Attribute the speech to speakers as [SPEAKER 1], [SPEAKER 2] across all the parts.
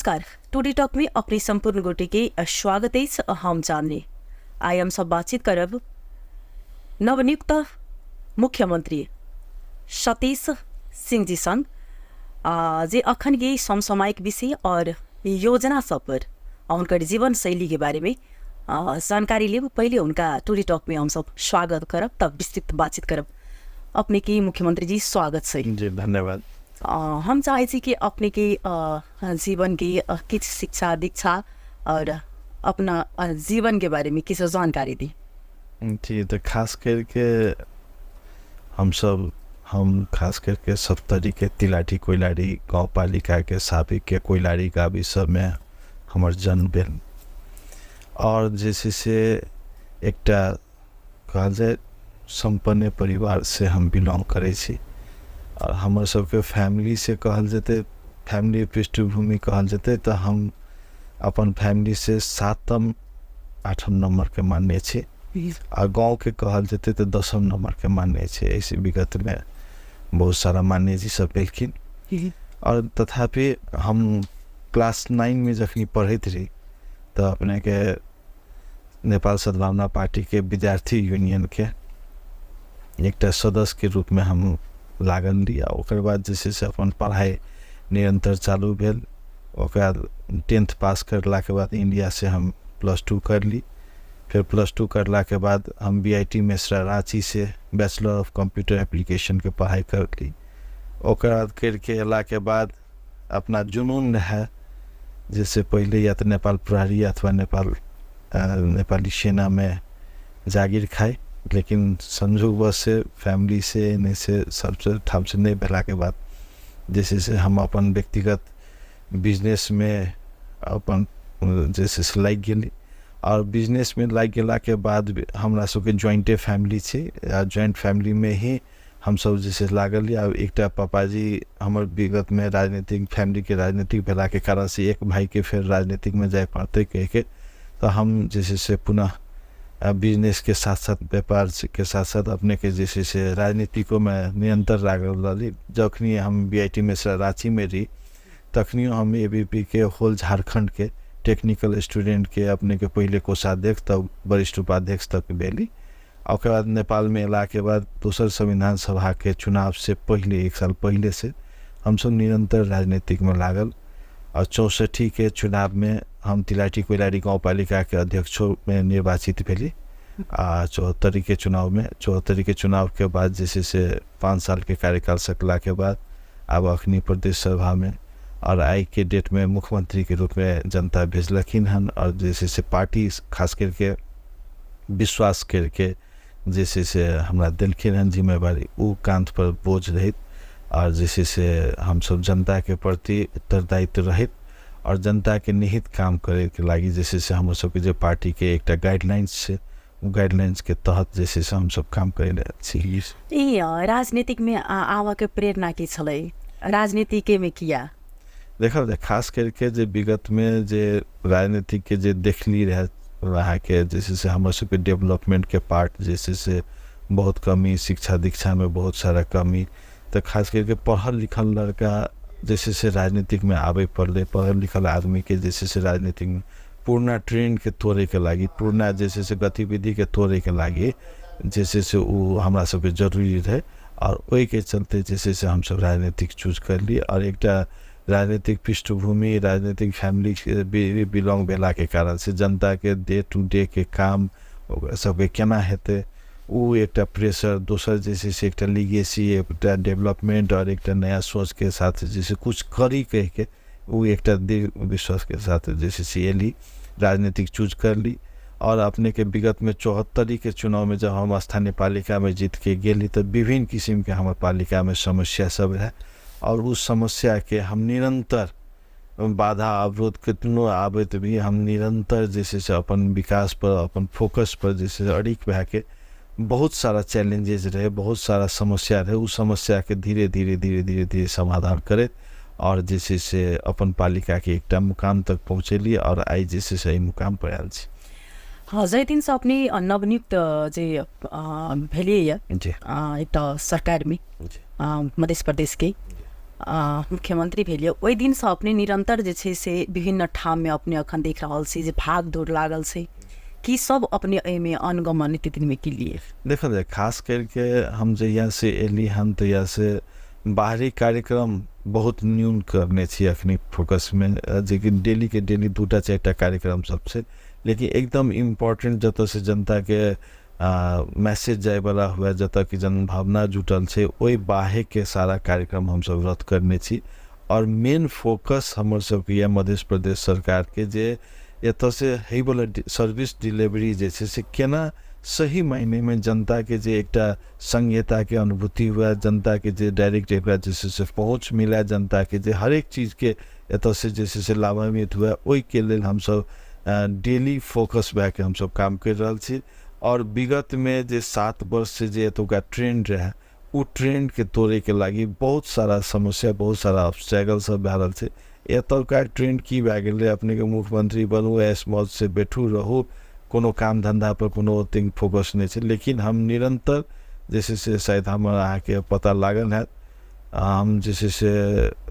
[SPEAKER 1] नमस्कार, today talk में अपने संपूर्ण गोटे के स्वागत अछि। हम चांदनी आइ हम सब बातचीत करब नवनियुक्त मुख्यमंत्री सतीश सिंह जी संग जे अखन के समसामयिक विषय और योजना सब पर आ हुनकर जीवन शैली के बारे में जानकारी लेब। पहले उनका टुडे टॉक में हम सब स्वागत करब, तब विस्तृत बातचीत करब। अपने के मुख्यमंत्री जी स्वागत छै।
[SPEAKER 2] जी धन्यवाद।
[SPEAKER 1] हम चाहै छी कि अपने के जीवन के किछु शिक्षा दीक्षा और अपना जीवन के बारे में किछु जानकारी दी।
[SPEAKER 2] जी, तऽ खास करके हमसब हम खास करके सप्तरीके तिलाठी कोइलारी गाउँपालिकाके साबिकके कोइलारी गाविस सबमे हमर जन्म भेल आओर जे छै से एकटा कहल जाय सम्पन्ने परिवारसँ हम बिलोंग करै छी आओर हमर सबके फैमिलीसँ कहल जेतै, फैमिली पृष्ठभूमि कहल जेतै तऽ हम अपन फैमिलीसँ सातम आठम नम्बरके मानने छी आ गाँवके कहल जेतै तऽ 10म नम्बरके मानने छी। एहिसँ विगतमे बहुत सारा मान्यजी सब भेलखिन आओर तथापि हम क्लास 9मे जखनी पढ़ैत रही तऽ अपनेके नेपाल सद्भावना पार्टीके विद्यार्थी यूनियनके एकटा सदस्यके रूपमे हम लागल रही आ ओकर बाद जे छै से अपन पढ़ाइ निरन्तर चालू भेल। ओकरा 10th पास करलाके बाद इण्डियासँ हम +2 करली। फेर +2 करलाके बाद हम बी I T Mesra राँचीसँ बैचलर ऑफ कम्प्यूटर एप्लीकेशनके पढ़ाइ करली। ओकर बाद करिके अयलाके बाद अपना जुनून रहए जैसे पहिले या तऽ नेपाल प्रहरी अथवा नेपाली सेनामे जागीर खाइ, लेकिन संजोगवश से फैमिली से एने से सबसे ठामसँ नहि भेलाके बाद जे छै से हम अपन व्यक्तिगत बिजनेसमे अपन जे छै से लागि गेली। आओर बिजनेसमे लागि गेलाके बाद हमरा सबके ज्वाइंटे फैमिली छै आ ज्वाइंट फैमिलीमे ही हमसब जे छै लागल। आ एकटा पापाजी हमर विगतमे राजनीतिक फैमिलीके राजनीतिक भेलाके कारणसँ एक भाइके फेर राजनीतिकमे जाय पड़तै कहिके तऽ हम जे छै से पुनः बिजनेसके साथ साथ व्यापारके साथ साथ अपनेके जे छै से राजनीतिकोमे निरन्तर लागल रहली। जखनी हम बी I T Mishra राँचीमे रही तखनियो हम ए बी पी के होल झारखण्डके टेक्निकल स्टूडेंटके अपनेके पहिले कोषाध्यक्ष तब वरिष्ठ उपाध्यक्ष तक भेली। आ ओकर बाद नेपालमे अयलाके बाद दोसर संविधान सभाके चुनावसँ पहिले एक साल पहिलेसँ हमसब निरन्तर राजनीतिकमे लागल। आ 64के चुनावमे हम तिलाठी कोइलारी गाउँपालिकाके अध्यक्षोमे निर्वाचित भेली। आ 74के चुनावमे 74के चुनावके बाद जे छै से 5 सालके कार्यकाल सकलाके बाद आब अखनी प्रदेश सभामे आओर आइके डेटमे मुख्यमंत्रीके रूपमे जनता भेजलखिन हन। आओर जे छै से पार्टी खास करके विश्वास करके जे छै से हमरा देलखिन हन जिम्मेवारी, ओ काँधपर बोझ रहैत आओर जे छै से हमसब जनताके प्रति उत्तरदायित्व रहैत आओर जनताके निहित काम करैके लागि जे छै से हमर सबके जे पार्टीके एकटा गाइडलाइन्स छै ओ गाइडलाइन्सके तहत जे छै से हमसब काम करि रहल छी।
[SPEAKER 1] ई राजनीतिकमे आबऽके प्रेरणा की छलै? राजनीतिकेमे किया?
[SPEAKER 2] देखब खास करके जे विगतमे जे राजनीतिकके जे देखली रहए अहाँके जे छै से हमर सबके डेवलपमेंटके पार्ट जे छै से बहुत कमी, शिक्षा दीक्षामे बहुत सारा कमी, तऽ खास करके पढ़ल लिखल लड़का जे छै से राजनीतिकमे आबै पड़लै। पढ़ल लिखल आदमीके जे छै से राजनीतिकमे पुरना ट्रेंडके तोड़ैके लागि, पुरना जे छै से गतिविधिके तोड़ैके लागि जे छै से ओ हमरा सबके जरूरी रहै। आओर ओहिके चलते जे छै से हमसब राजनीतिक चूज करली। आओर एकटा राजनीतिक पृष्ठभूमि, राजनीतिक फैमिली बिलोंग भेलाके कारण से जनताके डे टू डे के काम ओकरा सबके केना हेतै ओ एकटा प्रेशर, दोसर जे छै से एकटा लीगेसी, एकटा डेवलपमेंट आओर एकटा नया सोचके साथ जे छै कुछ करी कहिके ओ एकटा दृढ़ विश्वासके साथ जे छै से एली, राजनीतिक चूज करली। आओर अपनेके विगतमे 74के चुनावमे जब हम स्थानीय पालिकामे जीतके गेली तऽ विभिन्न किसिमके हमर पालिकामे समस्या सब रहै आओर उस समस्याके हम निरन्तर बाधा अवरोध कितनो आबैत भी हम निरन्तर जे छै से अपन विकास पर अपन फोकस पर जे छै से अड़िग भएके बहुत सारा चैलेंजेज रहै, बहुत सारा समस्या रहै, ओ समस्याके धीरे धीरे धीरे धीरे धीरे समाधान करैत आओर जे छै से अपन पालिकाके एकटा मुकाम तक पहुँचेली आओर आइ जे छै से एहि मुकाम पर आयल छी।
[SPEAKER 1] हँ, जाहि दिनसँ अपने नवनियुक्त जे भेलियै
[SPEAKER 2] जी
[SPEAKER 1] एकटा सरकारमे
[SPEAKER 2] जी
[SPEAKER 1] मध्य प्रदेशके, मुख्यमंत्री भेलियै, ओहि दिनसँ अपने निरन्तर जे छै से विभिन्न ठाममे अपने अखन देख रहल छी जे भाग दौड़ लागल छै, की सब अपने एहिमे अनगमन नित्य दिनमे केलियै?
[SPEAKER 2] देखल जाय, खास करके हम जहियासँ एली हन तहियासँ बाहरी कार्यक्रम बहुत न्यून करने छी अखनी फोकसमे, जेकि डेलीके डेली 2टा 4टा कार्यक्रम सब छै, लेकिन एकदम इम्पोर्टेंट जतऽसँ जनताके मैसेज जायवला हुए, जतऽ कि जनभावना जुटल छै, ओहि बाहेकके सारा कार्यक्रम हमसब रद्द करने छी। आओर मेन फोकस हमर सबके यऽ मध्य प्रदेश सरकारके जे एतऽसँ होइवला सर्विस डिलीवरी जे छै से केना सही मायनेमे जनताके जे एकटा संघीयताके अनुभूति हुए, जनताके जे डायरेक्ट एकरा जे छै से पहुँच मिले, जनताके जे हरेक चीजके एतऽसँ जे छै से लाभान्वित हुए, ओहिके लेल हमसब डेली फोकस भए के हमसब काम करि रहल छी। आओर विगतमे जे 7 वर्षसँ जे एतुका ट्रेंड रहै, ओ ट्रेंडके तोड़ैके लागि बहुत सारा समस्या, बहुत सारा ऑब्स्टेकल सब भए रहल छै। एतुका ट्रेंड की भए गेलै, अपनेके मुख्यमंत्री बनू, ऐश मौजसँ बैठू रहू, कोनो काम धन्धा पर कोनो ओतेक फोकस नहि छै। लेकिन हम निरन्तर जे छै से शायद हमर अहाँके पता लागल हैत, हम जे छै से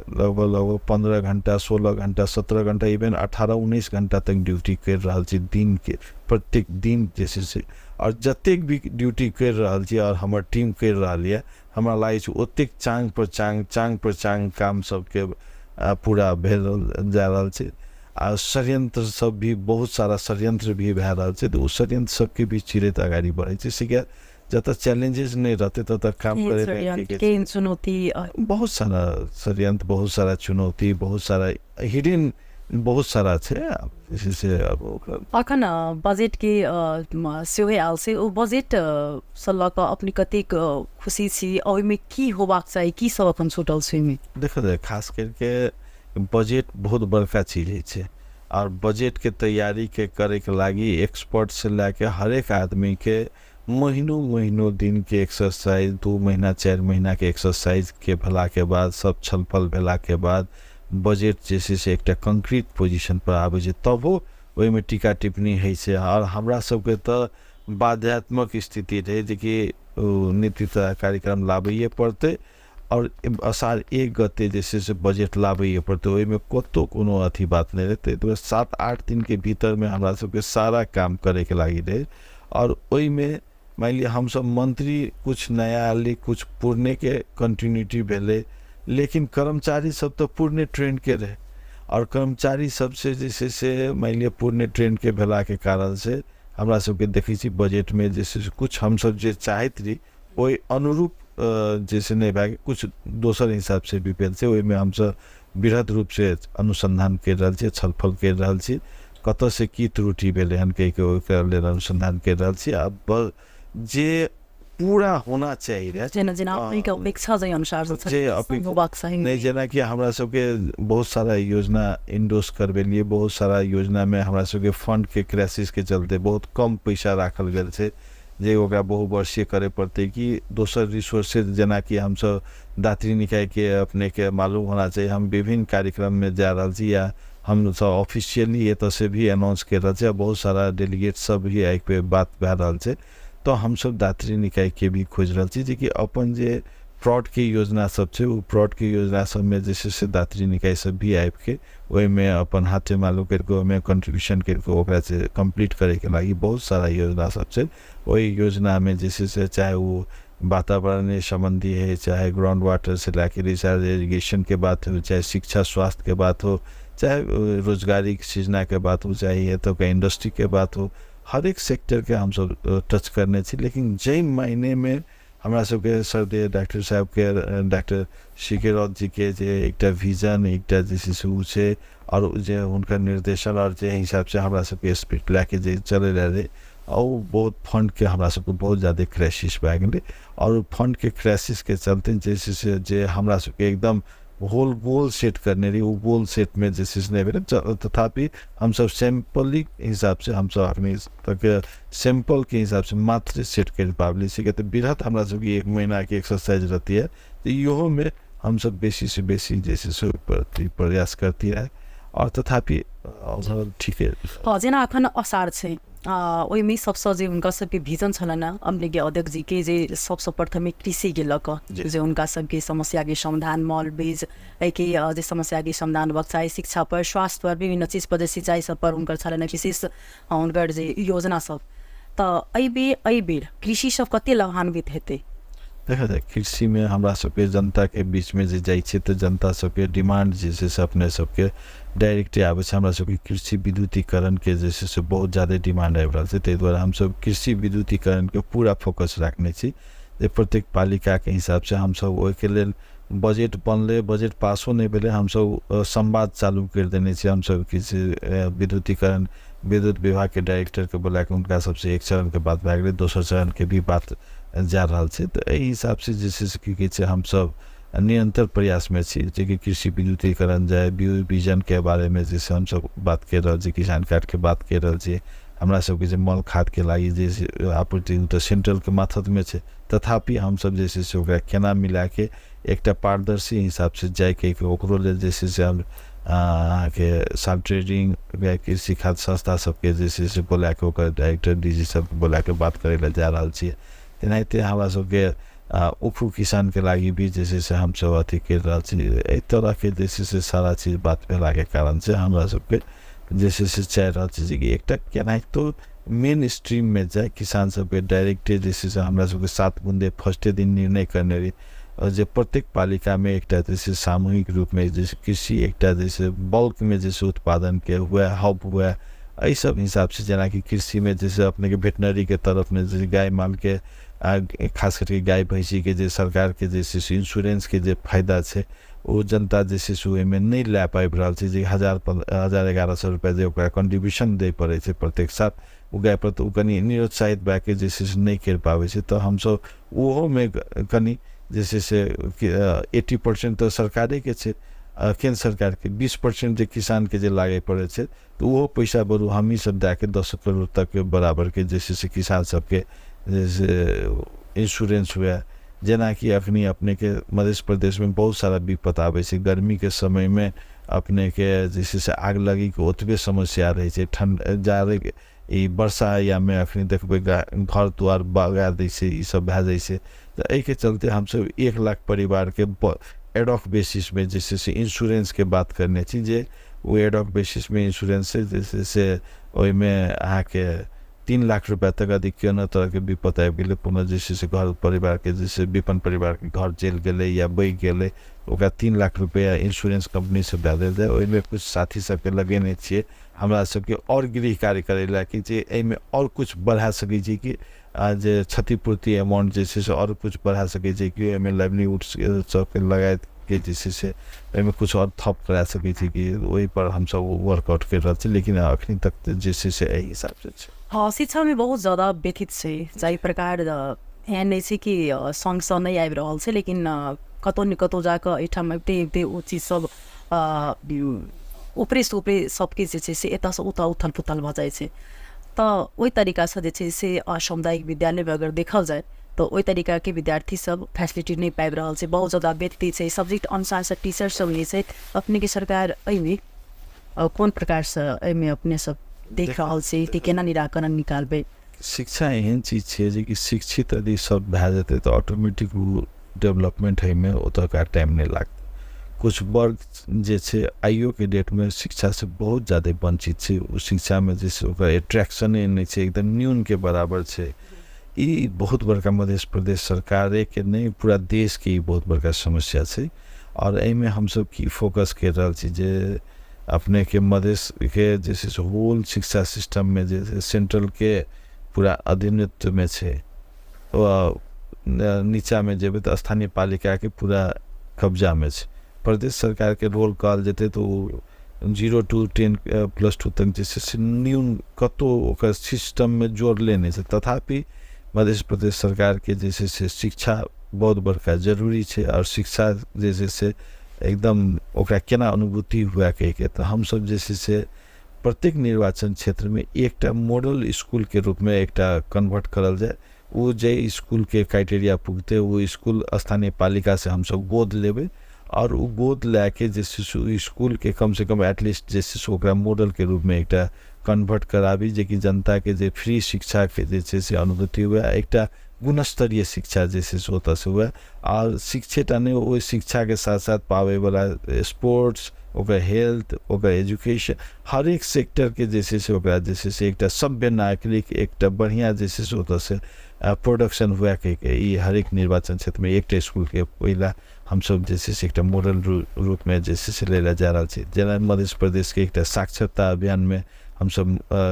[SPEAKER 2] लगभग लगभग 15 घंटा, 16 घंटा, 17 घंटा, इवन 18-19 घंटा तक ड्यूटी करि रहल छी दिनके, प्रत्येक दिन जे छै से। आओर जतेक भी ड्यूटी करि रहल छी आओर हमर टीम करि रहल यऽ, हमरा लागै छै ओतेक चाँग पर चाँग, चाँग पर चाँग काम सबके पूरा भेल जा रहल छै। आ षड्यंत्र सब भी, बहुत सारा षड्यंत्र भी भए रहल छै, तऽ ओ षड्यंत्र सबके भी चिरैत अगाडि बढ़ै छै। से किया जतऽ चैलेंजेस नहि रहतै ततऽ काम
[SPEAKER 1] केहन
[SPEAKER 2] करैमे
[SPEAKER 1] षड्यंत्र,
[SPEAKER 2] के के
[SPEAKER 1] केहन चुनौती?
[SPEAKER 2] बहुत सारा षड्यंत्र, बहुत सारा चुनौती, बहुत सारा हिडन, बहुत सारा छै। आब जे छै से आब ओकरा
[SPEAKER 1] अखन बजेटके सेहो आयल छै, ओ बजेट सँ लऽ कऽ अपने कतेक खुशी छी, ओहिमे की होबाक चाही, की सब अखन छूटल छै ओहिमे?
[SPEAKER 2] देखल जाय, खास करके बजेट बहुत बड़का चीज होइ छै, आओर बजेटके तैयारीके करैके लागि एक्सपर्टसँ लए के हरेक आदमीके महीनो महीनो दिनके एक्सरसाइज, 2 महीना 4 महीनाके एक्सरसाइजके भेलाके बाद, सब छलफल भेलाके बाद बजेट जे छै से एकटा कंक्रीट पोजिशन पर आबै छै, तबो ओहिमे टीका टिप्पणी होइ छै। आओर हमरा सबके तऽ बाध्यात्मक स्थिति रहै जेकि ओ नीति कार्यक्रम लाबैए पड़तै, आओर असार 1 गते जे छै से बजेट लाबैए पड़तै, ओहिमे कतहु कोनो अथी बात नहि रहै। ताहि दुआरे 7-8 दिनके भीतरमे हमरा सबके सारा काम करैके लागि रहै। आओर ओहिमे मानि लिअ हमसब मंत्री कुछ नया आयल, कुछ पुरनेके कंटिन्यूटी भेलै, लेकिन कर्मचारी सब तऽ पुरने ट्रेंडके रहै, आओर कर्मचारी सबसँ जे छै से मानि लिअ पुरने ट्रेंडके भेलाके कारणसँ हमरा सबके देखै छी बजेटमे जे छै से कुछ हमसब जे चाहैत रही ओहि अनुरूप जे छै नहि भए गेल, कुछ दोसर हिसाबसँ भी भेल छै। ओहिमे हमसब वृहद रूपसँ अनुसन्धान करि रहल छी, छलफल करि रहल छी, कतऽसँ की त्रुटि भेलै हन कहिके ओकरा लेल अनुसन्धान करि रहल छी। आब जे पूरा होना चाही रहै,
[SPEAKER 1] जेना जेना अपनेके अपेक्षा जाहि अनुसार से
[SPEAKER 2] जे
[SPEAKER 1] होबाक चाही।
[SPEAKER 2] नहि, जेनाकि हमरा सबके बहुत सारा योजना इंडोर्स करबेलियै, बहुत सारा योजनामे हमरा सबके फंडके क्राइसिसके चलते बहुत कम पैसा राखल गेल छै, जे ओकरा बहुवर्षीय करे पड़तै कि दोसर रिसोर्सेज, जेनाकि हमसब दात्री निकायके अपनेके मालूम होना चाही, हम विभिन्न कार्यक्रममे जा रहल छी या हमसब ऑफिशियली एतऽसँ भी अनाउंस करि रहल छी, बहुत सारा डेलीगेट सब भी एहि बात भए रहल छै। तऽ हमसब दात्री निकायके भी खोजि रहल छी जेकि अपन जे प्लॉटके योजना सब छै, ओ प्लॉटके योजना सबमे जे छै से दात्री निकाय सब भी आबिके ओहिमे अपन हाथे मालूम करिके ओहिमे कंट्रीब्यूशन करिके ओकरा से कम्प्लीट करैके लागि बहुत सारा योजना सब छै। ओहि योजनामे जे छै से चाहे ओ वातावरण सम्बन्धी है, चाहे ग्राउंड वाटर से लए रिचार्ज इरिगेशनके बात हो, चाहे शिक्षा स्वास्थ्यके बात हो, चाहे रोजगारी सृजनाके बात हो, चाहे एतुका इंडस्ट्रीके बात हो, हरेक सेक्टरके हमसब टच करने छी। लेकिन जाहि मायनेमे हमरा सबके सरदेव डॉक्टर साहबके, डॉक्टर सी के रौत जीके जे एकटा विजन, एकटा जे छै से ओ छै, आओर जे हुनकर निर्देशन आओर जे हिसाबसँ हमरा सबके स्पीड लए के जे चलै रहै, आओर ओ बहुत फंडके हमरा सबके बहुत ज्यादे क्राइसिस भए गेलै। आओर ओ फंडके क्राइसिसके चलते जे छै से जे हमरा सबके एकदम होल गोल सेट करने रही, ओ गोल सेटमे जे छै से नहि भेलै। तथापि हमसब सैम्पलिक हिसाबसँ हमसब अखनी तक सैम्पलके हिसाबसँ मात्र सेट करि पाबली छै, तऽ वृहत हमरा सबके 1 महीनाके एक्सरसाइज रहती है, तऽ इहोमे हमसब बेसीसँ बेसी जे छै से ओहि प्रयास करती है। आओर तथापि ठीक है।
[SPEAKER 1] जेना अखन असार छै, ओहिमे सबसँ जे हुनका सबके विजन छलनि हेँ अपनेके अध्यक्ष जीके, जे सबसँ प्रथमे कृषिके लऽ कऽ जे हुनका सबके समस्याके समाधान, मल बीज एहिके जे समस्याके समाधान होबाक चाही, शिक्षापर, स्वास्थ्यपर, विभिन्न चीजपर, जे सिँचाइ सबपर हुनकर छलनि हेँ विशेष हुनकर जे योजना सब। तऽ एहिबेर कृषि सब कते लाभान्वित हेतै?
[SPEAKER 2] देखल जाय कृषिमे हमरा सबके जनताके बीचमे जे जाइ छियै तऽ जनता सबके डिमांड जे छै से अपने सबके डायरेक्टे आबै छै। हमरा सबके कृषि विद्युतीकरणके जे छै से बहुत ज्यादे डिमांड आबि रहल छै, ताहि दुआरे हमसब कृषि विद्युतीकरणके पूरा फोकस राखने छी जे प्रत्येक पालिकाके हिसाबसँ हमसब ओहिके लेल बजट बनलै, बजट पासो नहि भेलै, हमसब संवाद चालू करि देने छियै। हमसब कृषि विद्युतीकरण विद्युत विभागके डायरेक्टरके बोलाके हुनका सबसँ एक चरणके बात भए गेलै, दोसर चरणके भी बात जा रहल छै। तऽ एहि हिसाबसँ जे छै से की कहै छै हमसब निरन्तर प्रयासमे छी जेकि कृषि विद्युतीकरण जाय, बिजनके बारेमे जे छै हमसब बात करि रहल छी, किसान कार्डके बात करि रहल छी। हमरा सबके जे मल खादके लागि जे छै आपूर्ति ओ तऽ सेन्ट्रलके माथतमे छै, तथापि हमसब जे छै से ओकरा केना मिलाके एकटा पारदर्शी हिसाबसँ जाइके ओकरो लेल जे छै से हम अहाँके सब ट्रेडिंग कृषि खाद संस्था सबके जे छै से बोलाके ओकर डायरेक्टर डी जी सबके बोलाके बात करै लए जा रहल छियै। तेनाहिते हमरा सबके उखु किसानके लागि भी जे छै से हमसब अथी करि रहल छी। एहि तरहके जे छै से सारा चीज बात भेलाके कारण से हमरा सबके जे छै से चाहि रहल छी जेकि एकटा केनाहितो मेन स्ट्रीममे जाय किसान सबके डायरेक्टे जे छै से हमरा सबके 7 बुन्दे फर्स्टे दिन निर्णय करने रही जे प्रत्येक पालिकामे एकटा जे छै सामूहिक रूपमे जे कृषि एकटा जे छै बल्कमे जे छै उत्पादनके हुए, हब हुए, एहि सब हिसाबसँ जेनाकि कृषिमे जे छै अपनेके वेटनरीके तरफमे जे गाय मालके खास करके गाय भैँसीके जे सरकारके जे छै से इन्स्योरेन्सके जे फायदा छै ओ जनता जे छै से ओहिमे नहि लए पाबि रहल छै, जे 1000 1100 रुपैआ जे ओकरा कन्ट्रीब्यूशन दै पड़ै छै प्रत्येक साल ओ गायपर, तऽ ओ कनि निरुत्साहित भए कऽ जे छै से नहि करि पाबै छै। तऽ हमसब ओहोमे कनि जे छै से 80% तऽ सरकारेके छै, केन्द्र सरकारके, 20% जे किसानके जे लागै पड़ै छै तऽ ओहो पैसा बरु हमही सब दए कऽ 10 करोड़ तकके बराबरके जे छै से किसान सबके जे से इन्स्योरेन्स हुए। जेनाकि अखनी अपनेके मध्य प्रदेशमे बहुत सारा विपद आबै छै, गर्मीके समयमे अपनेके जे छै से आग लगीके ओतबे समस्या रहै छै, ठण्ड जाड़े ई वर्षा यामे अखनी देखबै घर द्वार बगा दै छै, ई सब भए जाइ छै। तऽ एहिके चलते हमसब 1 लाख परिवारके एडॉक बेसिसमे जे छै से इन्स्योरेन्सके बात करने छी, जे ओ एडॉक बेसिसमे इन्स्योरेन्स छै जे छै से ओहिमे अहाँके 3 लाख रुपैआ तक यदि कोनो तरहके विपद आबि गेलै, कोनो जे छै से घर परिवारके जे छै विपन्न परिवारके घर जलि गेलै या बहि गेलै, ओकरा 3 लाख रुपैआ इन्स्योरेन्स कम्पनीसँ दए देल जाय। ओहिमे किछु साथी सबके लगेने छियै हमरा सबके आओर गृह कार्य करै लए कि जे एहिमे आओर किछु बढ़ा सकै छी कि जे क्षतिपूर्ति अमाउंट जे छै से आओर किछु बढ़ा सकै छी कि ओहिमे लाइवलीहुड सबके लगाके जे छै से ओहिमे किछु आओर थप करा सकै छी कि, ओहिपर हमसब वर्कआउट करि रहल छी, लेकिन अखनी तक जे छै से एहि हिसाबसँ छै।
[SPEAKER 1] हँ, शिक्षामे बहुत ज्यादा व्यथित छै, जाहि प्रकार एहन नहि छै कि सङ्घसँ नहि आबि रहल छै, लेकिन कतहु ने कतहु जाकऽ एहिठाम अबिते अबिते ओ चीज सब ऊपरेसँ ऊपरे सबकिछु जे छै से एतऽसँ ओतऽ उथल पुथल भऽ जाइ छै। तऽ ओहि तरीकासँ जे छै से सामुदायिक विद्यालयमे अगर देखल जाय तऽ ओहि तरीकाके विद्यार्थी सब फैसिलिटी नहि पाबि रहल छै, बहुत ज्यादा व्यथित छै, सब्जेक्ट अनुसारसँ टीचर सब नहि छै। अपनेके सरकार एहिमे कोन प्रकारसँ एहिमे अपने सब देख रहल छी कि केना निराकरण निकालबै?
[SPEAKER 2] शिक्षा एहन चीज छियै जेकि शिक्षित यदि सब भए जेतै तऽ ऑटोमेटिक ओ डेवलपमेंट होइमे ओतुका टाइम नहि लागतै। किछु वर्ग जे छै आइयोके डेटमे शिक्षासँ बहुत ज्यादे वञ्चित छै, ओ शिक्षामे जे छै ओकर एट्रैक्शने नहि छै, एकदम न्यूनके बराबर छै। ई बहुत बड़का मध्य प्रदेश सरकारेके नहि पूरा देशके ई बहुत बड़का समस्या छै। आओर एहिमे हमसब की फोकस करि रहल छी जे अपनेके मधेशके जे छै से होल शिक्षा सिस्टममे जे छै सेन्ट्रलके पूरा अधीनत्वमे छै, नीचाँमे जेबै तऽ स्थानीय पालिकाके पूरा कब्जामे छै। प्रदेश सरकारके रोल कहल जेतै तऽ ओ 0 to 10 +2 तक जे छै से न्यून कतहु ओकर सिस्टममे जोड़ले नहि छै। तथापि मध्य प्रदेश सरकारके जे छै से शिक्षा बहुत बड़का जरूरी छै, आओर शिक्षा जे छै से एकदम ओकरा केना अनुभूति हुए कहिके तऽ हमसब जे छै से प्रत्येक निर्वाचन क्षेत्रमे एकटा मॉडल इसकुलके रूपमे एकटा कन्वर्ट करल जाय। ओ जे इसकुलके क्राइटेरिया पुगतै ओ इसकुल स्थानीय पालिकासँ हमसब गोद लेबै, आओर ओ गोद लए के जे छै से ओहि इसकुलके कमसँ कम एटलीस्ट जे छै से ओकरा मॉडलके रूपमे एकटा कन्वर्ट कराबी, जेकि जनताके जे फ्री शिक्षाके जे छै से अनुभूति हुए, एकटा गुणस्तरीय शिक्षा जे छै से ओतऽसँ हुए। आओर शिक्षेटा नहि, ओहि शिक्षाके साथ साथ पाबैवला स्पोर्ट्स, ओकर हेल्थ, ओकर एजुकेशन, हरेक सेक्टरके जे छै से ओकरा जे छै से एकटा सभ्य नागरिक, एकटा बढ़िआँ जे छै से ओतऽसँ प्रोडक्शन हुए कहिके ई हरेक निर्वाचन क्षेत्रमे एकटा इसकुलके पहिला हमसब जे छै से एकटा मॉडल रूपमे जे छै से लै लए जा रहल छी। जेना मध्य प्रदेशके एकटा साक्षरता अभियानमे हमसब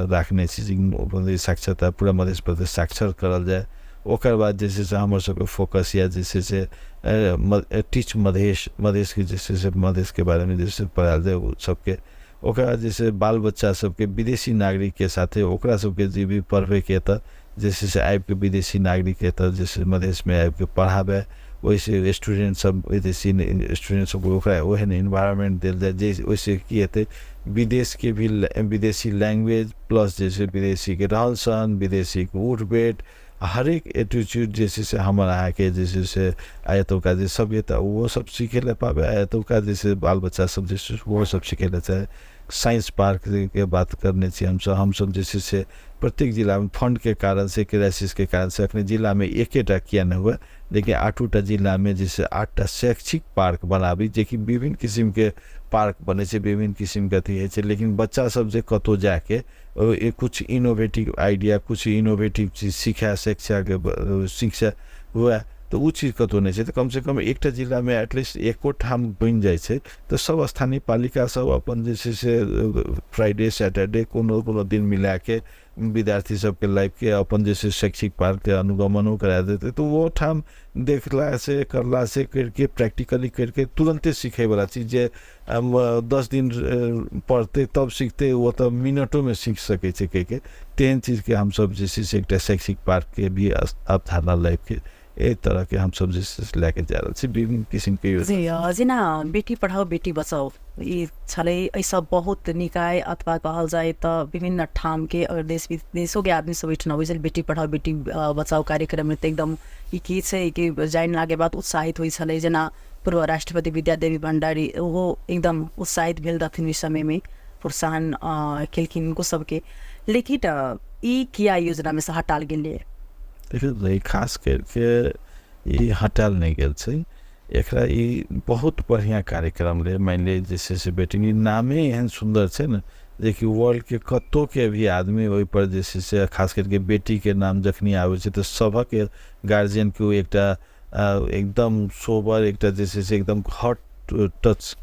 [SPEAKER 2] राखने छी जे साक्षरता पूरा मध्य प्रदेश साक्षर करल जाय। ओकर बाद जे छै से हमर सबके फोकस यऽ जे छै से टीच मधेश, मधेशके जे छै से मधेशके बारेमे जे छै पढ़ायल जाय ओ सबके। ओकर बाद जे छै बाल बच्चा सबके विदेशी नागरिकके साथे ओकरा सबके जे भी पढ़बैके एतऽ जे छै से आबिके विदेशी नागरिक एतऽ जे छै मधेशमे आबिके पढ़ाबै, ओहिसँ स्टूडेंट सब विदेशी स्टूडेंट सबके ओकरा ओहन इन्वायरमेंट देल जाय जे ओहिसँ की हेतै विदेशके भी विदेशी लैंग्वेज प्लस जे छै विदेशीके रहन सहन, विदेशीके उठ बैठ, हरेक एटीट्यूड जे छै से हमर अहाँके जे छै से आ एतुका जे सभ्यता ओहो सब सीखै लए पाबै, आ एतुका जे छै बाल बच्चा सब जे छै ओहो सब सीखै लए चाहै। साइंस पार्कके बात करने छी हमसब, हमसब जे छै से प्रत्येक जिलामे फंडके कारणसँ, क्राइसिसके कारणसँ अखन जिलामे एकेटा किए नहि हुए, लेकिन 8टा जिलामे जे छै 8टा शैक्षिक पार्क बनाबी, जेकि विभिन्न किसिमके पार्क बनै छै, विभिन्न किसिमके अथी होइ छै, लेकिन बच्चा सब जे कतहु जाके कुछ इनोवेटिव आइडिया, कुछ इनोवेटिव चीज सीखै, शिक्षाके शिक्षा हुए, तऽ ओ चीज कतहु नहि छै। तऽ कमसँ कम एकटा जिलामे एटलीस्ट एको ठाम बनि जाइ छै तऽ सब स्थानीय पालिका सब अपन जे छै से फ्राइडे सैटरडे कोनो कोनो दिन मिलाके विद्यार्थी सबके लाबिके अपन जे छै शैक्षिक पार्कके अनुगमनो करा देतै, तऽ ओहो ठाम देखलासँ करलासँ करिके प्रैक्टिकली करिके तुरन्ते सिखैवला चीज जे 10 दिन पढ़तै तब सिखतै, ओ तऽ मिनटोमे सीख सकै छै कहिके, तेहन चीजके हमसब जे छै से एकटा शैक्षिक पार्कके भी अवधारणा लाबिके एहि तरहके हमसब जे छै से लए के जा रहल छी विभिन्न किसिमके योजना।
[SPEAKER 1] जी, जेना बेटी पढ़ाओ बेटी बचाओ ई छलै, एहिसँ बहुत निकाय अथवा कहल जाय तऽ विभिन्न ठामके अगर देश विदेशोके आदमी सब ओहिठाम अबै छलै बेटी पढ़ाओ बेटी बचाओ कार्यक्रममे, तऽ एकदम ई की छै कि जानलाके बाद उत्साहित होइ छलै। जेना पूर्व राष्ट्रपति विद्यादेवी भण्डारी ओहो एकदम उत्साहित भेल रहथिन ओहि समयमे, प्रोत्साहन केलखिन हुनको सबके। लेकिन ई किया योजनामे से हटाल गेलै?
[SPEAKER 2] देखियौ, खास करिके ई हटायल नहि गेल छै, एकरा ई बहुत बढ़िआँ कार्यक्रम रहै। मानि लिअ जे छै से बेटी नामे एहन सुन्दर छै ने जेकि वर्ल्डके कतहुके भी आदमी ओहिपर जे छै से खास करिके बेटीके नाम जखनी आबै छै तऽ सभक गार्जियनके ओ एकटा एकदम सोबर एकटा जे छै से एकदम हॉट टच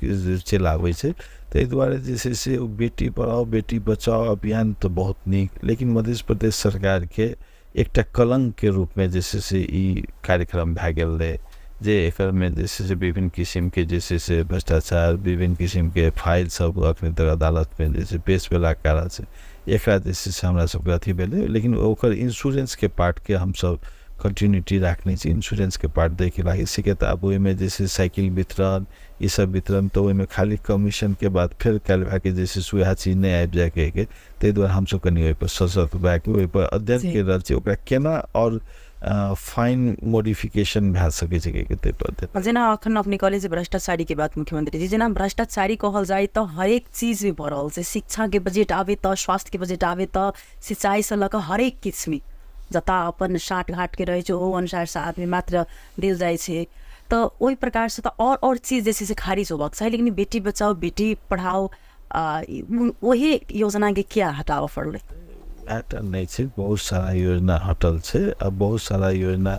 [SPEAKER 2] चलि आबै छै। ताहि दुआरे जे छै से ओ बेटी पढ़ाओ बेटी बचाओ अभियान तऽ बहुत नीक, लेकिन मध्य प्रदेश सरकारके एकटा कलङ्कके रूपमे जे छै से ई कार्यक्रम भए गेल रहै, जे एकरमे जे छै से विभिन्न किसिमके जे छै से भ्रष्टाचार, विभिन्न किसिमके फाइल सब अखन तक अदालतमे जे छै पेश भेलाके कारणसँ एकरा जे छै से हमरा सबके अथी भेलै। लेकिन ओकर इन्श्योरेंसके पार्टके हमसब कंटिन्यूटी राखने छी, इन्श्योरेंसके पार्ट दैके लागि सीखे। तऽ आब ओहिमे जे छै साइकिल वितरण ई सब वितरण, तऽ ओहिमे खाली कमीशनके बाद फेर काल्हि भए के जे छै से वएह चीज नहि आबि जाय कहिके, ताहि दुआरे हमसब कनि ओहिपर सशक्त भए के ओहिपर अध्ययन करि रहल छी, ओकरा केना आओर फाइन मॉडिफिकेशन भए सकै छै कहिके ताहिपर अध्ययन।
[SPEAKER 1] जेना अखन अपने कहलियै जे भ्रष्टाचारीके बात मुख्यमंत्री जी, जेना भ्रष्टाचारी कहल जाय तऽ हरेक चीजमे भऽ रहल छै, शिक्षाके बजट आबै तऽ, स्वास्थ्यके बजट आबै तऽ, सिंचाइसँ लऽ कऽ हरेक किछुमे जतऽ अपन साँठ घाटके रहै छै ओहो अनुसारसँ आदमी मात्र देल जाइ छै। तऽ ओहि प्रकारसँ तऽ आओर चीज जे छै से खारिज होबाक चाही, लेकिन बेटी बचाओ बेटी पढ़ाओ ओही योजनाके किया हटाबऽ पड़लै?
[SPEAKER 2] एटा नहि छै, बहुत सारा योजना हटल छै। आ बहुत सारा योजना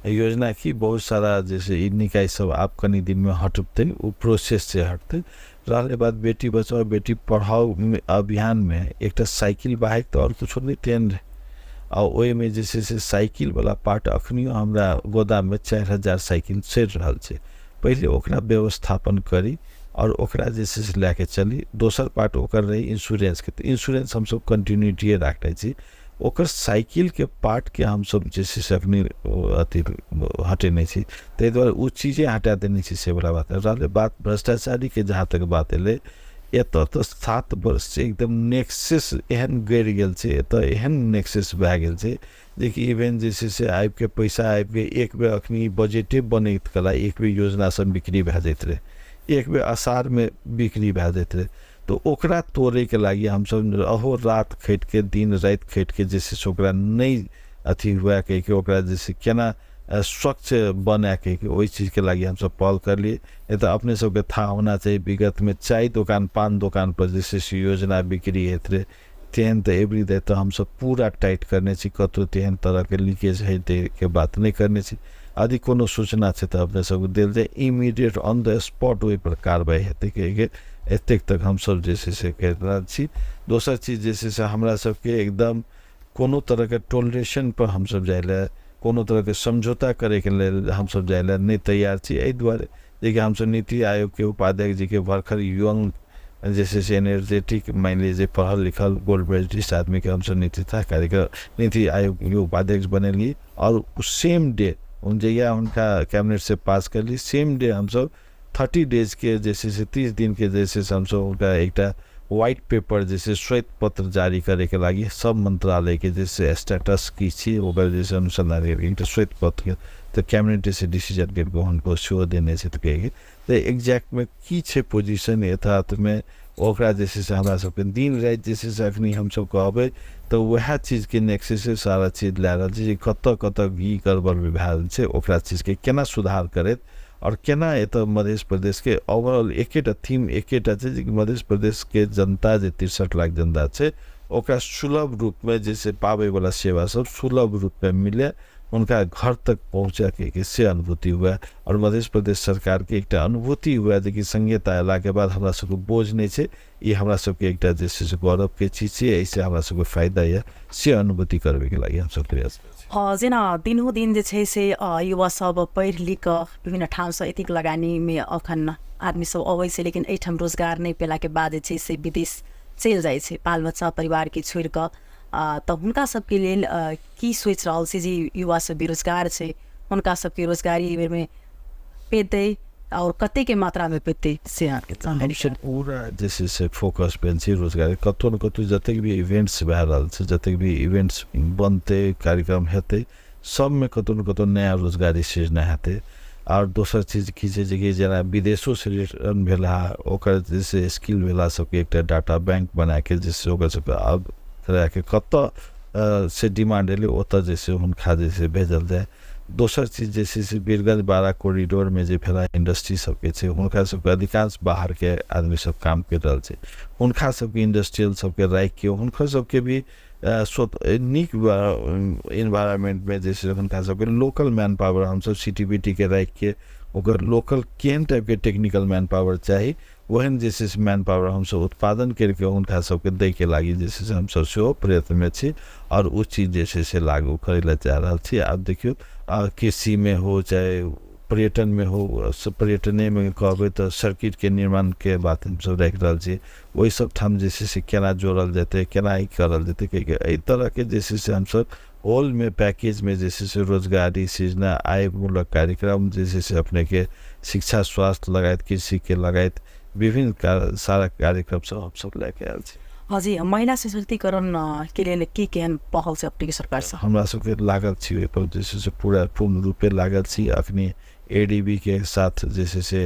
[SPEAKER 2] योजना की बहुत सारा जे छै ई निकाय सब आब कनि दिनमे हटतै, ओ प्रोसेस छै हटतै। रहलै बात बेटी बचाओ बेटी पढ़ाओ अभियानमे एकटा साइकिल बाहेक तऽ आओर किछो नहि तेहन रहै, आ ओहिमे जे छै से साइकिलवला पार्ट अखनियो हमरा गोदाममे 4000 साइकिल सड़ि रहल छै। पहिले ओकरा व्यवस्थापन करी आओर ओकरा जे छै से लए के चली। दोसर पार्ट ओकर रहै इन्श्योरेंसके, तऽ इन्श्योरेंस हमसब कंटिन्यूटीए राखने छी। ओकर साइकिलके पार्टके हमसब जे छै से अखनी अथी हटेने छी, ताहि दुआरे ओ चीजे हटा देने छी से वला बात। रहलै बात भ्रष्टाचारीके, जहाँ तक बात एलै एतऽ तऽ 7 वर्षसँ एकदम नेक्सेस एहन गड़ि गेल छै, एतऽ एहन नेक्सेस भए गेल छै जेकि इवेन जे छै से आबिके पैसा आबिके एक बेर अखनी बजटे बनैत कला एक बेर योजना सब बिक्री भए जाइत रहै। एक बेर अषाढ़मे बिक्री भए जाइत रहै। तऽ ओकरा तोड़ैके लागि हमसब अहोरात खटिके दिन राति खटिके जे छै से ओकरा नहि अथी हुए कहिके ओकरा जे छै केना स्वच्छ बनै कहिके ओहि चीजके लागि हमसब पहल करलियै। नहि तऽ अपने सबके थाह होना चाही, विगतमे चाय दोकान पान दोकानपर जे छै से योजना बिक्री होइत रहै, तेहन तऽ एवरी डे तऽ हमसब पूरा टाइट करने छी, कतहु तेहन तरहके लीकेज होइके बात नहि करने छी। यदि कोनो सूचना छै तऽ अपने सबके देल जाय, इमीडिएट ऑन the spot ओहिपर कार्रवाइ हेतै कहिके एतेक तक हमसब जे छै से कहि रहल छी। दोसर चीज जे छै से हमरा सबके एकदम कोनो तरहके टोलरेशनपर हमसब जाइ लए, कोनो तरहके समझौता करैके लेल हमसब जाइ लए नहि तैयार छी। एहि दुआरे जेकि हमसब नीति आयोगके उपाध्यक्ष जीके भरखर यंग जे छै से एनर्जेटिक मानि लिअ जे पढ़ल लिखल गोल्ड मेडलिस्ट आदमीके हमसब नेतृत्व कार्यक्रम नीति आयोगके उपाध्यक्ष बनेलियै आओर सेम डे जहिया हुनका कैबिनेटसँ पास करलियै सेम डे हमसब 30 डेजके जे छै से 30 दिनके जे छै से हमसब हुनका एकटा व्हाइट पेपर जे छै श्वेत पत्र जारी करैके लागि सब मन्त्रालयके जे छै स्टेटस की छी ओकर जे छै अनुसन्धान करके एकटा श्वेत पत्रके तऽ कैबिनेट से डिसीजन करिके हुनको सेहो देने छै। तऽ तऽ एक्जैक्टमे की छै पोजिशन यथार्थमे ओकरा जे छै से हमरा सबके दिन राति जे छै से अखनी हमसब कहबै तऽ वएह चीजके नेक्सस सारा चीज लए रहल छै जे कतऽ कतऽ की गड़बड़ भए रहल छै, ओकरा चीजके केना सुधार करैत आओर केना एतऽ मध्य प्रदेशके ओवरऑल एकेटा थीम एकेटा छै जे मध्य प्रदेशके जनता जे 63 लाख जनता छै ओकरा सुलभ रूपमे जे छै पाबैवला सेवा सब सुलभ रूपमे मिले, हुनका घर तक पहुँचैके से अनुभूति हुए आओर मध्य प्रदेश सरकारके एकटा अनुभूति हुए जे कि संघीयता अयलाके बाद हमरा सबके बोझ नहि छै, ई हमरा सबके एकटा जे छै से गौरवके चीज छियै, एहिसँ हमरा सबके फायदा यऽ, से अनुभूति करबैके लागि हमसब प्रयास करै छी।
[SPEAKER 1] जेना दिनहुँ दिन जे छै से युवा सब पढ़ि लिख कऽ विभिन्न ठामसँ एतेक लगानीमे अखन आदमी सब अबै छै, लेकिन एहिठाम रोजगार नहि पेलाके बाद जे छै से विदेश चलि जाइ छै बाल बच्चा परिवारके छोड़ि कऽ, तऽ हुनका सबके लेल की सोचि रहल छी जे युवा सब बेरोजगार छै हुनका सबके रोजगारी एहि बेरमे पेतै आओर कतेकके मात्रामे पेतै से अहाँके जानकारी।
[SPEAKER 2] हमसब पूरा जे छै से फोकस भेल छी रोजगारी, कतहु ने कतहु जतेक भी इवेंट्स भए रहल छै, जतेक भी इवेंट्स बनतै कार्यक्रम हेतै सबमे कतहु ने कतहु नया रोजगारी सृजना हेतै। आओर दोसर चीज की छै जेकि जेना विदेशोसँ रिटर्न भेला ओकर जे छै स्किल भेला सबके एकटा डाटा बैंक बनाके जे छै ओकर सबके आब राखि कतऽ से डिमांड एलै ओतऽ जे छै हुनका जे छै भेजल जाय। दोसर चीज जे छै से वीरगंज बारा कॉरिडोरमे जे भेला इंडस्ट्री सबके छै हुनका सबके अधिकांश बाहरके आदमी सब काम करि रहल छै, हुनका सबके इंडस्ट्रियल सबके राखिके हुनकर सबके भी नीक इन्वायरमेंटमे जे छै हुनका सबके लोकल मैन पावर हमसब सी टी बी टी के राखिके ओकर लोकल केहन टाइपके टेक्निकल मैन पावर चाही ओहन जे छै से मैन पावर हमसब उत्पादन करिके हुनका सबके दैके लागि जे छै से हमसब सेहो प्रयत्नमे छी आओर ओ चीज जे छै से लागू करै लए चाहि रहल छी। आब देखियौ कृषिमे हो चाहे पर्यटनमे हो, पर्यटनेमे कहबै तऽ सर्किटके निर्माणके बात हमसब राखि रहल छी, ओहि सब ठाम जे छै से केना जोड़ल जेतै केना ई करल जेतै कहिके एहि तरहके जे छै से हमसब होलमे पैकेजमे जे छै से रोजगारी सृजना आयमूलक कार्यक्रम जे छै से अपनेके शिक्षा स्वास्थ्य लगायत कृषिके लगायत विभिन्न सारा कार्यक्रम सब हमसब लए के आयल छी।
[SPEAKER 1] जी, महिला सशक्तिकरण के लेल की केहन पहल छै अपनेके सरकारसँ?
[SPEAKER 2] हमरा सबके लागल छी ओहिपर जे छै से पूरा पूर्ण रूपे लागल छी। अखनी ए डी बी के साथ जे छै से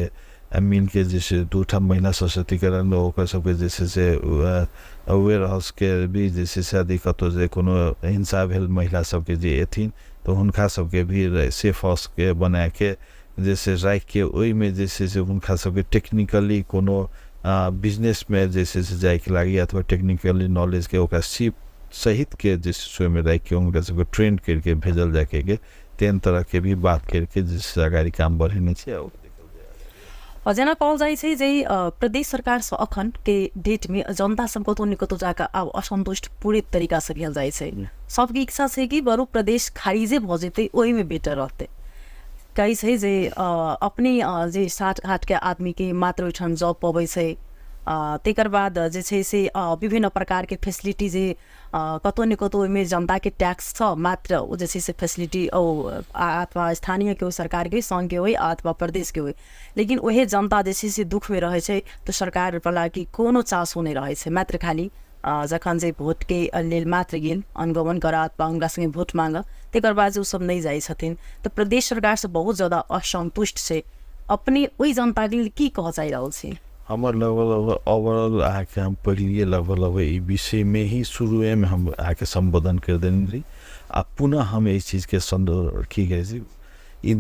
[SPEAKER 2] मिलके जे छै 2 ठाम महिला सशक्तिकरण ओकर सबके जे छै से वेयर हाउसके भी जे छै से यदि कतहु जे कोनो हिंसा भेल महिला सबके जे एथिन तऽ हुनका सबके भी सेफ हाउसके बनाके जे छै राखिके ओहिमे जे छै से हुनका सबके टेक्निकली कोनो बिजनेसमे जे छै से जाइके लागि अथवा टेक्निकली नॉलेजके ओकरा सीप सहितके जे छै से ओहिमे राखिके हुनका सबके ट्रेंड करिके भेजल जाय कहिके तेहन तरहके भी बात करिके जे छै से अगाडि काम बढ़ेने छै।
[SPEAKER 1] आओर जेना कहल जाइ छै जे प्रदेश सरकारसँ अखनके डेटमे जनता सब कतहु ने कतहु जाकऽ आब असन्तुष्ट पूरे तरीकासँ भेल जाइ छै, सबके इच्छा छै कि बरु प्रदेश खारिजे भऽ जेतै ओहिमे बेटर रहतै। कहै छै जे अपने जे 60-8के आदमीके मात्र ओहिठाम जॉब पबै छै, तकर बाद जे छै से विभिन्न प्रकारके फैसिलिटी जे कतहु ने कतहु ओहिमे जनताके टैक्स छ मात्र ओ जे छै से फैसिलिटी ओ अथवा स्थानीयके होइ सरकारके सङ्घके होइ अथवा प्रदेशके होइ, लेकिन ओहे जनता जे छै से दुःखमे रहै छै तऽ सरकारवला कि कोनो चासो नहि रहै छै, मात्र खाली जखन जे भोटके लेल मात्र गेल अनुगमन करऽ अथवा हुनका सङ्गे भोट माँगऽ तकर बाद जे ओसब नहि जाइ छथिन। तऽ प्रदेश सरकारसँ बहुत ज्यादा असन्तुष्ट छै अपने ओहि जनताके लेल की कहऽ चाहि रहल छी?
[SPEAKER 2] हमर लगभग लगभग ओवरऑल अहाँके हम पहिलिए लगभग लगभग ई विषयमे ही शुरुएमे हम अहाँके सम्बोधन करि देने रही आ पुनः हम एहि चीजके सन्दर्भ की कहै छी, ई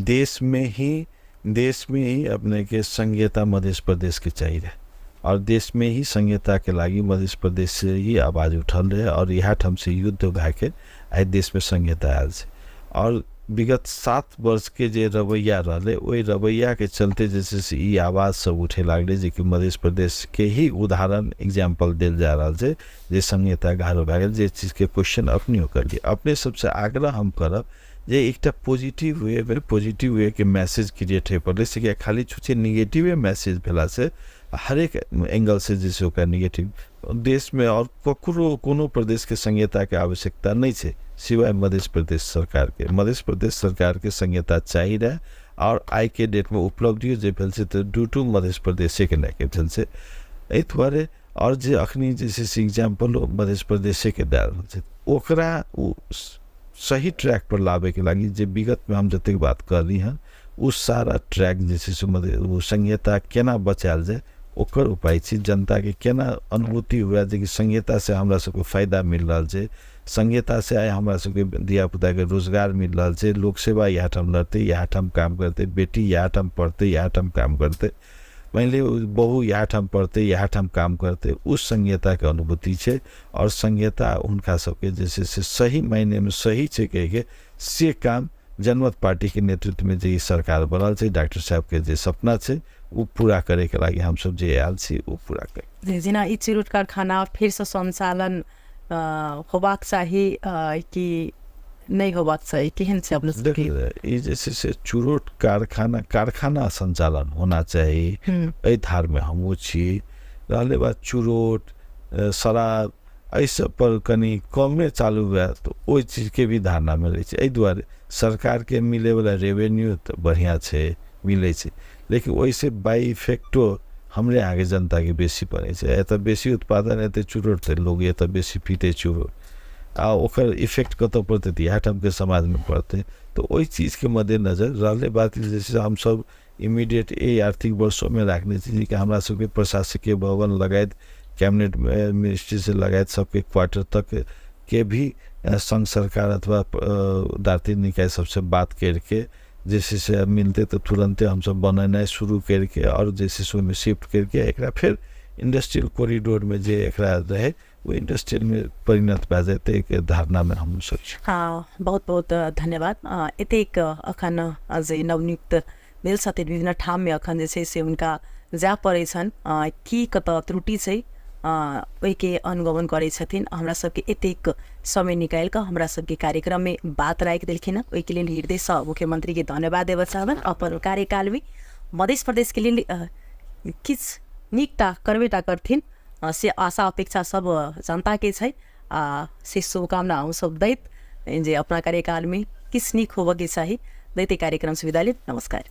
[SPEAKER 2] देशमे ही अपनेके संघीयता मध्य प्रदेशके चाही रहे और देशमे ही संघीयताके लागि मध्य प्रदेश से ही आवाज उठल रहे और इएह ठाम से युद्ध भए के आइ देशमे संघीयता आयल छै। और विगत 7 वर्षके जे रवैया रहलै ओहि रवैयाके चलते जे छै से ई आवाज सब उठे लागलै जेकि मध्य प्रदेशके ही उदाहरण एग्जाम्पल देल जा रहल छै जे संघीयता गाढ़ो भए गेल, जे चीजके क्वेश्चन अपनेहो करलियै। अपने सबसँ आग्रह हम करब जे एकटा पॉजिटिव वे में पॉजिटिव वे के मैसेज क्रिएट होय पड़लै से कि खाली छुछे निगेटिवे मैसेज भेलासँ हरेक एंगलसँ जे छै ओकरा निगेटिव देशमे और ककरो कोनो प्रदेशके संघीयताके आवश्यकता नहि छै सिवाय मध्य प्रदेश सरकारके। मध्य प्रदेश सरकारके संघीयता चाही रहे और आइके डेटमे उपलब्धियो जे भेल छै तऽ ड्यू टू मध्य प्रदेशेके लए के भेल छै। एहि दुआरे और जे अखनी जे छै से एग्जाम्पलो मध्य प्रदेशेके दए रहल छै, ओकरा ओ सही ट्रैक पर लाबैके लागि जे विगतमे हम जतेक बात कहली हँ ओ सारा ट्रैक जे छै से मध्य ओ संघीयता केना बचायल जाय ओकर उपाय छै। जनताके केना अनुभूति हुए जे कि संघीयतासँ हमरा सबके फायदा मिल रहल छै, संघीयतासँ आइ हमरा सबके धियापुताके रोजगार मिल रहल छै, लोक सेवा इएह ठाम लड़तै, इएह ठाम काम करतै, बेटी इएह ठाम पढ़तै, इएह ठाम काम करतै, मानि लिअ बहु इएह ठाम पढ़तै, इएह ठाम काम करतै, ओ संघीयताके अनुभूति छै। और संघीयता हुनका सबके जे छै से सही मायनेमे सही छै कहिके से काम जनमत पार्टीके नेतृत्वमे जे ई सरकार बनल छै, डॉक्टर साहबके जे सपना छै ओ पूरा करैके लागि हमसब जे आयल छी ओ पूरा कर।
[SPEAKER 1] जेना ई चिरुट कारखाना फेरसँ सञ्चालन होबाक चाही कि नहि होबाक चाही, केहन छै अपने सबके?
[SPEAKER 2] देखियौ, ई जे छै से चुरोट कारखाना सञ्चालन होना चाही, एहि धारमे हमहूँ छी। रहलै बात चुरोट शराब एहि सब पर कनि कमे चालू हुए तऽ ओहि चीजके भी धारणा मिलै छै। एहि दुआरे सरकारके मिलैवला रेवेन्यू तऽ बढ़िआँ छै, मिलै छै, लेकिन ओहिसँ बाइ इफेक्टो हमरे अहाँके जनताके बेसी पड़ै छै। एतऽ बेसी उत्पादन हेतै चुरोट तऽ लोक एतऽ बेसी पीतै चुरोट आ ओकर इफेक्ट कतऽ पड़तै तऽ इएह ठामके समाजमे पड़तै। तऽ ओहि चीजके मद्देनजर रहलै बात जे छै हमसब इमीडिएट एहि आर्थिक वर्षोमे राखने छी जे कि हमरा सबके प्रशासकीय भवन लगायत कैबिनेट मिनिस्ट्री से लगायत सबके क्वार्टर तक के भी संघ सरकार अथवा दार्तिक निकाय सबसे बात करके जे छै से मिलतै तऽ तुरन्ते हमसब बनेनाइ शुरू करके और जे छै से ओहिमे शिफ्ट करके एकरा फेर इंडस्ट्रियल कॉरिडोरमे जे एकरा रहै ओ इंडस्ट्रियलमे परिणत भए जेतै के धारणामे हमसब छी।
[SPEAKER 1] हँ, बहुत बहुत धन्यवाद। एतेक अखन जे नवनियुक्त भेल छथिन विभिन्न ठाममे अखन जे छै से हुनका जाय पड़ै छनि, की कतऽ त्रुटि छै ओहिके अनुगमन करै छथिन। हमरा सबके एतेक समय निकालि कऽ हमरा सबके कार्यक्रममे बात राखि देलखिन हँ, ओहिके लेल हृदयसँ मुख्यमंत्रीके धन्यवाद देबऽ चाहबनि। अपन कार्यकालमे मध्य प्रदेशके लेल किछु नीकटा करबेटा करथिन से आशा अपेक्षा सब जनताके छै आ से शुभकामना हम सब दैत जे अपना कार्यकालमे किछु नीक होबऽके चाही दैत कार्यक्रम से विदा लेब। नमस्कार।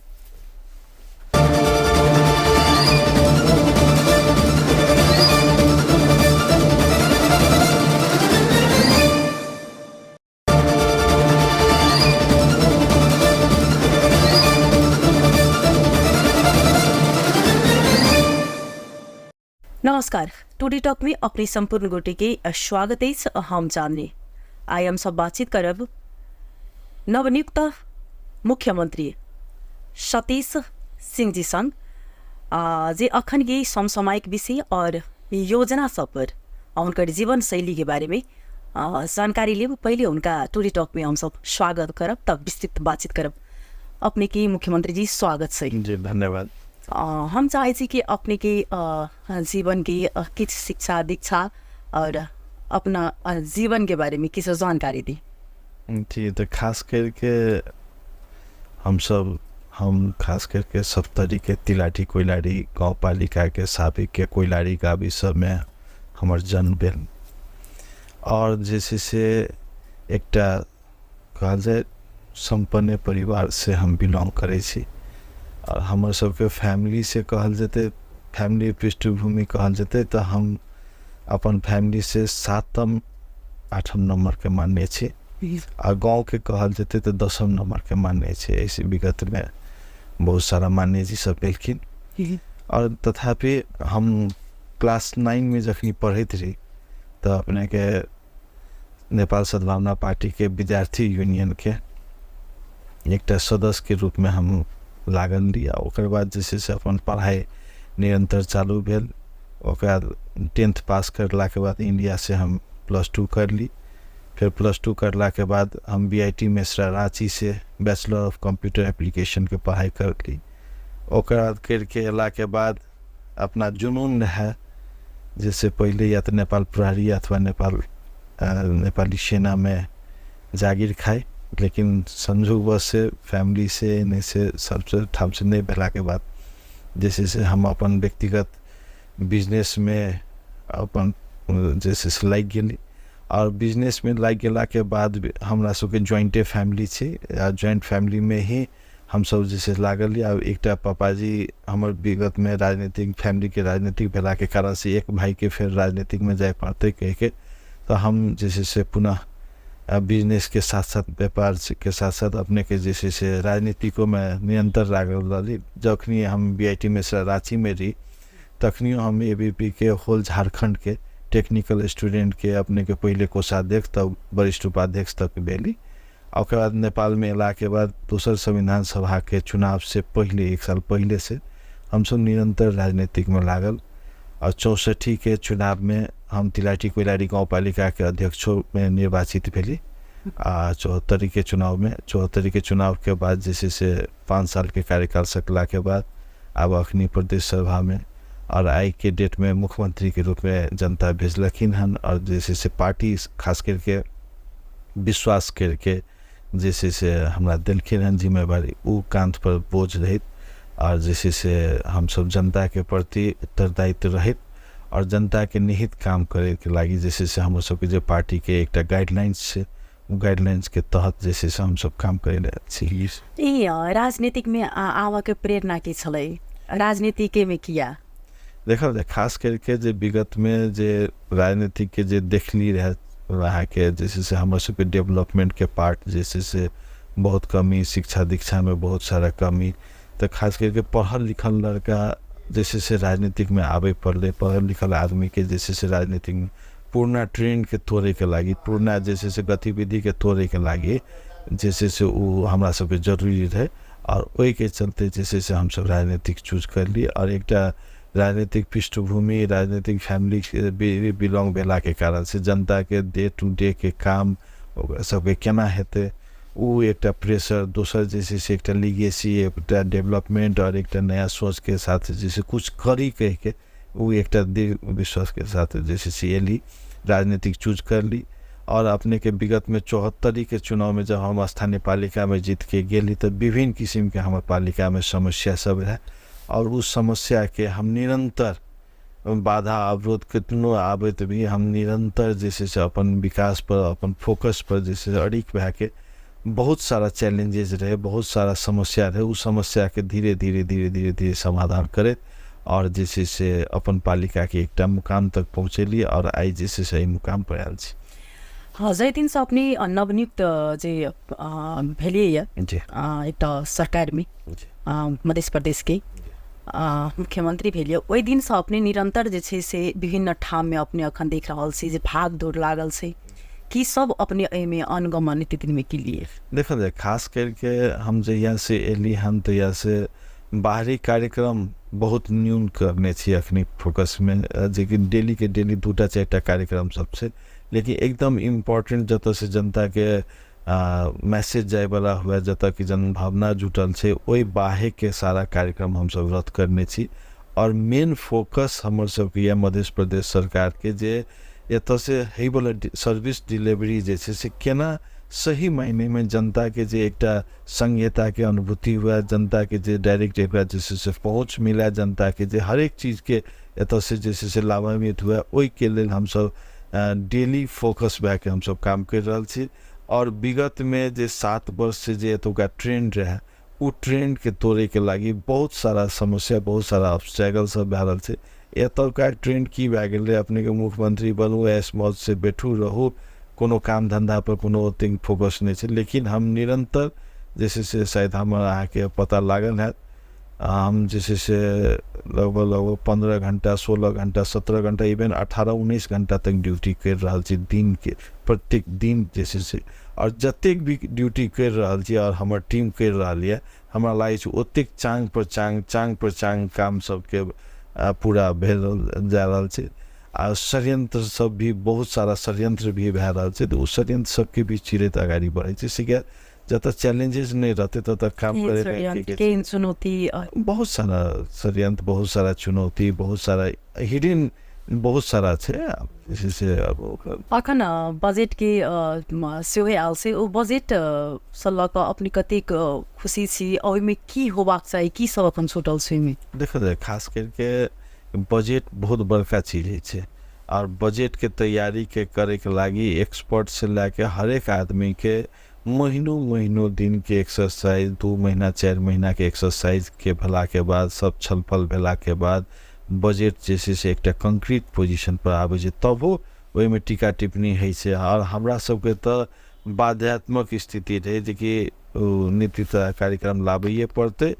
[SPEAKER 1] नमस्कार, टुडे टॉक में अपने संपूर्ण गोटे के स्वागत अछि। हम चांदनी आइ हम सब बातचीत करब नवनियुक्त मुख्यमंत्री सतीश सिंह जी संग जे अखन के समसामयिक विषय और योजना सब पर हुनकर जीवन शैली के बारे में जानकारी लेब। पहले उनका टुडे टॉक में हम सब स्वागत करब तब विस्तृत बातचीत करब। अपने के मुख्यमंत्री जी स्वागत छै।
[SPEAKER 2] जी धन्यवाद।
[SPEAKER 1] हम चाहै छी कि अपने के जीवन के किछु शिक्षा दीक्षा और अपना जीवन के बारे में किछु जानकारी दी।
[SPEAKER 2] जी तऽ खास करके हम खास करके सप्तरी के तिलाठी कोइलारी गाउँपालिका के साबिक के कोइलारी गाविस सबमे हमर जन्म भेल और जे छै से एकटा कहल जाय सम्पन्न परिवार से हम बिलोंग करै छी और हमर सबके फैमिली से कहल जेतै, फैमिली पृष्ठभूमि कहल जेतै तऽ हम अपन फैमिली से 7म 8म नम्बरके मानने छी आ गाँवके कहल जेतै तऽ 10म नम्बरके मानने छी। एहिसँ विगतमे बहुत सारा मान्यजी सब भेलखिन। आओर तथापि हम क्लास 9 में जखनी पढ़ैत रही तऽ अपनेके नेपाल सद्भावना पार्टीके विद्यार्थी यूनियनके एकटा सदस्यके रूपमे हम लागल रही। आ ओकर बाद जे छै से अपन पढ़ाइ निरन्तर चालू भेल। ओकरा 10th पास करलाके बाद इंडियासँ हम +2 करली। फेर +2 करलाके बाद हम BIT Mesra राँचीसँ बैचलर ऑफ कम्प्यूटर एप्लीकेशनके पढ़ाइ करली। ओकर बाद करिके अयलाके बाद अपना जुनून रहै, जैसे पहिले या तऽ नेपाल प्रहरी अथवा नेपाली सेनामे जागीर खाइ, लेकिन संजोगवश से फैमिली से एने से सबसे ठामसँ नहि भेलाके बाद जे छै से हम अपन व्यक्तिगत बिजनेसमे अपन जे छै से लागि गेली। आओर बिजनेसमे लागि गेलाके बाद हमरा सबके ज्वाइंटे फैमिली छै, आ ज्वाइंट फैमिलीमे ही हमसब जे छै लागल। आब एकटा पापाजी हमर विगतमे राजनीतिक फैमिलीके राजनीतिक भेलाके कारणसँ एक भाइके फेर राजनीतिकमे जाय पड़तै कहिके, तऽ हम जे छै से पुनः बिजनेसके साथ साथ व्यापारके साथ साथ अपनेके जे छै से राजनीतिकोमे निरन्तर लागल रहली। जखनी हम BIT Mesra राँचीमे रही तखनियो हम ABP के होल झारखण्डके टेक्निकल स्टूडेंटके अपनेके पहिले कोषाध्यक्ष तब वरिष्ठ उपाध्यक्ष तक भेली। ओकर बाद नेपालमे अयलाके बाद दोसर संविधान सभाके चुनावसँ पहिले 1 साल पहिले से हमसब निरन्तर राजनीतिकमे लागल। आओर 64 के चुनावमे हम तिलाठी कोइलारी गाउँपालिकाके अध्यक्षोमे निर्वाचित भेली। आ 74 के चुनावमे 74 के चुनावके बाद जे छै से 5 सालके कार्यकाल सकलाके बाद आब अखनी प्रदेश सभामे और आइके डेटमे मुख्यमंत्रीके रूपमे जनता भेजलखिन हन। और जे छै से पार्टी खास करके विश्वास करके जे छै से हमरा देलखिन हन जिम्मेवारी, ओ कांध पर बोझ रहैत और जे छै से हमसब जनताके प्रति उत्तरदायित्व रहैत और जनताके निहित काम करैके लागि जे छै से हमर सबके जे पार्टीके एकटा गाइडलाइंस छै ओ गाइडलाइंसके तहत जे छै से हमसब काम करि रहल छी।
[SPEAKER 1] ई राजनीतिकमे आबऽके प्रेरणा की छलै? राजनीतिकेमे किया?
[SPEAKER 2] देखल जाय खास करके जे विगतमे जे राजनीतिकके जे देखली रहै अहाँके जे छै से हमर सबके डेवलपमेंटके पार्ट जे छै से बहुत कमी, शिक्षा दीक्षामे बहुत सारा कमी, तऽ खास करके पढ़ल लिखल लड़का जे छै से राजनीतिकमे आबै पड़लै। पढ़ल लिखल आदमीके जे छै से राजनीतिकमे पुरना ट्रेंडके तोड़ैके लागि, पुरना जे छै से गतिविधिके तोड़ैके लागि जे छै से ओ हमरा सबके जरूरी रहै। आओर ओहिके चलते जे छै से हमसब राजनीतिक चूज करली। आओर एकटा राजनीतिक पृष्ठभूमि, राजनीतिक फैमिली बिलोंग भेलाके कारण से जनताके डे टू डे के काम ओकरा सबके केना हेतै ओ एकटा प्रेशर, दोसर जे छै से एकटा लीगेसी, एकटा डेवलपमेंट और एकटा नया सोचके साथ जे छै कुछ करी कहिके ओ एकटा दृढ़ विश्वासके साथ जे छै से एली, राजनीतिक चूज करली। और अपने के विगतमे 74 के चुनावमे जब हम स्थानीय पालिकामे जीतके गेली तऽ विभिन्न किसिमके हमर पालिकामे समस्या सब रहै और उस समस्याके हम निरन्तर बाधा अवरोध कितनो आबैत भी हम निरन्तर जे छै से अपन विकास पर, अपन फोकस पर जे छै से अड़िग भएके बहुत सारा चैलेंजेज रहे, बहुत सारा समस्या रहे, उ समस्याके धीरे धीरे धीरे धीरे धीरे समाधान करैत और जे छै से अपन पालिकाके एकटा मुकाम तक पहुँचेली और आइ जे छै से एहि मुकाम पर आयल छी।
[SPEAKER 1] हाँ, जाहि दिनसँ अपने नवनियुक्त जे भेलियै एकटा सरकारमे मध्य प्रदेशके मुख्यमंत्री भेलियै, ओहि दिनसँ अपने निरन्तर जे छै से विभिन्न ठाममे अपने अखन देख रहल छी जे भाग दौड़ लागल छै, की सब अपने एहिमे अनुगमन नित्य की लिए?
[SPEAKER 2] देखल जाय खास करके हम जहियासँ एली हन तहियासँ बाहरी कार्यक्रम बहुत न्यून करने छी अखनी फोकसमे, जेकि डेलीके डेली 2 4 कार्यक्रम सब छै, लेकिन एकदम इम्पोर्टेंट जतऽसँ जनताके मैसेज जायवला हुए, जतऽ कि जनभावना जुटल छै ओहि बाहेकके सारा कार्यक्रम हमसब रद्द करने छी। और मेन फोकस हमर सबके यऽ मध्य प्रदेश सरकारके जे एतऽसँ होइवला सर्विस डिलीवरी जे छै से केना सही मायनेमे जनताके जे एकटा संघीयताके अनुभूति हुए, जनताके जे डायरेक्ट एकरा जे छै से पहुँच मिले, जनताके जे हरेक चीजके एतऽसँ जे छै से लाभान्वित हुए, ओहिके लेल हमसब डेली फोकस भए के हमसब काम करि रहल छी। और विगतमे जे 7 वर्षसँ जे एतुका ट्रेंड रहै ओ ट्रेंडके तोड़ैके लागि बहुत सारा समस्या, बहुत सारा ऑब्स्टेकल सब भए रहल छै। एतुका ट्रेंड की भए गेलै, अपनेके मुख्यमंत्री बनू, ऐश मौजसँ बैठू रहू, कोनो काम धन्धा पर कोनो ओतेक फोकस नहि छै। लेकिन हम निरन्तर जे छै से शायद हमर अहाँके पता लागल हैत हम जे छै से लगभग लगभग 15 घंटा, 16 घंटा, 17 घंटा, इवन 18-19 घंटा तक ड्यूटी करि रहल छी दिनके, प्रत्येक दिन जे छै से। आओर जतेक भी ड्यूटी करि रहल छी आओर हमर टीम करि रहल यऽ, हमरा लागै छै ओतेक चाँग पर चाँग, चाँग पर चाँग काम सबके पूरा भेल जा रहल छै। आ षड्यंत्र सब भी, बहुत सारा षड्यंत्र भी भए रहल छै, तऽ ओ षड्यंत्र सबके भी चिरैत अगाडि बढ़ै छै। से किया जतऽ चैलेंजेस नहि रहतै ततऽ काम
[SPEAKER 1] करे चुनौती,
[SPEAKER 2] बहुत सारा षड्यंत्र, बहुत सारा चुनौती, बहुत सारा हिडन, बहुत सारा छै जे से। अब
[SPEAKER 1] अखन बजेटके सेहो आयल छै, ओ बजेट सँ लऽ कऽ अपने कतेक खुशी छी, ओहिमे की होबाक चाही, की सब अखन छूटल छै ओहिमे?
[SPEAKER 2] देखल जाय खास करके बजट बहुत बड़का चीज होइ छै, आओर बजटके तैयारीके करैके लागि एक्सपर्ट से लए के हरेक आदमीके महीनों महीनों दिनके एक्सरसाइज, 2 महीना 4 महीनाके एक्सरसाइजके भेलाके बाद, सब छलफल भेलाके बाद बजट जे छै से एकटा कंक्रीट पोजिशन पर आबै छै, तबो ओहिमे टीका टिप्पणी होइ छै। आओर हमरा सबके तऽ बाध्यात्मक स्थिति रहै जेकि नीति कार्यक्रम लाबैए पड़तै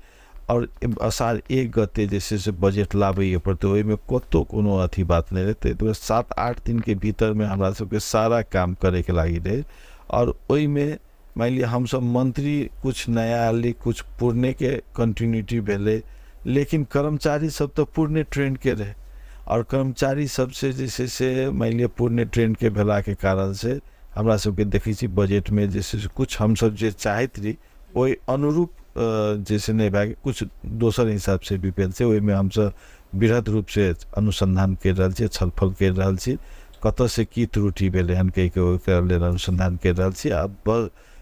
[SPEAKER 2] आओर असार 1 गते जे छै से बजट लाबैए पड़तै, ओहिमे कतहु कोनो अथी बात नहि रहै। ताहि दुआरे 7-8 दिनके भीतरमे हमरा सबके सारा काम करैके लागि रहै। आओर ओहिमे मानि लिअ हमसब मंत्री कुछ नया आयलै, कुछ पुरनेके कंटिन्यूटी भेलै, लेकिन कर्मचारी सब तऽ पुरने ट्रेंडके रहै। आओर कर्मचारी सबसे जे छै से मानि लिअ पुरने ट्रेंडके भेलाके कारण से हमरा सबके देखै छी बजटमे जे छै से कुछ हमसब जे चाहैत रही ओहि अनुरूप जे छै नहि भए गेल, कुछ दोसर हिसाबसँ भी भेल छै। ओहिमे हमसब वृहद रूपसँ अनुसन्धान करि रहल छी, छलफल करि रहल छी, कतऽसँ की त्रुटि भेलै हन कहिके ओकरा लेल अनुसन्धान करि रहल छी। आ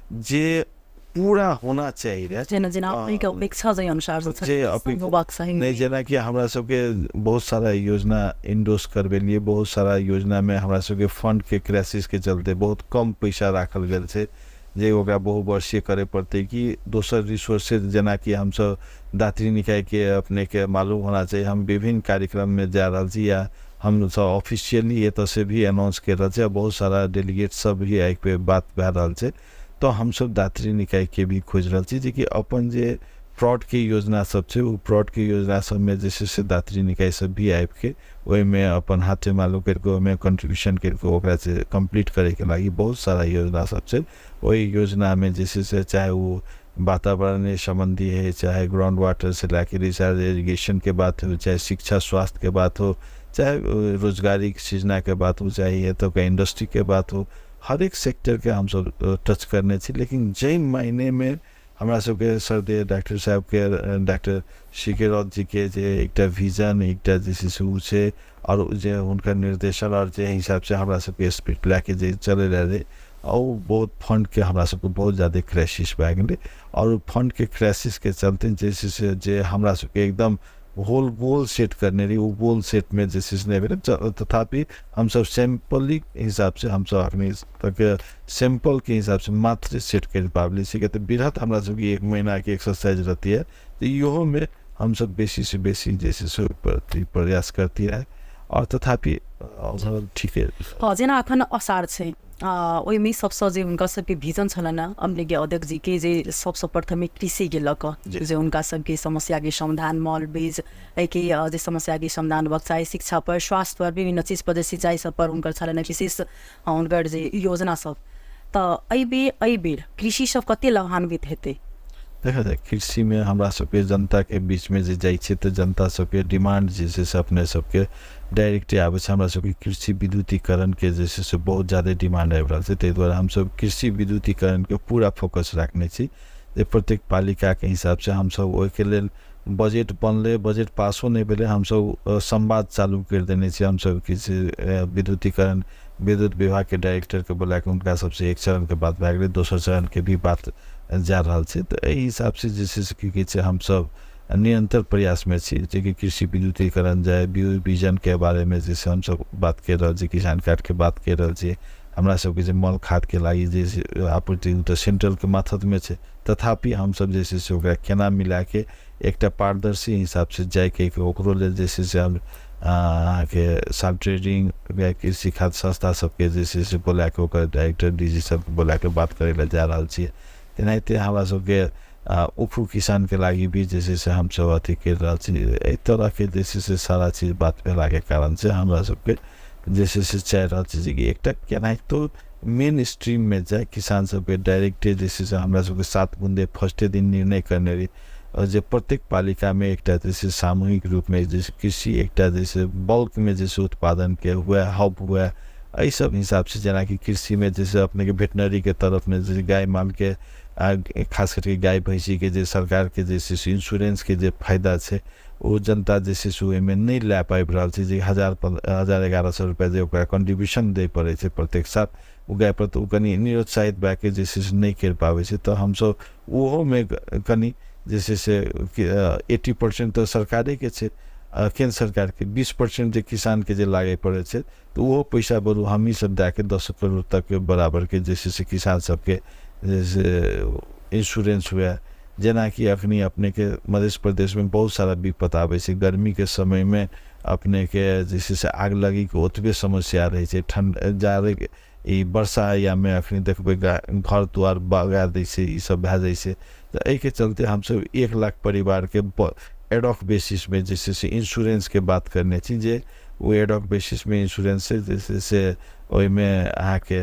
[SPEAKER 2] जे पूरा होना चाही रहै,
[SPEAKER 1] जेना जेना अपनेके अपेक्षा जे अनुसार
[SPEAKER 2] जे नहि, जेनाकि हमरा सबके बहुत सारा योजना इंडोर्स करबेलियै, बहुत सारा योजनामे हमरा सबके फंडके क्राइसिसके चलते बहुत कम पैसा राखल गेल छै जे ओकरा बहुवर्षीय करे पड़तै कि दोसर रिसोर्सेज, जेनाकि हमसब दात्री निकायके अपनेके मालूम होना चाही, हम विभिन्न कार्यक्रममे जा रहल छी या हमसब ऑफिशियली एतऽसँ भी अनाउंस करि रहल छी, बहुत सारा डेलीगेट सब भी एहि पे बात भए रहल छै। तऽ हमसब दात्री निकायके भी खोजि रहल छी जेकि अपन जे प्लॉटके योजना सब छै ओ प्लॉटके योजना सबमे जे छै से दात्री निकाय सब भी आबिके ओहिमे अपन हाथे मालूम करिके ओहिमे कंट्रीब्यूशन करिके ओकरा से कम्प्लीट करैके लागि बहुत सारा योजना सब छै। ओहि योजनामे जे छै से चाहे ओ वातावरण सम्बन्धी है, चाहे ग्राउंड वाटर से लए के रिचार्ज इरिगेशनके बात हो, चाहे शिक्षा स्वास्थ्यके बात हो, चाहे रोजगारी सृजनाके बात हो, चाहे एतुका इंडस्ट्रीके बात हो, हरेक सेक्टरके हमसब टच करने छी। लेकिन जाहि मायनेमे हमरा सबके सरदेव डॉक्टर साहबके, डॉक्टर सी के रौत जीके जे एकटा विजन, एकटा जे छै से ओ छै, आओर जे हुनकर निर्देशन आओर जे हिसाबसँ हमरा सबके स्पीड लए के जे चलै रहै, ओ बहुत फंडके हमरा सबके बहुत ज्यादे क्राइसिस भए गेलै। आओर फंडके क्राइसिसके चलते जे छै से जे हमरा सबके एकदम होल गोल सेट करने रही ओ गोल सेटमे जे छै से नहि भेलै। तथापि हमसब सैम्पलिक हिसाबसँ हमसब अखनी तक सैम्पलके हिसाबसँ मात्र सेट करि पाबली छी, तऽ वृहत हमरा सबके 1 महीनाके एक्सरसाइज रहती है, तऽ इहोमे हमसब बेसीसँ बेसी जे छै से ओहि प्रयास करती रहे। आओर तथापि ठीक है।
[SPEAKER 1] जेना अखन असार छै, ओहिमे सबसँ जे हुनका सबके विजन छलनि हँ अपनेके अध्यक्ष जीके, जे सबसँ प्रथमे कृषिके लऽ कऽ जे हुनका सबके समस्याके समाधान, मल बीज एहिके जे समस्याके समाधान होबाक चाही, शिक्षा पर, स्वास्थ्य पर, विभिन्न चीज पर, जे सिंचाई सब पर हुनकर छलनि विशेष हुनकर जे योजना सब, तऽ एहिबेर कृषि सब कते लाभान्वित हेतै?
[SPEAKER 2] देखा जाय कृषिमे हमरा सबके जनताके बीचमे जे जाइ छै तऽ जनता सबके डिमांड जे छै से अपने सबके डायरेक्टे आबै छै। हमरा सबके कृषि विद्युतीकरणके जे छै से बहुत ज्यादे डिमांड आबि रहल छै, ताहि दुआरे हमसब कृषि विद्युतीकरणके पूरा फोकस राखने छी जे प्रत्येक पालिकाके हिसाबसँ हमसब ओहिके लेल बजट बनलै, बजट पासो नहि भेलै, हमसब संवाद चालू करि देने छी। हमसब कृषि विद्युतीकरण विद्युत विभागके डायरेक्टरके बोलाके हुनका सबसँ एक चरणके बात भए गेलै, दोसर चरणके भी बात जा रहल छै। तऽ एहि हिसाबसँ जे छै से की कहै छै हमसब निरन्तर प्रयासमे छी जेकि कृषि विद्युतीकरण जाय, बिजनके बारेमे जे छै हमसब बात करि रहल छी, किसान कार्डके बात करि रहल छी। हमरा सबके जे मल खादके लागि जे आपूर्ति तऽ सेंट्रलके माथतमे छै, तथापि हमसब जे छै से ओकरा केना मिलाके एकटा पारदर्शी हिसाबसँ जाइके ओकरो लेल जे छै से हम अहाँके साल ट्रेडिंग कृषि खाद संस्था सबके जे छै से बोलाके ओकर डायरेक्टर डी जी सबके बोलाके बात करै लए जा रहल छियै। तेनाहिते हमरा सबके उखु किसानके लागि भी जे छै से हमसब अथी करि रहल छी। एहि तरहके जे छै से सारा चीज बात भेलाके कारण से हमरा सबके जे छै से चाहि रहल छी जेकि एकटा केनाहितो मेन स्ट्रीममे जाय, किसान सबके डायरेक्टे जे छै से हमरा सबके 7 बुन्दे फर्स्टे दिन निर्णय करने रही जे प्रत्येक पालिकामे एकटा जे छै सामूहिक रूपमे जे कृषि एकटा जे छै बल्कमे जे छै उत्पादनके हुए, हब हुए, एहि सब हिसाबसँ। जेनाकि कृषिमे जे छै अपनेके वेटनरीके तरफमे जे गाय मालके, खास करके गाय भैँसीके जे सरकारके जे छै से इन्स्योरेन्सके जे फायदा छै ओ जनता जे छै से ओहिमे नहि लए पाबि रहल छै, जे 1000-1100 रुपैआ जे ओकरा कन्ट्रीब्यूशन दै पड़ै छै प्रत्येक साल ओ गायपर, तऽ ओ कनि निरुत्साहित भए कऽ जे छै से नहि करि पाबै छै। तऽ हमसब ओहोमे कनि जे छै से 80% तऽ सरकारेके छै, केन्द्र सरकारके, 20% जे किसानके जे लागै पड़ै छै तऽ ओहो पैसा बरु हमही सब दए कऽ 10 करोड़ तकके बराबरके जे छै से किसान सबके जे से इन्स्योरेन्स हुए। जेनाकि अखनी अपनेके मध्य प्रदेशमे बहुत सारा विपद आबै छै, गर्मीके समयमे अपनेके जे छै से आग लगीके ओतबे समस्या रहै छै, ठण्ड जाड़े ई वर्षा यामे अखनी देखबै घर द्वार बगा दै छै, ई सब भए जाइ छै। तऽ एहिके चलते हमसब 1 लाख परिवारके एडॉक बेसिसमे जे छै से इन्स्योरेन्सके बात करने छी, जे ओ एडॉक बेसिसमे इन्स्योरेन्स जे छै से ओहिमे अहाँके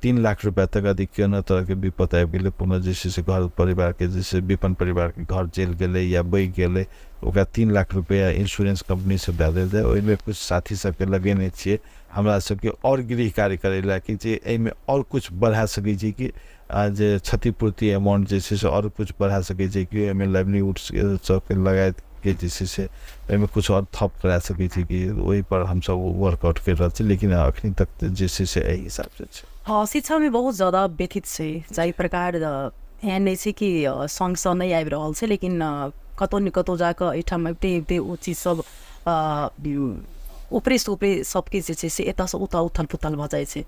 [SPEAKER 2] 3 लाख रुपैआ तक यदि कोनो तरहके विपद आबि गेलै, कोनो जे छै से घर परिवारके जे छै विपन्न परिवारके घर जलि गेलै या बहि गेलै, ओकरा 3 लाख रुपैआ इन्स्योरेन्स कम्पनीसँ दए देल जाय। ओहिमे किछु साथी सबके लगेने छियै हमरा सबके आओर गृह कार्य करै लए कि जे एहिमे आओर किछु बढ़ा सकै छी कि जे क्षतिपूर्ति अमाउंट जे छै से आओर किछु बढ़ा सकै छै कि ओहिमे लाइवलीहुड सबके लगाके जे छै से ओहिमे किछु आओर थप करा सकै छी कि, ओहिपर हमसब वर्कआउट करि रहल छी, लेकिन अखनी तक जे छै से एहि हिसाबसँ छै।
[SPEAKER 1] हँ, शिक्षामे बहुत ज्यादा व्यथित छै, जाहि प्रकार एहन नहि छै कि सङ्गसँ नहि आबि रहल छै, लेकिन कतहु ने कतहु जाकऽ एहिठाम अबिते अबिते ओ चीज सब ऊपरेसँ ऊपरे सबकिछु जे छै से एतऽसँ ओतऽ उथल पुथल भऽ जाइ छै।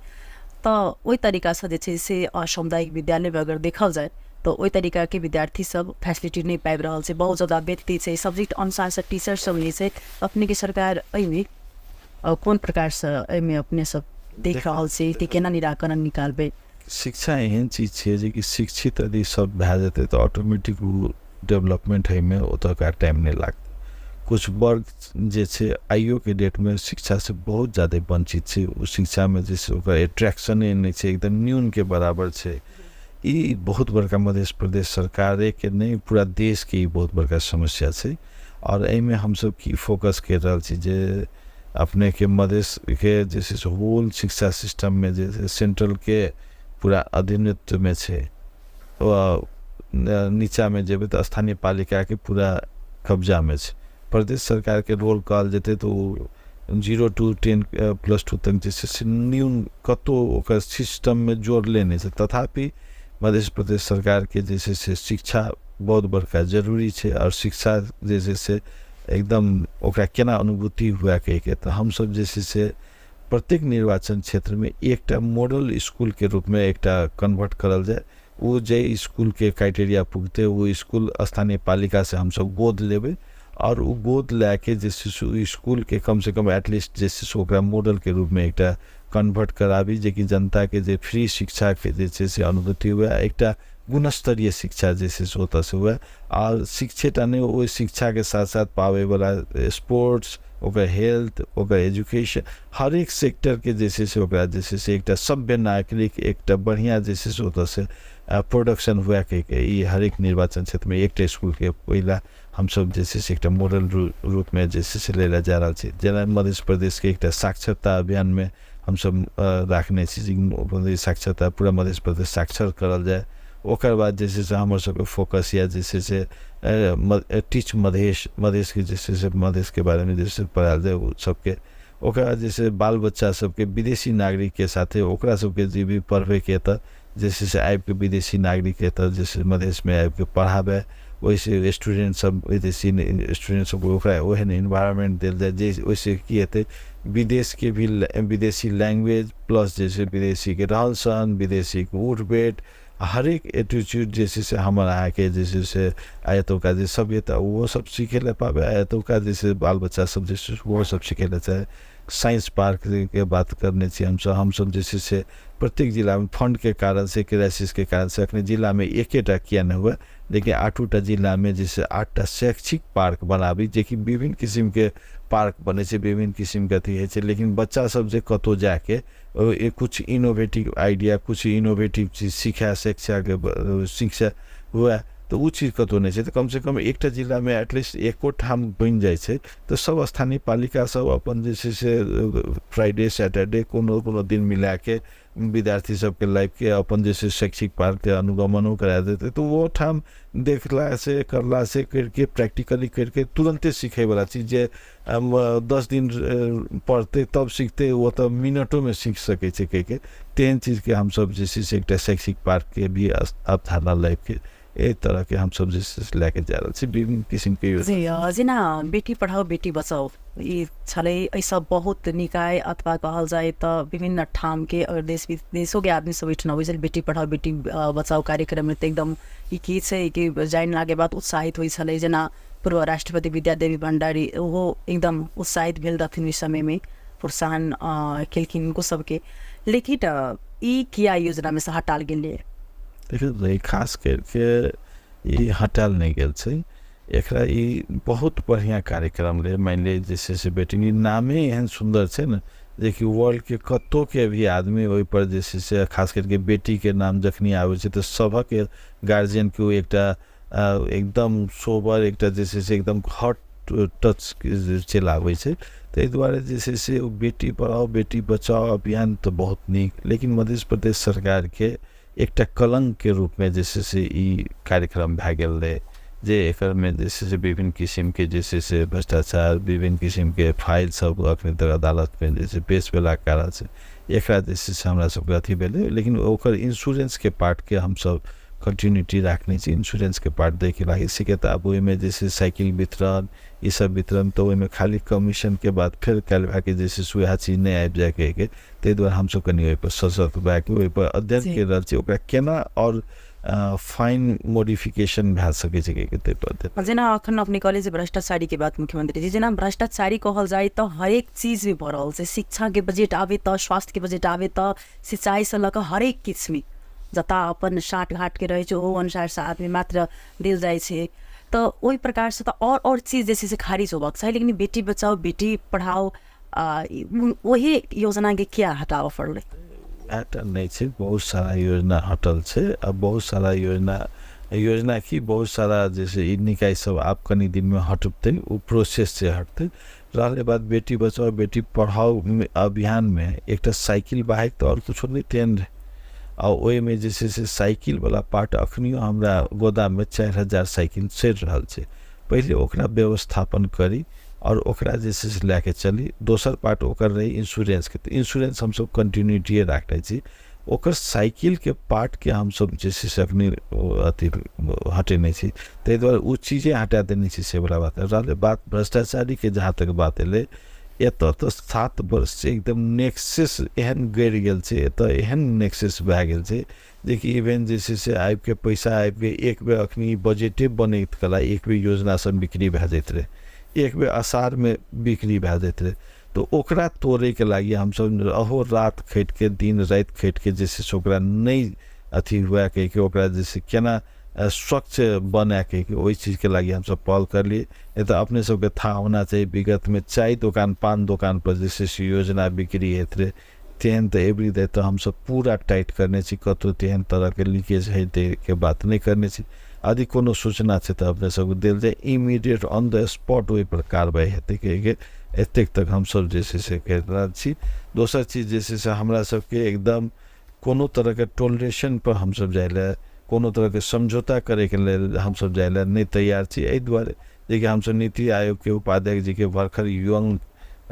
[SPEAKER 1] तऽ ओहि तरीकासँ जे छै से सामुदायिक विद्यालयमे अगर देखल जाय तऽ ओहि तरीकाके विद्यार्थी सब फैसिलिटी नहि पाबि रहल छै, बहुत ज्यादा व्यथित छै, सब्जेक्ट अनुसारसँ टीचर सब नहि छै। अपनेके सरकार एहिमे कोन प्रकारसँ एहिमे अपने सब देख रहल छी कि केना निराकरण निकालबै?
[SPEAKER 2] शिक्षा एहन चीज छै जेकि शिक्षित यदि सब भए जेतै तऽ ऑटोमेटिक ओ डेवलपमेंट होइमे ओतुका टाइम नहि लागतै। कुछ वर्ग जे छै आइयोके डेटमे शिक्षासँ बहुत ज्यादे वञ्चित छै, ओ शिक्षामे जे छै ओकर एट्रैक्शने नहि छै, एकदम न्यूनके बराबर छै। ई बहुत बड़का मध्य प्रदेश सरकारेके नहि पूरा देशके ई बहुत बड़का समस्या छै। आओर एहिमे हमसब की फोकस करि रहल छी जे अपनेके मधेशके जे छै से होल शिक्षा सिस्टममे जे छै सेंट्रलके पूरा अधीनत्वमे छै, नीचाँमे जेबै तऽ स्थानीय पालिकाके पूरा कब्जामे छै। प्रदेश सरकारके रोल कहल जेतै तऽ ओ 0 to 10 +2 तक जे छै से न्यून कतहु ओकर सिस्टममे जोड़ले नहि छै। तथापि मध्य प्रदेश सरकारके जे छै से शिक्षा बहुत बड़का जरूरी छै, आओर शिक्षा जे छै से एकदम ओकरा केना अनुभूति हुए कहिके तऽ हमसब जे छै से प्रत्येक निर्वाचन क्षेत्रमे एकटा मॉडल स्कूलके रूपमे एकटा कन्वर्ट करल जाय। ओ जे स्कूलके क्राइटेरिया पुगतै ओ स्कूल स्थानीय पालिकासँ हमसब गोद लेबै, आओर ओ गोद लए के जे छै से ओहि स्कूलके कमसँ कम एटलीस्ट जे छै से ओकरा मॉडलके रूपमे एकटा कन्वर्ट कराबी, जेकि जनताके जे फ्री शिक्षाके जे छै से अनुभूति हुए, एकटा गुणस्तरीय शिक्षा जे छै से ओतऽसँ हुए। आओर शिक्षेटा नहि, ओहि शिक्षाके साथ साथ पाबैवला स्पोर्ट्स, ओकर हेल्थ, ओकर एजुकेशन, हरेक सेक्टरके जे छै से ओकरा जे छै से एकटा सभ्य नागरिक एकटा बढ़िआँ जे छै से ओतऽसँ प्रोडक्शन हुए कहिके ई हरेक निर्वाचन क्षेत्रमे एकटा स्कूलके पहिला हमसब जे छै से एकटा मॉडल रूपमे जे छै से लै लए जा रहल छी। जेना मध्य प्रदेशके एकटा साक्षरता अभियानमे हमसब राखने छी जे साक्षरता पूरा मध्य प्रदेश साक्षर करल जाय। ओकर बाद जे छै से हमर सबके फोकस यऽ जे छै से टीच मधेश, मधेशके जे छै से मधेशके बारेमे जे छै पढ़ायल जाय ओ सबके। ओकर बाद जे छै बाल बच्चा सबके विदेशी नागरिकके साथे ओकरा सबके जे भी पढ़बैके तऽ जे छै से आबिके विदेशी नागरिकके एतऽ जे छै मधेशमे आबिके पढ़ाबै, ओहिसँ स्टूडेंट सब विदेशी स्टूडेंट सबके ओकरा ओहन इन्वायरमेंट देल जाय जे ओहिसँ की हेतै विदेशके भी विदेशी लैंग्वेज प्लस जे छै विदेशीके रहन सहन, विदेशीके उठ बैठ, हरेक एटीट्यूड जे छै से हमर अहाँके जे छै से आ एतुका जे सभ्यता ओहो सब सीखै लए पाबै, आ एतुका जे छै बाल बच्चा सब जे छै ओहो सब सीखै लए चाहै। साइंस पार्कके बात करने छी हमसब जे छै से प्रत्येक जिलामे फंडके कारणसँ, क्राइसिसके कारणसँ अखने जिलामे एकेटा किया नहि हुए, लेकिन 8टा जिलामे जे छै 8टा शैक्षिक पार्क बनाबी, जेकि विभिन्न किसिमके पार्क बनै छै, विभिन्न किसिमके अथी होइ छै, लेकिन बच्चा सब जे कतहु जाके कुछ इनोवेटिव आइडिया, कुछ इनोवेटिव चीज सीखै, शिक्षाके शिक्षा हुए, तऽ ओ चीज कतहु नहि छै। तऽ कमसँ कम एकटा जिलामे एटलीस्ट एको ठाम बनि जाइ छै तऽ सब स्थानीय पालिका सब अपन जे छै से फ्राइडे सैटरडे कोनो कोनो दिन मिलाके विद्यार्थी सबके लाइफके अपन जे छै शैक्षिक पार्कके अनुगमनो करा देतै। तऽ ओ ठाम देखलासँ करलासँ करिके प्रैक्टिकली करिके तुरन्ते सिखैवला चीज जे 10 दिन पढ़तै तब सिखतै, ओ तऽ मिनटोमे सीख सकै छै कहिके, तेहन चीजके हमसब जे छै से एकटा शैक्षिक पार्कके भी अवधारणा लाइफके एहि तरहके हमसब जे छै से लए के जा रहल छी विभिन्न किसिमके योजना।
[SPEAKER 1] जी, जेना बेटी पढ़ाओ बेटी बचाओ ई छलै, एहिसँ बहुत निकाय अथवा कहल जाय तऽ विभिन्न ठामके और देश विदेशोके आदमी सब एहिठाम अबै छलै। बेटी पढ़ाओ बेटी बचाओ कार्यक्रममे तऽ एकदम ई की छै कि जानलाके बाद उत्साहित होइ छलै। जेना पूर्व राष्ट्रपति विद्यादेवी भण्डारी ओहो एकदम उत्साहित भेल रहथिन ओहि समयमे, प्रोत्साहन केलखिन हुनको सबके। लेकिन ई किया योजनामे से हटाल गेलै?
[SPEAKER 2] देखियौ, खास करिके ई हटायल नहि गेल छै, एकरा ई बहुत बढ़िआँ कार्यक्रम रहै। मानि लिअ जे छै से बेटी ई नामे एहन सुन्दर छै ने जेकि वर्ल्डके कतहुके भी आदमी ओहिपर जे छै से खास करिके बेटीके नाम जखनी आबै छै तऽ सभक गार्जियनके ओ एकटा एकदम सोबर एकटा जे छै से एकदम हॉट टच चलि आबै छै। ताहि दुआरे जे छै से ओ बेटी पढ़ाओ बेटी बचाओ अभियान तऽ बहुत नीक, लेकिन मध्य प्रदेश सरकारके एकटा कलङ्कके रूपमे जे छै से ई कार्यक्रम भए गेल रहै, जे एकरमे जे छै से विभिन्न किसिमके जे छै से भ्रष्टाचार, विभिन्न किसिमके फाइल सब अखन तक अदालतमे जे छै पेश भेलाके कारणसँ एकरा जे छै से हमरा सबके अथी भेलै। लेकिन ओकर इन्श्योरेंसके पार्टके हमसब कंटिन्यूटी राखने छी, इन्श्योरेंसके पार्ट दैके लागि सीखे। तऽ आब ओहिमे जे छै साइकिल वितरण ई सब वितरण तऽ ओहिमे खाली कमीशनके बाद फेर काल्हि भए जे छै से वएह चीज नहि आबि जाय कहिके, ताहि दुआरे हमसब कनि ओहिपर सशक्त भए कऽ ओहिपर अध्ययन करि रहल छी, ओकरा केना आओर फाइन मॉडिफिकेशन भए सकै छै कहिके ताहिपर अध्ययन।
[SPEAKER 1] जेना अखन अपने कहलियै जे भ्रष्टाचारीके बात मुख्यमंत्री जी, जेना भ्रष्टाचारी कहल जाय तऽ हरेक चीजमे भऽ रहल छै। शिक्षाके बजट आबै तऽ, स्वास्थ्यके बजट आबै तऽ, सिंचाइसँ लऽ कऽ हरेक किछुमे जतऽ अपन साँठ घाटके रहै छै ओहो अनुसारसँ आदमी मात्र देल जाइ छै। तऽ ओहि प्रकारसँ तऽ आओर चीज जे छै से खारिज होबाक चाही, लेकिन बेटी बचाओ बेटी पढ़ाओ ओही योजनाके किया हटाबऽ पड़लै?
[SPEAKER 2] वएहटा नहि छै, बहुत सारा योजना हटल छै। आ बहुत सारा योजना योजना की बहुत सारा जे छै ई निकाय सब आब कनि दिनमे हटतै, ओ प्रोसेस छै हटतै। रहलै बात बेटी बचाओ बेटी पढ़ाओ अभियानमे एकटा साइकिल बाइक तऽ आओर किछो नहि तेहन रहै। आ ओहिमे जे छै से साइकिलवला पार्ट अखनियो हमरा गोदाममे 4000 साइकिल सड़ि रहल छै। पहिले ओकरा व्यवस्थापन करी आओर ओकरा जे छै से लए कऽ चली। दोसर पार्ट ओकर रहै इन्श्योरेंसके, तऽ इन्श्योरेंस हमसब कंटिन्यूटीए राखने छी। ओकर साइकिलके पार्टके हमसब जे छै से अखनी अथी हटेने छी, ताहि दुआरे ओ चीजे हटा देने छी से वला बात। रहलै बात भ्रष्टाचारीके, जहाँ तक बात एलै एतऽ तऽ 7 वर्ष से एकदम नेक्सेस एहन गड़ि गेल छै, एतऽ एहन नेक्सेस भए गेल छै जेकि इवेन जे छै से आबिके पैसा आबिके एक बेर अखनी बजटे बनैत कला एक बेर योजना सब बिक्री भए जाइत रहै, एक बेर असारमे बिक्री भए जाइत रहै। तऽ ओकरा तोड़ैके लागि हमसब अहोरात खटिके दिन राति खटिके जे छै से ओकरा नहि अथी हुए कहिके ओकरा जे छै केना स्वच्छ बनाए कहिके ओहि चीजके लागि हमसब पहल करलियै। नहि तऽ अपने सबके थाह होना चाही, विगतमे चाय दोकान पान दोकानपर जे छै से योजना बिक्री होइत रहै, तेहन तऽ एवरी डे तऽ हमसब पूरा टाइट करने छी, कतहु तेहन तरहके लीकेज होइके बात नहि करने छी। यदि कोनो सूचना छै तऽ अपने सबके देल जाय, इमीडिएट ऑन the spot ओहिपर कार्रवाइ हेतै कहिके एतेक तक हमसब जे छै से करि रहल छी। दोसर चीज जे छै से हमरा सबके एकदम कोनो तरहके टोलरेशनपर हमसब जाइ लए, कोनो तरहके समझौता करैके लेल हमसब जाइ लए नहि तैयार छी। एहि दुआरे जेकि हमसब नीति आयोगके उपाध्यक्ष जीके भरखर यंग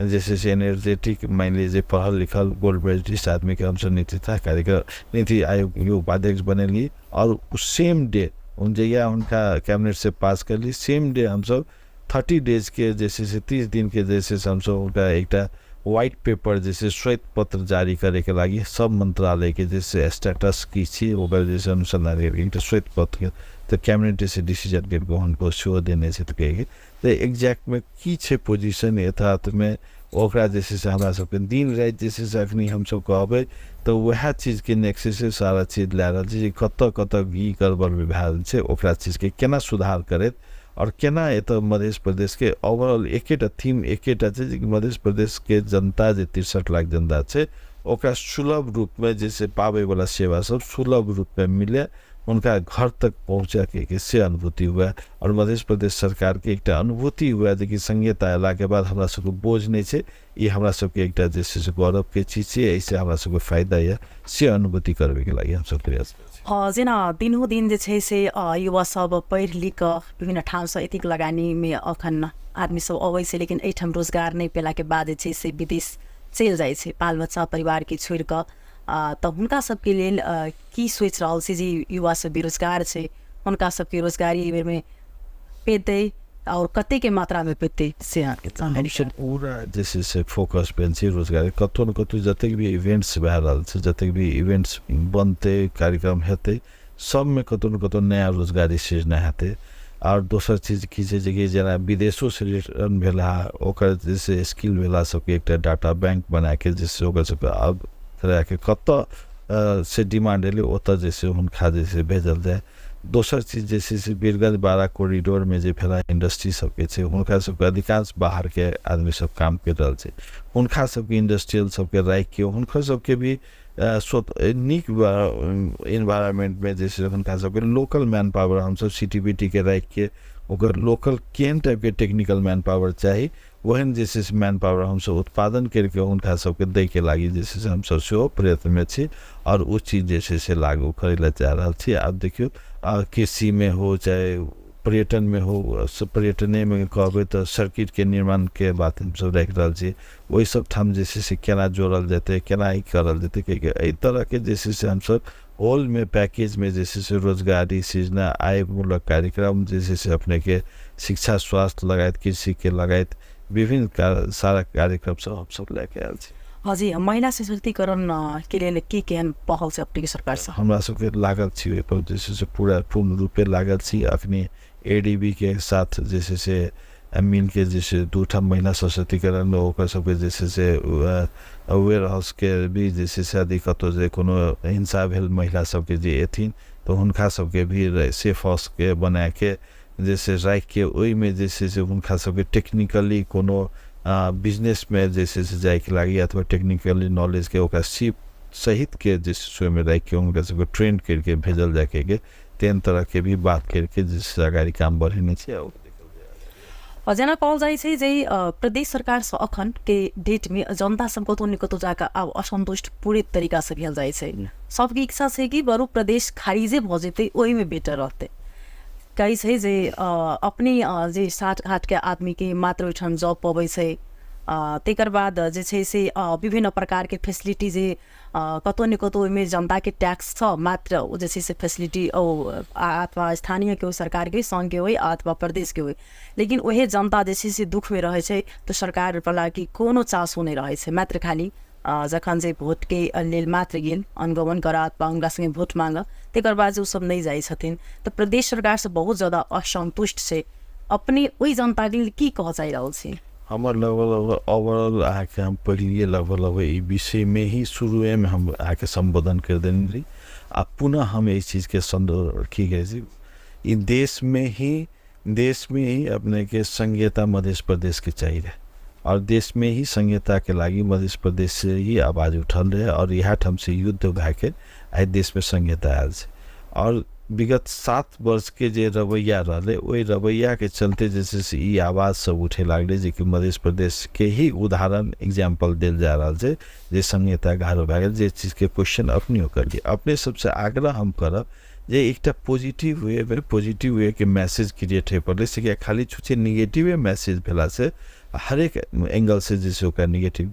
[SPEAKER 2] जे छै से एनर्जेटिक मानि लिअ जे पढ़ल लिखल गोल्ड मेडलिस्ट आदमीके हमसब नेतृत्व कार्यक्रम नीति आयोगके उपाध्यक्ष बनेलियै। आओर सेम डे जहिया हुनका कैबिनेटसँ पास करलियै सेम डे हमसब 30 डेजके जे छै से 30 दिनके जे छै से हमसब हुनका एकटा व्हाइट पेपर जे छै श्वेत पत्र जारी करैके लागि सब मन्त्रालयके जे छै स्टेटस की छी ओकर जे छै अनुसन्धान करके एकटा श्वेत पत्र तऽ कैबिनेट से डिसीजन करिके हुनको सेहो देने छै। तऽ कहिके तऽ एग्जैक्टमे की छै पोजिशन यथार्थमे ओकरा जे छै से हमरा सबके दिन राति जे छै से अखनी हमसब कहबै तऽ वएह चीजके नेक्सस से सारा चीज लए रहल छी जे कतऽ कतऽ की गड़बड़ भए रहल छै, ओकरा चीजके केना सुधार करैत आओर केना एतऽ मध्य प्रदेशके ओवरऑल एकेटा थीम एकेटा छै जे मध्य प्रदेशके जनता जे 63 लाख जनता छै ओकरा सुलभ रूपमे जे छै पाबैवला सेवा सब सुलभ रूपमे मिले, हुनका घर तक पहुँचैके से अनुभूति हुए आओर मध्य प्रदेश सरकारके एकटा अनुभूति हुए जे कि संघीयता अयलाके बाद हमरा सबके बोझ नहि छै, ई हमरा सबके एकटा जे छै से गौरवके चीज छै, एहिसँ हमरा सबके फायदा यऽ, से अनुभूति करबैके लागि हमसब प्रयास करै छी।
[SPEAKER 1] जेना दिनों दिन जे छै से युवा सब पढ़ि लिख कऽ विभिन्न ठामसँ एतेक लगानीमे अखन आदमी सब अबै छै, लेकिन एहिठाम रोजगार नहि पेलाके बाद जे छै से विदेश चलि जाइ छै बाल बच्चा परिवारके छोड़ि कऽ, तऽ हुनका सबके लेल की सोचि रहल छी जे युवा सब बेरोजगार छै हुनका सबके रोजगारी एहि बेरमे पेतै आओर कतेकके मात्रामे पेतै से अहाँके जानकारी।
[SPEAKER 2] हमसब पूरा जे छै से फोकस भेल छी रोजगारी, कतहु ने कतहु जतेक भी इवेंट्स भए रहल छै, जतेक भी इवेंट्स बनतै, कार्यक्रम हेतै, सबमे कतहु ने कतहु नया रोजगारी सृजना हेतै। आओर दोसर चीज की छै जेकि जेना विदेशोसँ रिटर्न भेला ओकर जे छै स्किल भेला सबके एकटा डाटा बैंक बनाके जे छै ओकर सबके आब तरहके कतऽ से डिमांड एलै ओतऽ जे छै हुनका जे छै भेजल जाय। दोसर चीज जे छै से बीरगंज बारा कॉरिडोरमे जे भेला इंडस्ट्री सबके छै हुनका सबके अधिकांश बाहरके आदमी सब काम करि रहल छै, हुनका सबके इंडस्ट्रियल सबके राखिके हुनकर सबके भी नीक इन्वायरमेंटमे जे छै हुनका सबके लोकल मैन पावर हमसब सी टी बी टी के राखिके ओकर लोकल केहन टाइपके टेक्निकल मैन पावर चाही ओहन जे छै से मैन पावर हमसब उत्पादन करिके हुनका सबके दैके लागि जे छै से हमसब सेहो प्रयत्नमे छी आओर ओ चीज जे छै से लागू करै लए चाहि रहल छी। आब देखियौ कृषिमे हो चाहे पर्यटनमे हो, पर्यटनेमे कहबै तऽ सर्किटके निर्माणके बात हमसब राखि रहल छी, ओहि सब ठाम जे छै से केना जोड़ल जेतै केना ई करल जेतै किएकि एहि तरहके जे छै से हमसब होलमे पैकेजमे जे छै से रोजगारी सृजना आयमूलक कार्यक्रम जे छै से अपनेके शिक्षा स्वास्थ्य लगायत कृषिके लगायत विभिन्न सारा कार्यक्रम सब हमसब लए के आयल छी।
[SPEAKER 1] जी, महिला सशक्तिकरण के लेल की केहन पहल छै अपनेके सरकारसँ?
[SPEAKER 2] हमरा सबके लागल छी ओहिपर जे छै से पूरा पूर्ण रूपे लागल छी। अखनी ए डी बी के साथ जे छै से मिलके जे छै 2 महिला सशक्तिकरण ओकर सबके जे छै से वेयर हाउसके भी जे छै से यदि कतहु जे कोनो हिंसा भेल महिला सबके जे एथिन तऽ हुनका सबके भी सेफ हाउसके बनाके जे छै राखिके ओहिमे जे छै से हुनका सबके टेक्निकली कोनो बिजनेसमे जे छै से जाइके लागि अथवा टेक्निकली नॉलेजके ओकरा सीप सहितके जे छै से ओहिमे राखिके हुनका सबके ट्रेन करिके भेजल जाइके तेहन तरहके भी बात करिके जे छै अगाडि काम बढ़ेने छै।
[SPEAKER 1] आओर जेना कहल जाइ छै जे प्रदेश सरकारसँ अखनके डेटमे जनता सब कतहु ने कतहु जाकऽ आब असन्तुष्ट पूरे तरीकासँ भेल जाइ छै, सबके इच्छा छै कि बरु प्रदेश खारिजे भऽ जेतै ओहिमे बेटर रहतै। कहै छै जे अपने जे साठघाटके आदमीके मात्र ओहिठाम जॉब पबै छै, तकर बाद जे छै से विभिन्न प्रकारके फैसिलिटी जे कतहु ने कतहु ओहिमे जनताके टैक्स छ मात्र ओ जे छै से फैसिलिटी ओ अथवा स्थानीयके होइ सरकारके सङ्घके होइ अथवा प्रदेशके होइ, लेकिन ओहे जनता जे छै से दुःखमे रहै छै तऽ सरकारवलाके कोनो चासो नहि रहै छै, मात्र खाली जखन जे भोटके लेल मात्र गेल अनुगमन करऽ अथवा हुनका सङ्गे भोट माँगऽ तकर बाद जे ओसब नहि जाइ छथिन। तऽ प्रदेश सरकारसँ बहुत ज्यादा असन्तुष्ट छै, अपने ओहि जनताके लेल की कहऽ चाहि रहल छी?
[SPEAKER 2] हमर लगभग लगभग ओवरऑल अहाँके हम पहिलिए लगभग लगभग ई विषयमे ही शुरुएमे हम अहाँके सम्बोधन करि देने रही आ पुनः हम एहि चीजके सन्दर्भ की कहै छी ई देशमे ही अपनेके संघीयता मध्य प्रदेशके चाही रहे और देशमे ही संघीयताके लागि मध्य प्रदेश से ही आवाज उठल रहे और इएह ठाम से युद्ध भएके आइ देशमे संघीयता आयल छै। और विगत 7 वर्षके जे रवैया रहलै ओहि रवैयाके चलते जे छै से ई आवाज सब उठे लागलै जेकि मध्य प्रदेशके ही उदाहरण एग्जाम्पल देल जा रहल छै जे संघीयता गाढ़ो भए गेल, जे चीजके क्वेश्चन अपनेहो करलियै। अपने सबसँ आग्रह हम करब जे एकटा positive way positive वेके message create होइ पड़लै, से किया खाली छुछे निगेटिवे मैसेज भेलासँ हरेक एंगलसँ जे छै ओकरा निगेटिव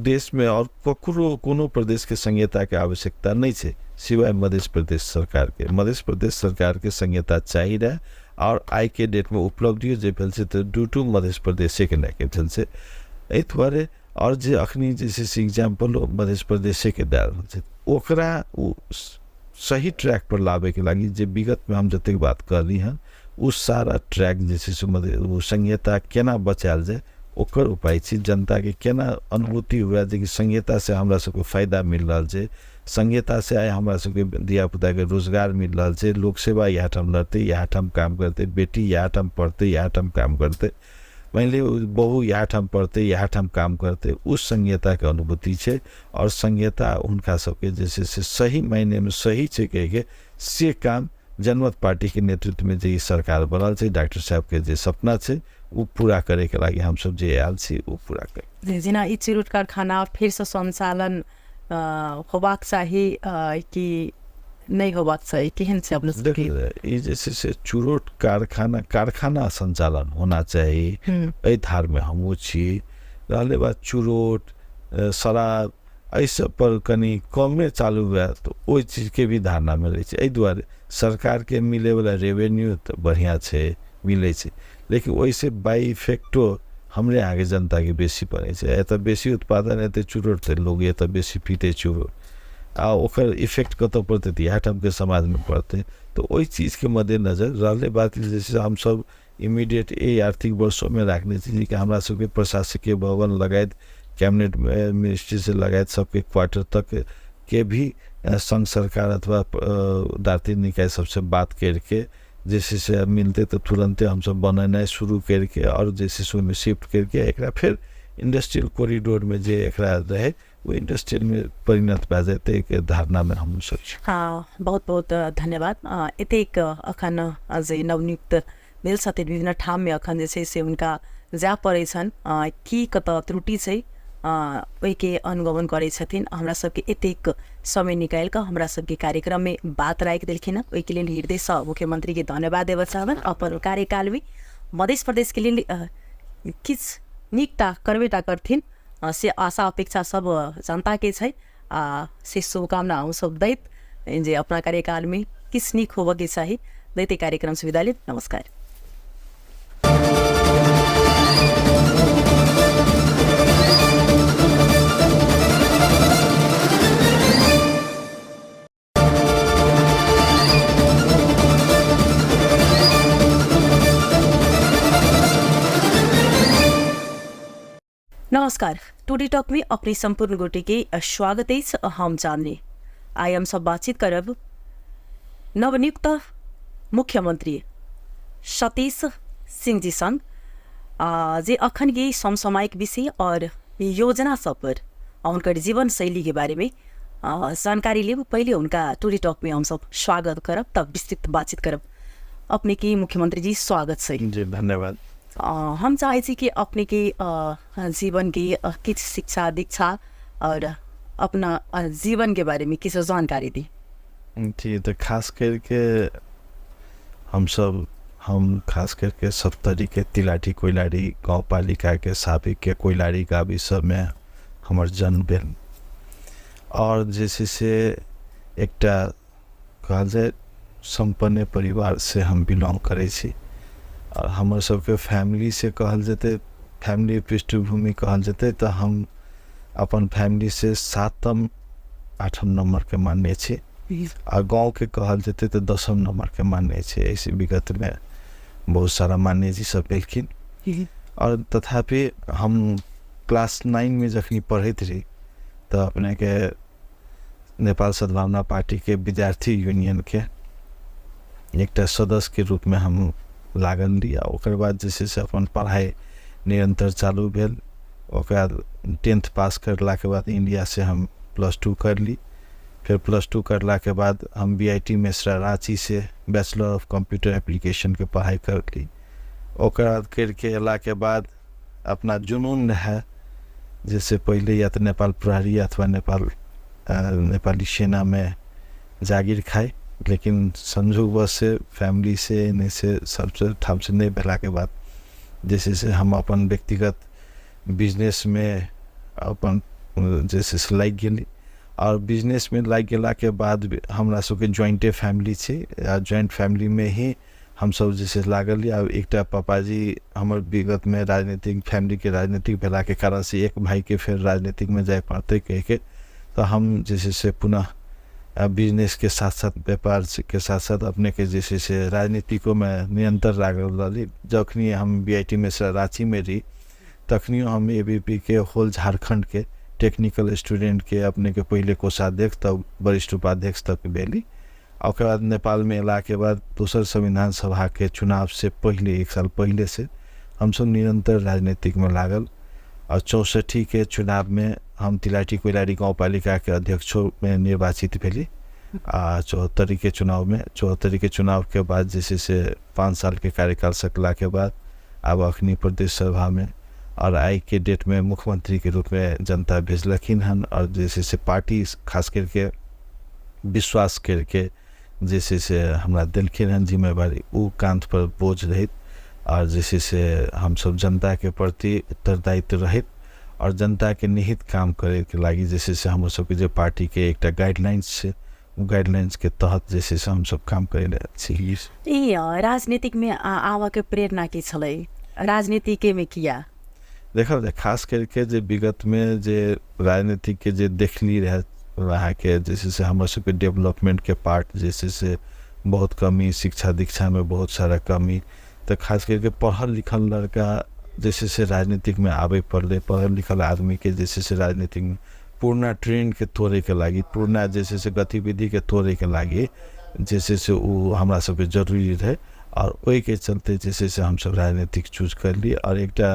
[SPEAKER 2] देशमे आओर ककरो कोनो प्रदेशके संघीयताके आवश्यकता नहि छै सिवाय मध्य प्रदेश सरकारके। मध्य प्रदेश सरकारके संघीयता चाही रहए आओर आइके डेटमे उपलब्धियो जे भेल छै तऽ ड्यू टू मध्य प्रदेशेके लए कऽ भेल छै, एहि दुआरे। आओर जे अखनी जे छै से एग्जाम्पल मध्य प्रदेशेके दए रहल छै ओकरा ओ सही ट्रैक पर लाबैके लागि जे विगतमे हम जतेक बात कहली हँ ओ सारा ट्रैक जे छै से ओ संघीयता केना बचायल जाय ओकर उपाय छी। जनताके केना अनुभूति हुए जे कि संहितासँ हमरा सबके फायदा मिल रहल छै, संहितासँ आइ हमरा सबके धियापुताके रोजगार मिल रहल छै, लोक सेवा इएह ठाम लड़तै, इएह ठाम काम करतै, बेटी इएह ठाम पढ़तै, इएह ठाम काम करतै, मानि लिअ बहु इएह ठाम पढ़तै, इएह ठाम काम करतै, ओ संहिताके अनुभूति छै। आओर संहिता हुनका सबके जे छै से सही मायनेमे सही छै कहिके से काम जनमत पार्टीके नेतृत्वमे जे ई सरकार बनल छै, डॉक्टर साहबके जे सपना छै ओ पूरा करैके लागि हमसब जे आयल छी ओ पूरा कर।
[SPEAKER 1] जेना ई चिरुट कारखाना फेरसँ सञ्चालन होबाक चाही कि नहि होबाक चाही, केहन छै अपने सबके?
[SPEAKER 2] देखियौ, ई जे छै से चुरोट कारखाना सञ्चालन होना चाही, एहि धारमे हमहूँ छी। रहलै बात चुरोट शराब एहि सब पर कनि कमे चालू हुए तऽ ओहि चीजके भी धारणामे रहै छै। एहि दुआरे सरकारके मिलैवला रेवेन्यू तऽ बढ़िआँ छै, मिलै छै, लेकिन ओहिसँ बाइ इफेक्टो हमरे अहाँके जनताके बेसी पड़ै छै। एतऽ बेसी उत्पादन हेतै चुरोट तऽ लोक एतऽ बेसी पीतै चुरोट, आ ओकर इफेक्ट कतऽ पड़तै तऽ इएह ठामके समाजमे पड़तै। तऽ ओहि चीजके मद्देनजर रहलै बात जे छै हमसब इमीडिएट एहि आर्थिक वर्षोमे राखने छी जेकि हमरा सबके प्रशासकीय भवन लगायत कैबिनेट मिनिस्ट्री से लगायत सबके क्वार्टर तक के भी संघ सरकार अथवा दाती निकाय सबसे बात करके जे छै से मिलतै तऽ तुरन्ते हमसब बनेनाइ शुरू करके आओर जे छै से ओहिमे शिफ्ट करके एकरा फेर इंडस्ट्रियल कॉरिडोरमे जे एकरा रहै ओ इंडस्ट्रियलमे परिणत भए जेतै के धारणामे हमसब छी।
[SPEAKER 1] हँ, बहुत बहुत धन्यवाद। एतेक अखन जे नवनियुक्त भेल छथिन विभिन्न ठाममे अखन जे छै से हुनका जाय पड़ै छनि, की कतऽ त्रुटि छै ओहिके अनुगमन करै छथिन। हमरा सबके एतेक समय निकालि कऽ हमरा सबके कार्यक्रममे बात राखि देलखिन हँ, ओहिके लेल हृदयसँ मुख्यमंत्रीके धन्यवाद देबऽ चाहबनि। अपन कार्यकालमे मध्य प्रदेशके लेल किछु नीकटा करबेटा करथिन से आशा अपेक्षा सब जनताके छै, आ से शुभकामना हमसब दैत जे अपना कार्यकालमे किछु नीक होबऽके चाही दैत कार्यक्रमसँ विदा लेब। नमस्कार। नमस्कार, टुडे टॉक में अपने संपूर्ण गोटे के स्वागत अछि। हम चांदनी आइ हम सब बातचीत करब नवनियुक्त मुख्यमंत्री सतीश सिंह जी संग, जे अखन के समसामयिक विषय और योजना सब पर हुनकर जीवन शैली के बारे में जानकारी लेब। पहले उनका टुडे टॉक में हम सब स्वागत करब, तब विस्तृत बातचीत करब। अपने के मुख्यमंत्री जी स्वागत छै।
[SPEAKER 2] जी धन्यवाद।
[SPEAKER 1] हम चाहै छी कि अपने के जीवन के किछु शिक्षा दीक्षा और अपना जीवन के बारे में किछु जानकारी दी।
[SPEAKER 2] जी, तो खास करके हम खास करके सप्तरी के तिलाठी कोइलारी गाउँपालिका के साबिक के कोइलारी गाविस सबमे हमर जन्म भेल और जे छै से एकटा कहल जाय सम्पन्न परिवार से हम बिलोंग करै छी और हमर सबके फैमिली से कहल जेतै, फैमिली पृष्ठभूमि कहल जेतै तऽ हम अपन फैमिली से 7म 8म नम्बरके मानने छी आ गाँवके कहल जेतै तऽ 10म नम्बरके मानने छी। एहिसँ विगतमे बहुत सारा मान्यजी सब भेलखिन और तथापि हम क्लास 9 में जखनी पढ़ैत रही तऽ अपनेके नेपाल सद्भावना पार्टीके विद्यार्थी यूनियनके एकटा सदस्यके रूपमे हम लागल रही आ ओकर बाद जे छै से अपन पढ़ाइ निरन्तर चालू भेल। ओकरा 10th पास करलाके बाद इंडियासँ हम +2 करली, फेर +2 करलाके बाद हम BIT Mesra राँचीसँ बैचलर ऑफ कम्प्यूटर एप्लीकेशनके पढ़ाइ करली। ओकर बाद करिके अयलाके बाद अपना जुनून रहै जैसे पहिले या तऽ नेपाल प्रहरी अथवा नेपाली सेनामे जागीर खाइ, लेकिन संजोगवश से फैमिली से एने से सबसे ठामसँ नहि भेलाके बाद जे छै से हम अपन व्यक्तिगत बिजनेसमे अपन जे छै से लागि गेली और बिजनेसमे लागि गेलाके बाद हमरा सबके ज्वाइंटे फैमिली छै आ ज्वाइंट फैमिलीमे ही हमसब जे छै लागल रही। आब एकटा पापाजी हमर विगतमे राजनीतिक फैमिलीके राजनीतिक भेलाके कारणसँ एक भाइके फेर राजनीतिकमे जाय पड़तै कहिके तऽ हम जे छै से पुनः बिजनेसके साथ साथ व्यापारके साथ साथ अपनेके जे छै से राजनीतिकोमे निरन्तर लागल रहली। जखनी हम BIT Mesra राँचीमे रही तखनियो हम ABP के होल झारखण्डके टेक्निकल स्टूडेंटके अपनेके पहिले कोषाध्यक्ष तब वरिष्ठ उपाध्यक्ष तक भेली। आ ओकर बाद नेपालमे अयलाके बाद दोसर संविधान सभाके चुनावसँ पहिले 1 साल पहिलेसँ हमसब निरन्तर राजनीतिकमे लागल। और 64 के चुनावमे हम तिलाठी कोइलारी गाउँपालिकाके अध्यक्षोमे निर्वाचित भेली। आ 74 के चुनावमे, 74 के चुनावके बाद जे छै से 5 सालके कार्यकाल सकलाके बाद आब अखनी प्रदेश सभामे और आइके डेटमे मुख्यमंत्रीके रूपमे जनता भेजलखिन हन। और जे छै से पार्टी खास करके विश्वास करके जे छै से हमरा देलखिन हन जिम्मेवारी, ओ कांध पर बोझ रहैत और जे छै से हमसब जनताके प्रति उत्तरदायित्व रहैत और जनताके निहित काम करैके लागि जे छै से हमर सबके जे पार्टीके एकटा गाइडलाइंस छै, ओ गाइडलाइंसके तहत जे छै से हमसब काम करै लए छी।
[SPEAKER 1] ई राजनीतिकमे आबऽके प्रेरणा की छलै? राजनीतिके मे किया?
[SPEAKER 2] देखल जाय खास करके जे विगतमे जे राजनीतिकके जे देखली रहै अहाँके जे छै से हमर सबके डेवलपमेंटके पार्ट जे छै से बहुत कमी, शिक्षा दीक्षामे बहुत सारा कमी, तऽ खास करके पढ़ल लिखल लड़का जे छै से राजनीतिकमे आबै पड़लै। पढ़ल लिखल आदमीके जे छै से राजनीतिकमे पुरना ट्रेंडके तोड़ैके लागि, पुरना जे छै से गतिविधिके तोड़ैके लागि जे छै से ओ हमरा सबके जरूरी रहै। और ओहिके चलते जे छै से हमसब राजनीतिक चूज करली। और एकटा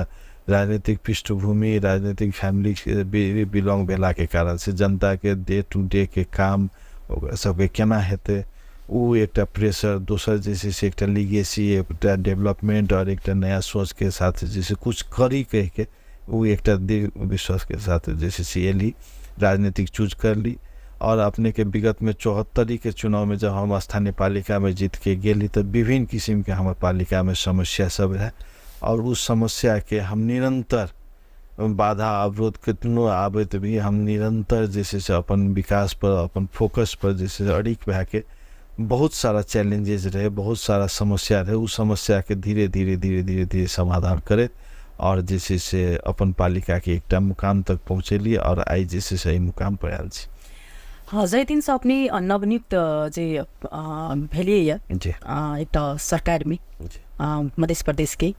[SPEAKER 2] राजनीतिक पृष्ठभूमि, राजनीतिक फैमिली बिलोंग भेलाके कारण से जनताके डे टू डे के काम ओकरा सबके केना हेतै ओ एकटा प्रेशर, दोसर जे छै से एकटा लीगेसी, एकटा डेवलपमेंट और एकटा नया सोचके साथ जे छै कुछ करी कहिके ओ एकटा दृढ़ विश्वासके साथ जे छै से एली, राजनीतिक चूज करली। और अपनेके विगतमे 74 के चुनावमे जब हम स्थानीय पालिकामे जीतके गेली तऽ विभिन्न किसिमके हमर पालिकामे समस्या सब रहै और उस समस्याके हम निरन्तर बाधा अवरोध कितनो आबैत भी हम निरन्तर जे छै से अपन विकास पर, अपन फोकस पर जे छै से अड़िग भएके बहुत सारा चैलेंजेज रहै, बहुत सारा समस्या रहै, ओ समस्याके धीरे धीरे धीरे धीरे धीरे समाधान करैत और जे छै से अपन पालिकाके एकटा मुकाम तक पहुँचेली और आइ जे छै से एहि मुकाम पर आयल छी।
[SPEAKER 1] हँ, जाहि दिनसँ अपने नवनियुक्त जे भेलियै
[SPEAKER 2] जी
[SPEAKER 1] एकटा सरकारमे मध्य प्रदेशके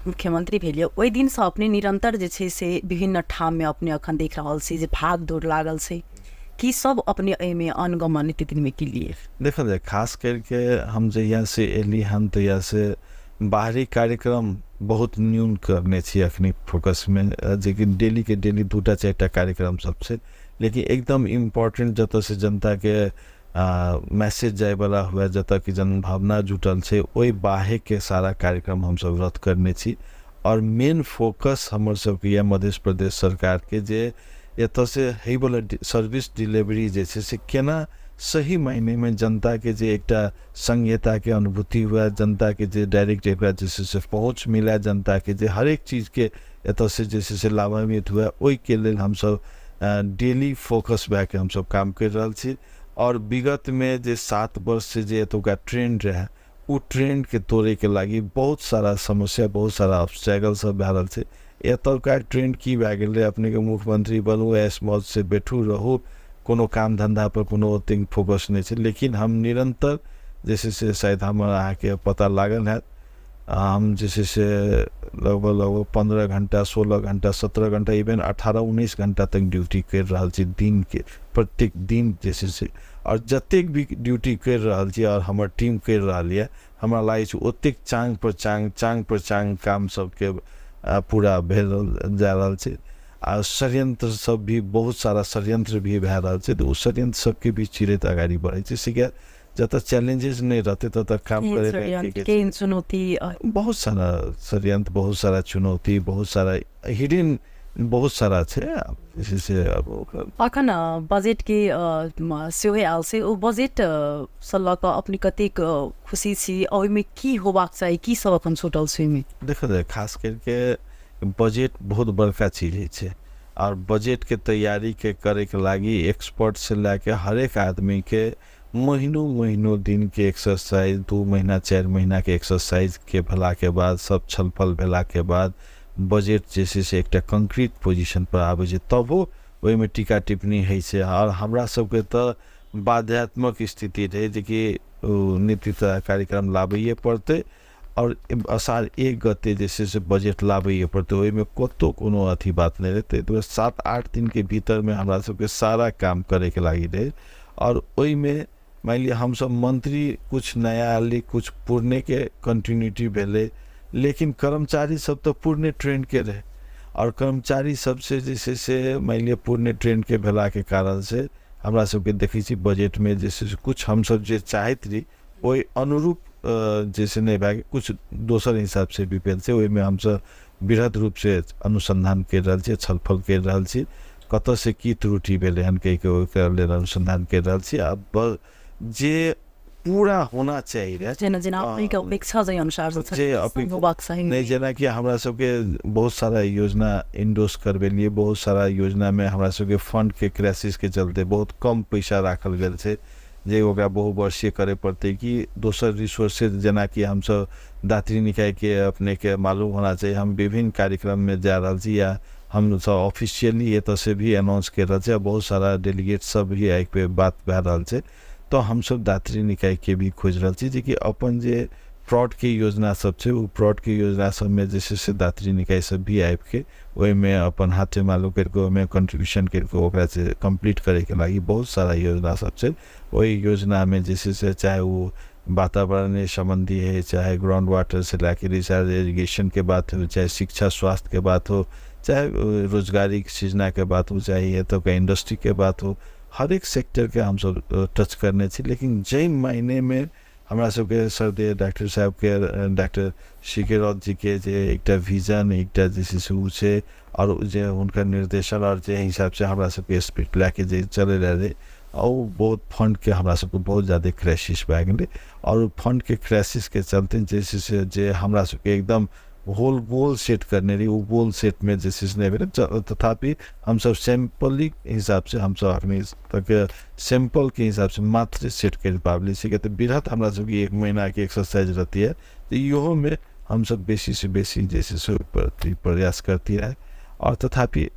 [SPEAKER 1] मुख्यमंत्री भेलियै, ओहि दिनसँ अपने निरन्तर जे छै से विभिन्न ठाममे अपने अखन देख रहल छी जे भाग दौड़ लागल छै, की सब अपने एहिमे अनगमन नित्य दिनमे की लिए?
[SPEAKER 2] देखल जाय खास करके हम जहियासँ एली हन तहियासँ बाहरी कार्यक्रम बहुत न्यून करने छी अखनी फोकसमे, जेकि डेलीके डेली 2 4 कार्यक्रम सब छै, लेकिन एकदम इम्पोर्टेंट जतऽसँ जनताके मैसेज जायवला हुए, जतऽ कि जनभावना जुटल छै, ओहि बाहेकके सारा कार्यक्रम हमसब रद्द करने छी। और मेन फोकस हमर सबके यऽ मध्य प्रदेश सरकारके जे एतऽसँ होइवला सर्विस डिलीवरी जे छै से केना सही मायनेमे जनताके जे एकटा संघीयताके अनुभूति हुए, जनताके जे डायरेक्ट एकरा जे छै से पहुँच मिले, जनताके जे हरेक चीजके एतऽसँ जे छै से लाभान्वित हुए, ओहिके लेल हमसब डेली फोकस भए के हमसब काम करि रहल छी। और विगतमे जे 7 वर्षसँ जे एतुका ट्रेंड रहै ओ ट्रेंडके तोड़ैके लागि बहुत सारा समस्या, बहुत सारा ऑब्स्टेकल सब भए रहल छै। एतुका ट्रेंड की भए गेलै, अपनेके मुख्यमंत्री बनू, ऐश मौजसँ बैठू रहू, कोनो काम धन्धा पर कोनो ओतेक फोकस नहि छै। लेकिन हम निरन्तर जे छै से शायद हमर अहाँके पता लागल हैत, हम जे छै से लगभग लगभग 15 घंटा, 16 घंटा, 17 घंटा, इवन 18-19 घंटा तक ड्यूटी करि रहल छी दिनके, प्रत्येक दिन जे छै से। और जतेक भी ड्यूटी करि रहल छी और हमर टीम करि रहल यऽ, हमरा लागै छै ओतेक चाँग पर चाँग, चाँग पर चाँग काम सबके पूरा भेल जा रहल छै। आ षड्यंत्र सब भी, बहुत सारा षड्यंत्र भी भए रहल छै, तऽ ओ षड्यंत्र सबके भी चिरैत अगाडि बढ़ै छै। से किया जतऽ चैलेंजेस नहि रहतै ततऽ काम
[SPEAKER 1] करे चुनौती,
[SPEAKER 2] बहुत सारा षड्यंत्र, बहुत सारा चुनौती, बहुत सारा हिडन, बहुत सारा छै जे से अब
[SPEAKER 1] अखन बजेटके सेहो आयल छै, ओ बजेटसँ लऽ कऽ अपने कतेक खुशी छी, ओहिमे की होबाक चाही, की सब अखन छूटल छै ओहिमे?
[SPEAKER 2] देखल जाय खास करके बजेट बहुत बड़का चीज होइ छै और बजेटके तैयारीके करैके लागि एक्सपर्टसँ लए के हरेक आदमीके महीनों महीनों दिनके एक्सरसाइज, 2 महीना 4 महीनाके एक्सरसाइजके भेलाके बाद, सब छलफल भेलाके बाद बजेट जे छै से एकटा कंक्रीट पोजिशन पर आबै छै, तबो ओहिमे टीका टिप्पणी होइ छै। और हमरा सबके तऽ बाध्यात्मक स्थिति रहै जेकि ओ नीति कार्यक्रम लाबैए पड़तै आओर असार 1 गते जे छै से बजट लाबैए पड़तै, ओहिमे कतहु कोनो अथी बात नहि रहै। ताहि दुआरे 7-8 दिनके भीतरमे हमरा सबके सारा काम करैके लागि रहै। आओर ओहिमे मानि लिअ हमसब मंत्री कुछ नया आयल, कुछ पुरनेके कंटिन्यूटी भेलै, लेकिन कर्मचारी सब तऽ पुरने ट्रेंडके रहै। आओर कर्मचारी सबसे जे छै से मानि लिअ पुरने ट्रेंडके भेलाके कारण से हमरा सबके देखै छी बजटमे जे छै से कुछ हमसब जे चाहैत रही ओहि अनुरूप जे छै नहि भए गेल, कुछ दोसर हिसाबसँ भी भेल छै। ओहिमे हमसब वृहद रूपसँ अनुसन्धान करि रहल छी, छलफल करि रहल छी, कतऽसँ की त्रुटि भेलै हन कहिके ओहिके लेल अनुसन्धान करि रहल छी। आ जे पूरा होना चाही रहै
[SPEAKER 1] जेना जेना अपनेके अपेक्षा जे अनुसार
[SPEAKER 2] जे
[SPEAKER 1] होबाक चाही
[SPEAKER 2] नहि, जेनाकि हमरा सबके बहुत सारा योजना इंडोर्स करबेलियै, बहुत सारा योजनामे हमरा सबके फंडके क्राइसिसके चलते बहुत कम पैसा राखल गेल छै जे ओकरा बहुवर्षीय करे पड़तै कि दोसर रिसोर्सेज, जेनाकि हमसब दात्री निकायके अपनेके मालूम होना चाही, हम विभिन्न कार्यक्रममे जा रहल छी या हमसब ऑफिशियली एतऽसँ भी अनाउंस करि रहल छी आ बहुत सारा डेलीगेट सब भी एहि पे बात भए रहल छै। तऽ हमसब दात्री निकायके भी खोजि रहल छी जेकि अपन जे प्लॉटके योजना सब छै ओ प्लॉटके योजना सबमे जे छै से दात्री निकाय सब भी आबिके ओहिमे अपन हाथे मालूम करिके ओहिमे कंट्रीब्यूशन करिके ओकरा से कम्प्लीट करैके लागि बहुत सारा योजना सब छै। ओहि योजनामे जे छै से चाहे ओ वातावरण सम्बन्धी है, चाहे ग्राउंड वाटर से लए रिचार्ज इरिगेशनके बात हो, चाहे शिक्षा स्वास्थ्यके बात हो, चाहे रोजगारी सृजनाके बात हो, चाहे एतुका इंडस्ट्रीके बात हो, हरेक सेक्टरके हमसब टच करने छी। लेकिन जाहि मायनेमे हमरा सबके सरदेव डॉक्टर साहबके, डॉक्टर सी के रौत जीके जे एकटा विजन, एकटा जे छै से ओ छै, आओर जे हुनकर निर्देशन आओर जे हिसाबसँ हमरा सबके स्पीड लए के जे चलै रहै, ओ बहुत फंडके हमरा सबके बहुत ज्यादे क्राइसिस भए गेलै। आओर फंडके क्राइसिसके चलते जे छै से जे हमरा सबके एकदम होल गोल सेट करने रही ओ गोल सेटमे जे छै से नहि भेलै। तथापि हमसब सैम्पलिक हिसाबसँ हमसब अखनी तक सैम्पलके हिसाबसँ मात्र सेट करि पाबली छी, किया तऽ वृहत हमरा सबके 1 महीनाके एक्सरसाइज रहती है, तऽ इहोमे हमसब बेसीसँ बेसी जे छै से ओहि प्रयास करती रहै। आओर तथापि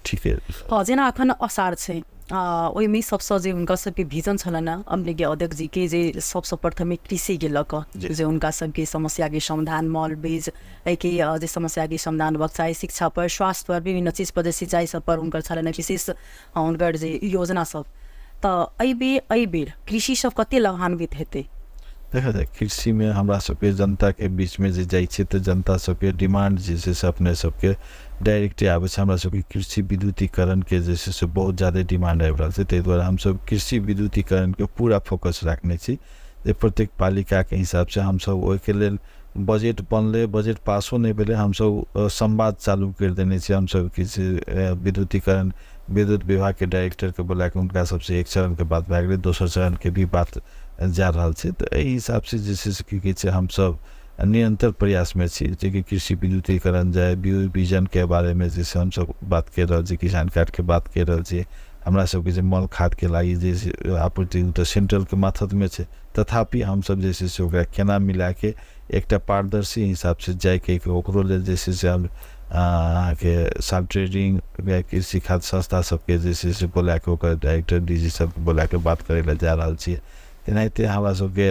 [SPEAKER 2] ठीके।
[SPEAKER 1] हँ, जेना अखन असार छै, ओहिमे सबसँ जे हुनका सबके विजन छलनि हेँ अपनेके अध्यक्ष जीके, जे सबसँ प्रथमे कृषिके लऽ कऽ जे हुनका सबके समस्याके समाधान, मल बीज एहिके जे समस्याके समाधान होबाक चाही, शिक्षा पर, स्वास्थ्य पर, विभिन्न चीज पर, जे सिंचाई सब पर हुनकर छलनि हेँ विशेष हुनकर जे योजना सब, तऽ एहिबेर कृषि सब कते लाभान्वित हेतै?
[SPEAKER 2] देखा जाय कृषिमे हमरा सबके जनताके बीचमे जे जाइ छियै तऽ जनता सबके डिमांड जे छै से अपने सबके डायरेक्टे आबै छै। हमरा सबके कृषि विद्युतीकरणके जे छै से बहुत ज्यादे डिमांड आबि रहल छै, ताहि दुआरे हमसब कृषि विद्युतीकरणके पूरा फोकस राखने छी जे प्रत्येक पालिकाके हिसाबसँ हमसब ओहिके लेल बजट बनलै, बजट पासो नहि भेलै, हमसब संवाद चालू करि देने छियै। हमसब कृषि विद्युतीकरण विद्युत विभागके डायरेक्टरके बोलाके हुनका सबसँ एक चरणके बात भए गेलै, दोसर चरणके भी बात जा रहल छै। तऽ एहि हिसाबसँ जे छै से की कहै छै हमसब निरन्तर प्रयासमे छी जेकि कृषि विद्युतीकरण जाय, बीजनके बारेमे जे छै हमसब बात करि रहल छी, किसान कार्डके बात करि रहल छी। हमरा सबके जे मल खादके लागि जे छै आपूर्ति ओ तऽ सेंट्रलके माथतमे छै, तथापि हमसब जे छै से ओकरा केना मिलाके एकटा पारदर्शी हिसाबसँ जाइके ओकरो लेल जे छै से हम अहाँके सब ट्रेडिंग कृषि खाद संस्था सबके जे छै से बोलाके ओकर डायरेक्टर डी जी सबके बोलाके बात करै लए जा रहल छियै। तेनाहिते हमरा सबके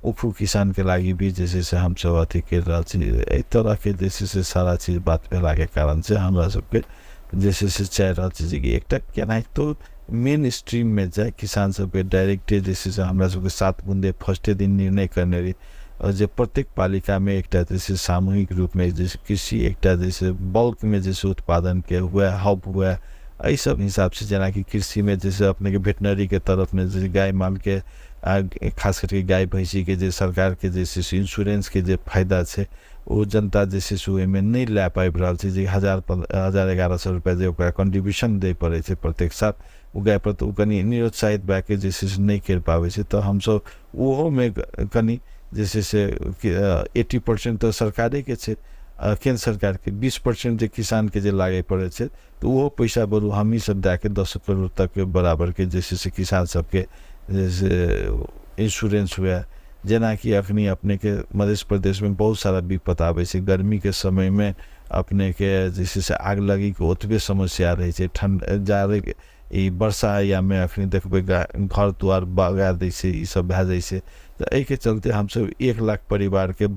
[SPEAKER 2] उखु किसानके लागि भी जे छै से हमसब अथी करि रहल छी। एहि तरहके जे छै से सारा चीज बात भेलाके कारण से हमरा सबके जे छै से चाहि रहल छी जेकि एकटा केनाहितो मेन स्ट्रीममे जाय किसान सबके डायरेक्टे जे छै से हमरा सबके 7 बुन्दे फर्स्टे दिन निर्णय करने रही आओर जे प्रत्येक पालिकामे एकटा जे छै सामूहिक रूपमे जे छै कृषि एकटा जे छै बल्कमे जे छै उत्पादनके हुए, हब हुए, एहि सब हिसाबसँ जेनाकि कृषिमे जे छै अपनेके वेटनरीके तरफमे जे गाय मालके खास करके गाय भैँसीके जे सरकारके जे छै से इन्स्योरेन्सके जे फायदा छै ओ जनता जे छै से ओहिमे नहि लए पाबि रहल छै, जे 1000-1100 रुपैआ जे ओकरा कन्ट्रीब्यूशन दै पड़ै छै प्रत्येक साल ओ गायपर, तऽ ओ कनि निरुत्साहित भए कऽ जे छै से नहि करि पाबै छै। तऽ हमसब ओहोमे कनि जे छै से 80% तऽ सरकारेके छै, केन्द्र सरकारके, 20% जे किसानके जे लागै पड़ै छै तऽ ओहो पैसा बरु हमही सब दए कऽ 10 करोड़ तकके बराबरके जे छै से किसान सबके जे से इन्स्योरेन्स हुए। जेनाकि अखनी अपनेके मध्य प्रदेशमे बहुत सारा विपत आबै छै, गर्मीके समयमे अपनेके जे छै से आग लगीके ओतबे समस्या रहै छै, ठण्ड जाड़े ई वर्षा यामे अखनी देखबै घर द्वार बगा दै छै, ई सब भए जाइ छै। तऽ एहिके चलते हमसब 1 लाख परिवारके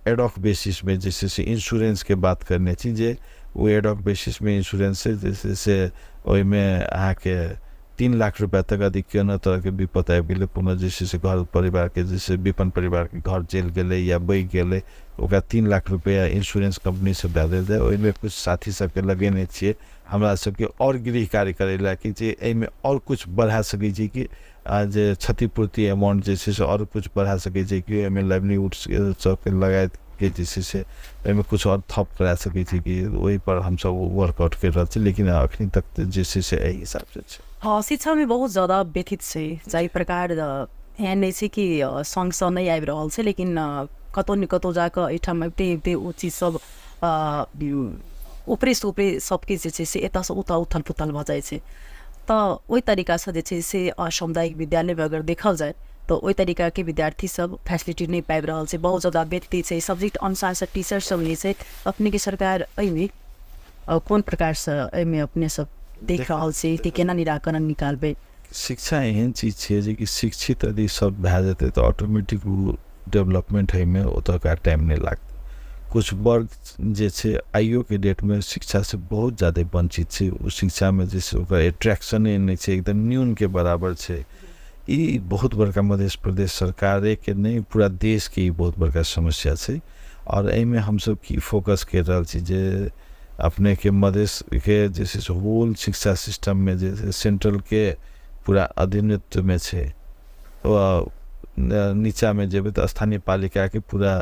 [SPEAKER 2] एडॉक बेसिसमे जे छै से इंश्योरेंसके बात करने छी, जे ओ एडॉक बेसिसमे इंश्योरेंस जे छै से ओहिमे अहाँके 3 लाख रुपैआ तक यदि कोनो तरहके विपद आबि गेलै, कोनो जे छै से घर परिवारके जे छै विपन्न परिवारके घर जलि गेलै या बहि गेलै, ओकरा 3 लाख रुपैआ इंश्योरेंस कम्पनीसँ दए देल जाय। ओहिमे किछु साथी सबके लगेने छियै हमरा सबके आओर गृह कार्य करै लए कि जे एहिमे आओर किछु बढ़ा सकै छी कि जे क्षतिपूर्ति अमाउंट जे छै से आओर किछु बढ़ा सकै छै कि ओहिमे लाइवलीहुड सबके लगाके जे छै से ओहिमे किछु आओर थप करा सकै छी कि, ओहिपर हमसब वर्कआउट करि रहल छी, लेकिन अखनी तक जे छै से एहि हिसाबसँ छै।
[SPEAKER 1] हँ, शिक्षामे बहुत ज्यादा व्यथित छै। जाहि प्रकार एहन नहि छै कि सङ्घसँ नहि आबि रहल छै, लेकिन कतहु ने कतहु जाकऽ एहिठाम अबिते अबिते ओ चीज सब ऊपरेसँ ऊपरे सबकिछु जे छै से एतऽसँ ओतऽ उथल पुथल भऽ जाइ छै। तऽ ओहि तरीकासँ जे छै से सामुदायिक विद्यालयमे अगर देखल जाय तऽ ओहि तरीकाके विद्यार्थी सब फैसिलिटी नहि पाबि रहल छै, बहुत ज्यादा व्यथित छै, सब्जेक्ट अनुसारसँ टीचर सब नहि छै। अपनेके सरकार एहिमे कोन प्रकारसँ एहिमे अपने सब देख रहल छी कि केना निराकरण निकालबै?
[SPEAKER 2] शिक्षा एहन चीज छियै जेकि शिक्षित यदि सब भए जेतै तऽ ऑटोमेटिक ओ डेवलपमेंट होइमे ओतुका टाइम नहि लागतै। किछु वर्ग जे छै आइयोके डेटमे शिक्षासँ बहुत ज्यादे वञ्चित छै, ओ शिक्षामे जे छै ओकर एट्रैक्शने नहि छै, एकदम न्यूनके बराबर छै। ई बहुत बड़का मध्य प्रदेश सरकारेके नहि, पूरा देशके ई बहुत बड़का समस्या छै। आओर एहिमे हमसब की फोकस करि रहल छी जे अपनेके मधेशके जे छै से होल शिक्षा सिस्टममे जे छै सेंट्रलके पूरा अधीनत्वमे छै, नीचाँमे जेबै तऽ स्थानीय पालिकाके पूरा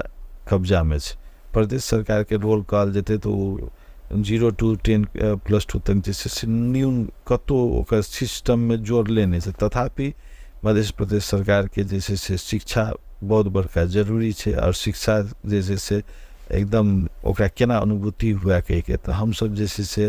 [SPEAKER 2] कब्जामे छै। प्रदेश सरकारके रोल कहल जेतै तऽ ओ 0 टू 10 प्लस 2 तक जे छै से न्यून कतहु ओकर सिस्टममे जोड़ले नहि छै। तथापि मध्य प्रदेश सरकारके जे छै से शिक्षा बहुत बड़का जरूरी छै, आओर शिक्षा जे छै से एकदम ओकरा केना अनुभूति हुए कहिके तऽ हमसब जे छै से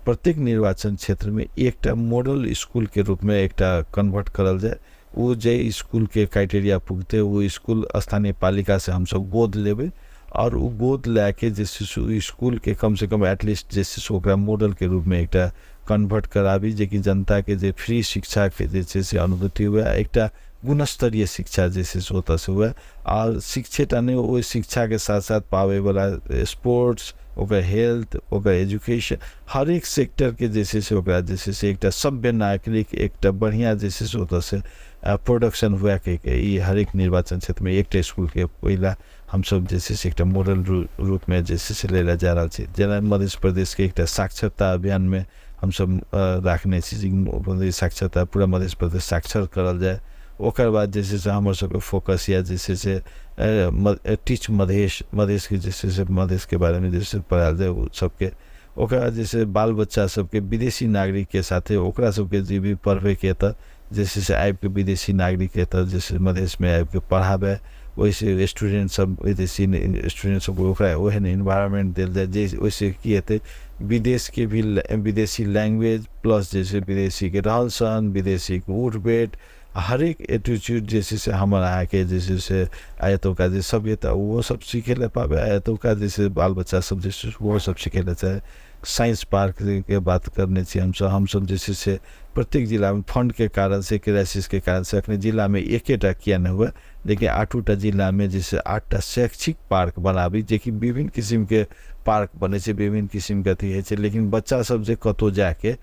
[SPEAKER 2] प्रत्येक निर्वाचन क्षेत्रमे एकटा मॉडल इसकुलके रूपमे एकटा कन्वर्ट करल जाय। ओ जाहि इसकुलके क्राइटेरिया पुगतै ओ इसकुल स्थानीय पालिकासँ हमसब गोद लेबै, आओर ओ गोद लए के जे छै से ओहि इसकुलके कमसँ कम एटलीस्ट जे छै से ओकरा मॉडलके रूपमे एकटा कन्वर्ट कराबी, जेकि जनताके जे फ्री शिक्षाके जे छै से अनुभूति हुए, एकटा गुणस्तरीय शिक्षा जे छै से ओतऽसँ हुए। आओर शिक्षेटा नहि, ओहि शिक्षाके साथ साथ पाबैवला स्पोर्ट्स, ओकर हेल्थ, ओकर एजुकेशन, हरेक सेक्टरके जे छै से ओकरा जे छै से एकटा सभ्य नागरिक एकटा बढ़िआँ जे छै से ओतऽसँ प्रोडक्शन हुए कहिके ई हरेक निर्वाचन क्षेत्रमे एकटा इसकुलके पहिला हमसब जे छै से एकटा मॉडल रूपमे जे छै से लै लए जा रहल छी। जेना मध्य प्रदेशके एकटा साक्षरता अभियानमे हमसब राखने छी जे साक्षरता पूरा मध्य प्रदेश साक्षर करल जाय। ओकर बाद जे छै से हमर सबके फोकस यऽ जे छै से टीच मधेश, मधेशके जे छै से मधेशके बारेमे जे छै पढ़ायल जाय ओ सबके। ओकर बाद जे छै बाल बच्चा सबके विदेशी नागरिकके साथे ओकरा सबके जे भी पढ़बैके एतऽ जे छै से आबिके विदेशी नागरिक एतऽ जे छै मधेशमे आबिके पढ़ाबै, ओहिसँ स्टूडेंट सब विदेशी स्टूडेंट सब ओकरा ओहन इन्वायरमेंट देल जाय जे ओहिसँ की हेतै विदेशके भी विदेशी लैंग्वेज प्लस जे छै विदेशीके रहन सहन, विदेशीके उठ बैठ, हरेक एटीट्यूड जे छै से हमर अहाँके जे छै से आ एतुका जे सभ्यता ओहो सब सीखै लए पाबै, आ एतुका जे छै बाल बच्चा सब जे छै ओहो सब सीखै लए चाहै। साइंस पार्कके बात करने छी हमसब, हमसब जे छै से प्रत्येक जिलामे फंडके कारणसँ, क्राइसिसके कारणसँ अखने जिलामे एकेटा किए नहि हुए, लेकिन 8टा जिलामे जे छै 8टा शैक्षिक पार्क बनाबी, जेकि विभिन्न किसिमके पार्क बनै छै, विभिन्न किसिमके अथी होइ छै, लेकिन बच्चा सब जे कतहु जाके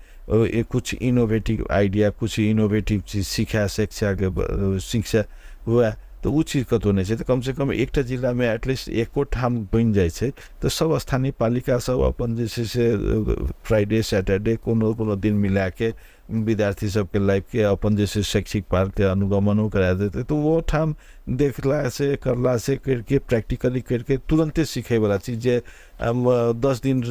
[SPEAKER 2] किछु इनोवेटिव आइडिया, किछु इनोवेटिव चीज सीखै, शिक्षाके शिक्षा हुए, तऽ ओ चीज कतहु नहि छै। तऽ कमसँ कम एकटा जिलामे एटलीस्ट एको ठाम बनि जाइ छै तऽ सब स्थानीय पालिका सब अपन जे छै से फ्राइडे सैटरडे कोनो कोनो दिन मिलाके विद्यार्थी सबके लाबिके अपन जे छै शैक्षिक पार्कके अनुगमनो करा देतै। तऽ ओहो ठाम देखलासँ करलासँ करिके प्रैक्टिकली करिके तुरन्ते सिखैवला चीज जे 10 दिन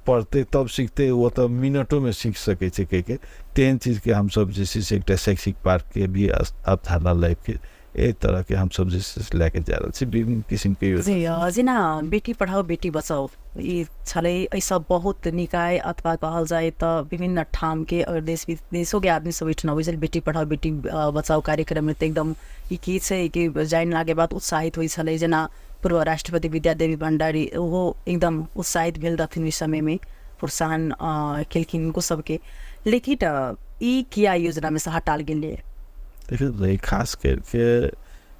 [SPEAKER 2] पढ़तै तब सिखतै, ओ तऽ मिनटोमे सीख सकै छै कहिके तेहन चीजके हमसब जे छै से एकटा शैक्षिक पार्कके भी अवधारणा लाबिके एहि तरहके हमसब जे छै से लए के जा रहल छी विभिन्न किसिमके योजना।
[SPEAKER 1] जी, जेना बेटी पढ़ाओ बेटी बचाओ ई छलै, एहिसँ बहुत निकाय अथवा कहल जाय तऽ विभिन्न ठामके अगर देश विदेशोके आदमी सब एहिठाम अबै छलै बेटी पढ़ाओ बेटी बचाओ कार्यक्रममे तऽ एकदम ई की छै कि जानलाके बाद उत्साहित होइ छलै। जेना पूर्व राष्ट्रपति विद्यादेवी भण्डारी ओहो एकदम उत्साहित भेल रहथिन ओहि समयमे, प्रोत्साहन केलखिन हुनको सबके। लेकिन ई किया योजना में से हटाल गेलै?
[SPEAKER 2] देखियौ, खास करके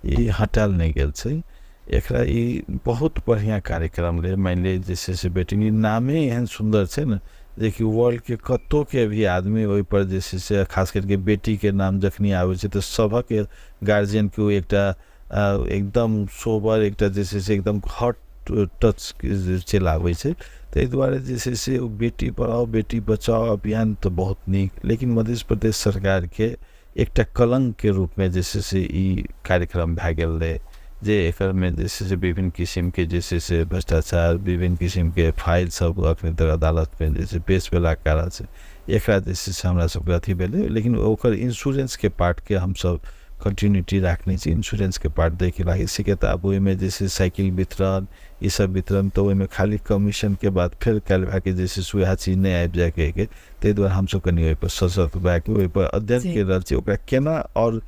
[SPEAKER 2] ई हटायल नहि गेल छै। एकरा ई बहुत बढ़िआँ कार्यक्रम रहै। मानि लिअ जे छै से बेटी, ई नामे एहन सुन्दर छै ने जेकि वर्ल्डके कतहुके भी आदमी ओहिपर जे छै से खास करके बेटीके नाम जखनी आबै छै तऽ सभक गार्जियनके ओ एकटा एकदम सोबर, एकटा जे छै से एकदम हॉट टच चलि आबै छै। ताहि दुआरे जे छै से ओ बेटी पढ़ाओ बेटी बचाओ अभियान तऽ बहुत नीक, लेकिन मध्य प्रदेश सरकारके एकटा कलङ्कके रूपमे जे छै से ई कार्यक्रम भए गेल रहै, जे एकरमे जे छै से विभिन्न किसिमके जे छै से भ्रष्टाचार, विभिन्न किसिमके फाइल सब अखन तक अदालतमे जे छै पेश भेलाके कारण से एकरा जे छै से हमरा सबके अथी भेलै। लेकिन ओकर इंश्योरेंसके पार्टके हमसब कंटिन्यूटी राखने छी। इंश्योरेंसके पार्ट दैके लागि सिके तऽ आब ओहिमे जे छै साइकिल वितरण, ई सब वितरण, तऽ ओहिमे खाली कमीशनके बाद फेर काल्हि भए के जे छै से वएह चीज नहि आबि जाय कहिके, ताहि दुआरे हमसब कनि ओहिपर सशक्त भए के ओहिपर अध्ययन करि रहल छी, ओकरा केना आओर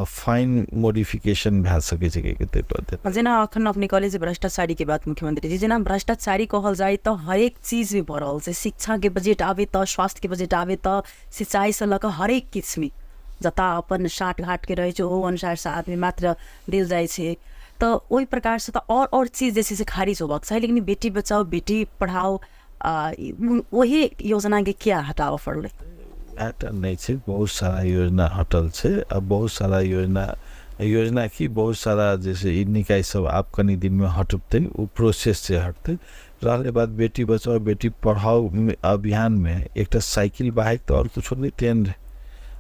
[SPEAKER 2] फाइन मॉडिफिकेशन भए सकै छै कहिके ताहिपर अध्ययन।
[SPEAKER 1] जेना अखन अपने कहलियै जे भ्रष्टाचारीके बात मुख्यमंत्री जी, जेना भ्रष्टाचारी कहल जाय तऽ हरेक चीजमे भऽ रहल छै। शिक्षाके बजट आबै तऽ, स्वास्थ्यके बजट आबै तऽ, सिंचाइसँ लऽ कऽ हरेक किछुमे जतऽ अपन साठ घाटके रहै छै ओ अनुसारसँ आदमी मात्र देल जाइ छै। तऽ ओहि प्रकारसँ तऽ आओर चीज जे छै से खारिज होबाक चाही, लेकिन बेटी बचाओ बेटी पढ़ाओ ओही योजनाके किया हटाबऽ पड़लै?
[SPEAKER 2] इएहटा नहि छै, बहुत सारा योजना हटल छै। आ बहुत सारा योजना की बहुत सारा जैसे ई निकाय सब आब कनि दिनमे हटतै, ओ प्रोसेस से हटतै। रहलै बात बेटी बचाओ बेटी पढ़ाओ अभियानमे एकटा साइकिल बाहेक तऽ आओर किछो नहि तेहन रहै।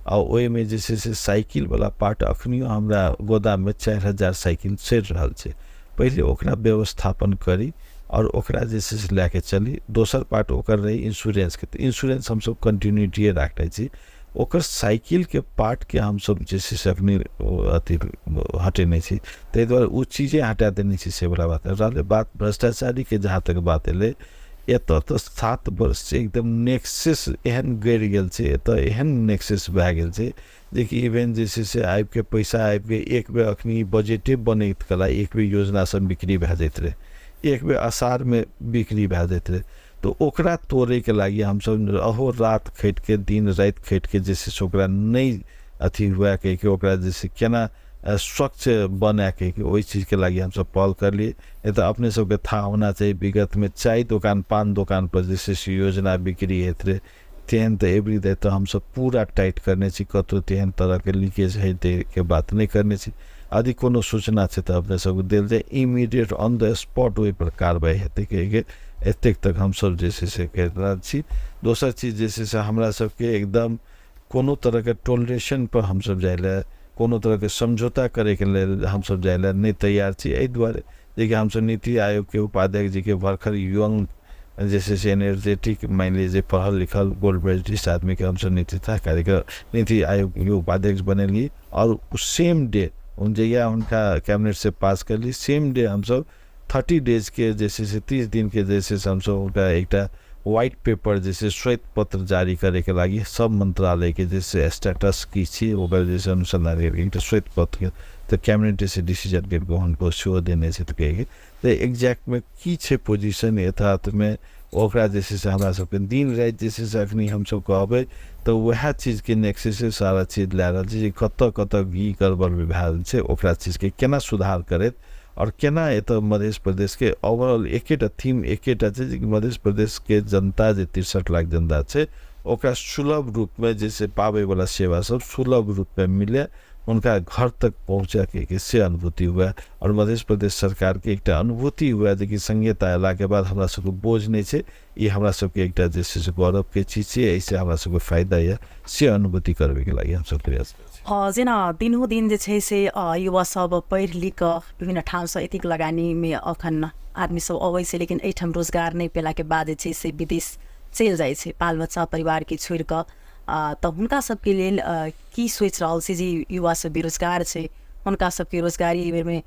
[SPEAKER 2] आ ओहिमे जे छै से साइकिलवला पार्ट अखनियो हमरा गोदाममे 4000 साइकिल सड़ि रहल छै। पहिले ओकरा व्यवस्थापन करी आओर ओकरा जे छै से लए के चली। दोसर पार्ट ओकर रहै इंश्योरेंसके, तऽ इंश्योरेंस हमसब कंटिन्यूटीए राखने छी। ओकर साइकिलके पार्टके हमसब जे छै से अखनी अथी हटेने छी, ताहि दुआरे ओ चीजे हटा देने छी, से वला बात। रहलै बात भ्रष्टाचारीके, जहाँ तक बात एलै एतऽ तऽ 7 वर्ष से एकदम नेक्सेस एहन गड़ि गेल छै, एतऽ एहन नेक्सेस भए गेल छै जेकि इवेन जे छै से आबिके पैसा आबिके एक बेर अखनी बजटे बनैत कला एक बेर योजना सब बिक्री भए जाइत रहै, एक बेर असारमे बिक्री भए जाइत रहै। तऽ ओकरा तोड़ैके लागि हमसब अहो रात खटिके दिन राति खटिके जे छै से ओकरा नहि अथी हुए कहिके ओकरा जे छै केना स्वच्छ बनाए कहिके ओहि चीजके लागि हमसब पहल करलियै। नहि तऽ अपने सबके थाह होना चाही, विगतमे चाय दोकान पान दोकानपर जे छै से योजना बिक्री होइत रहै, तेहन तऽ एवरी डे तऽ हमसब पूरा टाइट करने छी, कतहु तेहन तरहके लीकेज हेतैके बात नहि करने छी। यदि कोनो सूचना छै तऽ अपने सबके देल जाय, इमीडिएट ऑन the spot ओहिपर कार्रवाइ हेतै कहिके एतेक तक हमसब जे छै से करि रहल छी। दोसर चीज जे छै से हमरा सबके एकदम कोनो तरहके टोलरेशनपर हमसब जाइ लए, कोनो तरहके समझौता करैके लेल हमसब जाइ लए नहि तैयार छी। एहि दुआरे जेकि हमसब नीति आयोगके उपाध्यक्ष जीके भरखर यंग जे छै से एनर्जेटिक मानि लिअ जे पढ़ल लिखल गोल्ड मेडलिस्ट आदमीके हमसब नेतृत्व कार्यक्रम नीति आयोगके उपाध्यक्ष बनेलियै। आओर सेम डे जहिया हुनका कैबिनेटसँ पास करलियै, सेम डे हमसब 30 डेजके जे छै से 30 दिनके जे छै से हमसब हुनका एकटा व्हाइट पेपर जे छै श्वेत पत्र जारी करैके लागि सब मन्त्रालयके जे छै स्टेटस की छी ओकर जे छै अनुसन्धान करके एकटा श्वेत पत्रके तऽ कैबिनेटसँ डिसीजन करिके हुनको सेहो देने छै। तऽ तऽ एक्जैक्टमे की छै पोजिशन यथार्थमे ओकरा जे छै से हमरा सबके दिन राति जे छै से अखनी हमसब कहबै तऽ वएह चीजके नेक्सस सारा चीज लए रहल छी जे कतऽ कतऽ की गड़बड़ भए छै, ओकरा चीजके केना सुधार करैत आओर केना एतऽ मध्य प्रदेशके ओवरऑल एकेटा थीम एकेटा छै जे मध्य प्रदेशके जनता जे 63 लाख जनता छै ओकरा सुलभ रूपमे जे छै पाबैवला सेवा सब सुलभ रूपमे मिले, हुनका घर तक पहुँचैके से अनुभूति हुए। आओर मध्य प्रदेश सरकारके एकटा अनुभूति हुए जेकि संघीयता अयलाके बाद हमरा सबके बोझ नहि छै, ई हमरा सबके एकटा जे छै से गौरवके चीज छै, एहिसँ हमरा सबके फायदा यऽ, से अनुभूति करबैके लागि हमसब प्रयास करै छी।
[SPEAKER 1] जेना दिनों दिन जे छै से युवा सब पढ़ि लिख कऽ विभिन्न ठामसँ एतेक लगानीमे अखन आदमी सब अबै छै, लेकिन एहिठाम रोजगार नहि पेलाके बाद जे छै से विदेश चलि जाइ छै बाल बच्चा परिवारके छोड़ि कऽ। तऽ हुनका सबके लेल की सोचि रहल छी जे युवा सब बेरोजगार छै हुनका सबके रोजगारी एहि बेरमे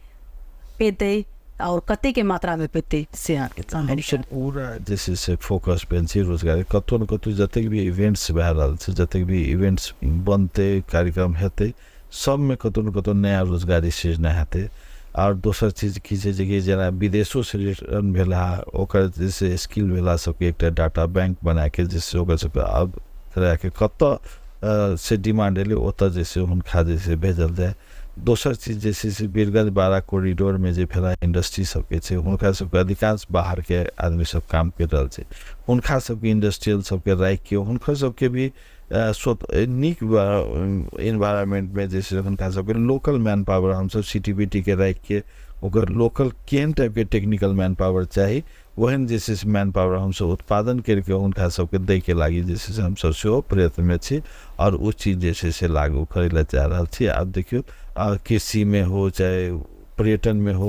[SPEAKER 1] पेतै आओर कतेकके मात्रामे पेतै से अहाँके जानकारी।
[SPEAKER 2] हमसब पूरा जे छै से फोकस भेल छी रोजगारी, कतहु ने कतहु जतेक भी इवेंट्स भए रहल छै, जतेक भी इवेंट्स बनतै, कार्यक्रम हेतै, सबमे कतहु ने कतहु नया रोजगारी सृजना हेतै। आओर दोसर चीज की छै जेकि जेना विदेशोसँ रिटर्न भेला ओकर जे छै स्किल भेला सबके एकटा डाटा बैंक बनाके जे छै ओकर सबके आब तरहके कतऽ से डिमांड एलै ओतऽ जे छै हुनका जे छै भेजल जाय। दोसर चीज जे छै से वीरगंज बारा कोरिडोरमे जे भेला इंडस्ट्री सबके छै, हुनका सबके अधिकांश बाहरके आदमी सब काम करि रहल छै, हुनका सबके इंडस्ट्रियल सबके राखिके हुनकर सबके भी नीक इन्वायरमेंटमे जे छै हुनका सबके लोकल मैन पावर हमसब CTBT के राखिके ओकर लोकल केहन टाइपके टेक्निकल मैन पावर चाही ओहन जे छै से मैन पावर हमसब उत्पादन करिके हुनका सबके दैके लागि जे छै से हमसब सेहो प्रयत्नमे छी आओर ओ चीज जे छै से लागू करै लए जा रहल छी। आब देखियौ कृषिमे हो चाहे पर्यटनमे हो,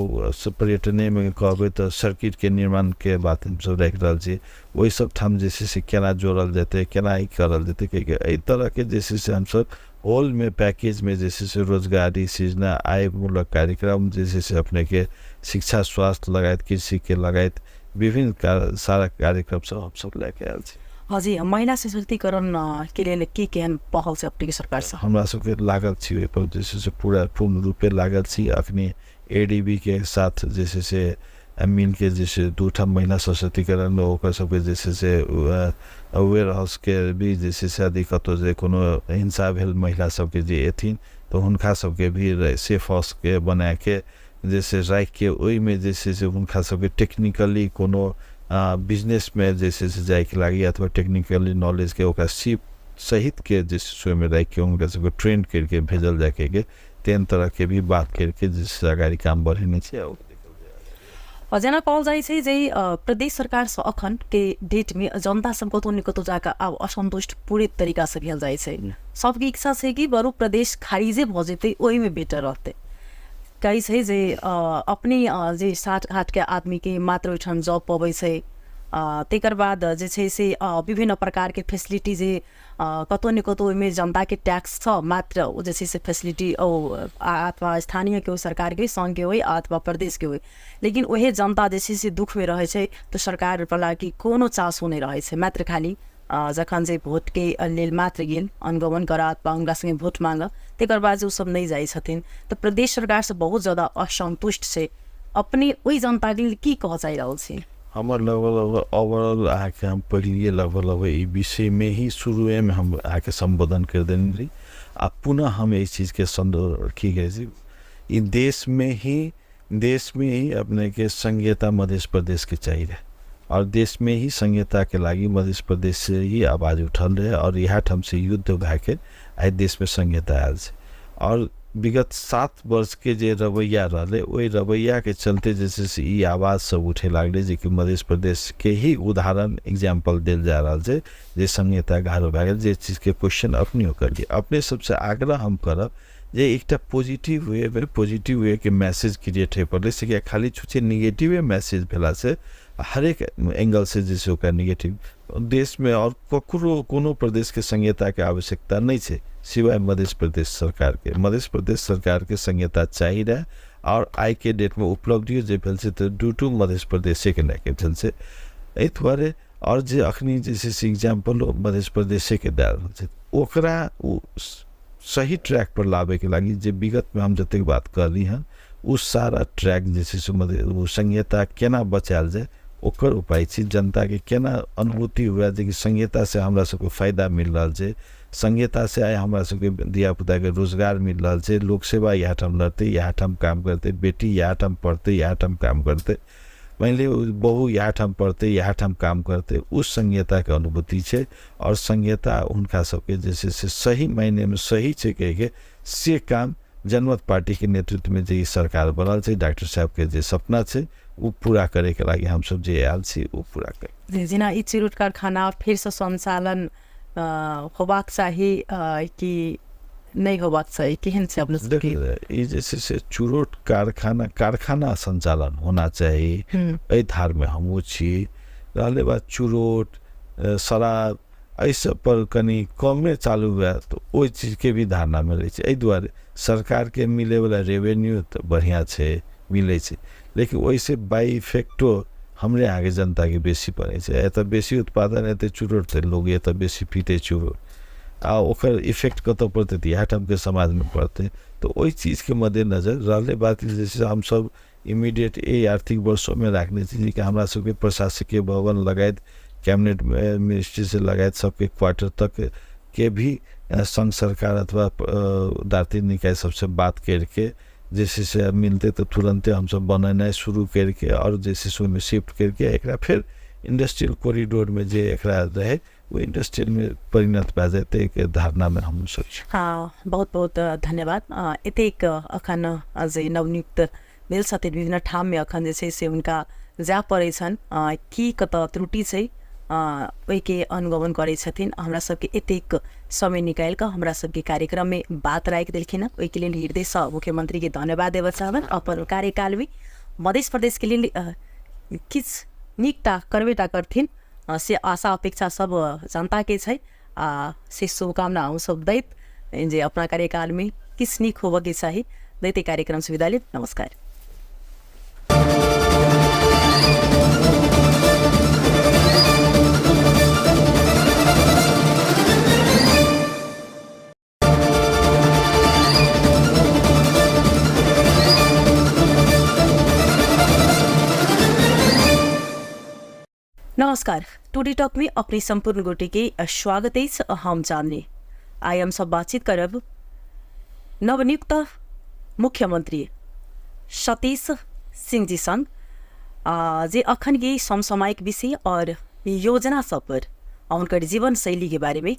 [SPEAKER 2] पर्यटनेमे कहबै तऽ सर्किटके निर्माणके बात हमसब राखि रहल छी, ओहि सब ठाम जे छै से केना जोड़ल जेतै, केना ई करल जेतै, किएकि एहि तरहके जे छै से हमसब होलमे पैकेजमे जे छै से रोजगारी सृजना आयमूलक कार्यक्रम जे छै से अपनेके शिक्षा स्वास्थ्य लगायत कृषिके लगायत विभिन्न सारा कार्यक्रम सब हमसब लए के आयल छी।
[SPEAKER 1] हाँ, महिला सशक्तिकरण के लेल की केहन पहल छै अपनेके सरकारसँ?
[SPEAKER 2] हमरा सबके लागल छी ओहिपर जे छै से पूरा पूर्ण रूपे लागल छी। अखनी ADB के साथ जे छै से मिलके जे छै 2 महिला सशक्तिकरण ओकर सबके जे छै से वेयर हाउसके भी जे छै से यदि कतहु जे कोनो हिंसा भेल महिला सबके जे एथिन तऽ हुनका सबके भी सेफ हाउसके बनाके जे छै राखिके ओहिमे जे छै से हुनका सबके टेक्निकली कोनो बिजनेसमे जे छै से जाइके लागि अथवा टेक्निकली नॉलेजके ओकरा सीप सहितके जे छै से ओहिमे राखिके हुनका सबके ट्रेन करिके भेजल जाइके तेहन तरहके भी बात करिके जे छै अगाडि काम बढ़ेने छै।
[SPEAKER 1] जेना कहल जाइ छै जे प्रदेश सरकारसँ अखनके डेटमे जनता सब कतहु ने कतहु जाकऽ आब असन्तुष्ट पूरे तरीकासँ भेल जाइ छै। सबके इच्छा छै कि बरु प्रदेश खारिजे भऽ जेतै ओहिमे बेटर रहतै। कहै छै जे अपने जे 60-8 के आदमीके मात्र ओहिठाम जॉब पबै छै, तकर बाद जे छै से विभिन्न प्रकारके फैसिलिटी जे कतहु ने कतहु ओहिमे जनताके टैक्स छ मात्र ओ जे छै से फैसिलिटी अथवा स्थानीयके होइ, सरकारके होइ, सङ्घके होइ अथवा प्रदेशके होइ, लेकिन ओहे जनता जे छै से दुःखमे रहै छै तऽ सरकारवला कि कोनो चासो नहि रहै छै। मात्र खाली जखन जे भोटके लेल मात्र गेल अनुगमन करऽ अथवा हुनका सङ्गे भोट माँगऽ, तकर बाद जे ओसब नहि जाइ छथिन। तऽ प्रदेश सरकारसँ बहुत ज्यादा असन्तुष्ट छै। अपने ओहि जनताके लेल की कहऽ चाहि रहल छी?
[SPEAKER 2] हमर लगभग लगभग ओवरऑल अहाँके हम पहिलिए लगभग लगभग ई विषयमे ही शुरुएमे हम अहाँके सम्बोधन करि देने रही आ पुनः हम एहि चीजके सन्दर्भ की कहै छी, ई देशमे ही अपनेके संघीयता मध्य प्रदेशके चाही रहे और देशमे ही संघीयताके लागि मध्य प्रदेश से ही आवाज उठल रहे और इएह ठाम से युद्ध भएके आइ देशमे संघीयता आयल छै। और विगत 7 वर्षके जे रवैया रहलै ओहि रवैयाके चलते जे छै से ई आवाज सब उठे लागलै जे कि मध्य प्रदेशके ही उदाहरण एग्जाम्पल देल जा रहल छै जे संघीयता गाढ़ो भए गेल। जे चीजके क्वेश्चन अपनेहो करलियै, अपने सबसँ आग्रह हम करब जे एकटा positive way positive वेके message create होइ पड़लै से किया खाली छुछे निगेटिवे मैसेज भेलासँ हरेक एंगलसँ जे छै ओकरा निगेटिव देशमे और ककरो कोनो प्रदेशके संघीयताके आवश्यकता नहि छै सिवाय मध्य प्रदेश सरकारके। मध्य प्रदेश सरकारके संघीयता चाही रहे और आइके डेटमे उपलब्धियो जे भेल छै तऽ ड्यू टू मध्य प्रदेशेके लए के भेल छै। एहि दुआरे और जे अखनी जे छै से एग्जाम्पल मध्य प्रदेशेके दए रहल छै ओकरा ओ सही ट्रैक पर लाबैके लागि जे विगतमे हम जतेक बात कहली हँ ओ सारा ट्रैक जे छै से ओ संघीयता केना बचायल जाय ओकर उपाय छै। जनताके केना अनुभूति हुए जे कि संघीयतासँ हमरा सबके फायदा मिल रहल छै, संघीयतासँ आइ हमरा सबके धियापुताके रोजगार मिल रहल छै, लोक सेवा इएह ठाम लड़तै, इएह ठाम काम करतै, बेटी इएह ठाम पढ़तै, इएह ठाम काम करतै, मानि लिअ बहु इएह ठाम पढ़तै, इएह ठाम काम करतै, ओ संघीयताके अनुभूति छै। और संघीयता हुनका सबके जे छै से सही मायनेमे सही छै कहिके से काम जनमत पार्टीके नेतृत्वमे जे ई सरकार बनल छै, डॉक्टर साहबके जे सपना छै ओ पूरा करैके लागि हमसब जे आयल छी ओ पूरा कर।
[SPEAKER 1] जेना ई चिरूट कारखाना फेरसँ सञ्चालन होबाक चाही कि नहि होबाक चाही, केहन छै अपने सबके?
[SPEAKER 2] देखियौ, ई जे छै से चुरोट कारखाना सञ्चालन होना चाही, एहि धारमे हमहूँ छी। रहलै बात चुरोट शराब एहि सब पर कनि कमे चालू हुए तऽ ओहि चीजके भी धारणामे रहै छै। एहि दुआरे सरकारके मिलैवला रेवेन्यू तऽ बढ़िआँ छै, मिलै छै, लेकिन ओहिसँ बाइ इफेक्टो हमरे अहाँके जनताके बेसी पड़ै छै। एतऽ बेसी उत्पादन हेतै चुरोट तऽ लोक एतऽ बेसी पीतै चुरोट आ ओकर इफेक्ट कतऽ पड़तै तऽ इएह ठामके समाजमे पड़तै। तऽ ओहि चीजके मद्देनजर रहलै बात जे छै हमसब इमीडिएट एहि आर्थिक वर्षोमे राखने छी जे कि हमरा सबके प्रशासकीय भवन लगायत कैबिनेट मिनिस्ट्री से लगायत सबके क्वार्टर तक के भी संघ सरकार अथवा दाती निकाय सबसे बात करके जैसे से मिलते तो तुरंते हमसब बनेनाइ शुरू करके और जैसे से ओहिमे शिफ्ट करके एकरा फेर इंडस्ट्रियल कॉरिडोर में जे एकरा रहे वो इंडस्ट्रियल में परिणत भए जेतै के धारणामे हमसब छी।
[SPEAKER 1] हाँ, बहुत बहुत धन्यवाद। एतेक अखन जे नवनियुक्त भेल छथिन विभिन्न ठाममे अखन जे छै से हुनका जाय पड़ै छनि, की कतऽ त्रुटि छै ओहिके अनुगमन करै छथिन। हमरा सबके एतेक समय निकालि कऽ हमरा सबके कार्यक्रममे बात राखि देलखिन हँ, ओहिके लेल हृदयसँ मुख्यमंत्रीके धन्यवाद देबऽ चाहबनि। अपन कार्यकालमे मध्य प्रदेशके लेल किछु नीक टा करबे टा करथिन से आशा अपेक्षा सब जनताके छै, आ से शुभकामना हमसब दैत जे अपना कार्यकालमे किछु नीक होबऽके चाही दैत कार्यक्रम से विदा लेब। नमस्कार। नमस्कार, टुडे टॉक में अपने संपूर्ण गोटे के स्वागत अछि। हम चांदनी। आइ हम सब बातचीत करब नवनियुक्त मुख्यमंत्री सतीश सिंह जी संग, जे अखन के समसामयिक विषय और योजना सब पर हुनकर जीवन शैली के बारे में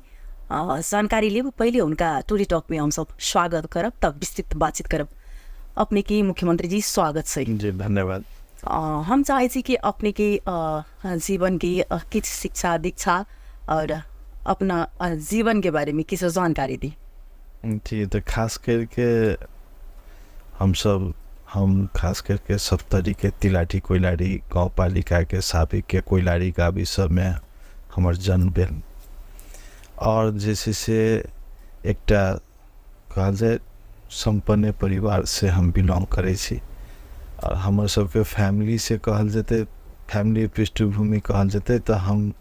[SPEAKER 1] जानकारी लेब। पहले उनका टुडे टॉक में हम सब स्वागत करब, तब विस्तृत बातचीत करब। अपने के मुख्यमंत्री जी स्वागत छै।
[SPEAKER 2] जी धन्यवाद।
[SPEAKER 1] हम चाहै छी कि अपने के जीवन के किछु शिक्षा दीक्षा और अपना जीवन के बारे में किछु जानकारी दी।
[SPEAKER 2] जी, तो खास करके हम खास करके सप्तरी के तिलाठी कोइलारी गाउँपालिका के साबिक के कोइलारी गाविस सबमे हमर जन्म भेल और जे छै से एकटा कहल जाय सम्पन्न परिवार से हम बिलोंग करै छी और हमर सबके फैमिली से कहल जेतै, फैमिली पृष्ठभूमि कहल जेतै तऽ हम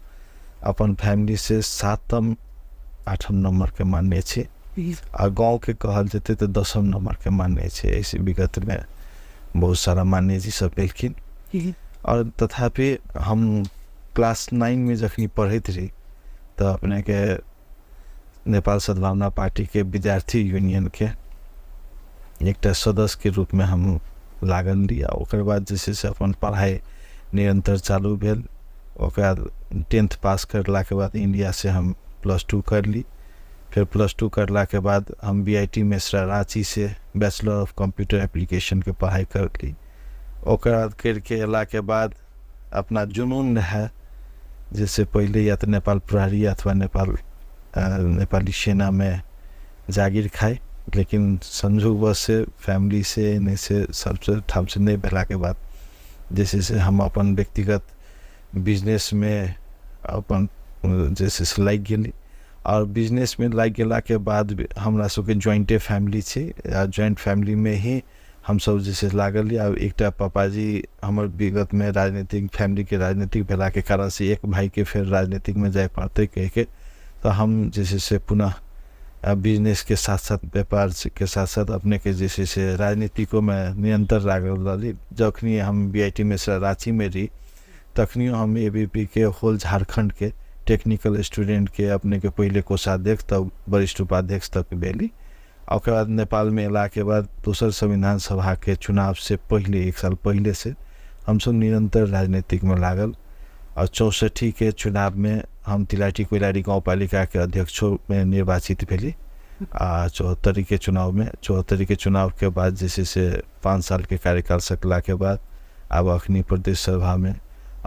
[SPEAKER 2] अपन फैमिली से 7म 8म नंबर के मानने छी आ गाँव के कहल जेतै तऽ 10म नंबर के मानने छी। एहिसँ विगतमे बहुत सारा मान्यजी सब भेलखिन और तथापि हम क्लास 9 में जखनी पढ़ैत रही तऽ अपनेके नेपाल सद्भावना पार्टी के विद्यार्थी यूनियन के एकटा सदस्य के रूप में हम लागल रही आ ओकर बाद जे छै से अपन पढ़ाइ निरंतर चालू भेल। ओकरा 10th पास करलाके बाद इंडिया से हम +2 करली, फेर +2 करलाके बाद हम BIT Mesra Ranchi Se bachelor of computer application के पढ़ाइ करली। ओकर बाद करके अयलाके बाद अपना जुनून रहै जैसे पहिले या तऽ नेपाल प्रहरी अथवा नेपाली सेनामे जागीर खाइ, लेकिन संजोगवश से फैमिली से एने से सबसे ठाम से नहि भेलाके बाद जे छै से हम अपन व्यक्तिगत बिजनेसमे अपन जे छै से लागि गेली और बिजनेसमे लागि गेलाके बाद हमरा सबके ज्वाइंटे फैमिली छै आ ज्वाइंट फैमिलीमे ही हमसब जे छै लागल। आब एकटा पापाजी हमर विगतमे राजनीतिक फैमिलीके राजनीतिक भेलाके कारण से एक भाइके फेर राजनीतिकमे जाय पड़तै कहिके तऽ हम जे छै से पुनः बिजनेसके साथ साथ व्यापार के साथ साथ अपनेके जे छै से राजनीतिकोमे निरंतर लागल रहली। जखनी हम BIT Mesra राँचीमे रही तखनियो हम ABP के होल झारखंड के टेक्निकल स्टूडेंट के अपनेके पहिले कोषाध्यक्ष तब वरिष्ठ उपाध्यक्ष तक भेली। ओकर बाद नेपालमे अयलाके बाद दोसर संविधान सभाके चुनाव से पहिले 1 साल पहिले से हमसब निरंतर राजनीतिकमे लागल और 64 के चुनावमे हम तिलाठी कोइलारी गाउँपालिकाके अध्यक्षोमे निर्वाचित भेली आ 74 के चुनावमे 74 के चुनावके बाद जे छै से 5 सालके कार्यकाल सकलाके बाद आब अखनी प्रदेश सभामे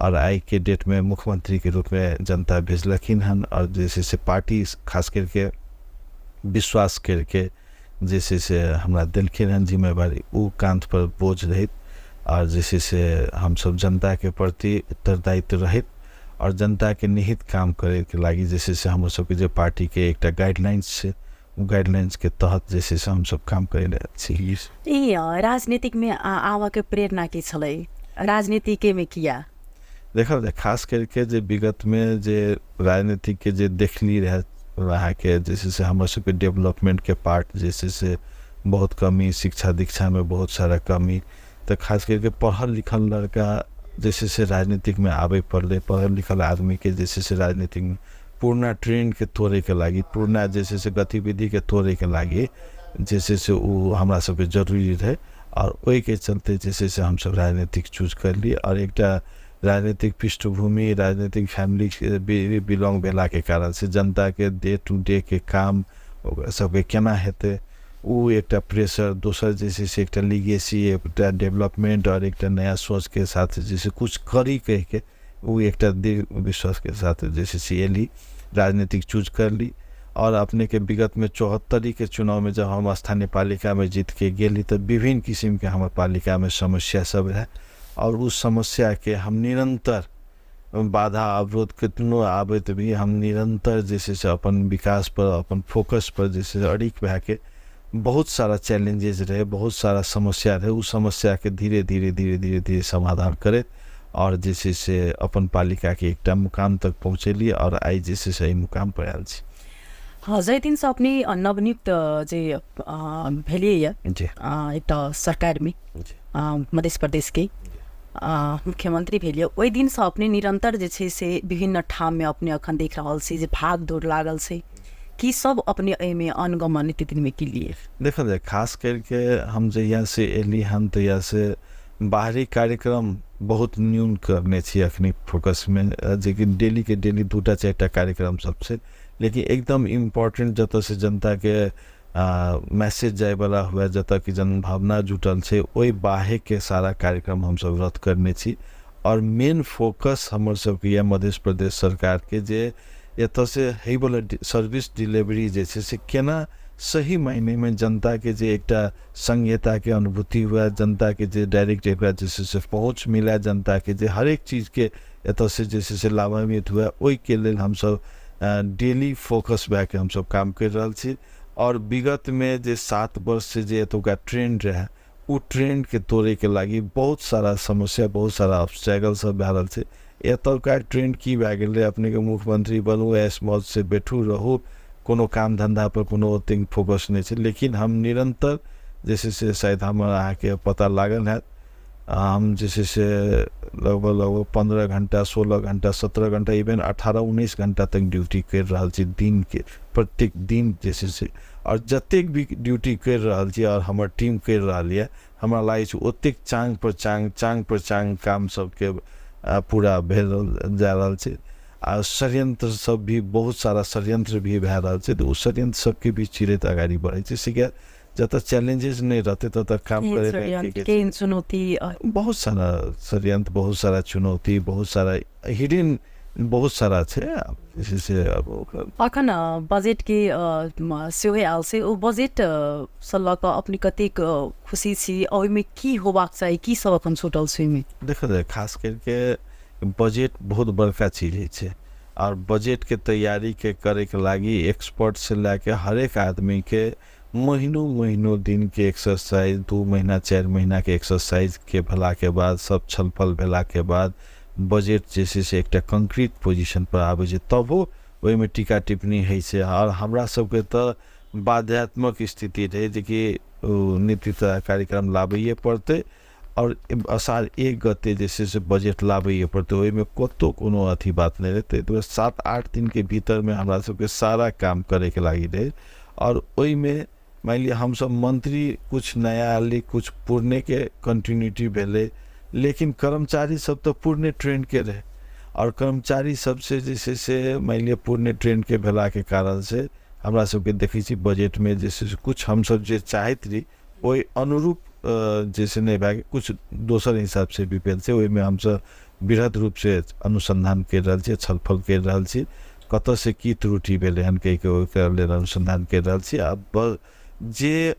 [SPEAKER 2] और आइ के डेटमे मुख्यमंत्रीके रूपमे जनता भेजलखिन हन और जे छै से पार्टी खास करके विश्वास करके जे छै से हमरा देलखिन हन जिम्मेवारी, ओ कांध पर बोझ रहैत और जे छै से हमसब जनताके प्रति उत्तरदायित्व रहैत और जनताके निहित काम करैके लागि जे छै से हमर सबके जे पार्टीके एकटा गाइडलाइंस छै ओ गाइडलाइंसके तहत जे छै से हमसब काम करि रहल छी।
[SPEAKER 1] ई राजनीतिकमे आबऽके प्रेरणा की छलै? राजनीतिकेमे किया?
[SPEAKER 2] देखल जाय खास करके जे विगतमे जे राजनीतिकके जे देखली रहै अहाँके जे छै से हमर सबके डेवलपमेंटके पार्ट जे छै से बहुत कमी, शिक्षा दीक्षामे बहुत सारा कमी, तऽ खास करके पढ़ल लिखल लड़का जे छै से राजनीतिकमे आबै पड़लै। पढ़ल लिखल आदमीके जे छै से राजनीतिकमे पुरना ट्रेंडके तोड़ैके लागि, पुरना जे छै से गतिविधिके तोड़ैके लागि जे छै से ओ हमरा सबके जरूरी रहै। आओर ओहिके चलते जे छै से हमसब राजनीतिक चूज करली। आओर एकटा राजनीतिक पृष्ठभूमि, राजनीतिक फैमिली बिलोंग भेलाके कारण से जनताके डे टू डे के काम ओकरा सबके केना हेतै ओ एकटा प्रेशर, दोसर जे छै से एकटा लीगेसी, एकटा डेवलपमेंट आओर एकटा नया सोचके साथ जे छै कुछ करी कहिके ओ एकटा दृढ़ विश्वासके साथ जे छै से एली, राजनीतिक चूज करली। और अपने के विगत में 74 के चुनाव में जब हम स्थानीय पालिका में जीत के गेली तो विभिन्न किस्म के हमारे पालिका में समस्या सब है और उस समस्या के हम निरंतर बाधा अवरोध कितनो आबे भी हम निरंतर जे छै से अपन विकास पर, अपन फोकस पर जे छै अड़िग भए के बहुत सारा चैलेंजेज रहे, बहुत सारा समस्या रहे, उस समस्या के धीरे धीरे धीरे धीरे धीरे समाधान करैत और जे छै से अपन पालिका के एकटा मुकाम तक पहुँचेली और आइ जे छै से एहि मुकाम पर आयल छी।
[SPEAKER 1] हाँ, जाहि दिनसँ अपने नवनियुक्त जे भेलियै एकटा सरकारमे मध्य प्रदेशके मुख्यमंत्री भेलियै, ओहि दिनसँ अपने निरंतर जे छै से विभिन्न ठाममे अपने अखन देख रहल छी जे भाग दौड़ लागल छै, की सब अपने एहिमे अनगमन नित्य दिनमे की लिए?
[SPEAKER 2] देखल जाय खास करके हम जहियासँ एली हन तहियासँ बाहरी कार्यक्रम बहुत न्यून करने छी अखनी फोकसमे, जेकि डेलीके डेली 2-4 टा कार्यक्रम सब छै, लेकिन एकदम इम्पोर्टेंट जतऽसँ जनताके मैसेज जायवला हुए, जतऽ कि जनभावना जुटल छै, ओहि बाहेकके सारा कार्यक्रम हमसब रद्द करने छी। और मेन फोकस हमर सबके यऽ मध्य प्रदेश सरकारके जे एतऽसँ होइवला सर्विस डिलीवरी जे छै से केना सही मायनेमे जनताके जे एकटा संघीयताके अनुभूति हुए, जनताके जे डायरेक्ट एकरा जे छै से पहुँच मिले, जनताके जे हरेक चीजके एतऽसँ जे छै से लाभान्वित हुए, ओहिके लेल हमसब डेली फोकस भए के हमसब काम करि रहल छी। और विगतमे जे 7 वर्षसँ जे एतुका ट्रेंड रहै ओ ट्रेंडके तोड़ैके लागि बहुत सारा समस्या, बहुत सारा ऑब्स्टेकल सब भए रहल छै। एतुका ट्रेंड की भए गेलै, अपनेके मुख्यमंत्री बनू, ऐश मौजसँ बैठू रहू, कोनो काम धन्धा पर कोनो ओतेक फोकस नहि छै। लेकिन हम निरंतर जे छै से शायद हमर अहाँके पता लागल हैत, हम जे छै से लगभग लगभग 15 घंटा, 16 घंटा, 17 घंटा, इवन 18-19 घंटा तक ड्यूटी करि रहल छी दिनके, प्रत्येक दिन जे छै से। और जतेक भी ड्यूटी करि रहल छी और हमर टीम करि रहल यऽ, हमरा लागै छै ओतेक चाँग पर चाँग, चाँग पर चाँग काम सबके पूरा भेल जा रहल छै। आ षड्यंत्र सब भी, बहुत सारा षड्यंत्र भी भए रहल छै, तऽ ओ षड्यंत्र सबके भी चिरैत अगाडि बढ़ै छै। से किया जतऽ चैलेंजेस नहि रहतै ततऽ काम
[SPEAKER 1] करैमे चुनौती,
[SPEAKER 2] बहुत सारा षड्यंत्र, बहुत सारा चुनौती, बहुत सारा हिडन, बहुत सारा छै जे से अब
[SPEAKER 1] अखन बजेटके सेहो आयल छै, ओ बजेटसँ लऽ कऽ अपने कतेक खुशी छी, ओहिमे की होबाक चाही, की सब अखन छूटल छै ओहिमे?
[SPEAKER 2] देखल जाय खास करके बजेट बहुत बड़का चीज होइ छै और बजेटके तैयारीके करैके लागि एक्सपर्ट से लए के हरेक आदमीके महीनों महीनों दिनके एक्सरसाइज, 2 महीना 4 महीनाके एक्सरसाइजके भेलाके बाद, सब छलफल भेलाके बाद बजेट जे छै से एकटा कंक्रीट पोजिशन पर आबै छै, तबो ओहिमे टीका टिप्पणी होइ छै। और हमरा सबके तऽ बाध्यात्मक स्थिति रहै जेकि नीति कार्यक्रम लाबैए पड़तै और असार 1 गते जे छै से बजट लाबैए पड़तै, ओहिमे कतहु कोनो अथी बात नहि रहै। ताहि दुआरे 7-8 दिनके भीतरमे हमरा सबके सारा काम करैके लागि रहै। और ओहिमे मानि लिअ हमसब मंत्री कुछ नया आयली, कुछ पुरनेके कंटिन्यूटी भेलै, लेकिन कर्मचारी सब तऽ पुरने ट्रेंडके रहै और कर्मचारी सबसे जे छै से मानि लिअ पुरने ट्रेंडके भेलाके कारण से हमरा सबके देखै छी बजटमे जे छै से कुछ हमसब जे चाहैत रही ओहि अनुरूप जे छै नहि भए कुछ दोसर हिसाबसँ भी भेल छै। ओहिमे हमसब वृहद रूपसँ अनुसन्धान करि रहल छी, छलफल करि रहल छी, कतऽसँ की त्रुटि भेलै हन कहिके ओकरा लेल अनुसन्धान करि रहल छी। आब जे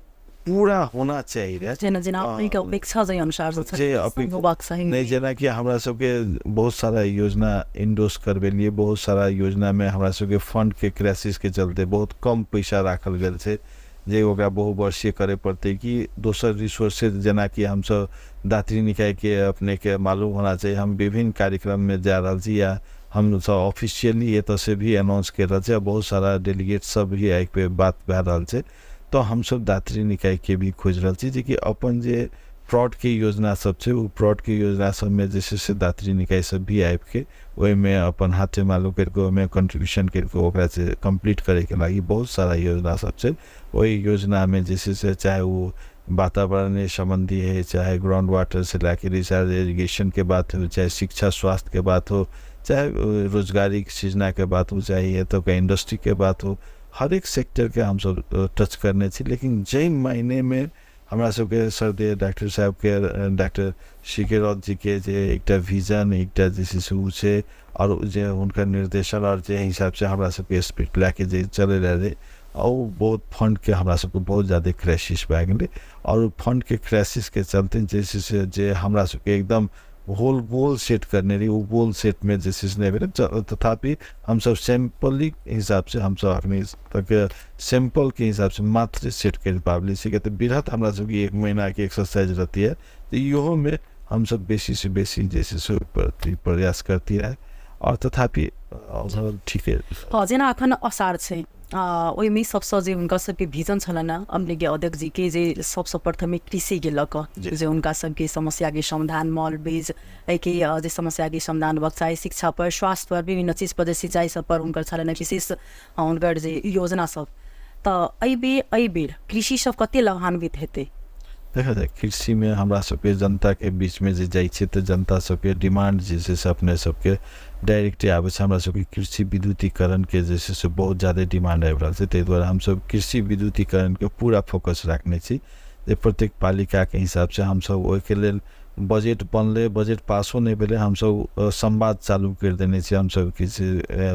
[SPEAKER 2] पूरा होना चाही रहै
[SPEAKER 1] जेना जेना अपनेके अपेक्षा जे अनुसार
[SPEAKER 2] जे नहि, जेनाकि हमरा सबके बहुत सारा योजना इंडोर्स करबेलियै, बहुत सारा योजनामे हमरा सबके फंडके क्राइसिसके चलते बहुत कम पैसा राखल गेल छै जे ओकरा बहुवर्षीय करे पड़तै कि दोसर रिसोर्सेज, जेनाकि हमसब दात्री निकायके अपनेके मालूम होना चाही, हम विभिन्न कार्यक्रममे जा रहल छी या हमसब ऑफिशियली एतऽसँ भी अनाउंस करि रहल छी, बहुत सारा डेलीगेट सब भी एहि पे बात भए रहल छै। तऽ हमसब दात्री निकायके भी खोजि रहल छी जेकि अपन जे प्लॉटके योजना सब छै, ओ प्लॉटके योजना सबमे जे छै से दात्री निकाय सब भी आबिके ओहिमे अपन हाथे मालूम करिके ओहिमे कंट्रीब्यूशन करिके ओकरा से कम्प्लीट करैके लागि बहुत सारा योजना सब छै। ओहि योजनामे जे छै से चाहे ओ वातावरण सम्बन्धी है, चाहे ग्राउंड वाटर से लए रिचार्ज इरिगेशनके बात हो, चाहे शिक्षा स्वास्थ्यके बात हो, चाहे रोजगारी सृजनाके बात हो, चाहे एतुका इंडस्ट्रीके बात हो, हरेक सेक्टरके हमसब टच करने छी। लेकिन जाहि मायनेमे हमरा सबके सरदेव डॉक्टर साहबके, डॉक्टर सी के रौत जीके जे एकटा विजन, एकटा जे छै से ओ छै, आओर जे हुनकर निर्देशन आओर जे हिसाबसँ हमरा सबके स्पीड लए के जे चलै रहै, ओ बहुत फंडके हमरा सबके बहुत ज्यादे क्राइसिस भए गेलै। आओर फंडके क्राइसिसके चलते जे छै से जे हमरा सबके एकदम होल गोल सेट करने रही, ओ गोल सेटमे जे छै से नहि भेलै। तथापि हमसब सैम्पलिंग हिसाबसँ हमसब अखनी तक सैम्पलके हिसाबसँ मात्र सेट करि पाबली छी, किया तऽ वृहत हमरा सबके 1 महीनाके एक्सरसाइज रहती है, तऽ इहोमे हमसब बेसीसँ बेसी जे छै से ओहि प्रयास करती रहे। आओर तथापि ठीक है।
[SPEAKER 1] हँ, जेना अखन असार छै, ओहिमे सबसँ जे हुनका सबके विजन छलनि हेँ अमलेके अध्यक्ष जीके, जे सबसँ प्रथमे कृषिके लऽ कऽ जे हुनका सबके समस्याके समाधान, मल बीज एहिके जे समस्याके समाधान होबाक चाही, शिक्षा पर, स्वास्थ्य पर, विभिन्न चीज पर, जे सिंचाई सब पर हुनकर छलनि हेँ विशेष हुनकर जे योजना सब, तऽ एहिबेर कृषि सब कते लाभान्वित हेतै?
[SPEAKER 2] देखा जाय कृषिमे हमरा सबके जनताके बीचमे जे जाइ छियै तऽ जनता सबके डिमांड जे छै से अपने सबके डायरेक्टे आबै छै। हमरा सबके कृषि विद्युतीकरणके जे छै से बहुत ज्यादे डिमांड आबि रहल छै, ताहि दुआरे हमसब कृषि विद्युतीकरणके पूरा फोकस राखने छी जे प्रत्येक पालिकाके हिसाबसँ हमसब ओहिके लेल बजट बनलै, बजट पासो नहि भेलै, हमसब संवाद चालू करि देने छियै। हमसब कृषि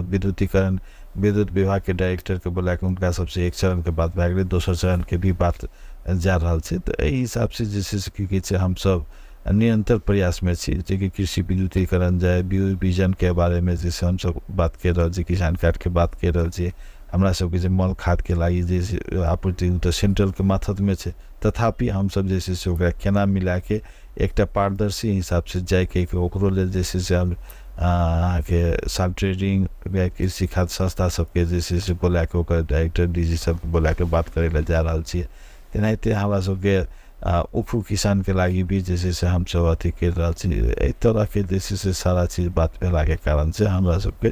[SPEAKER 2] विद्युतीकरण विद्युत विभागके डायरेक्टरके बोलाके हुनका सबसँ एक चरणके बात भए गेलै, दोसर चरणके भी बात जा रहल छै। तऽ एहि हिसाबसँ जे छै से की कहै छै हमसब निरन्तर प्रयासमे छी जेकि कृषि विद्युतीकरण जाय, बिजनके बारेमे जे छै हमसब बात करि रहल छी, किसान कार्डके बात करि रहल छी। हमरा सबके जे मल खादके लागि जे छै आपूर्ति ओ तऽ सेंट्रलके माथतमे छै, तथापि हमसब जे छै से ओकरा केना मिलाके एकटा पारदर्शी हिसाबसँ जाइके ओकरो लेल जे छै से हम अहाँके सब ट्रेडिंग कृषि खाद संस्था सबके जे छै से बोलाके ओकर डायरेक्टर डी जी सबके बोलाके बात करै लए जा रहल छियै। तेनाहिते हमरा सबके उखु किसानके लागि भी जे छै से हमसब अथी करि रहल छी। एहि तरहके जे छै से सारा चीज बात भेलाके कारण से हमरा सबके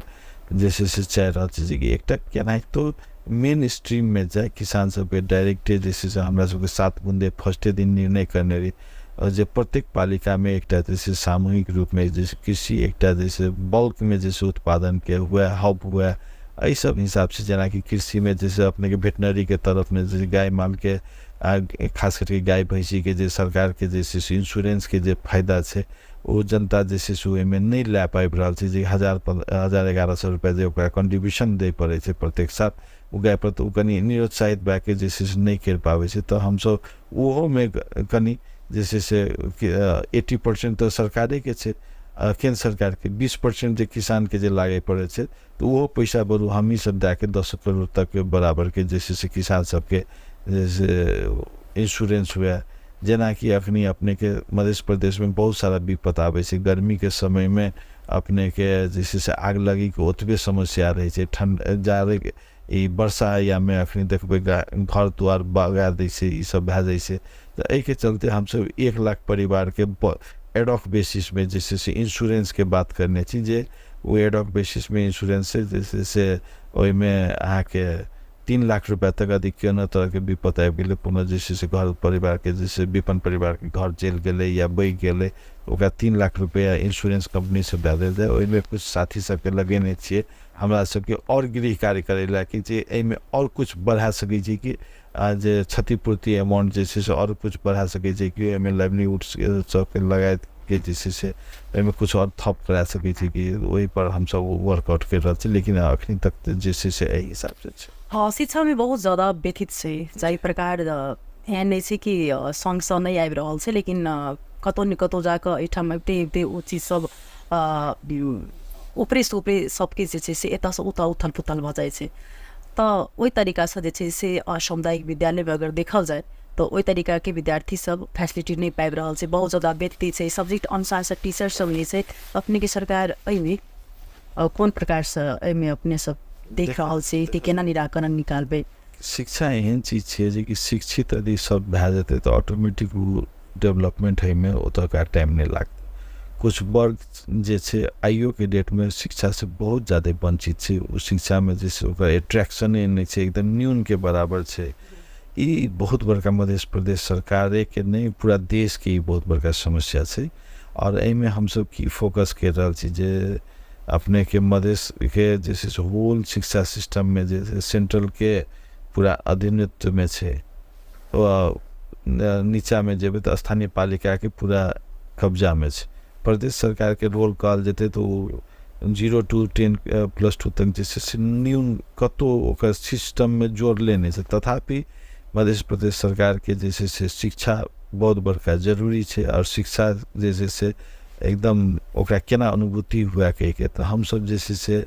[SPEAKER 2] जे छै से चाहि रहल छी जेकि एकटा केनाहितो मेन स्ट्रीममे जाय किसान सबके डायरेक्टे जे छै से हमरा सबके 7 बुन्दे फर्स्टे दिन निर्णय करने रही जे प्रत्येक पालिकामे एकटा जे छै सामूहिक रूपमे जे कृषि एकटा जे छै बल्कमे जे छै उत्पादनके हुए, हब हुए, एहि सब हिसाबसँ जेनाकि कृषिमे जे छै अपनेके वेटनरीके तरफमे जे गाय मालके खास करके गाय भैँसीके जे सरकारके जे छै से इन्स्योरेन्सके जे फायदा छै ओ जनता जे छै से ओहिमे नहि लए पाबि रहल छै, जे 1000-1100 रुपैआ जे ओकरा कन्ट्रीब्यूशन दै पड़ै छै प्रत्येक साल ओ गायपर, तऽ ओ कनि निरुत्साहित भए कऽ जे छै से नहि करि पाबै छै। तऽ हमसब ओहोमे कनि जे छै से 80% तऽ सरकारेके छै, केन्द्र सरकारके, 20% जे किसानके जे लागै पड़ै छै तऽ ओहो पैसा बरु हमही सब दए कऽ 10 करोड़ तकके बराबरके जे छै से किसान सबके जे से इन्स्योरेन्स हुए। जेनाकि अखनी अपनेके मध्य प्रदेशमे बहुत सारा विपद आबै छै, गर्मीके समयमे अपनेके जे छै से आग लगीके ओतबे समस्या रहै छै, ठण्ड जाड़े ई वर्षा यामे अखनी देखबै घर द्वार बगा दै छै, ई सब भए जाइ छै। तऽ एहिके चलते हमसब 1 लाख परिवारके एडॉक बेसिसमे जे छै से इन्स्योरेन्सके बात करने छी, जे ओ एडॉक बेसिसमे इन्स्योरेन्स छै जे छै से ओहिमे अहाँके 3 लाख रुपैआ तक यदि कोनो तरहके विपद आबि गेलै, कोनो जे छै से घर परिवारके जे छै विपन्न परिवारके घर जलि गेलै या बहि गेलै, ओकरा 3 लाख रुपैआ इन्स्योरेन्स कम्पनीसँ दए देल जाय। ओहिमे किछु साथी सबके लगेने छियै हमरा सबके आओर गृह कार्य करै लए कि जे एहिमे आओर किछु बढ़ा सकै छी कि जे क्षतिपूर्ति अमाउंट जे छै से आओर किछु बढ़ा सकै छै कि ओहिमे लाइवलीहुड सबके लगाके जे छै से ओहिमे किछु आओर थप करा सकै छी कि ओहिपर हमसब वर्कआउट करि रहल छी, लेकिन अखनी तक जे छै से एहि हिसाबसँ छै।
[SPEAKER 1] हँ, शिक्षामे बहुत ज्यादा व्यथित छै, जाहि प्रकार एहन नहि छै कि सङ्गसँ नहि आबि रहल छै, लेकिन कतहु ने कतहु जाकऽ एहिठाम अबिते अबिते ओ चीज सब ऊपरेसँ ऊपरे सबकिछु जे छै से एतऽसँ ओतऽ उथल पुथल भऽ जाइ छै। तऽ ओहि तरीकासँ जे छै से सामुदायिक विद्यालयमे अगर देखल जाय तऽ ओहि तरीकाके विद्यार्थी सब फैसिलिटी नहि पाबि रहल छै, बहुत ज्यादा व्यथित छै, सब्जेक्ट अनुसारसँ टीचर सब नहि छै। अपनेके सरकार एहिमे कोन प्रकारसँ एहिमे अपने सब देख रहल छी कि केना निराकरण निकालबै?
[SPEAKER 2] शिक्षा एहन चीज छियै जेकि शिक्षित यदि सब भए जेतै तऽ ऑटोमेटिक ओ डेवलपमेंट होइमे ओतुका टाइम नहि लागतै। कुछ वर्ग जे छै आइयोके डेटमे शिक्षासँ बहुत ज्यादे वञ्चित छै, ओ शिक्षामे जे छै ओकर एट्रैक्शने नहि छै, एकदम न्यूनके बराबर छै। ई बहुत बड़का मध्य प्रदेश सरकारेके नहि, पूरा देशके ई बहुत बड़का समस्या छै। आओर एहिमे हमसब की फोकस करि रहल छी जे अपनेके मधेशके जे छै से होल शिक्षा सिस्टममे जे छै सेंट्रलके पूरा अधीनत्वमे छै, नीचाँमे जेबै तऽ स्थानीय पालिकाके पूरा कब्जामे छै। प्रदेश सरकारके रोल कहल जेतै तऽ ओ 0 to 10 +2 तक जे छै से न्यून कतहु ओकर सिस्टममे जोड़ले नहि छै। तथापि मध्य प्रदेश सरकारके जे छै से शिक्षा बहुत बड़का जरूरी छै, आओर शिक्षा जे छै से एकदम ओकरा केना अनुभूति हुए कहिके तऽ हमसब जे छै से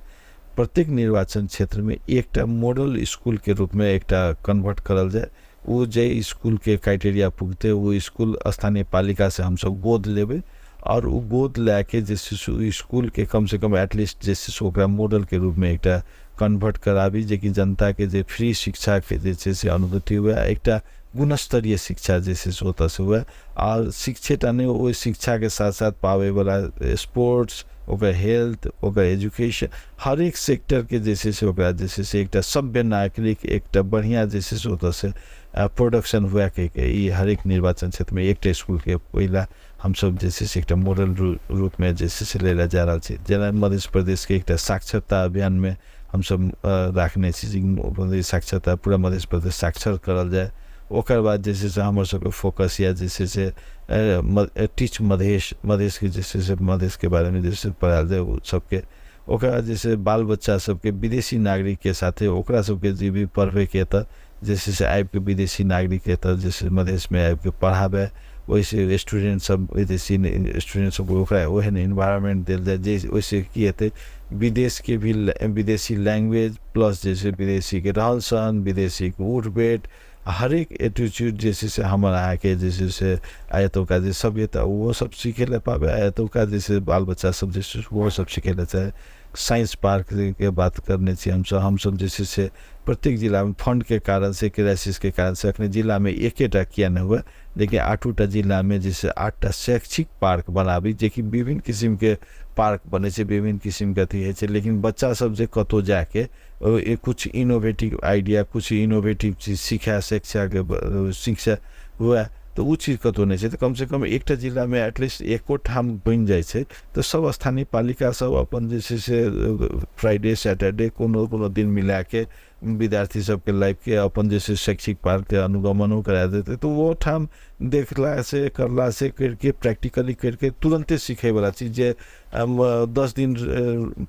[SPEAKER 2] प्रत्येक निर्वाचन क्षेत्रमे एकटा मॉडल इसकुलके रूपमे एकटा कन्वर्ट करल जाय। ओ जे इसकुलके क्राइटेरिया पुगतै ओ इसकुल स्थानीय पालिकासँ हमसब गोद लेबै, आओर ओ गोद लए के जे छै से ओहि इसकुलके कमसँ कम एटलीस्ट जे छै से ओकरा मॉडलके रूपमे एकटा कन्वर्ट कराबी, जेकि जनताके जे फ्री शिक्षाके जे छै से अनुभूति हुए, एकटा गुणस्तरीय शिक्षा जे छै से ओतऽसँ हुए। आओर शिक्षेटा नहि, ओहि शिक्षाके साथ साथ पाबैवला स्पोर्ट्स, ओकर हेल्थ, ओकर एजुकेशन, हरेक सेक्टरके जे छै से ओकरा जे छै से एकटा सभ्य नागरिक एकटा बढ़िआँ जे छै से ओतऽसँ प्रोडक्शन हुए कहिके ई हरेक निर्वाचन क्षेत्रमे एकटा इसकुलके पहिला हमसब जे छै से एकटा मॉडल रूपमे जे छै से लै लए जा रहल छी। जेना मध्य प्रदेशके एकटा साक्षरता अभियानमे हमसब राखने छी जे साक्षरता पूरा मध्य प्रदेश साक्षर करल जाय। ओकर बाद जे छै से हमर सबके फोकस यऽ जे छै से टीच मधेश, मधेशके जे छै से मधेशके बारेमे जे छै पढ़ायल जाय ओ सबके। ओकर बाद जे छै बाल बच्चा सबके विदेशी नागरिकके साथे ओकरा सबके जे भी पढ़बैके एतऽ जे छै से आबिके विदेशी नागरिक एतऽ जे छै मधेशमे आबिके पढ़ाबै, ओहिसँ स्टूडेंट सब विदेशी स्टूडेंट सब ओकरा ओहन इन्वायरमेंट देल जाय जे ओहिसँ की हेतै विदेशके भी विदेशी लैंग्वेज प्लस जे छै विदेशीके रहन सहन, विदेशीके उठ बैठ, हरेक एटीट्यूड जे छै से हमर अहाँके जे छै से आ एतुका जे सभ्यता ओहो सब सीखै लए पाबै, आ एतुका जे छै बाल बच्चा सब जे छै ओहो सब सीखै लए चाहै। साइंस पार्कके बात करने छी हमसब, हमसब जे छै से प्रत्येक जिलामे फंडके कारणसँ, क्राइसिसके कारणसँ अखने जिलामे एकेटा किए नहि हुए, लेकिन 8टा जिलामे जे छै 8टा शैक्षिक पार्क बनाबी, जेकि विभिन्न किसिमके पार्क बनै छै, विभिन्न किसिमके अथी होइ छै, लेकिन बच्चा सब जे कतहु जाके कुछ इनोवेटिव आइडिया, कुछ इनोवेटिव चीज सीखै, शिक्षाके शिक्षा हुए, तऽ ओ चीज कतहु नहि छै। तऽ कमसँ कम एकटा जिलामे एटलीस्ट एको ठाम बनि जाइ छै तऽ सब स्थानीय पालिका सब अपन जे छै से फ्राइडे सैटरडे कोनो कोनो दिन मिलाके विद्यार्थी सबके लाइफके अपन जे छै शैक्षिक पार्कके अनुगमनो करा देतै। तऽ ओ ठाम देखलासँ करलासँ करिके प्रैक्टिकली करिके तुरन्ते सीखैवला चीज जे 10 दिन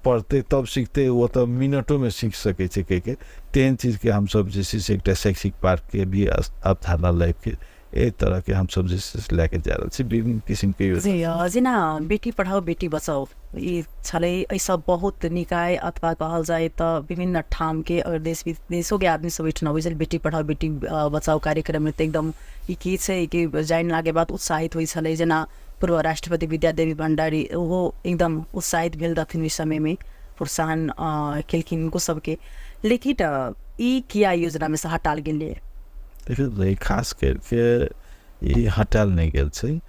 [SPEAKER 2] पढ़तै तब सीखतै, ओ तऽ मिनटोमे सीख सकै छै कहिके तेहन चीजके हमसब जे छै से एकटा शैक्षिक पार्कके भी अवधारणा लाइफके एहि तरहके हमसब जे छै से लए के जा रहल छी विभिन्न किसिमके योजना।
[SPEAKER 1] जी, जेना बेटी पढ़ाओ बेटी बचाओ ई छलै, एहिसँ बहुत निकाय अथवा कहल जाय तऽ विभिन्न ठामके अगर देश विदेशोके आदमी सब एहिठाम अबै छलै बेटी पढ़ाओ बेटी बचाओ कार्यक्रममे तऽ एकदम ई की छै कि जानलाके बाद उत्साहित होइ छलै। जेना पूर्व राष्ट्रपति विद्यादेवी भण्डारी ओहो एकदम उत्साहित भेल रहथिन ओहि समयमे, प्रोत्साहन केलखिन हुनको सबके। लेकिन ई किया योजनामे से हटाल गेलै?
[SPEAKER 2] देखियौ, खास करिके ई हटायल नहि गेल छै,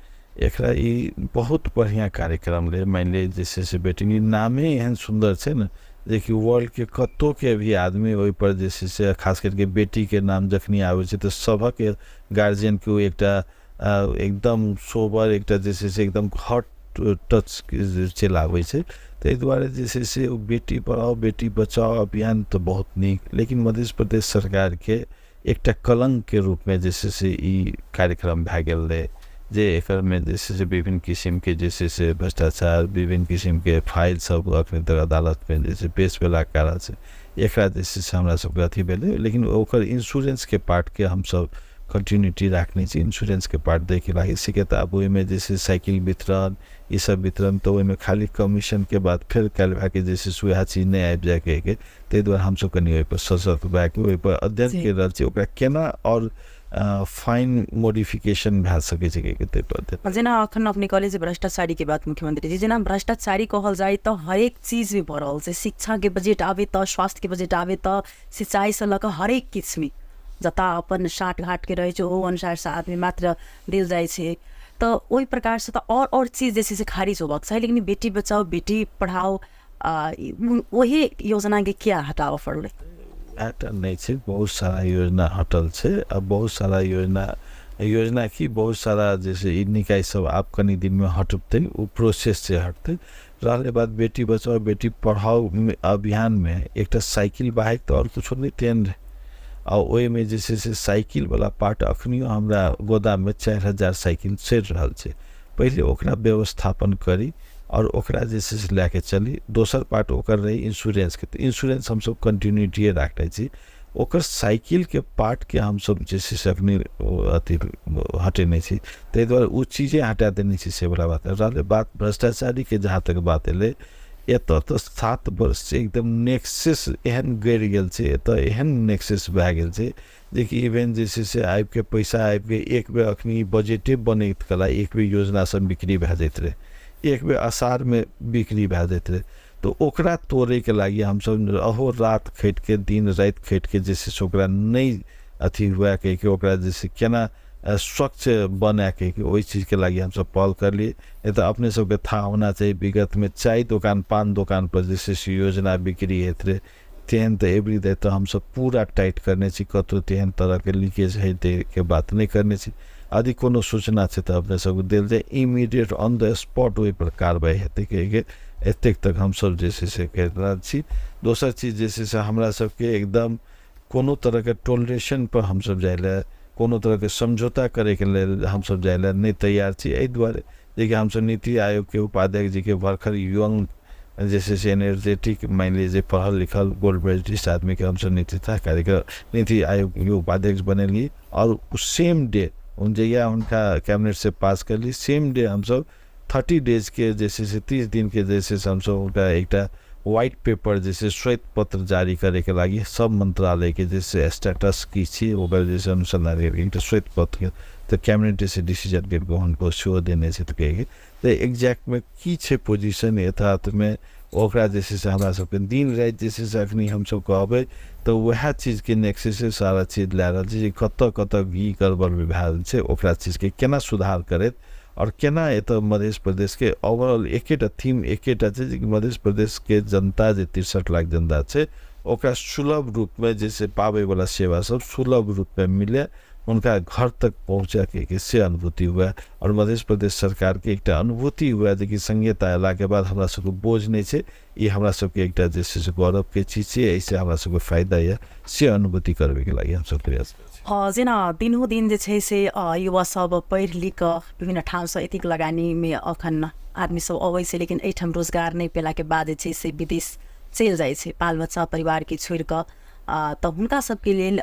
[SPEAKER 2] एकरा ई बहुत बढ़िआँ कार्यक्रम रहै। मानि लिअ जे छै से बेटी नामे एहन सुन्दर छै ने जेकि वर्ल्डके कतहुके भी आदमी ओहिपर जे छै से खास करिके बेटीके नाम जखनी आबै छै तऽ सभक गार्जियनके ओ एकटा एकदम सोबर एकटा जे छै से एकदम हॉट टच चलि आबै छै। ताहि दुआरे जे छै से ओ बेटी पढ़ाओ बेटी बचाओ अभियान तऽ बहुत नीक, लेकिन मध्य प्रदेश सरकारके एकटा कलङ्कके रूपमे जे छै से ई कार्यक्रम भए गेल रहै, जे एकरमे जे छै से विभिन्न किसिमके जे छै से भ्रष्टाचार, विभिन्न किसिमके फाइल सब अखन तक अदालतमे जे छै पेश भेलाके कारणसँ एकरा जे छै से हमरा सबके अथी भेलै। लेकिन ओकर इन्श्योरेंसके पार्टके हमसब कंटिन्यूटी राखने छी, इन्श्योरेंसके पार्ट दैके लागि सीखे तऽ आब ओहिमे जे छै साइकिल वितरण ई सब वितरण तऽ ओहिमे खाली कमीशनके बाद फेर काल्हि भए के जे छै से वएह चीज नहि आबि जाय कहिके, ताहि दुआरे हमसब कनि ओहिपर सशक्त भए के ओहिपर अध्ययन करि रहल छी ओकरा केना आओर फाइन मॉडिफिकेशन भए सकै छै कहिके ताहिपर अध्ययन।
[SPEAKER 1] जेना अखन अपने कहलियै जे भ्रष्टाचारीके बात मुख्यमंत्री जी, जेना भ्रष्टाचारी कहल जाय तऽ हरेक चीजमे भऽ रहल छै, शिक्षाके बजट आबै तऽ, स्वास्थ्यके बजट आबै तऽ, सिंचाइसँ लऽ कऽ हरेक किछुमे। जतऽ अपन साठघाटके रहै छै ओ अनुसारसँ आदमी मात्र देल जाइ छै। तऽ ओहि प्रकारसँ तऽ आओर चीज जे छै से खारिज होबाक चाही, लेकिन बेटी बचाओ बेटी पढ़ाओ ओही योजनाके किया हटाबऽ पड़लै?
[SPEAKER 2] एकटा नहि छै, बहुत सारा योजना हटल छै। आ बहुत सारा योजना योजना की बहुत सारा जैसे ई निकाय सब आब कनि दिनमे हटतै, ओ प्रोसेस से हटतै। रहलै बात बेटी बचाओ बेटी पढ़ाओ अभियानमे एकटा साइकिल बाहेक तऽ आओर किछो नहि तेहन रहै। आ ओहिमे जे छै से साइकिलवला पार्ट अखनियो हमरा गोदाममे 4000 साइकिल सड़ि रहल छै। पहिले ओकरा व्यवस्थापन करी आओर ओकरा जे छै से लए कऽ चली। दोसर पार्ट ओकर रहै इन्श्योरेंसके, तऽ इन्श्योरेंस हमसब कंटिन्यूटीए राखने छी। ओकर साइकिलके पार्टके हमसब जे छै से अखनी अथी हटेने छी, ताहि दुआरे ओ चीजे हटा देने छी, से वला बात। रहलै बात भ्रष्टाचारीके, जहाँ तक बात एलै एतऽ तऽ 7 वर्षसँ एकदम नेक्सेस एहन गड़ि गेल छै, एतऽ एहन नेक्सेस भए गेल छै जेकि इवेन जे छै से आबिके पैसा आबिके एक बेर अखनी बजटे बनैत कला एक बेर योजना सब बिक्री भए जाइत रहै, एक बेर असारमे बिक्री भए जाइत रहै। तऽ ओकरा तोड़ैके लागि हमसब अहोरात खटिके दिन राति खटिके जे छै से ओकरा नहि अथी हुए कहिके ओकरा जे छै केना स्वच्छ बनाए कहिके ओहि चीजके लागि हमसब पहल करलियै। नहि तऽ अपने सबके था होना चाही, विगतमे चाय दोकान पान दोकानपर जे छै से योजना बिक्री होइत रहै, तेहन तऽ एवरी डे तऽ हमसब पूरा टाइट करने छी, कतहु तेहन तरहके लीकेज हेतैके बात नहि करने छी। यदि कोनो सूचना छै तऽ अपने सबके देल जाय, इमीडिएट ऑन the spot ओहिपर कार्रवाइ हेतै कहिके एतेक तक हमसब जे छै से करि रहल छी। दोसर चीज जे छै से हमरा सबके एकदम कोनो तरहके टोलरेशनपर हमसब जाइ लए, कोनो तरहके समझौता करैके लेल हमसब जाइ लए नहि तैयार छी। एहि दुआरे जेकि हमसब नीति आयोगके उपाध्यक्ष जीके भरखर यंग जे छै से एनर्जेटिक मानि लिअ जे पढ़ल लिखल गोल्ड मेडलिस्ट आदमीके हमसब नेतृत्व कार्यक्रम नीति आयोगके उपाध्यक्ष बनेलियै। आओर सेम डे जहिया हुनका कैबिनेटसँ पास करलियै, सेम डे हमसब 30 डेजके जे छै से 30 दिनके जे छै से हमसब हुनका एकटा व्हाइट पेपर जे छै श्वेत पत्र जारी करैके लागि सब मन्त्रालयके जे छै स्टेटस की छी ओकर जे छै अनुसन्धान करके एकटा श्वेत पत्र तऽ कैबिनेट से डिसीजन करिके हुनको सेहो देने छै। तऽ कहिके तऽ एक्जैक्टमे की छै पोजिशन यथार्थमे ओकरा जे छै से हमरा सबके दिन राति जे छै से अखनी हमसब कहबै तऽ वएह चीजके नेक्सस सारा चीज लए रहल छै जे कतऽ कतऽ की गड़बड़ भए रहल छै, ओकरा चीजके केना सुधार करैत आओर केना एतऽ मध्य प्रदेशके ओवरऑल एकेटा थीम एकेटा छै जे मध्य प्रदेशके जनता जे 63 लाख जनता छै ओकरा सुलभ रूपमे जे छै पाबैवला सेवा सब सुलभ रूपमे मिले, हुनका घर तक पहुँचैके से अनुभूति हुए। आओर मध्य प्रदेश सरकारके एकटा अनुभूति हुए जे कि संघीयता अयलाके बाद हमरा सबके बोझ नहि छै, ई हमरा सबके एकटा जे छै से गौरवके चीज छै, एहिसँ हमरा सबके फायदा यऽ, से अनुभूति करबैके लागि हमसब प्रयास करै छी।
[SPEAKER 1] जेना दिनहुँ दिन जे छै से युवा सब पढ़ि लिख कऽ विभिन्न ठामसँ एतेक लगानीमे अखन आदमी सब अबै छै, लेकिन एहिठाम रोजगार नहि पेलाके बाद जे छै से विदेश चलि जाइ छै बाल बच्चा परिवारके छोड़ि कऽ। तऽ हुनका सबके लेल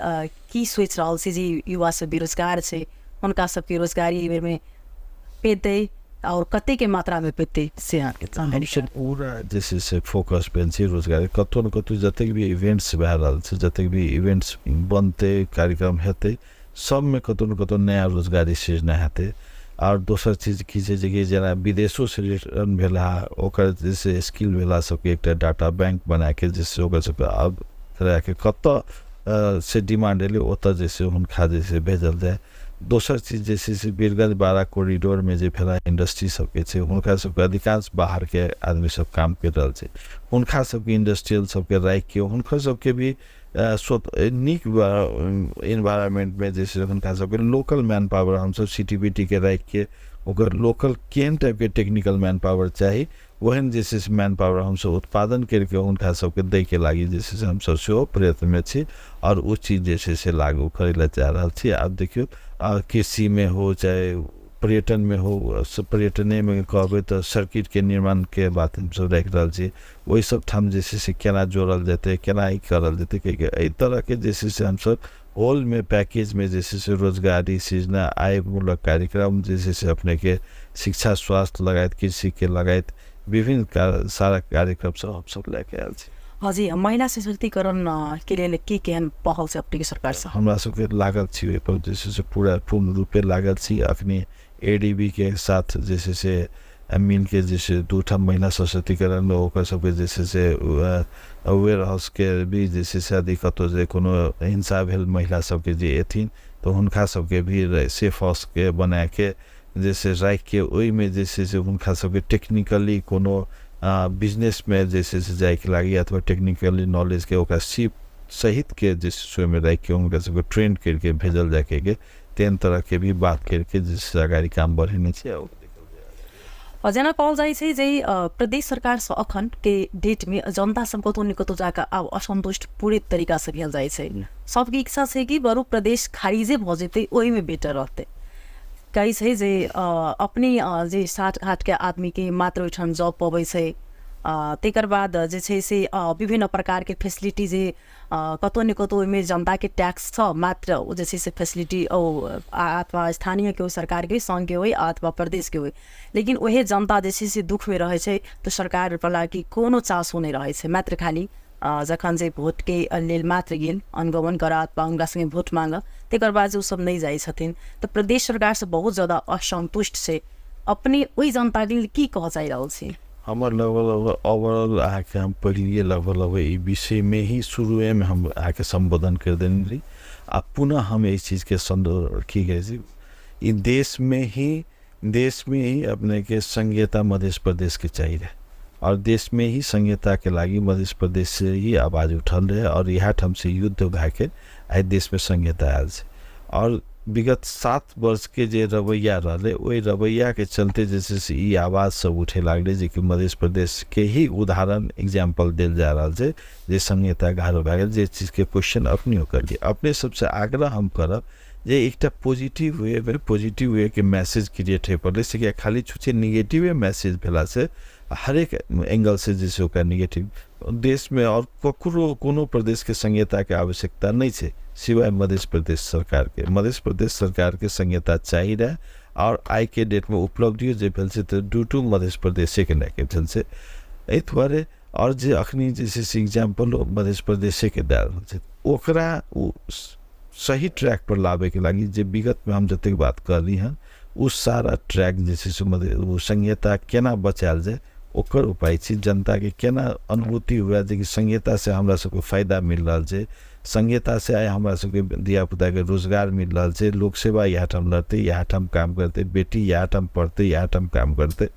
[SPEAKER 1] की सोचि रहल छी जे युवा सब बेरोजगार छै हुनका सबके रोजगारी एहि बेरमे पेतै आओर कतेकके मात्रामे पेतै से अहाँके जानकारी।
[SPEAKER 2] हमसब पूरा जे छै से फोकस भेल छी रोजगारी, कतहु ने कतहु जतेक भी इवेंट्स भए रहल छै, जतेक भी इवेंट्स बनतै कार्यक्रम हेतै सबमे कतहु ने कतहु नया रोजगारी सृजना हेतै। आओर दोसर चीज की छै जेकि जेना विदेशोसँ रिटर्न भेला ओकर जे छै स्किल भेला सबके एकटा डाटा बैंक बनाके जे छै ओकर सबके आब तरहके कतऽ से डिमांड एलै ओतऽ जे छै हुनका जे छै भेजल जाय। दोसर चीज जे छै से वीरगंज बारा कॉरिडोरमे जे भेला इंडस्ट्री सबके छै हुनका सबके अधिकांश बाहरके आदमी सब काम करि रहल छै, हुनका सबके इंडस्ट्रियल सबके राखिके हुनकर सबके भी नीक इन्वायरमेंटमे जे छै हुनका सबके लोकल मैन पावर हमसब सी टी बी टी के राखिके ओकर लोकल केहन टाइपके टेक्निकल मैन पावर चाही ओहन जे छै से मैन पावर हमसब उत्पादन करिके हुनका सबके दैके लागि जे छै से हमसब सेहो प्रयत्नमे छी आओर ओ चीज जे छै से लागू करै लए चाहि रहल छी। आब देखियौ कृषिमे हो चाहे पर्यटनमे हो, पर्यटनेमे कहबै तऽ सर्किटके निर्माणके बात हमसब राखि रहल छी, ओहि सब ठाम जे छै से केना जोड़ल जेतै केना ई करल जेतै कहिके एहि तरहके जे छै से हमसब होलमे पैकेजमे जे छै से रोजगारी सृजना आयमूलक कार्यक्रम जे छै से अपनेके शिक्षा स्वास्थ्य लगायत कृषिके लगायत विभिन्न सारा कार्यक्रम सब हमसब लए के आयल छी।
[SPEAKER 1] हजुर, महिला सशक्तिकरण के लेल की केहन पहल छै अपनेके सरकारसँ?
[SPEAKER 2] हमरा सबके लागल छी ओहिपर जे छै से पूरा पूर्ण रूपे लागल छी। अखनी ए डी बी के साथ जे छै से मिलके जे छै 2 महिला सशक्तिकरण ओकर सबके जे छै से वेयर हाउसके भी जे छै से यदि कतहु जे कोनो हिंसा भेल महिला सबके जे एथिन तऽ हुनका सबके भी सेफ हाउसके बनाके जे छै राखिके ओहिमे जे छै से हुनका सबके टेक्निकली कोनो बिजनेसमे जे छै से जाइके लागि अथवा टेक्निकली नॉलेजके ओकरा सीप सहितके जे छै से ओहिमे राखिके हुनका सबके ट्रेन करिके भेजल जाइके तेहन तरहके भी बात करिके जे छै से अगाडि काम बढ़ेने छै।
[SPEAKER 1] आ जेना कहल जाइ छै जे प्रदेश सरकारसँ अखन के डेटमे जनता सब कतहु ने कतहु जाकऽ आब असन्तुष्ट पूरे तरीकासँ भेल जाइ छै। सबके इच्छा छै कि बरु प्रदेश खारिजे भऽ जेतै ओहिमे बेटर रहतै। कहै छै जे अपने जे साठघाटके आदमीके मात्र ओहिठाम जॉब पबै छै, तकर बाद जे छै से विभिन्न प्रकारके फैसिलिटी जे कतहु ने कतहु ओहिमे जनताके टैक्स छ मात्र ओ जे छै से फैसिलिटी ओ अथवा स्थानीयके होइ, सरकारके होइ, सङ्घके होइ अथवा प्रदेशके होइ, लेकिन ओहे जनता जे छै से दुःखमे रहै छै तऽ सरकारवला कि कोनो चासो नहि रहै छै। मात्र खाली जखन जे भोटके लेल मात्र गेल अनुगमन करऽ अथवा हुनका सङ्गे भोट माँगऽ, तकर बाद जे ओसभ नहि जाइ छथिन। तऽ प्रदेश सरकारसँ बहुत ज्यादा असन्तुष्ट छै। अपने ओहि जनताके लेल की कहऽ चाहि रहल छी?
[SPEAKER 2] हमर लगभग लगभग ओवरऑल अहाँके हम पहिलिए लगभग लगभग ई विषयमे ही शुरुएमे हम अहाँके सम्बोधन करि देने रही आ पुनः हम एहि चीजके सन्दर्भ की कहै छी, ई देशमे ही अपनेके संघीयता मध्य प्रदेशके चाही रहे और देशमे ही संघीयताके लागि मध्य प्रदेश से ही आवाज उठल रहे और इएह ठाम से युद्ध भएके आइ देशमे संघीयता आयल छै। और विगत 7 वर्षके जे रवैया रहलै ओहि रवैयाके चलते जे छै से ई आवाज सब उठे लागलै जे कि मध्य प्रदेशके ही उदाहरण एग्जाम्पल देल जा रहल छै जे संघीयता गाढ़ो भए गेल, जे चीजके क्वेश्चन अपनेहो करलियै। अपने सबसँ आग्रह हम करब जे एकटा पॉजिटिव वे मे पॉजिटिव वे के मैसेज क्रिएट होइ पड़लै, से किया खाली छुछे निगेटिवे मैसेज भेलासँ हरेक एंगलसँ जे छै ओकरा निगेटिव देशमे और ककरो कोनो प्रदेशके संघीयताके आवश्यकता नहि छै सिवाय मध्य प्रदेश सरकारके। मध्य प्रदेश सरकारके संघीयता चाही रहए और आइके डेटमे उपलब्धियो जे भेल छै तऽ ड्यू टू मध्य प्रदेशेके लए कऽ भेल छै। एहि दुआरे और जे अखनी जे छै से एग्जाम्पल मध्य प्रदेशेके दए रहल छै, ओकरा ओ सही ट्रैक पर लाबैके लागि जे विगतमे हम जतेक बात कहली हँ ओ सारा ट्रैक जे छै से ओ संघीयता केना बचायल जाय ओकर उपाय छै। जनताके केना अनुभूति हुए जे कि संघीयतासँ हमरा सबके फायदा मिल रहल छै, संघीयतासँ आइ हमरा सबके धियापुताके रोजगार मिल रहल छै, लोक सेवा इएह ठाम लड़तै, इएह ठाम काम करतै, बेटी इएह ठाम पढ़तै, इएह ठाम काम करतै,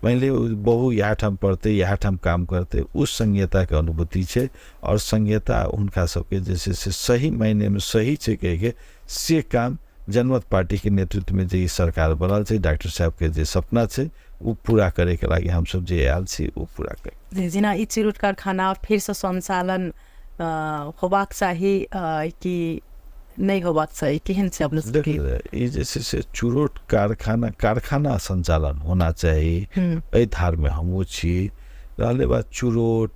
[SPEAKER 2] मानि लिअ बहु इएह ठाम पढ़तै, इएह ठाम काम करतै, ओ संघीयताके अनुभूति छै। आओर संघीयता हुनका सबके जे छै से सही मायनेमे सही छै कहिके से काम जनमत पार्टीके नेतृत्वमे जे ई सरकार बनल छै, डॉक्टर साहबके जे सपना छै ओ पूरा करैके लागि हमसब जे आयल छी ओ पूरा कर।
[SPEAKER 1] जेना ई चिरूट कारखाना फेरसँ सञ्चालन होबाक चाही कि नहि होबाक चाही, केहन छै अपने सबके?
[SPEAKER 2] देखियौ, ई जे छै से चुरोट कारखाना सञ्चालन होना चाही, एहि धारमे हमहूँ छी। रहलै बात चुरोट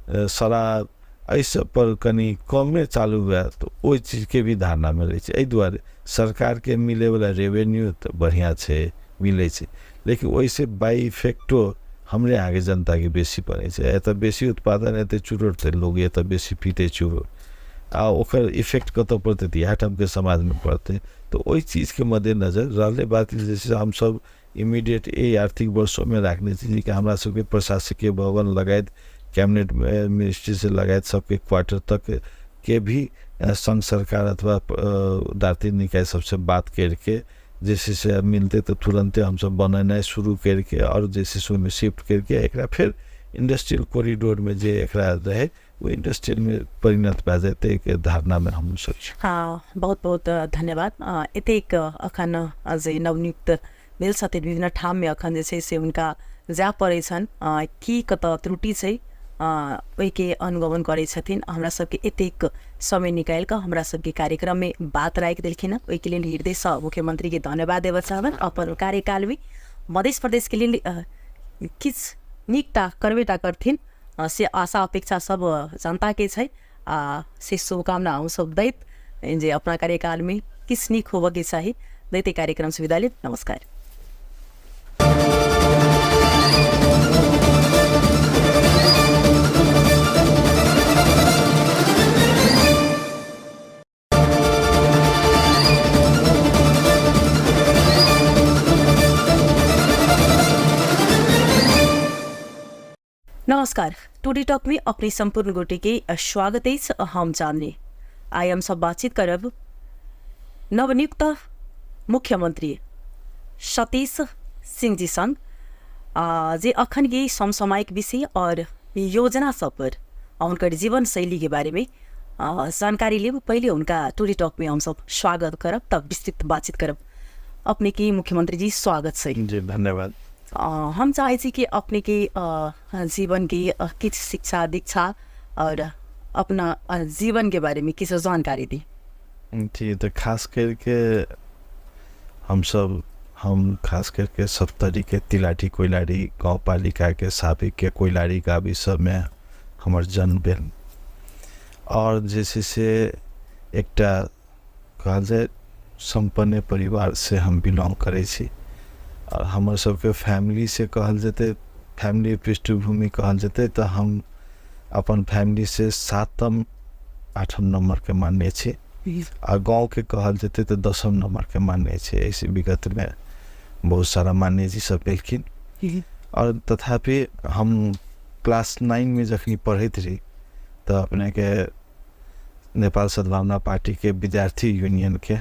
[SPEAKER 2] शराब एहि सब पर कनि कमे चालू हुए तऽ ओहि चीजके भी धारणामे रहै छै। एहि दुआरे सरकारके मिलैवला रेवेन्यू तऽ बढ़िआँ छै, मिलै छै, लेकिन ओहिसँ बाइ इफेक्टो हमरे अहाँके जनताके बेसी पड़ै छै। एतऽ बेसी उत्पादन हेतै चुरोट तऽ लोक एतऽ बेसी पीतै चुरोट, आ ओकर इफेक्ट कतऽ पड़तै तऽ इएह ठामके समाजमे पड़तै। तऽ ओहि चीजके मद्देनजर रहलै बात जे छै हमसब इमीडिएट एहि आर्थिक वर्षोमे राखने छी जे कि हमरा सबके प्रशासकीय भवन लगायत कैबिनेट मिनिस्ट्री से लगायत सबके क्वार्टर तक के भी संघ सरकार अथवा दार्तिक निकाय सबसे बात करके जे छै से मिलतै तऽ तुरन्ते हमसब बनेनाइ शुरू करके आओर जे छै से ओहिमे शिफ्ट करके एकरा फेर इंडस्ट्रियल कॉरिडोरमे जे एकरा रहै ओ इंडस्ट्रियलमे परिणत भए जेतै के धारणामे हमसब छी।
[SPEAKER 1] हाँ, बहुत बहुत धन्यवाद। एतेक अखन जे नवनियुक्त भेल छथिन विभिन्न ठाममे अखन जे छै से हुनका जाय पड़ै छनि, की कतऽ त्रुटि छै ओहिके अनुगमन करै छथिन। हमरा सबके एतेक समय निकालि कऽ हमरा सबके कार्यक्रममे बात राखि देलखिन हँ, ओहिके लेल हृदयसँ मुख्यमंत्रीके धन्यवाद देबऽ चाहबनि। अपन कार्यकालमे मध्य प्रदेशके लेल किछु नीकटा करबेटा करथिन से आशा अपेक्षा सब जनताके छै, आ से शुभकामना हमसब दैत जे अपना कार्यकालमे किछु नीक होबऽके चाही दैत कार्यक्रम से विदा लेब। नमस्कार। नमस्कार, टुडे टॉक में अपने संपूर्ण गोटे के स्वागत अछि। हम चांदनी आइ हम सब बातचीत करब नवनियुक्त मुख्यमंत्री सतीश सिंह जी संग, जे अखन के समसामयिक विषय और योजना सब पर हुनकर जीवन शैली के बारे में जानकारी लेब। पहले उनका टुडे टॉक में हम सब स्वागत करब, तब विस्तृत बातचीत करब। अपने के मुख्यमंत्री जी स्वागत छै।
[SPEAKER 2] जी धन्यवाद।
[SPEAKER 1] हम चाहै छी कि अपने के जीवन के किछु शिक्षा दीक्षा और अपना जीवन के बारे में किछु जानकारी दी।
[SPEAKER 2] जी, तऽ खास करके हमसब हम खास करके सप्तरीके तिलाठी कोइलारी गाउँपालिकाके साबिकके कोइलारी गाविस सबमे हमर जन्म भेल और जे छै से एकटा कहल जाय सम्पन्न परिवारसँ हम बिलोंग करै छी आओर हमर सबके फैमिलीसँ कहल जेतै, फैमिली पृष्ठभूमि कहल जेतै तऽ हम अपन फैमिलीसँ 7म 8म नम्बरके मानने छी आ गाँवके कहल जेतै तऽ 10म नम्बरके मानने छी। एहिसँ विगतमे बहुत सारा मान्यजी सब भेलखिन और तथापि हम क्लास 9 मे जखनी पढ़ैत रही तऽ अपनेके नेपाल सद्भावना पार्टीके विद्यार्थी यूनियनके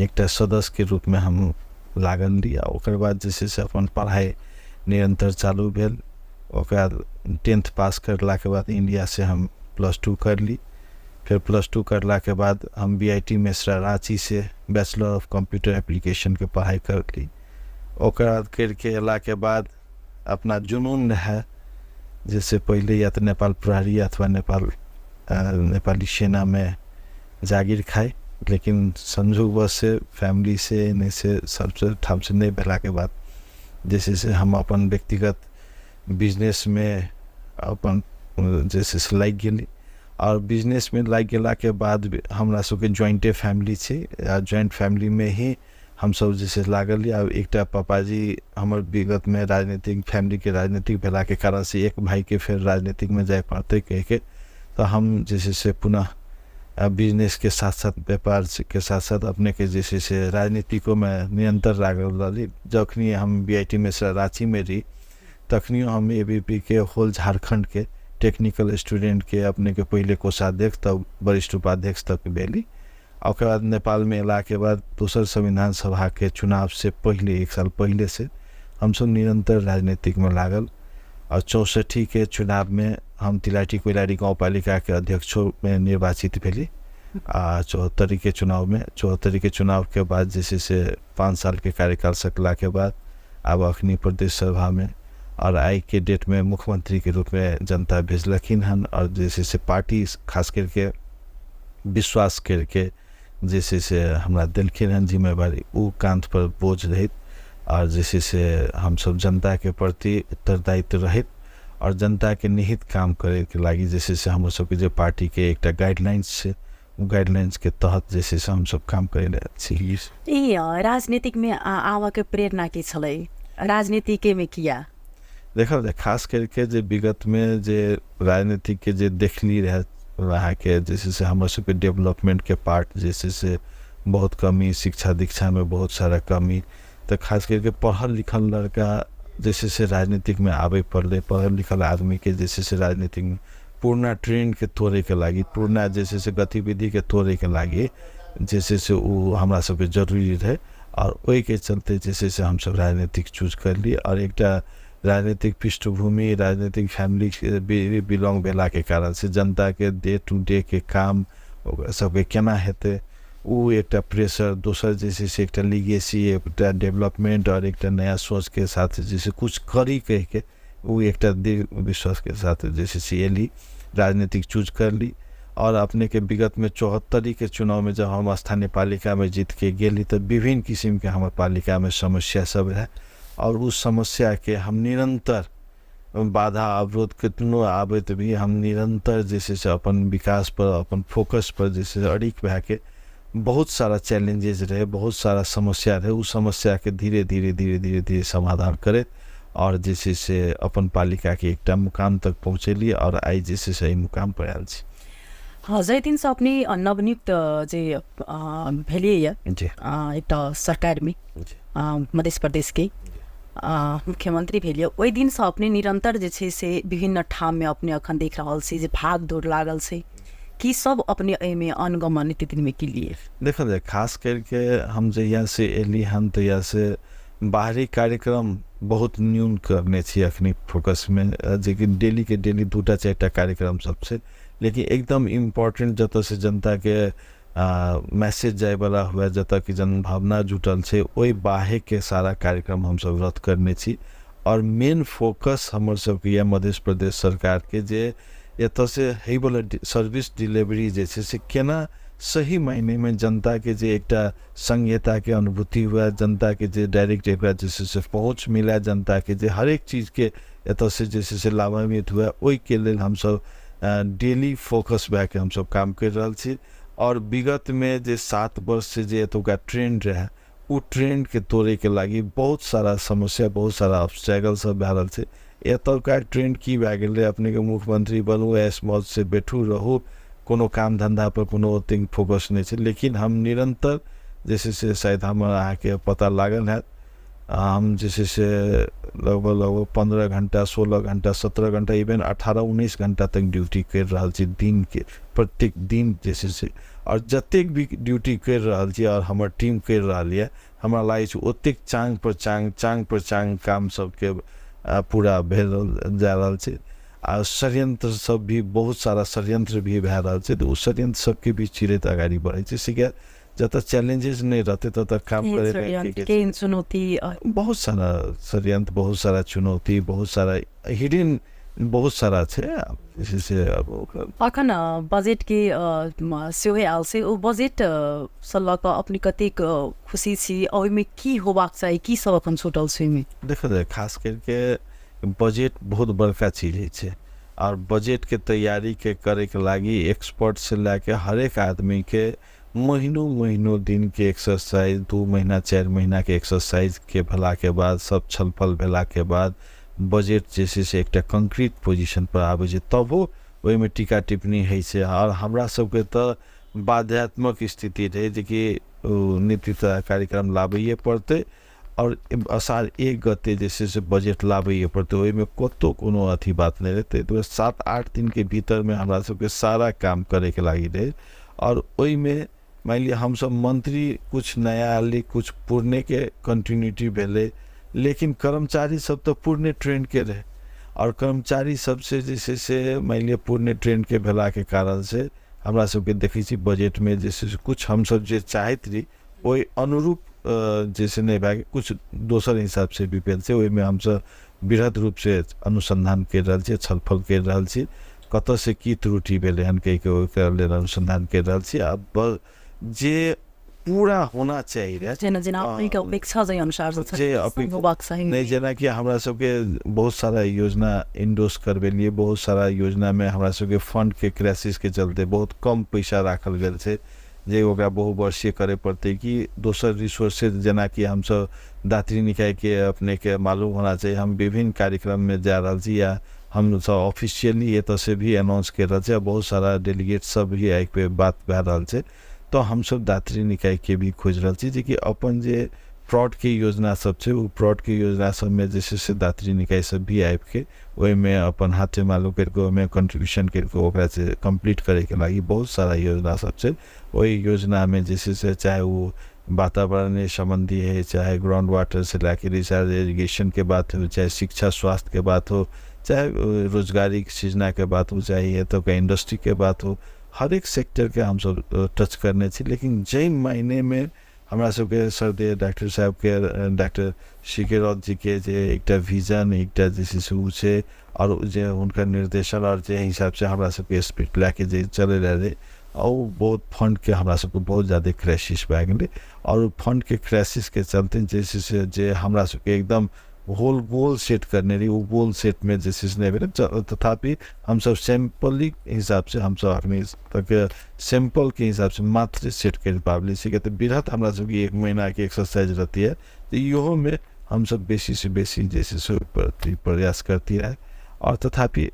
[SPEAKER 2] एकटा सदस्यके रूपमे हम लागल रही आ ओकर बाद जे छै से अपन पढ़ाइ निरन्तर चालू भेल। ओकरा 10th पास करलाके बाद इंडियासँ हम +2 करली। फेर +2 करलाके बाद हम BIT Mesra राँचीसँ बैचलर ऑफ कंप्यूटर एप्लीकेशनके पढ़ाइ करली। ओकर बाद करिके अयलाके बाद अपना जुनून रहै जैसे पहिले या तऽ नेपाल प्रहरी अथवा नेपाली सेनामे जागिर खाइ, लेकिन संजोगवश से फैमिली से एने से सबसे ठामसँ नहि भेलाके बाद जे छै से हम अपन व्यक्तिगत बिजनेसमे अपन जे छै से लागि गेली। आओर बिजनेसमे लागि गेलाके बाद हमरा सबके ज्वाइंटे फैमिली छै आ ज्वाइंट फैमिलीमे ही हमसब जे छै लागल। आ एकटा पापाजी हमर विगतमे राजनीतिक फैमिलीके राजनीतिक भेलाके कारणसँ एक भाइके फेर राजनीतिकमे जाय पड़तै कहिके तऽ हम जे छै से पुनः बिजनेसके साथ साथ, व्यापारके साथ साथ अपनेके जे छै से राजनीतिकोमे निरन्तर लागल रहली। जखनी हम BIT Mishra राँचीमे रही तखनियो हम ABP के होल झारखण्डके टेक्निकल स्टूडेंटके अपनेके पहिले कोषाध्यक्ष तब वरिष्ठ उपाध्यक्ष तक भेली। आ ओकर बाद नेपालमे अयलाके बाद दोसर संविधान सभाके चुनावसँ पहिले एक साल पहिलेसँ हमसब निरन्तर राजनीतिकमे लागल आओर 64के चुनावमे हम तिलाठी कोइलारी गाउँपालिकाके अध्यक्षोमे निर्वाचित भेली। आ 74के चुनावमे, 74के चुनावके बाद जे छै से 5 सालके कार्यकाल सकलाके बाद आब अखनी प्रदेश सभामे आओर आइके डेटमे मुख्यमंत्रीके रूपमे जनता भेजलखिन हन। आओर जे छै से पार्टी खास करके विश्वास करके जे छै से हमरा देलखिन हन जिम्मेवारी, ओ काँधपर बोझ रहैत आओर जे छै से हमसब जनताके प्रति उत्तरदायित्व रहैत आओर जनताके निहित काम करैके लागि जे छै से हमर सबके जे पार्टीके एकटा गाइडलाइन्स छै, ओ गाइडलाइन्सके तहत जे छै से हमसब काम करि रहल छी।
[SPEAKER 1] ई राजनीतिकमे आबऽके प्रेरणा की छलै? राजनीतिकेमे किया?
[SPEAKER 2] देखल जाय खास करके जे विगतमे जे राजनीतिकके जे देखली रहै अहाँके जे छै से हमर सबके डेवलपमेंटके पार्ट जे छै से बहुत कमी, शिक्षा दीक्षामे बहुत सारा कमी, तऽ खास करके पढ़ल लिखल लड़का जे छै से राजनीतिकमे आबै पड़लै। पढ़ल लिखल आदमीके जे छै से राजनीतिकमे पुरना ट्रेंडके तोड़ैके लागि, पुरना जे छै से गतिविधिके तोड़ैके लागि जे छै से ओ हमरा सबके जरूरी रहै आओर ओहिके चलते जे छै से हमसब राजनीतिक चूज करली। आओर एकटा राजनीतिक पृष्ठभूमि, राजनीतिक फैमिली बिलोंग भेलाके कारण से जनताके डे टू डे के काम ओकरा सबके केना हेतै ओ एकटा प्रेशर, दोसर जे छै से एकटा लीगेसी, एकटा डेवलपमेंट आओर एकटा नया सोचके साथ जे छै कुछ करी कहिके ओ एकटा दृढ़ विश्वासके साथ जे छै से एली, राजनीतिक चूज करली। आओर अपनेके विगतमे 74के चुनावमे जब हम स्थानीय पालिकामे जीतके गेली तऽ विभिन्न किसिमके हमर पालिकामे समस्या सब रहै आओर उस समस्याके हम निरन्तर बाधा अवरोध कितनो आबैत भी हम निरन्तर जे छै से अपन विकास पर, अपन फोकस पर जे छै से अड़िग भएके बहुत सारा चैलेंजेज रहै, बहुत सारा समस्या रहै, ओ समस्याके धीरे धीरे धीरे धीरे धीरे समाधान करैत आओर जे छै से अपन पालिकाके एकटा मुकाम तक पहुँचेली आओर आइ जे छै से एहि मुकाम पर आयल छी।
[SPEAKER 1] हँ, जाहि दिनसँ अपने नवनियुक्त जे भेलियै
[SPEAKER 2] जी
[SPEAKER 1] एकटा सरकारमे मध्य प्रदेशके, मुख्यमंत्री भेलियै, ओहि दिनसँ अपने निरन्तर जे छै से विभिन्न ठाममे अपने अखन देख रहल छी जे भाग दौड़ लागल छै। की सब अपने एहिमे अनगमन एते दिनमे केलियै?
[SPEAKER 2] देखल जाय, खास करके हम जहियासँ एली हन तहियासँ बाहरी कार्यक्रम बहुत न्यून करने छी अखनी फोकसमे, जेकि डेलीके डेली 2टा 4टा कार्यक्रम सब छै, लेकिन एकदम इम्पोर्टेंट जतऽसँ जनताके मैसेज जाइवला हुए, जतऽ कि जनभावना जुटल छै, ओहि बाहेकके सारा कार्यक्रम हमसब रद्द करने छी। आओर मेन फोकस हमर सबके यऽ मध्य प्रदेश सरकारके जे एतऽसँ होइवला सर्विस डिलीवरी जे छै से केना सही मायनेमे जनताके जे एकटा संघीयताके अनुभूति हुए, जनताके जे डायरेक्ट एकरा जे छै से पहुँच मिले, जनताके जे हरेक चीजके एतऽसँ जे छै से लाभान्वित हुए, ओहिके लेल हमसब डेली फोकस भए के हमसब काम करि रहल छी। आओर विगतमे जे 7 वर्षसँ जे एतुका ट्रेंड रहै, ओ ट्रेंडके तोड़ैके लागि बहुत सारा समस्या, बहुत सारा ऑब्स्टेकल सब भए रहल छै। एतुका ट्रेंड की भए गेल रहै, अपनेके मुख्यमंत्री बनू, ऐश मौजसँ बैठू रहू, कोनो काम धन्धा पर कोनो ओतेक फोकस नहि छै। लेकिन हम निरन्तर जे छै से शायद हमर अहाँके पता लागल हैत, हम जे छै से लगभग लगभग 15 घंटा, 16 घंटा, 17 घंटा, इवन 18-19 घंटा तक ड्यूटी करि रहल छी दिनके, प्रत्येक दिन जे छै से। आओर जतेक भी ड्यूटी करि रहल छी आओर हमर टीम करि रहल यऽ, हमरा लागै छै ओतेक चाँग पर चाँग, चाँग पर चाँग काम सबके पूरा भेल जा रहल छै। आ षड्यंत्र सब भी, बहुत सारा षड्यंत्र भी भए रहल छै, तऽ ओ षड्यंत्र सबके भी चिरैत अगाडि बढ़ै छै। से किया जतऽ चैलेंजेस नहि रहतै ततऽ काम
[SPEAKER 1] केहन
[SPEAKER 2] करै
[SPEAKER 1] षड्यंत्र, केहन चुनौती?
[SPEAKER 2] बहुत सारा षड्यंत्र, बहुत सारा चुनौती, बहुत सारा हिडन, बहुत सारा छै। जे छै से अब ओकर
[SPEAKER 1] अखन बजटके सेहो आयल छै, ओ बजट सँ लऽ कऽ अपने कतेक खुशी छी, ओहिमे की होबाक चाही, की सब अखन छूटल छै ओहिमे?
[SPEAKER 2] देखल जाय, खास करके बजट बहुत बड़का चीज होइ छै, आओर बजटके तैयारीके करैके लागि एक्सपर्टसँ लए के हरेक आदमीके महीनों महीनों दिनके एक्सरसाइज, 2 महीना 4 महीनाके एक्सरसाइजके भेलाके बाद, सब छलफल भेलाके बाद बजट जे छै से एकटा कंक्रीट पोजिशन पर आबै छै, तबो ओहिमे टीका टिप्पणी होइ छै। आओर हमरा सबके तऽ बाध्यात्मक स्थिति रहै जेकि ओ नीति कार्यक्रम लाबैए पड़तै, आओर असार 1 गते जे छै से बजट लाबैए पड़तै, ओहिमे कतहु कोनो अथी बात नहि रहै। ताहि दुआरे 7-8 दिनके भीतरमे हमरा सबके सारा काम करैके लागि रहै। आओर ओहिमे मानि लिअ हमसब मंत्री कुछ नया आयल, कुछ पुरनेके कंटिन्यूटी भेलै, लेकिन कर्मचारी सब तऽ पुरने ट्रेंडके रहै, आओर कर्मचारी सबसँ जे छै से मानि लिअ पुरने ट्रेंडके भेलाके कारणसँ हमरा सबके देखै छी बजटमे जे छै से कुछ हमसब जे चाहैत रही ओहि अनुरूप जे छै नहि भए गेल, कुछ दोसर हिसाबसँ भी भेल छै। ओहिमे हमसब वृहद रूपसँ अनुसन्धान करि रहल छी, छलफल करि रहल छी, कतऽसँ की त्रुटि भेलै हन कहिके ओकरा लेल अनुसन्धान करि रहल छी। आब जे पूरा होना चाही रहै,
[SPEAKER 1] जेना जेना अपनेके अपेक्षा जे अनुसार
[SPEAKER 2] जे
[SPEAKER 1] होबाक चाही
[SPEAKER 2] नहि, जेनाकि हमरा सबके बहुत सारा योजना इंडोर्स करबेलियै, बहुत सारा योजनामे हमरा सबके फंडके क्राइसिसके चलते बहुत कम पैसा राखल गेल छै, जे ओकरा बहुवर्षीय करे पड़तै कि दोसर रिसोर्सेज, जेनाकि हमसब दात्री निकायके अपनेके मालूम होना चाही, हम विभिन्न कार्यक्रममे जा रहल छी या हमसब ऑफिशियली एतऽसँ भी अनाउंस करि रहल छी, बहुत सारा डेलीगेट सब भी एहि बात भए रहल छै। तऽ हमसब दात्री निकायके भी खोजि रहल छी जेकि अपन जे प्लॉटके योजना सब छै, ओ प्लॉटके योजना सबमे जे छै से दात्री निकाय सब भी आबिके ओहिमे अपन हाथे मालूम करिके ओहिमे कंट्रीब्यूशन करिके ओकरा से कम्प्लीट करैके लागि बहुत सारा योजना सब छै। ओहि योजनामे जे छै से चाहे ओ वातावरण सम्बन्धी है, चाहे ग्राउंड वाटर से लए रिचार्ज इरिगेशनके बात हो, चाहे शिक्षा स्वास्थ्यके बात हो, चाहे रोजगारी सृजनाके बात हो, चाहे एतुका इंडस्ट्रीके बात हो, हरेक सेक्टरके हमसब टच करने छी। लेकिन जाहि मायनेमे हमरा सबके श्रद्धेय डॉक्टर साहबके, डॉक्टर सी के रौत जीके जे एकटा विजन, एकटा जे छै से ओ छै, आओर जे हुनकर निर्देशन आओर जे हिसाबसँ हमरा सबके स्पीड लए के जे चलै रहै, आओर ओ बहुत फंडके हमरा सबके बहुत ज्यादे क्राइसिस भए गेलै। आओर फंडके क्राइसिसके चलते जे छै से जे हमरा सबके एकदम होल गोल सेट करने रही, ओ गोल सेटमे जे छै से नहि भेलै। तथापि हमसब सैम्पलिक हिसाबसँ हमसब अखनी तक सैम्पलके हिसाबसँ मात्र सेट करि पाबली छी, तऽ वृहत हमरा सबके 1 महीनाके एक्सरसाइज रहती है, तऽ इहोमे हमसब बेसीसँ बेसी जे छै से ओहि प्रयास करती रहे। आओर तथापि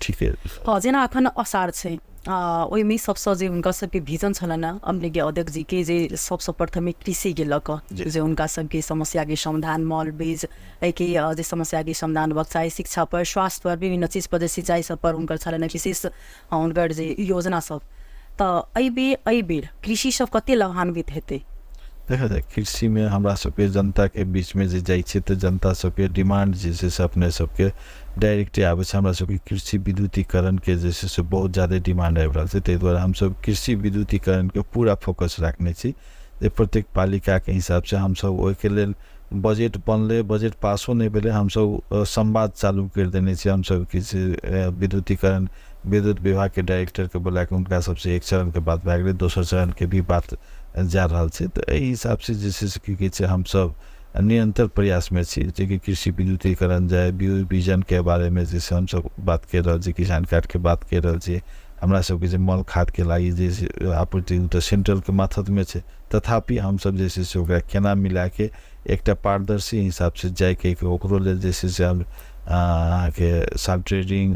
[SPEAKER 2] ठीक है।
[SPEAKER 1] जेना अखन असार छै, ओहिमे सबसँ जे हुनका सबके विजन छलनि हेँ अपनेके अध्यक्ष जीके, जे सबसँ प्रथमे कृषिके लऽ कऽ जे हुनका सबके समस्याके समाधान, मल बीज एहिके जे समस्याके समाधान होबाक चाही, शिक्षा पर, स्वास्थ्य पर, विभिन्न चीज पर, जे सिंचाई सब पर हुनकर छलनि हेँ विशेष हुनकर जे योजना सब। तऽ एहिबेर कृषि सब कते लाभान्वित हेतै?
[SPEAKER 2] देखल जाय कृषिमे हमरा सबके जनताके बीचमे जे जाइ छियै तऽ जनता सबके डिमांड जे छै से अपने सबके डायरेक्टे आबै छै। हमरा सबके कृषि विद्युतीकरणके जे छै से बहुत जादे डिमांड आबि रहल छै, ताहि दुआरे हमसब कृषि विद्युतीकरणके पूरा फोकस राखने छी जे प्रत्येक पालिकाके हिसाबसँ हमसब ओहिके लेल बजट बनलै, बजट पासो नहि भेलै, हमसब संवाद चालू करि देने छी। हमसब कृषि विद्युतीकरण विद्युत विभागके डायरेक्टरके बोलाके हुनका सबसँ एक चरणके बात भए गेलै, दोसर चरणके भी बात जा रहल छै। तऽ एहि हिसाबसँ जे छै से की कहै छै हमसब निरन्तर प्रयासमे छी जेकि कृषि विद्युतीकरण जाय, बिजनके बारेमे जे छै हमसब बात करि रहल छी, किसान कार्डके बात करि रहल छी। हमरा सबके जे मल खादके लागि जे छै आपूर्ति ओ तऽ सेंट्रलके माथतमे छै, तथापि हमसब जे छै से ओकरा केना मिलाके एकटा पारदर्शी हिसाबसँ जाइके ओकरो लेल जे छै से हम अहाँके साल ट्रेडिंग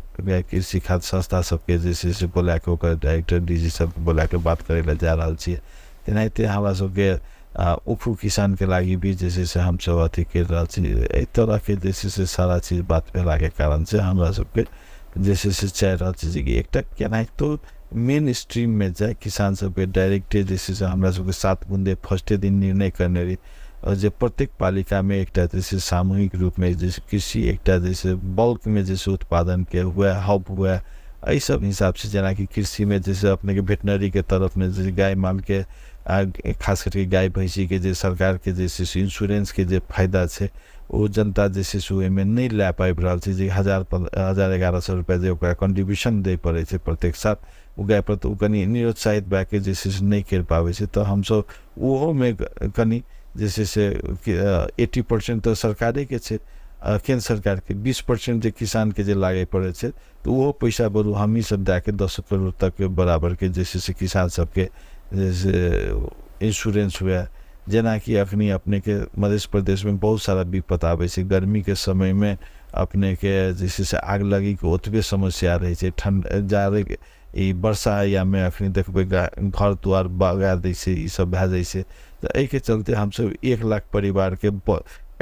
[SPEAKER 2] कृषि खाद संस्था सबके जे छै से बोलाके ओकर डायरेक्टर डी जी सबके बोलाके बात करै लए जा रहल छियै। तेनाहिते हमरा सबके उखु किसानके लागि भी जे छै से हमसब अथी करि रहल छी। एहि तरहके जे छै से सारा चीज बात भेलाके कारण से हमरा सबके जे छै से चाहि रहल छी जेकि एकटा केनाहितो मेन स्ट्रीममे जाय किसान सबके डायरेक्टे जे छै से हमरा सबके 7 बुन्दे फर्स्टे दिन निर्णय करने रही आओर जे प्रत्येक पालिकामे एकटा जे छै सामूहिक रूपमे जे कृषि एकटा जे छै बल्कमे जे छै उत्पादनके हुए, हब हुए, एहि सब हिसाबसँ जेनाकि कृषिमे जे छै अपनेके वेटनरीके तरफमे जे गाय मालके खास करके गाय भैँसीके जे सरकारके जे छै से इन्स्योरेन्सके जे फायदा छै ओ जनता जे छै से ओहिमे नहि लए पाबि रहल छै, जे 1000-1100 रुपैआ जे ओकरा कन्ट्रीब्यूशन दै पड़ै छै प्रत्येक साल ओ गायपर, तऽ ओ कनि निरुत्साहित भए कऽ जे छै से नहि करि पाबै छै। तऽ हमसब ओहोमे कनि जे छै से 80% तऽ सरकारेके छै, केन्द्र सरकारके, 20% जे किसानके जे लागै पड़ै छै तऽ ओहो पैसा बरु हमही सब दए कऽ 10 करोड़ तकके बराबरके जे छै से किसान सबके जे से इन्स्योरेन्स हुए। जेनाकि अखनी अपनेके मध्य प्रदेशमे बहुत सारा विपद आबै छै, गर्मीके समयमे अपनेके जे छै से आग लगीके ओतबे समस्या रहै छै, ठण्ड जाड़े ई वर्षा यामे अखनी देखबै घर द्वार बगा दै छै, ई सब भए जाइ छै। तऽ एहिके चलते हमसब 1 लाख परिवारके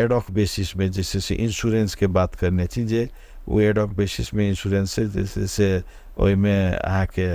[SPEAKER 2] एडॉक बेसिसमे जे छै से इन्स्योरेन्सके बात करने छी, जे ओ एडॉक बेसिसमे इन्स्योरेन्स छै जे छै से ओहिमे अहाँके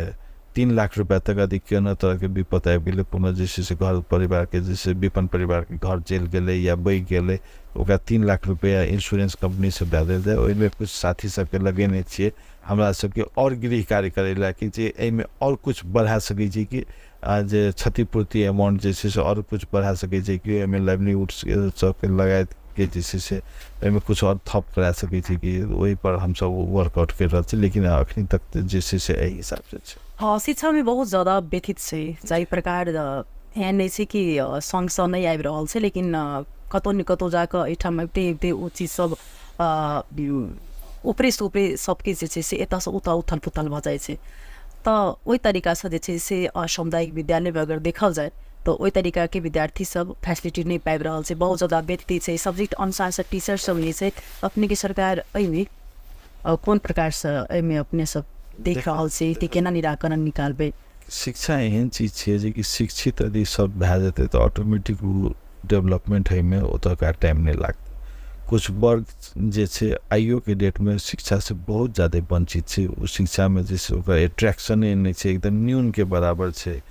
[SPEAKER 2] 3 लाख रुपैआ तक यदि कोनो तरहके विपद आबि गेलै, कोनो जे छै से घर परिवारके जे छै विपन्न परिवारके घर जलि गेलै या बहि गेलै, ओकरा 3 लाख रुपैआ इन्स्योरेन्स कम्पनीसँ दए देल जाय। ओहिमे किछु साथी सबके लगेने छियै हमरा सबके आओर गृह कार्य करै लए कि जे एहिमे आओर किछु बढ़ा सकै छी कि जे क्षतिपूर्ति अमाउंट जे छै से आओर किछु बढ़ा सकै छै कि ओहिमे लाइवलीहुड सबके लगाके जे छै से एहिमे किछु आओर थप करा सकै छी कि, ओहिपर हमसब वर्कआउट करि रहल छी, लेकिन अखनी तक जे छै से एहि हिसाबसँ छै।
[SPEAKER 1] हँ, शिक्षामे बहुत ज्यादा व्यथित छै, जाहि प्रकार एहन नहि छै कि सङ्घसँ नहि आबि रहल छै, लेकिन कतहु ने कतहु जाकऽ एहिठाम अबिते अबिते ओ चीज सब ऊपरेसँ ऊपरे सबकिछु जे छै से एतऽसँ ओतऽ उथल पुथल भऽ जाइ छै। तऽ ओहि तरीकासँ जे छै से सामुदायिक विद्यालयमे अगर देखल जाय तऽ ओहि तरीकाके विद्यार्थी सब फैसिलिटी नहि पाबि रहल छै, बहुत ज्यादा व्यथित छै, सब्जेक्ट अनुसारसँ टीचर सब नहि छै। अपनेके सरकार एहिमे कोन प्रकारसँ एहिमे अपने सब देख रहल छी कि केना निराकरण निकालबै?
[SPEAKER 2] शिक्षा एहन चीज छियै जेकि शिक्षित यदि सब भए जेतै तऽ ऑटोमेटिक ओ डेवलपमेंट होइमे ओतुका टाइम नहि लागतै। कुछ वर्ग जे छै आइयोके डेटमे शिक्षासँ बहुत ज्यादे वञ्चित छै, ओ शिक्षामे जे छै ओकर एट्रैक्शने नहि छै, एकदम न्यूनके बराबर छै।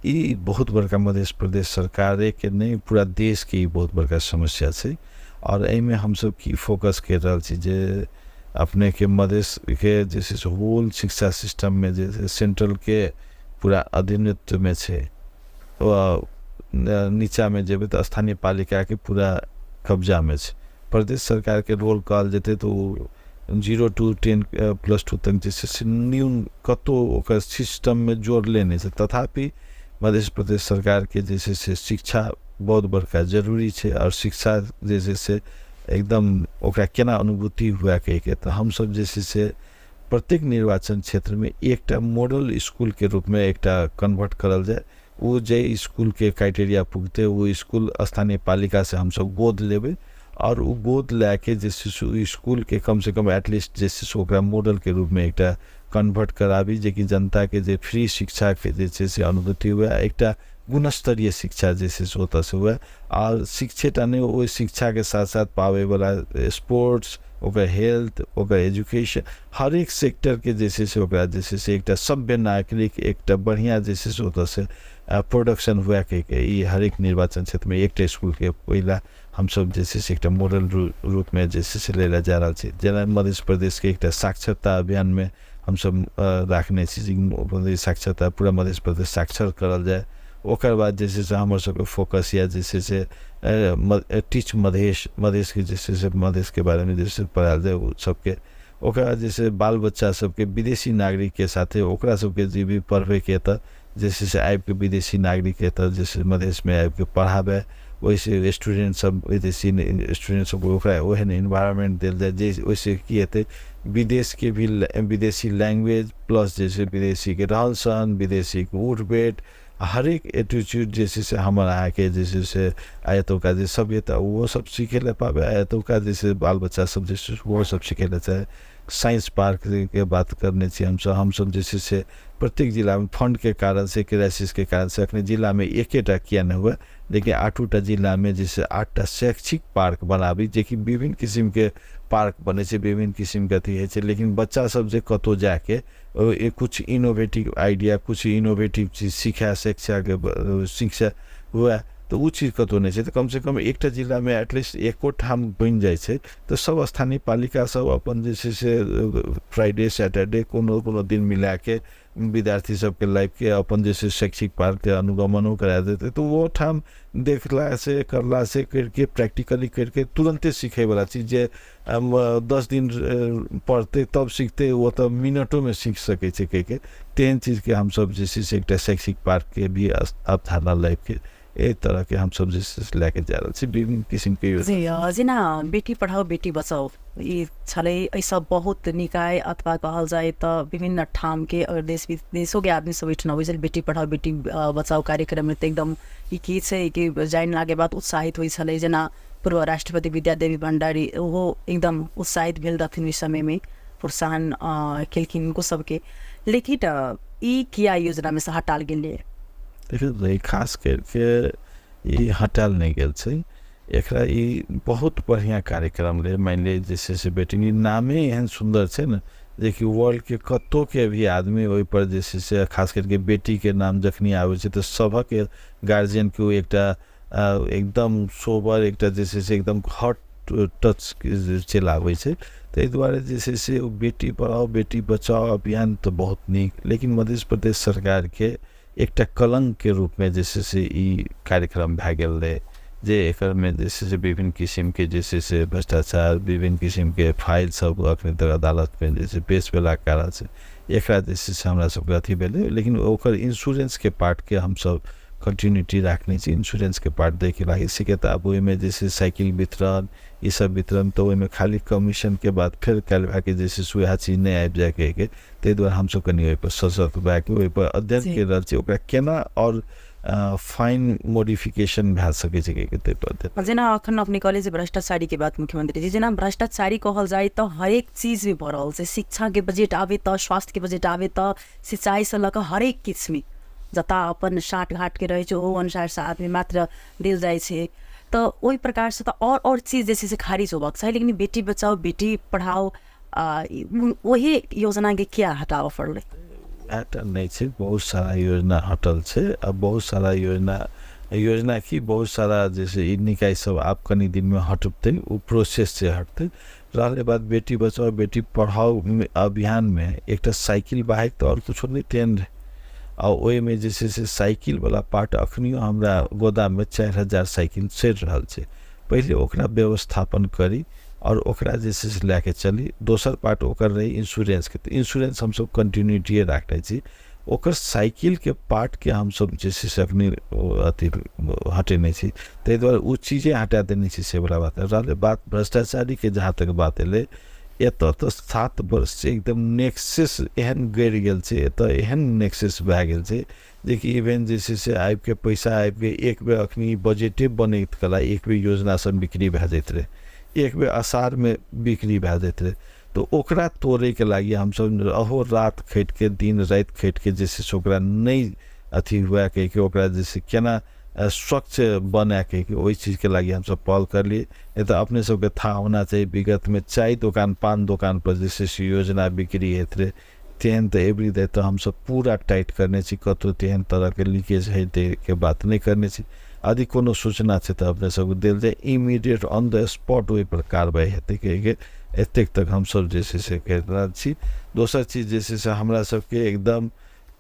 [SPEAKER 2] ई बहुत बड़का मध्य प्रदेश सरकारेके नहि पूरा देशके ई बहुत बड़का समस्या छै। आओर एहिमे हमसब की फोकस करि रहल छी जे अपनेके मधेशके जे छै से होल शिक्षा सिस्टममे जे छै सेंट्रलके पूरा अधीनत्वमे छै, नीचाँमे जेबै तऽ स्थानीय पालिकाके पूरा कब्जामे छै। प्रदेश सरकारके रोल कहल जेतै तऽ ओ 0 to 10 +2 तक जे छै से न्यून कतहु ओकर सिस्टममे जोड़ले नहि छै। तथापि मध्य प्रदेश सरकारके जे छै से शिक्षा बहुत बड़का जरूरी छै, आओर शिक्षा जे छै से एकदम ओकरा केना अनुभूति हुए कहिके तऽ हमसब जे छै से प्रत्येक निर्वाचन क्षेत्रमे एकटा मॉडल स्कूलके रूपमे एकटा कन्वर्ट करल जाय। ओ जे स्कूलके क्राइटेरिया पुगतै ओ स्कूल स्थानीय पालिकासँ हमसब गोद लेबै, आओर ओ गोद लए के जे छै से ओहि स्कूलके कमसँ कम एटलीस्ट जे छै से ओकरा मॉडलके रूपमे एकटा कन्वर्ट कराबी, जेकि जनताके जे फ्री शिक्षाके जे छै से अनुभूति हुए, एकटा गुणस्तरीय शिक्षा जे छै से ओतऽसँ हुए। आओर शिक्षेटा नहि, ओहि शिक्षाके साथ साथ पाबैवला स्पोर्ट्स, ओकर हेल्थ, ओकर एजुकेशन, हरेक सेक्टरके जे छै से ओकरा जे छै से एकटा सभ्य नागरिक, एकटा बढ़िआँ जे छै से ओतऽसँ प्रोडक्शन हुए कहिके ई हरेक निर्वाचन क्षेत्रमे एकटा इसकुलके पहिला हमसब जे छै से एकटा मॉडल रूपमे जे छै से लै लए जा रहल छी। जेना मध्य प्रदेशके एकटा साक्षरता अभियानमे हमसब राखने छी जे साक्षरता पूरा मध्य प्रदेश साक्षर करल जाय। ओकर बाद जे छै से हमर सबके फोकस यऽ जे छै से टीच मधेश, मधेशके जे छै से मधेशके बारेमे जे छै पढ़ायल जाय ओ सबके। ओकर बाद जे छै बाल बच्चा सबके विदेशी नागरिकके साथे ओकरा सबके जे भी पढ़बैके एतऽ जे छै से आबिके विदेशी नागरिक एतऽ जे छै मधेशमे आबिके पढ़ाबै, ओहिसँ स्टूडेंट सब विदेशी स्टूडेंट सब ओकरा ओहन इन्वायरमेंट देल जाय जे ओहिसँ की हेतै विदेशके भी विदेशी लैंग्वेज प्लस जे छै विदेशीके रहन सहन, विदेशीके उठ बैठ, हरेक एटीट्यूड जे छै से हमर अहाँके जे छै से आ एतुका जे सभ्यता ओहो सब सीखै लए पाबै, आ एतुका जे छै बाल बच्चा सब जे छै ओहो सब सीखै लए चाहै। साइंस पार्कके बात करने छी हमसब, हमसब जे छै से प्रत्येक जिलामे फंडके कारण से, क्राइसिसके कारण से अखन जिलामे एकेटा किया नहि हुए, लेकिन 8टा जिलामे जे छै 8टा शैक्षिक पार्क बनाबी, जेकि विभिन्न किसिमके पार्क बनै छै, विभिन्न किसिमके अथी होइ छै, लेकिन बच्चा सब जे कतहु जाके कुछ इनोवेटिव आइडिया, कुछ इनोवेटिव चीज सीखै, शिक्षाके शिक्षा हुए, तऽ ओ चीज कतहु नहि छै। तऽ कमसँ कम एकटा जिलामे एटलीस्ट एको ठाम बनि जाइ छै तऽ सब स्थानीय पालिका सब अपन जे छै से फ्राइडे सैटरडे कोनो कोनो दिन मिलाके विद्यार्थी सबके लाबिके अपन जे छै शैक्षिक पार्कके अनुगमनो करा देतै, तऽ ओहो ठाम देखला से करला से करिके प्रैक्टिकली करिके तुरन्ते सीखैवला चीज जे 10 दिन पढ़तै तब सीखतै, ओ तऽ मिनटोमे सीख सकै छै कहिके, तेहन चीजके हमसब जे छै से एकटा शैक्षिक पार्कके भी अवधारणा लाबिके एहि तरहके हमसब जे छै से लए के जा रहल छी विभिन्न किसिमके योजना।
[SPEAKER 1] जी, जेना बेटी पढ़ाओ बेटी बचाओ ई छलै, एहिसँ बहुत निकाय अथवा कहल जाय तऽ विभिन्न ठामके अगर देश विदेशोके आदमी सब ओहिठाम अबै छलै बेटी पढ़ाओ बेटी बचाओ कार्यक्रममे तऽ एकदम ई की छै कि जानलाके बाद उत्साहित होइ छलै। जेना पूर्व राष्ट्रपति विद्यादेवी भण्डारी ओहो एकदम उत्साहित भेल रहथिन ओहि समयमे, प्रोत्साहन केलखिन हुनको सबके। लेकिन ई किया योजनामे से हटाल गेलै?
[SPEAKER 2] देखियौ, खास करिके ई हटायल नहि गेल छै, एकरा ई बहुत बढ़िआँ कार्यक्रम रहै। मानि लिअ जे छै से बेटी नामे एहन सुन्दर छै ने जेकि वर्ल्डके कतहुके भी आदमी ओहिपर जे छै से खास करिके बेटीके नाम जखनी आबै छै तऽ सभक गार्जियनके ओ एकटा एकदम सोबर एकटा जे छै से एकदम हॉट टच चलि आबै छै। ताहि दुआरे जे छै से ओ बेटी पढ़ाओ बेटी बचाओ अभियान तऽ बहुत नीक, लेकिन मध्य प्रदेश सरकारके एकटा कलङ्कके रूपमे जे छै से ई कार्यक्रम भए गेल रहै, जे एकरमे जे छै से विभिन्न किसिमके जे छै से भ्रष्टाचार, विभिन्न किसिमके फाइल सब अखन तक अदालतमे जे छै पेश भेलाके कारण से एकरा जे छै से हमरा सबके अथी भेलै। लेकिन ओकर इंश्योरेंसके पार्टके हमसब कंटिन्यूटी राखने छी, इंश्योरेंसके पार्ट दैके लागि सीखे तऽ आब ओहिमे जे छै साइकिल वितरण ई सब वितरण तऽ ओहिमे खाली कमीशनके बाद फेर काल्हि भए के जे छै से वएह चीज नहि आबि जाय कहिके, ताहि दुआरे हमसब कनि ओहिपर सशक्त भए के ओहिपर अध्ययन करि रहल छी, ओकरा केना आओर फाइन मॉडिफिकेशन भए सकै छै कहिके ताहिपर अध्ययन।
[SPEAKER 1] जेना अखन अपने कहलियै जे भ्रष्टाचारीके बात मुख्यमंत्री जी, जेना भ्रष्टाचारी कहल जाय तऽ हरेक चीजमे भऽ रहल छै, शिक्षाके बजट आबै तऽ, स्वास्थ्यके बजट आबै तऽ, सिंचाइसँ लऽ कऽ हरेक किछुमे जतऽ अपन साठ घाटके रहै छै ओहो अनुसारसँ आदमी मात्र देल जाइ छै, तऽ ओहि प्रकारसँ तऽ आओर चीज जे छै से खारिज होबाक चाही। लेकिन बेटी बचाओ बेटी पढ़ाओ ओही योजनाके किया हटाबऽ पड़लै?
[SPEAKER 2] एटा नहि छै, बहुत सारा योजना हटल छै। आ बहुत सारा योजना योजना की बहुत सारा जे छै ई निकाय सब आब कनि दिनमे हटतै, ओ प्रोसेस से हटतै। रहलै बात बेटी बचाओ बेटी पढ़ाओ अभियानमे एकटा साइकिल बाइक तऽ आओर कुछो नहि तेहन रहै, आ ओहिमे जे छै से साइकिलवला पार्ट अखनियो हमरा गोदाममे 4000 साइकिल सड़ि रहल छै। पहिले ओकरा व्यवस्थापन करी आओर ओकरा जे छै से लए के चली। दोसर पार्ट ओकर रहै इंश्योरेंसके, तऽ इंश्योरेंस हमसब कंटिन्यूटीए राखने छी। ओकर साइकिलके पार्टके हमसब जे छै से अखनी अथी हटेने छी, ताहि दुआरे ओ चीजे हटा देने छी से वला बात। रहलै बात भ्रष्टाचारीके, जहाँ तक बात एलै एतऽ तऽ 7 वर्ष से एकदम नेक्सेस एहन गड़ि गेल छै, एतऽ एहन नेक्सेस भए गेल छै जेकि इवेन जे छै से आबिके पैसा आबिके एक बेर अखनी बजटे बनैत कला एक बेर योजना सब बिक्री भए जाइत रहै, एक बेर असारमे बिक्री भए जाइत रहै। तऽ ओकरा तोड़ैके लागि हमसब अहोरात खटिके दिन राति खटिके जे छै से ओकरा नहि अथी हुए कहिके ओकरा जे छै केना स्वच्छ बनै कहिके ओहि चीजके लागि हमसब पहल करलियै। नहि तऽ अपने सबके थाह होना चाही, विगतमे चाय दोकान पान दोकानपर जे छै से योजना बिक्री होइत रहै, तेहन तऽ एवरी डे तऽ हमसब पूरा टाइट करने छी, कतहु तेहन तरहके लीकेज होइके बात नहि करने छी। यदि कोनो सूचना छै तऽ अपने सबके देल जाय, इमीडिएट ऑन the spot ओहिपर कार्रवाइ हेतै कहिके एतेक तक हमसब जे छै से कहि रहल छी। दोसर चीज जे छै से हमरा सबके एकदम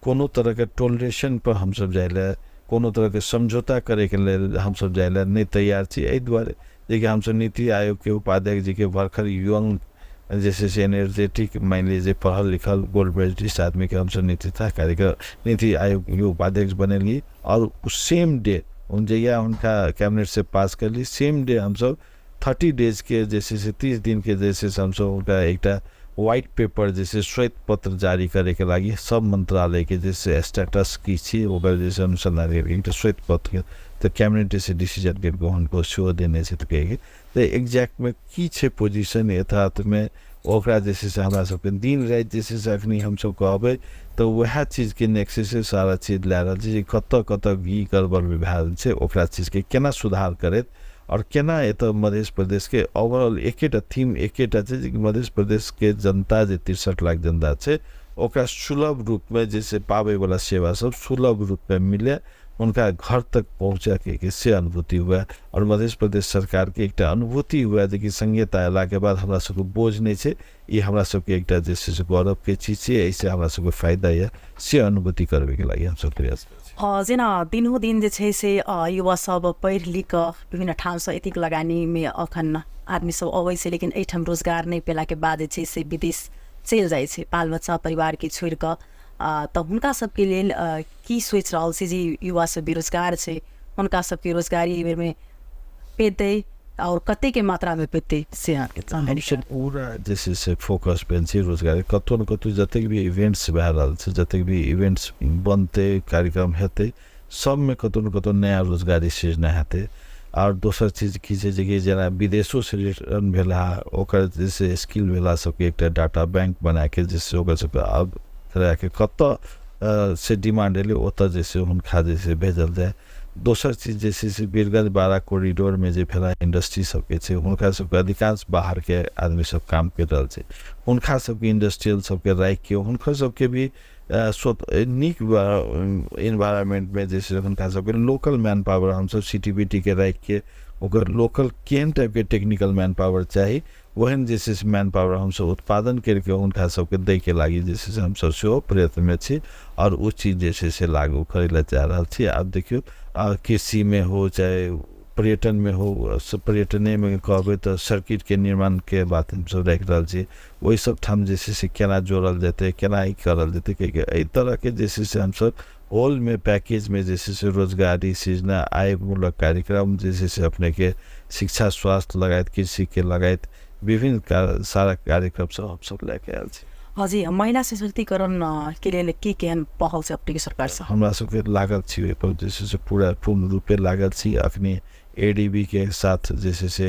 [SPEAKER 2] कोनो तरहके टोलरेशनपर हमसब जाइ लए, कोनो तरहके समझौता करैके लेल हमसब जाइ लए नहि तैयार छी। एहि दुआरे जेकि हमसब नीति आयोगके उपाध्यक्ष जीके भरखर यंग जे छै से एनर्जेटिक मानि लिअ जे पढ़ल लिखल गोल्ड मेडलिस्ट आदमीके हमसब नेतृत्व कार्यक्रम नीति आयोगके उपाध्यक्ष बनेलियै आओर सेम डे जहिया हुनका कैबिनेटसँ पास करलियै सेम डे हमसब 30 डेजके जे छै से 30 दिनके जे छै से हमसब हुनका एकटा व्हाइट पेपर जे छै श्वेत पत्र जारी करैके लागि सब मन्त्रालयके जे छै स्टेटस की छी ओकर जे छै अनुसन्धान करके एकटा श्वेत पत्र तऽ कैबिनेट से डिसीजन करिके हुनको सेहो देने छै। तऽ कहिके तऽ एक्जैक्टमे की छै पोजिशन यथार्थमे ओकरा जे छै से हमरा सबके दिन राति जे छै से अखनी हमसब कहबै तऽ वएह चीजके नेक्सस सारा चीज लए रहल छी जे कतऽ कतऽ की गड़बड़ भए रहल छै, ओकरा चीजके केना सुधार करैत आओर केना एतऽ मध्य प्रदेशके ओवरऑल एकेटा थीम एकेटा छै जे मध्य प्रदेशके जनता जे 63 लाख जनता छै ओकरा सुलभ रूपमे जे छै पाबैवला सेवा सब सुलभ रूपमे मिले, हुनका घर तक पहुँचैके से अनुभूति हुए आओर मध्य प्रदेश सरकारके एकटा अनुभूति हुए जे कि संघीयता अयलाके बाद हमरा सबके बोझ नहि छै, ई हमरा सबके एकटा जे छै से गौरवके चीज छै, एहिसँ हमरा सबके फायदा यऽ, से अनुभूति करबैके लागि हमसब प्रयास करै छी।
[SPEAKER 1] जेना दिनों दिन जे छै से युवा सब पढ़ि लिख कऽ विभिन्न ठामसँ एतेक लगानीमे अखन आदमी सब अबै छै, लेकिन एहिठाम रोजगार नहि पेलाके बाद जे छै से विदेश चलि जाइ छै बाल बच्चा परिवारके छोड़ि कऽ, तऽ हुनका सबके लेल की सोचि रहल छी जे युवा सब बेरोजगार छै हुनका सबके रोजगारी एहि बेरमे पेतै आओर कतेकके मात्रामे पेतै से अहाँके जानकारी।
[SPEAKER 2] हमसब पूरा जे छै से फोकस भेल छी रोजगारी, कतहु ने कतहु जतेक भी इवेंट्स भए रहल छै, जतेक भी इवेंट्स बनतै कार्यक्रम हेतै सबमे कतहु ने कतहु नया रोजगारी सृजना हेतै। आओर दोसर चीज की छै जेकि जेना विदेशोसँ रिटर्न भेला ओकर जे छै स्किल भेला सबके एकटा डाटा बैंक बनाके जे छै ओकर सबके आब तरहके कतऽ से डिमांड एलै ओतऽ जे छै हुनका जे छै भेजल जाय। दोसर चीज जे छै से वीरगंज बारा कॉरिडोरमे जे भेला इंडस्ट्री सबके छै हुनका सबके अधिकांश बाहरके आदमी सब काम करि रहल छै, हुनका सबके इंडस्ट्रियल सबके राखिके हुनकर सबके भी नीक इन्वायरमेंटमे जे छै हुनका सबके लोकल मैन पावर हमसब CTBT के राखिके ओकर लोकल केहन टाइपके टेक्निकल मैन पावर चाही ओहन जे छै से मैन पावर हमसब उत्पादन करिके हुनका सबके दैके लागि जे छै से हमसब सेहो प्रयत्नमे छी आओर ओ चीज जे छै से लागू करै लए चाहि रहल छी। आब देखियौ कृषिमे हो चाहे पर्यटनमे हो, पर्यटनेमे कहबै तऽ सर्किटके निर्माणके बात हमसब राखि रहल छी, ओहि सब ठाम जे छै से केना जोड़ल जेतै केना ई करल जेतै किएकि एहि तरहके जे छै से हमसब होलमे पैकेजमे जे छै से रोजगारी सृजना आयमूलक कार्यक्रम जे छै से अपनेके शिक्षा स्वास्थ्य लगायत कृषिके लगायत विभिन्न सारा कार्यक्रम सब हमसब लए के आयल छी।
[SPEAKER 1] जी, महिला सशक्तिकरण के लेल की केहन पहल छै अपनेके सरकारसँ?
[SPEAKER 2] हमरा सबके लागल छी ओहिपर जे छै से पूरा पूर्ण रूपे लागल छी। अखनी ADB के साथ जे छै से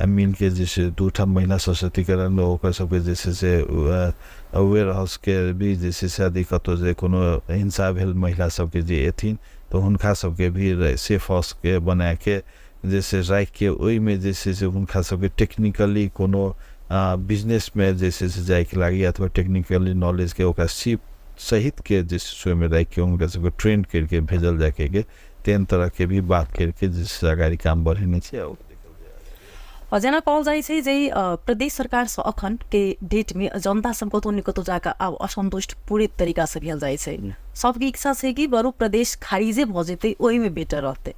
[SPEAKER 2] मिलके जे छै 2 महिला सशक्तिकरण ओकर सबके जे छै से वेयर हाउसके भी जे छै से यदि कतहु जे कोनो हिंसा भेल महिला सबके जे एथिन तऽ हुनका सबके भी सेफ हाउसके बनाके जे छै राखिके ओहिमे जे छै से हुनका सबके टेक्निकली कोनो बिजनेसमे जे छै से जाइके लागि अथवा टेक्निकली नॉलेजके ओकरा सीप सहितके जे छै से ओहिमे राखिके हुनका सबके ट्रेन करिके भेजल जाय के तेहन तरहके भी बात करिके जे छै से अगाडि काम बढ़ेने छै।
[SPEAKER 1] आओर जेना कहल जाइ छै जे प्रदेश सरकारसँ अखनके डेटमे जनता सब कतहु ने कतहु जाकऽ आब असन्तुष्ट पूरे तरीकासँ भेल जाइ छै, सबके इच्छा छै कि बरु प्रदेश खारिजे भऽ जेतै ओहिमे बेटर रहतै।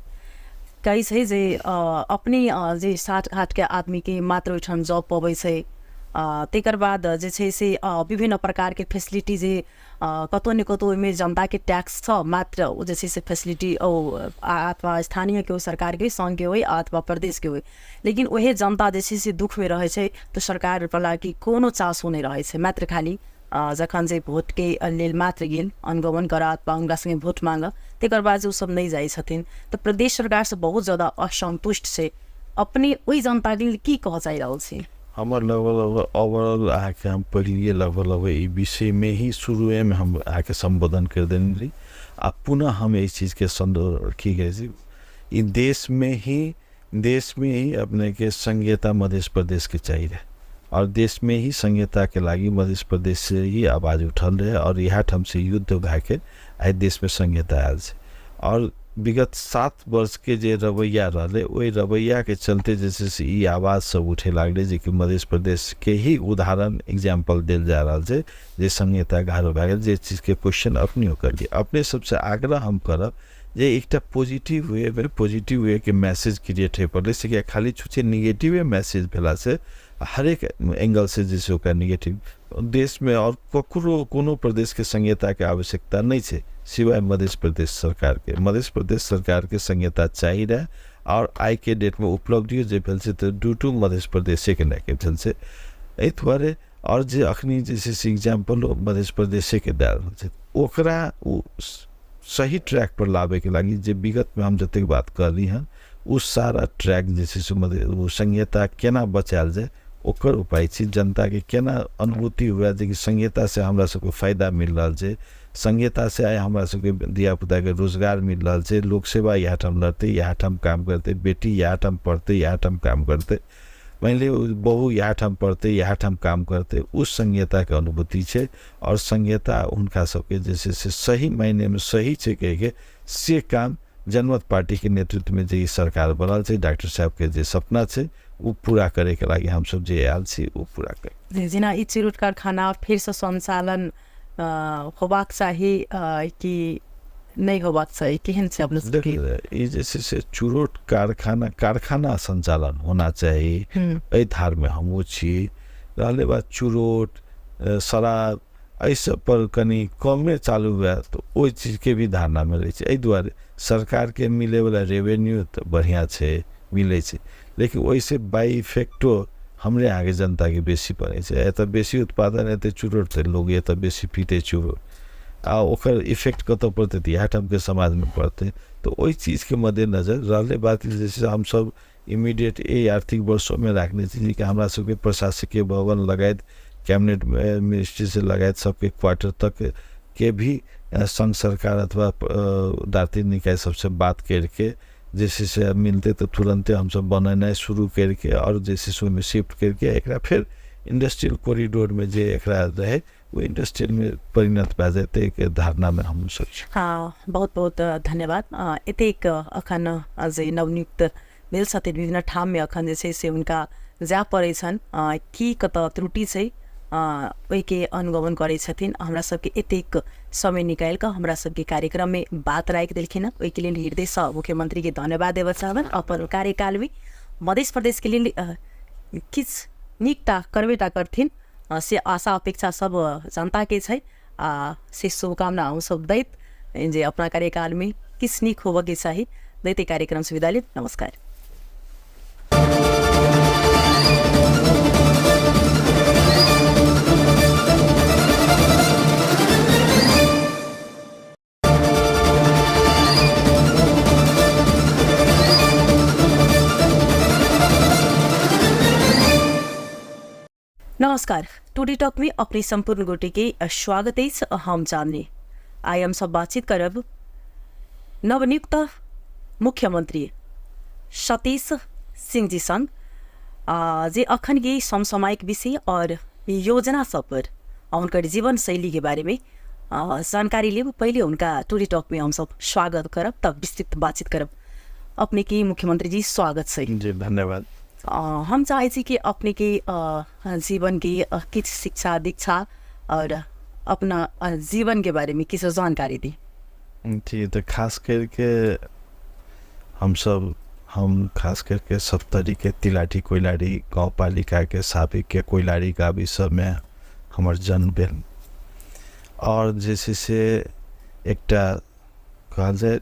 [SPEAKER 1] कहै छै जे अपने जे साठघाटके आदमीके मात्र ओहिठाम जॉब पबै छै, तकर बाद जे छै से विभिन्न प्रकारके फैसिलिटी जे कतहु ने कतहु ओहिमे जनताके टैक्स छ मात्र ओ जे छै से फैसिलिटी ओ अथवा स्थानीयके हो सरकारके सङ्घके होइ अथवा प्रदेशके होइ, लेकिन ओहे जनता जे छै से दुःखमे रहै छै तऽ सरकारवला कि कोनो चासो नहि रहै छै, मात्र खाली जखन जे भोटके लेल मात्र गेल अनुगमन करऽ अथवा हुनका सङ्गे भोट माँगऽ तकर बाद जे ओसब नहि जाइ छथिन। तऽ प्रदेश सरकारसँ बहुत ज्यादा असन्तुष्ट छै, अपने ओहि जनताके लेल की कहऽ चाहि रहल छी?
[SPEAKER 2] हमर लगभग लगभग ओवरऑल अहाँके हम पहिलिए लगभग लगभग ई विषयमे ही शुरुएमे हम अहाँके सम्बोधन करि देने रही आ पुनः हम एहि चीजके सन्दर्भ की कहै छी, ई देशमे ही अपनेके संघीयता मध्य प्रदेशके चाही रहे और देशमे ही संघीयताके लागि मध्य प्रदेश से ही आवाज उठल रहे और इएह ठाम से युद्ध भए के आइ देशमे संघीयता आयल छै। और विगत 7 वर्षके जे रवैया रहलै, ओहि रवैयाके चलते जे छै से ई आवाज सब उठे लागलै, जेकि मध्य प्रदेशके ही उदाहरण एग्जाम्पल देल जा रहल छै जे संघीयता गाढ़ो भए गेल। जे चीजके क्वेश्चन अपनेहो करलियै, अपने सबसँ आग्रह हम करब जे एकटा पॉजिटिव वे मे, पॉजिटिव वे के मैसेज क्रिएट होइ पड़लै से किया खाली छुछे निगेटिवे मैसेज भेलासँ हरेक एंगलसँ जे छै ओकरा निगेटिव। देशमे आओर ककरो कोनो प्रदेशके संघीयताके आवश्यकता नहि छै सिवाय मध्य प्रदेश सरकारके। मध्य प्रदेश सरकारके संघीयता चाही रहए आओर आइके डेटमे उपलब्धियो जे भेल छै तऽ ड्यू टू मध्य प्रदेशेके लए के भेल छै। एहि दुआरे आओर जे अखनी जे छै से एग्जाम्पलो मध्य प्रदेशेके दए रहल छै, ओकरा ओ सही ट्रैक पर लाबैके लागि जे विगतमे हम जतेक बात कहली हँ, ओ सारा ट्रैक जे छै से मध्य ओ संघीयता केना बचायल जाय ओकर उपाय छी। जनताके केना अनुभूति हुए जे कि संघीयतासँ हमरा सबके फायदा मिल रहल छै, संघीयतासँ आइ हमरा सबके धियापुताके रोजगार मिल रहल छै, लोक सेवा इएह ठाम लड़तै, इएह ठाम काम करतै, बेटी इएह ठाम पढ़तै, इएह ठाम काम करतै, मानि लिअ बहु इएह ठाम पढ़तै, इएह ठाम काम करतै, ओ संघीयताके अनुभूति छै। आओर संघीयता हुनका सबके जे छै से सही मायनेमे सही छै कहिके से काम जनमत पार्टीके नेतृत्वमे जे ई सरकार बनल छै, डॉक्टर साहबके जे सपना छै ओ पूरा करैके लागि हमसब जे आयल छी ओ पूरा कर
[SPEAKER 1] जेना ई चिरुट कारखाना फेरसँ सञ्चालन होबाक चाही कि नहि होबाक चाही, केहन छै अपने सबके?
[SPEAKER 2] ई जे छै से चुरोट कारखाना कारखाना सञ्चालन होना चाही, एहि धारमे हमहूँ छी। रहलै बात चुरोट शराब, एहि सब पर कनि कमे चालू हुए तऽ ओहि चीजके भी धारणा मिलै छै। एहि दुआरे सरकारके मिलैवला रेवेन्यू तऽ बढ़िआँ छै, मिलै छै, लेकिन ओहिसँ बाइ इफेक्टो हमरे अहाँके जनताके बेसी पड़ै छै। एतऽ बेसी उत्पादन हेतै चुरोट तऽ लोग एतऽ बेसी पीतै चुरोट आ ओकर इफेक्ट कतऽ पड़तै? तऽ इएह ठामके समाजमे पड़तै। तऽ ओहि चीजके मद्देनजर रहलै बात जे छै हमसब इमीडिएट एहि आर्थिक वर्षोमे राखने छी जेकि हमरा सबके प्रशासकीय भवन लगायत कैबिनेट मिनिस्ट्री से लगायत सबके क्वार्टर तक के भी संघ सरकार अथवा दाती निकाय सबसे बात करके जे छै से मिलतै तऽ तुरन्ते हमसब बनेनाइ शुरू करिके आओर जे छै से ओहिमे शिफ्ट करिके एकरा फेर इंडस्ट्रियल कॉरिडोरमे जे एकरा रहै ओ इंडस्ट्रियलमे परिणत भए जेतै के धारणामे हमसब छी।
[SPEAKER 1] हँ, बहुत बहुत धन्यवाद। एतेक अखन जे नवनियुक्त भेल छथिन, विभिन्न ठाममे अखन जे छै से हुनका जाय पड़ै छनि, की कतऽ त्रुटि छै ओहिके अनुगमन करै छथिन। हमरा सबके एतेक समय निकालि कऽ हमरा सबके कार्यक्रममे बात राखि देलखिन हँ, ओहिके लेल हृदयसँ मुख्यमंत्रीके धन्यवाद देबऽ चाहबनि। अपन कार्यकालमे मध्य प्रदेशके लेल किछु नीकटा करबेटा करथिन से आशा अपेक्षा सब जनताके छै आ से शुभकामना हमसब दैत जे अपना कार्यकालमे किछु नीक होबऽके चाही दैत कार्यक्रमसँ विदा लेब। नमस्कार। नमस्कार, टुडे टॉक में अपने संपूर्ण गोटे के स्वागत अछि। हम चांदनी। आइ हम सब बातचीत करब नवनियुक्त मुख्यमंत्री सतीश सिंह जी संग जे अखन के समसामयिक विषय और योजना सब पर हुनकर जीवन शैली के बारे में जानकारी लेब। पहले उनका टुडे टॉक में हम सब स्वागत करब, तब विस्तृत बातचीत करब। अपने के मुख्यमंत्री जी स्वागत छै।
[SPEAKER 2] जी, धन्यवाद।
[SPEAKER 1] हम चाहै छी कि अपने के जीवन के किछु शिक्षा दीक्षा और अपना जीवन के बारे में किछु जानकारी दी।
[SPEAKER 2] जी, तऽ खास करके हमसब हम खास करके सप्तरीके तिलाठी कोइलारी गाउँपालिकाके साबिकके कोइलारी गाविस सबमे हमर जन्म भेल आओर जे छै से एकटा कहल जाय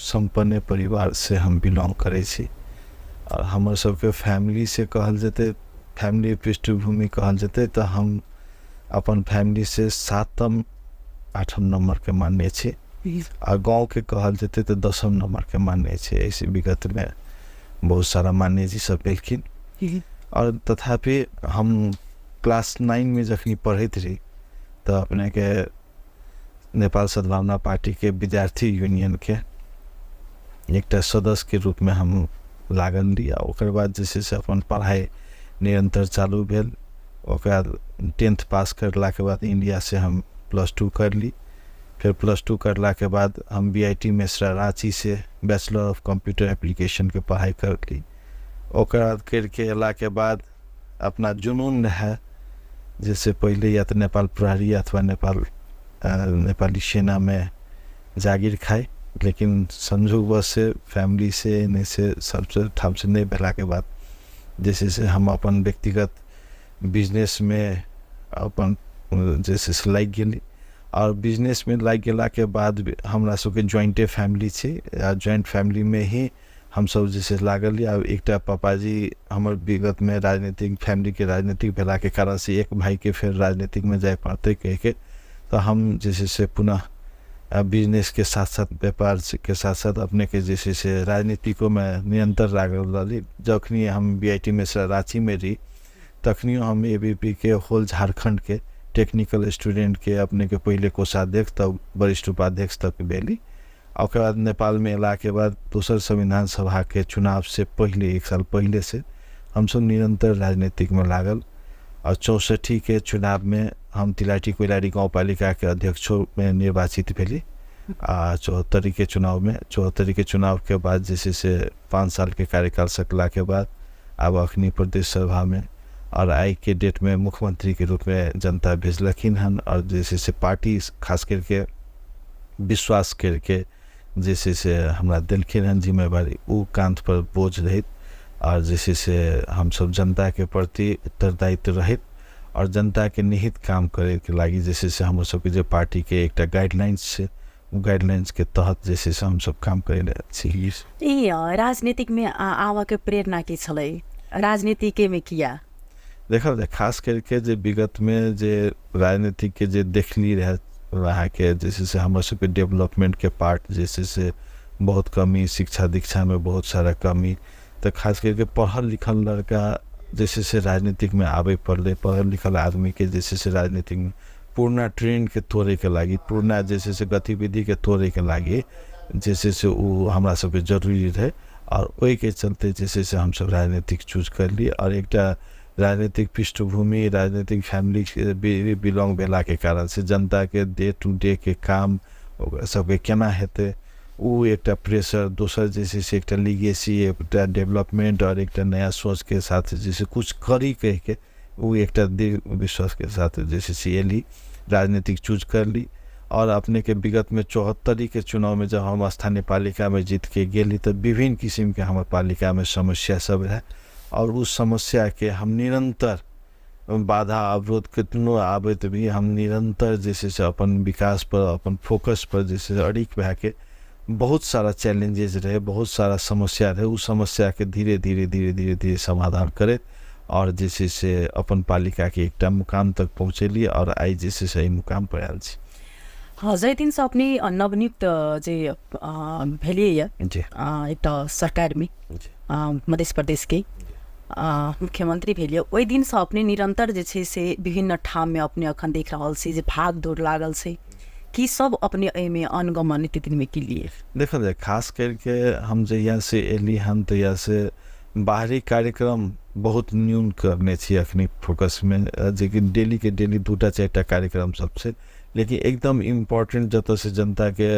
[SPEAKER 2] सम्पन्न परिवारसँ हम बिलोंग करै छी आओर हमर सबके फैमिलीसँ कहल जेतै, फैमिली पृष्ठभूमि कहल जेतै तऽ हम अपन फैमिलीसँ सातम आठम नम्बरके मानने छी आ गाँवके कहल जेतै तऽ 10म नम्बरके मानने छी। एहिसँ विगतमे बहुत सारा मान्यजी सब भेलखिन। आओर तथापि हम क्लास 9 मे जखनी पढ़ैत रही तऽ अपनेके नेपाल सद्भावना पार्टीके विद्यार्थी यूनियनके एकटा सदस्यके रूपमे हम लागल रही। आ ओकर बाद जे छै से अपन पढ़ाइ निरन्तर चालू भेल। ओकरा 10th पास करलाके बाद इण्डियासँ हम +2 करली। फेर +2 करलाके बाद हम BIT Mesra राँचीसँ बैचलर ऑफ कम्प्यूटर एप्लीकेशनके पढ़ाइ करली। ओकर बाद करिके अयलाके बाद अपना जुनून रहए जैसे पहिले या तऽ नेपाल प्रहरी अथवा नेपाली सेनामे जागिर खाइ, लेकिन संजोगवश से फैमिली से एने से सबसे ठामसँ नहि भेलाके बाद जे छै से हम अपन व्यक्तिगत बिजनेसमे अपन जे छै से लागि गेली। आओर बिजनेसमे लागि गेलाके बाद हमरा सबके ज्वाइंटे फैमिली छै, आ ज्वाइंट फैमिलीमे ही हमसब जे छै लागल। आब एकटा पापाजी हमर विगतमे राजनीतिक फैमिलीके राजनीतिक भेलाके कारणसँ एक भाइके फेर राजनीतिकमे जाय पड़तै कहिके, तऽ हम जे छै से पुनः बिजनेसके साथ साथ, व्यापारके साथ साथ अपनेके जे छै से राजनीतिकोमे निरन्तर लागल रहली। जखनी हम BIT Mishra राँचीमे रही तखनियो हम ABP के होल झारखण्डके टेक्निकल स्टूडेंटके अपनेके पहिले कोषाध्यक्ष तब वरिष्ठ उपाध्यक्ष तक भेली। आ ओकर बाद नेपालमे अयलाके बाद दोसर संविधान सभाके चुनावसँ पहिले एक साल पहिलेसँ हमसब निरन्तर राजनीतिकमे लागल। आओर 64के चुनावमे हम तिलाठी कोइलारी गाउँपालिकाके अध्यक्षोमे निर्वाचित भेली। आ 74के चुनावमे, 74के चुनावके बाद जे छै से 5 सालके कार्यकाल सकलाके बाद आब अखनी प्रदेश सभामे आओर आइके डेटमे मुख्यमंत्रीके रूपमे जनता भेजलखिन हन। आओर जे छै से पार्टी खास करके विश्वास करके जे छै से हमरा देलखिन हन जिम्मेवारी, ओ काँधपर बोझ रहैत आओर जे छै से हमसब जनताके प्रति उत्तरदायित्व रहैत आओर जनताके निहित काम करैके लागि जे छै से हमर सबके जे पार्टीके एकटा गाइडलाइन्स छै, ओ गाइडलाइन्सके तहत जे छै से हमसब काम करि रहल छी।
[SPEAKER 1] ई राजनीतिकमे आबऽके प्रेरणा की छलै? राजनीतिकेमे किया?
[SPEAKER 2] देखल जाय खास करके जे विगतमे जे राजनीतिकके जे देखली रहए अहाँके जे छै से हमर सबके डेवलपमेंटके पार्ट जे छै से बहुत कमी, शिक्षा दीक्षामे बहुत सारा कमी, तऽ खास करके पढ़ल लिखल लड़का जे छै से राजनीतिकमे आबै पड़लै। पढ़ल लिखल आदमीके जे छै से राजनीतिकमे पुरना ट्रेंडके तोड़ैके लागि, पुरना जे छै से गतिविधिके तोड़ैके लागि जे छै से ओ हमरा सबके जरूरी रहै। आओर ओहिके चलते जे छै से हमसब राजनीतिक चूज करली। आओर एकटा राजनीतिक पृष्ठभूमि, राजनीतिक फैमिली बिलोंग भेलाके कारण से जनताके डे टू डे के काम ओकरा सबके केना हेतै ओ एकटा प्रेशर, दोसर जे छै से एकटा लीगेसी, एकटा डेवलपमेंट आओर एकटा नया सोचके साथ जे छै कुछ करी कहिके ओ एकटा दृढ़ विश्वासके साथ जे छै से एली, राजनीतिक चूज करली। आओर अपनेके विगतमे 74के चुनावमे जब हम स्थानीय पालिकामे जीतके गेली तऽ विभिन्न किसिमके हमर पालिकामे समस्या सब रहै आओर उस समस्याके हम निरन्तर बाधा अवरोध कितनो आबैत भी हम निरन्तर जे छै से अपन विकास पर, अपन फोकस पर जे छै अड़िग भए के बहुत सारा चैलेंजेस रहै, बहुत सारा समस्या रहै, ओ समस्याके धीरे धीरे धीरे धीरे धीरे समाधान करैत आओर जे छै से अपन पालिकाके एकटा मुकाम तक पहुँचेली आओर आइ जे छै से एहि मुकाम पर आयल छी।
[SPEAKER 1] हँ, जाहि दिनसँ अपने नवनियुक्त जे भेलियै
[SPEAKER 2] जी
[SPEAKER 1] एकटा सरकारमे मध्य प्रदेशके मुख्यमंत्री भेलियै, ओहि दिनसँ अपने निरन्तर जे छै से विभिन्न ठाममे अपने अखन देख रहल छी जे भाग दौड़ लागल छै, की सब अपने एहिमे अनगमन एते दिनमे केलियै?
[SPEAKER 2] देखल जाय खास करके हम जहियासँ एली हन तहियासँ बाहरी कार्यक्रम बहुत न्यून करने छी अखनी फोकसमे, जेकि डेलीके डेली 2टा 4टा कार्यक्रम सब छै, लेकिन एकदम इम्पोर्टेंट जतऽसँ जनताके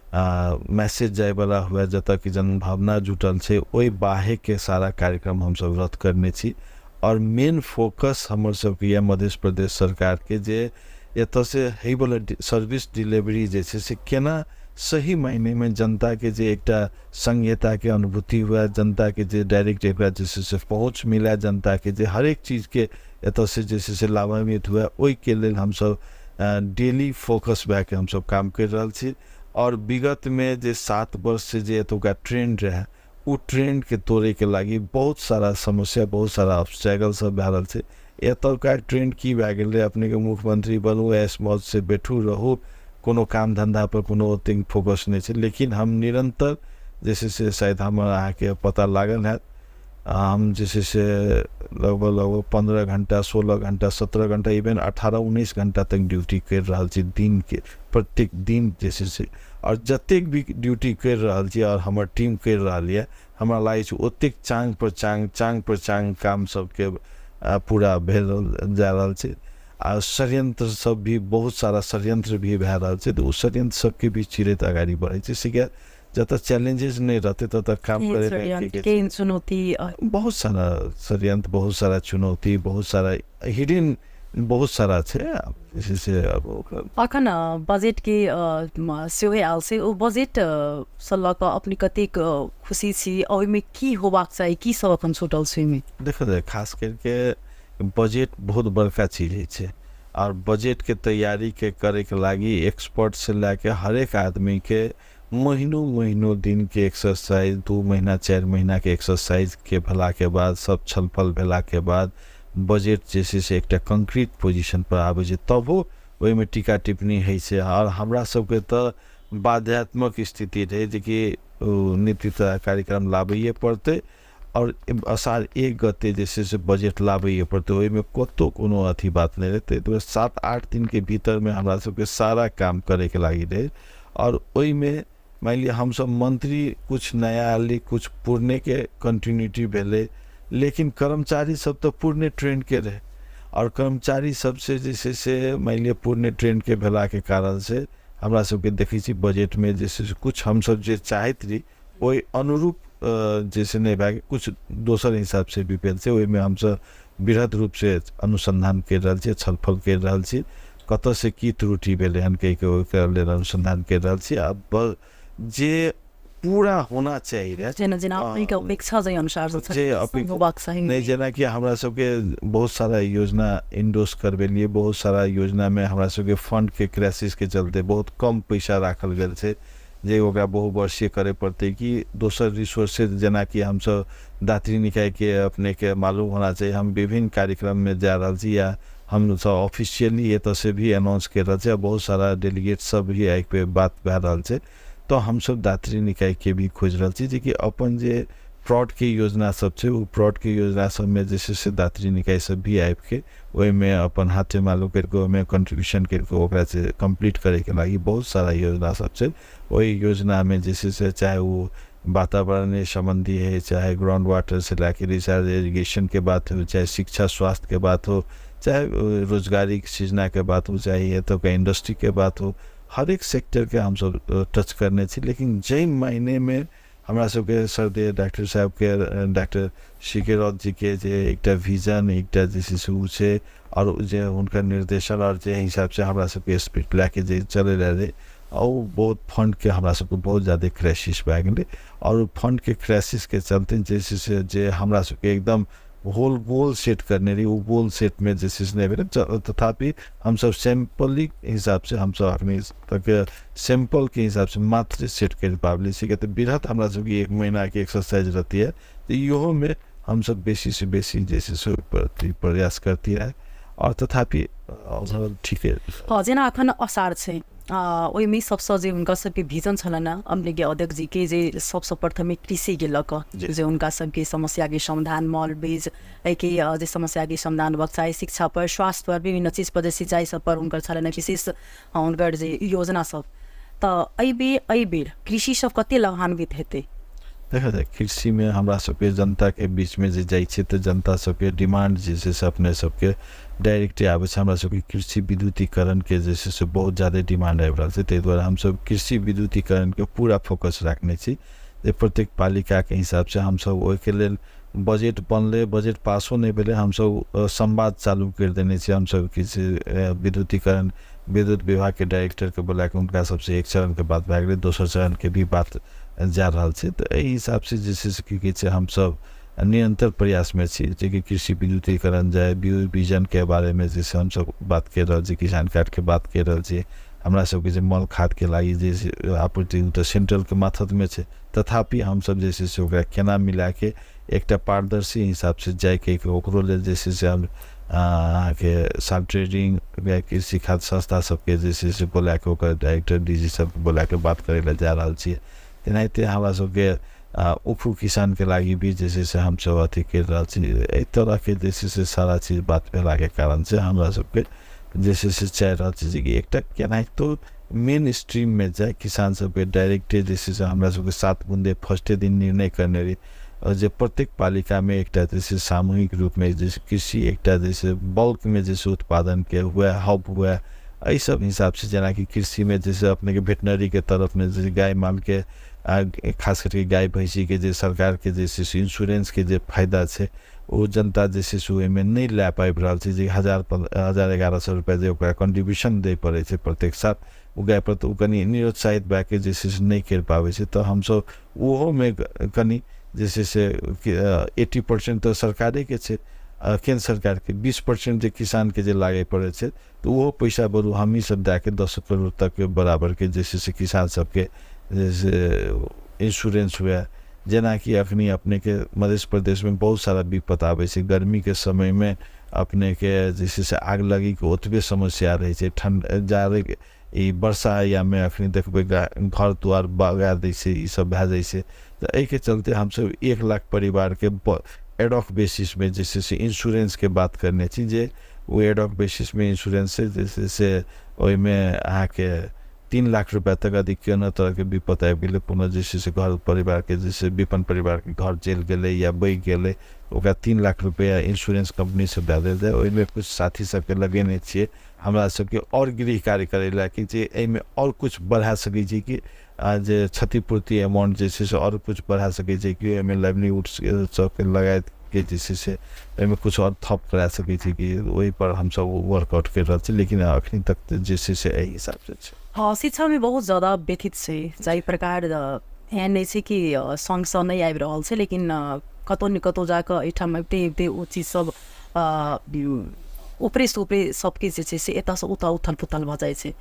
[SPEAKER 2] मैसेज जायवला हुए, जतऽ कि जनभावना जुटल छै, ओहि बाहेकके सारा कार्यक्रम हमसब रद्द करने छी। आओर मेन फोकस हमर सबके यऽ मध्य प्रदेश सरकारके जे एतऽसँ होइवला सर्विस डिलीवरी जे छै से केना सही मायनेमे जनताके जे एकटा संघीयताके अनुभूति हुए, जनताके जे डायरेक्ट एकरा जे छै से पहुँच मिले, जनताके जे हरेक चीजके एतऽसँ जे छै से लाभान्वित हुए, ओहिके लेल हमसब डेली फोकस भए के हमसब काम करि रहल छी। आओर विगतमे जे 7 वर्षसँ जे एतुका ट्रेंड रहै ओ ट्रेंडके तोड़ैके लागि बहुत सारा समस्या, बहुत सारा ऑब्स्टेकल सब भए रहल छै। एतुका ट्रेंड की भए गेलै, अपनेके मुख्यमंत्री बनू, ऐश मौजसँ बैठू रहू, कोनो काम धन्धा पर कोनो ओतेक फोकस नहि छै। लेकिन हम निरन्तर जे छै से शायद हमर अहाँके पता लागल हैत, हम जे छै से लगभग लगभग 15 घंटा, 16 घंटा, 17 घंटा, इवन 18-19 घंटा तक ड्यूटी करि रहल छी दिनके, प्रत्येक दिन जे छै से। आओर जतेक भी ड्यूटी करि रहल छी आओर हमर टीम करि रहल यऽ, हमरा लागै छै ओतेक चाँग पर चाँग, चाँग पर चाँग काम सबके पूरा भेल जा रहल छै। आ षड्यंत्र सब भी, बहुत सारा षड्यंत्र भी भए रहल छै, तऽ ओ षड्यंत्र सबके भी चिरैत अगाडि बढ़ै छै। से किया जतऽ चैलेंजेस नहि रहतै ततऽ काम करै
[SPEAKER 1] केहन चुनौती,
[SPEAKER 2] बहुत सारा षड्यंत्र, बहुत सारा चुनौती, बहुत सारा हिडन, बहुत सारा छै जे छै से। अब
[SPEAKER 1] अखन बजेटके सेहो आयल छै, ओ बजेट सँ लऽ कऽ अपने कतेक खुशी छी, ओहिमे की होबाक चाही, की सब अखन छूटल छै ओहिमे?
[SPEAKER 2] देखो, खास करके बजट बहुत बड़का चीज होइ छै, आओर बजटके तैयारीके करैके लागि एक्सपर्ट से लए के हरेक आदमीके महीनों महीनों दिनके एक्सरसाइज, 2 महीना 4 महीनाके एक्सरसाइजके भेलाके बाद, सब छलफल भेलाके बाद बजट जे छै से एकटा कंक्रीट पोजिशन पर आबै छै, तबो ओहिमे टीका टिप्पणी होइ छै। आओर हमरा सबके तऽ बाध्यात्मक स्थिति रहै जेकि नीति कार्यक्रम लाबैए पड़तै आओर असार 1 गते जे छै से बजट लाबैए पड़तै, ओहिमे कतहु कोनो अथी बात नहि रहै। ताहि दुआरे 7-8 दिनके भीतरमे हमरा सबके सारा काम करैके लागि रहै। आओर ओहिमे मानि लिअ हमसब मंत्री कुछ नया आयल, कुछ पुरनेके कंटिन्यूटी भेलै, लेकिन कर्मचारी सब तऽ पुरने ट्रेंडके रहै। आओर कर्मचारी सबसे जे छै से मानि लिअ पुरने ट्रेंडके भेलाके कारण से हमरा सबके देखै छी बजटमे जे छै से कुछ हमसब जे चाहैत रही ओहि अनुरूप जे छै नहि भए गेल, कुछ दोसर हिसाबसँ भी भेल छै। ओहिमे हमसब वृहद रूपसँ अनुसन्धान करि रहल छी, छलफल करि रहल छी, कतऽसँ की त्रुटि भेलै हन कहिके ओहिके लेल अनुसन्धान करि रहल छी। आब जे पूरा होना चाही रहै,
[SPEAKER 1] जेना जेना अपनेके अपेक्षा जे अनुसार
[SPEAKER 2] जे नहि, जेनाकि हमरा सबके बहुत सारा योजना इंडोर्स करबेलियै, बहुत सारा योजनामे हमरा सबके फंडके क्राइसिसके चलते बहुत कम पैसा राखल गेल छै जे ओकरा बहुवर्षीय करे पड़तै कि दोसर रिसोर्सेज, जेनाकि हमसब दात्री निकायके अपनेके मालूम होना चाही, हम विभिन्न कार्यक्रममे जा रहल छी या हमसब ऑफिशियली एतऽसँ भी अनाउंस करि रहल छी, बहुत सारा डेलीगेट सब भी एहि पे बात भए रहल छै। तऽ हमसब दात्री निकायके भी खोजि रहल छी जेकि अपन जे प्लॉटके योजना सब छै ओ प्लॉटके योजना सबमे जे छै से दात्री निकाय सब भी आबिके ओहिमे अपन हाथे मालूम करिके ओहिमे कंट्रीब्यूशन करिके ओकरा से कम्प्लीट करैके लागि बहुत सारा योजना सब छै। ओहि योजनामे जे छै से चाहे ओ वातावरण सम्बन्धी है, चाहे ग्राउंड वाटर से लए के रिचार्ज इरिगेशनके बात हो, चाहे शिक्षा स्वास्थ्यके बात हो, चाहे रोजगारी सृजनाके बात हो, चाहे एतुका इंडस्ट्रीके बात हो, हरेक सेक्टरके हमसब टच करने छी। लेकिन जाहि मायनेमे हमरा सबके सरदेव डॉक्टर साहबके, डॉक्टर सी के रौत जीके जे एकटा विजन, एकटा जे छै से ओ छै, आओर जे हुनकर निर्देशन आओर जे हिसाबसँ हमरा सबके स्पीड लए के जे चलै रहै, आओर बहुत फंडके हमरा सबके बहुत ज्यादे क्राइसिस भए गेलै। आओर फंडके क्राइसिसके चलते जे छै से जे हमरा सबके एकदम होल गोल सेट करने रही ओ गोल सेटमे जे छै से नहि भेलै। तथापि हमसब सैम्पलिक हिसाबसँ हमसब अखनी तक सैम्पलके हिसाबसँ मात्र सेट करि पाबली छी, तऽ वृहत हमरा सबके 1 महीनाके एक्सरसाइज रहती है, तऽ इहोमे हमसब बेसीसँ बेसी जे छै से ओहि प्रयास करती रहे। आओर तथापि ठीक है।
[SPEAKER 1] जेना अखन असार छै, ओहिमे सबसँ जे हुनका सबके विजन छलनि हँ अपनेके अध्यक्ष जीके, जे सबसँ प्रथमे कृषिके लऽ कऽ जे हुनका सबके समस्याके समाधान, मल बीज एहिके जे समस्याके समाधान होबाक चाही, शिक्षा पर, स्वास्थ्य पर, विभिन्न चीज पर, जे सिंचाई सब पर हुनकर छलनि हँ विशेष हुनकर जे योजना सब, तऽ एहिबेर कृषि सब कते लाभान्वित हेतै?
[SPEAKER 2] देखा जाय कृषिमे हमरा सबके जनताके बीचमे जे जाइ छै तऽ जनता सबके डिमांड जे छै से अपने सबके डायरेक्टे आबै छै। हमरा सबके कृषि विद्युतीकरणके जे छै से बहुत ज्यादे डिमांड आबि रहल छै, ताहि दुआरे हमसब कृषि विद्युतीकरणके पूरा फोकस राखने छी जे प्रत्येक पालिकाके हिसाबसँ हमसब ओहिके लेल बजट बनलै, बजट पासो नहि भेलै, हमसब संवाद चालू करि देने छी। हमसब कृषि विद्युतीकरण विद्युत विभागके डायरेक्टरके बोलाके हुनका सबसँ एक चरणके बात भए गेलै, दोसर चरणके भी बात जा रहल छै। तऽ एहि हिसाबसँ जे छै से की कहै छै हमसब निरन्तर प्रयासमे छी जेकि कृषि विद्युतीकरण जाय, बिजनके बारेमे जे छै हमसब बात करि रहल छी, किसान कार्डके बात करि रहल छी। हमरा सबके जे मल खादके लागि जे छै आपूर्ति ओ तऽ सेंट्रलके माथतमे छै, तथापि हमसब जे छै से ओकरा केना मिलाके एकटा पारदर्शी हिसाबसँ जाइके ओकरो लेल जे छै से हम अहाँके साल ट्रेडिंग कृषि खाद संस्था सबके जे छै से बोलाके ओकर डायरेक्टर डी जी सबके बोलाके बात करै लए जा रहल छियै। तेनाहिते हमरा सबके आ उखु किसानके लागि भी जे छै से हमसभ अथी करि रहल छी। एहि तरहके जे छै से सारा चीज बात भेलाके कारण से हमरा सबके जे छै से चाहि रहल छी जेकि एकटा केनाहितो मेन स्ट्रीममे जाय किसान सबके डायरेक्टे जे छै से हमरा सबके 7 बुन्दे फर्स्टे दिन निर्णय करने रही जे प्रत्येक पालिकामे एकटा जे छै सामूहिक रूपमे जे कृषि एकटा जे छै बल्कमे जे छै उत्पादनके हुए, हब हुए। एहि सब हिसाबसँ जेनाकि कृषिमे जे छै अपनेके वेटनरीके तरफमे जे गाय मालके, खास करके गाय भैँसीके जे सरकारके जे छै से इन्स्योरेन्सके जे फायदा छै, ओ जनता जे छै से ओहिमे नहि लए पाबि रहल छै, जे 1000 1100 रुपैआ जे ओकरा कन्ट्रीब्यूशन दै पड़ै छै प्रत्येक साल ओ गायपर, तऽ ओ कनि निरुत्साहित भए कऽ जे छै से नहि करि पाबै छै। तऽ हमसभ ओहोमे कनि जे छै से 80% तऽ सरकारेके छै, केन्द्र सरकारके, 20% जे किसानके जे लागै पड़ै छै, तऽ ओहो पैसा बरु हमही सब दए कऽ 10 करोड़ तक बराबरके जे छै से किसान सबके जे से इन्स्योरेन्स हुए। जेनाकि अखनी अपनेके मध्य प्रदेशमे बहुत सारा विपद आबै छै। गर्मीके समयमे अपनेके जे छै से आग लगीके ओतबे समस्या रहै छै। ठण्ड जाड़े ई वर्षा यामे अखनी देखबै घर द्वार बगा दै छै, ई सब भए जाइ छै। तऽ एहिके चलते हमसब 1 लाख परिवारके एडॉक बेसिसमे जे छै से इन्स्योरेन्सके बात करने छी, जे ओ एडॉक बेसिसमे इन्स्योरेन्स जे छै से ओहिमे अहाँके 3 लाख रुपैआ तक यदि कोनो तरहके विपद आबि गेलै, कोनो जे छै से घर परिवारके जे छै विपन्न परिवारके घर जलि गेलै या बहि गेलै, ओकरा 3 लाख रुपैआ इन्स्योरेन्स कम्पनीसँ दए देल जाय। ओहिमे किछु साथी सबके लगेने छियै हमरा सबके आओर गृह कार्य करै लए कि जे एहिमे आओर किछु बढ़ा सकै छी कि जे क्षतिपूर्ति अमाउंट जे छै से आओर किछु बढ़ा सकै छै कि ओहिमे लाइवलीहुड सबके लगाके जे छै से एहिमे किछु आओर थप करा सकै छी कि, ओहिपर हमसब वर्कआउट करि रहल छी। लेकिन अखनी तक जे छै से एहि हिसाबसँ छै।
[SPEAKER 1] हँ, शिक्षामे बहुत ज्यादा व्यथित छै। जाहि प्रकार एहन नहि छै कि सङ्घसँ नहि आबि रहल छै, लेकिन कतहु ने कतहु जाकऽ एहिठाम अबिते अबिते ओ चीज सब ऊपरेसँ ऊपरे सबकिछु जे छै से एतऽसँ ओतऽ उथल पुथल भऽ जाइ छै।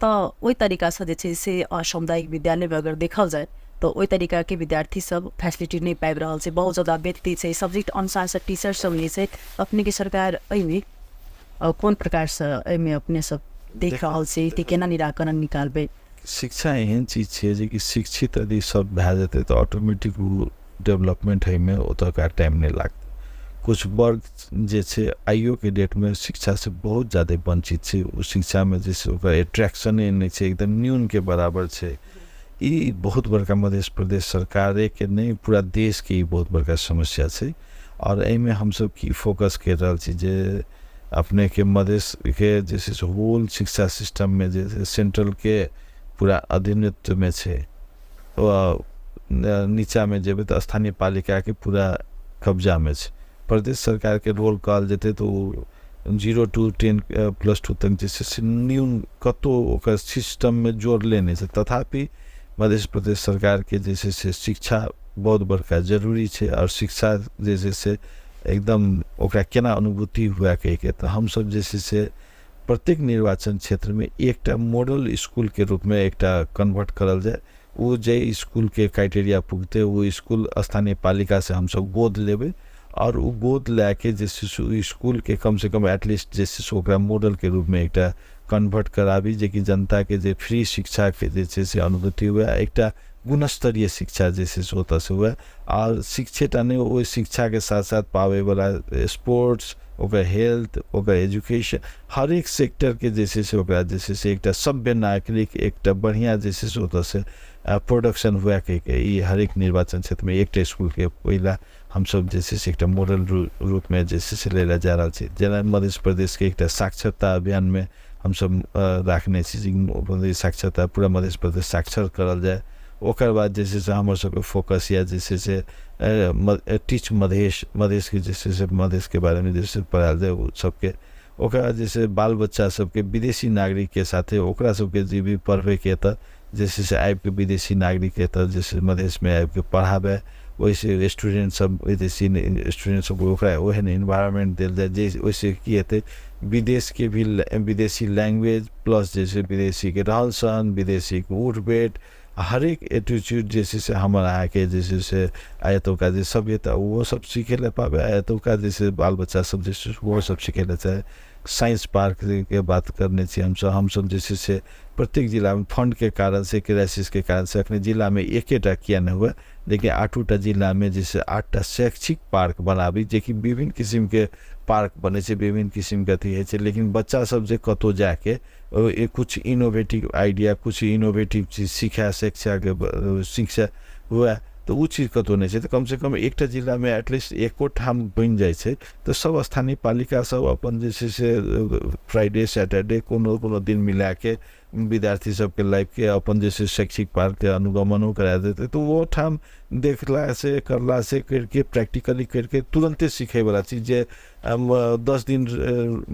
[SPEAKER 1] तऽ ओहि तरीकासँ जे छै से सामुदायिक विद्यालयमे अगर देखल जाय तऽ ओहि तरीकाके विद्यार्थी सब फैसिलिटी नहि पाबि रहल छै। बहुत ज्यादा व्यथित छै, सब्जेक्ट अनुसारसँ टीचर सब नहि छै। अपनेके सरकार एहिमे कोन प्रकारसँ एहिमे अपने सब देख रहल छी कि केना निराकरण निकालबै?
[SPEAKER 2] शिक्षा एहन चीज छियै जे कि शिक्षित यदि सब भए जेतै तऽ ऑटोमेटिक ओ डेवलपमेंट होइमे ओतुका टाइम नहि लागतै। किछु वर्ग जे छै आइयोके डेटमे शिक्षासँ बहुत ज्यादे वञ्चित छै। ओ शिक्षामे जे छै ओकर एट्रैक्शने नहि छै, एकदम न्यूनके बराबर छै। ई बहुत बड़का मध्य प्रदेश सरकारेके नहि, पूरा देशके ई बहुत बड़का समस्या छै। आओर एहिमे हमसब की फोकस करि रहल छी जे अपनेके मधेशके जे छै से होल शिक्षा सिस्टममे जे छै सेंट्रलके पूरा अधीनत्वमे छै, नीचाँमे जेबै तऽ स्थानीय पालिकाके पूरा कब्जामे छै। प्रदेश सरकारके रोल कहल जेतै तऽ ओ 0 to 10, +2 तक जे छै से न्यून, कतहु ओकर सिस्टममे जोड़ले नहि छै। तथापि मध्य प्रदेश सरकारके जे छै से शिक्षा बहुत बड़का जरूरी छै आओर शिक्षा जे छै से एकदम ओकरा केना अनुभूति हुए कहिके, तऽ हमसब जे छै से प्रत्येक निर्वाचन क्षेत्रमे एकटा मॉडल इसकुलके रूपमे एकटा कन्वर्ट करल जाय। ओ जे इसकुलके क्राइटेरिया पुगतै, ओ इसकुल स्थानीय पालिकासँ हमसब गोद लेबै आओर ओ गोद लए के जे छै से ओहि इसकुलके कमसँ कम एटलीस्ट जे छै से ओकरा मॉडलके रूपमे एकटा कन्वर्ट कराबी, जेकि जनताके जे फ्री शिक्षाके जे छै से अनुभूति हुए, एकटा गुणस्तरीय शिक्षा जे छै से ओतऽसँ हुए। आओर शिक्षेटा नहि, ओहि शिक्षाके साथ साथ पाबैवला स्पोर्ट्स, ओकर हेल्थ, ओकर एजुकेशन, हरेक सेक्टरके जे छै से ओकरा जे छै से एकटा सभ्य नागरिक, एकटा बढ़िआँ जे छै से ओतऽसँ प्रोडक्शन हुए कहिके ई हरेक निर्वाचन क्षेत्रमे एकटा इसकुलके पहिला हमसब जे छै से एकटा मॉडल रूपमे जे छै से लै लए जा रहल छी। जेना मध्य प्रदेशके एकटा साक्षरता अभियानमे हमसब राखने छी जे साक्षरता, पूरा मध्य प्रदेश साक्षर करल जाय। ओकर बाद जे छै से हमर सबके फोकस यऽ जे छै से टीच मधेश, मधेशके जे छै से मधेशके बारेमे जे छै पढ़ायल जाय ओ सबके। ओकर बाद जे छै बाल बच्चा सबके विदेशी नागरिकके साथे ओकरा सबके जे भी पढ़बैके तऽ जे छै से आबिके विदेशी नागरिक एतऽ जे छै मधेशमे आबिके पढ़ाबै, ओहिसँ स्टूडेंट सब, विदेशी स्टूडेंट सब ओकरा ओहन इन्वायरमेंट देल जाय जे ओहिसँ की हेतै, विदेशके भी विदेशी लैंग्वेज प्लस जे छै विदेशीके रहन सहन, विदेशीके उठ बैठ, हरेक एटीट्यूड जे छै से हमर अहाँके जे छै से आ एतुका जे सभ्यता ओहो सब सीखै लए पाबै, आ एतुका जे छै बाल बच्चा सब जे छै ओहो सब सीखै लए चाहै। साइंस पार्कके बात करने छी हमसब जे छै से प्रत्येक जिलामे फंडके कारण से, क्राइसिसके कारण से अखने जिलामे एकेटा किया नहि हुए, लेकिन 8टा जिलामे जे छै 8टा शैक्षिक पार्क बनाबी, जेकि विभिन्न किसिमके पार्क बनै छै, विभिन्न किसिमके अथी होइ छै, लेकिन बच्चा सब जे कतहु जाके कुछ इनोवेटिव आइडिया, कुछ इनोवेटिव चीज सीखै, शिक्षाके शिक्षा हुए, तऽ ओ चीज कतहु नहि छै। तऽ कमसँ कम एकटा जिलामे एटलीस्ट एको ठाम बनि जाइ छै तऽ सब स्थानीय पालिका सब अपन जे छै से फ्राइडे सैटरडे कोनो कोनो दिन मिलाके विद्यार्थी सबके लाबिके अपन जे छै शैक्षिक पार्कके अनुगमनो करा देतै। तऽ ओ ठाम देखला से करला से करिके प्रैक्टिकली करिके तुरन्ते सीखैवला चीज जे 10 दिन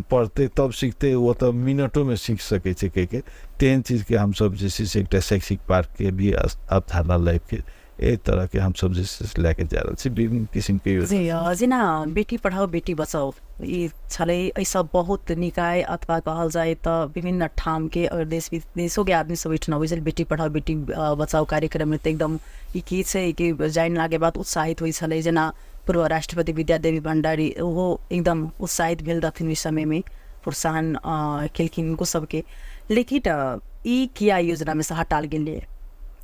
[SPEAKER 2] पढ़तै तब सीखतै, ओ तऽ मिनटोमे सीख सकै छै कहिके, तेहन चीजके हमसब जे छै से एकटा शैक्षिक पार्कके भी अवधारणा लाबिके एहि तरहके हमसब जे छै से लए के जा रहल छी विभिन्न किसिमके योजना।
[SPEAKER 1] जी, जेना बेटी पढ़ाओ बेटी बचाओ ई छलै, एहिसँ बहुत निकाय अथवा कहल जाय तऽ विभिन्न ठामके और देश विदेशोके आदमी सब एहिठाम अबै छलै। बेटी पढ़ाओ बेटी बचाओ कार्यक्रममे तऽ एकदम ई की छै कि जानलाके बाद उत्साहित होइ छलै। जेना पूर्व राष्ट्रपति विद्यादेवी भण्डारी ओहो एकदम उत्साहित भेल रहथिन ओहि समयमे, प्रोत्साहन केलखिन हुनको सबके। लेकिन ई किया योजनामे से हटाल गेलै?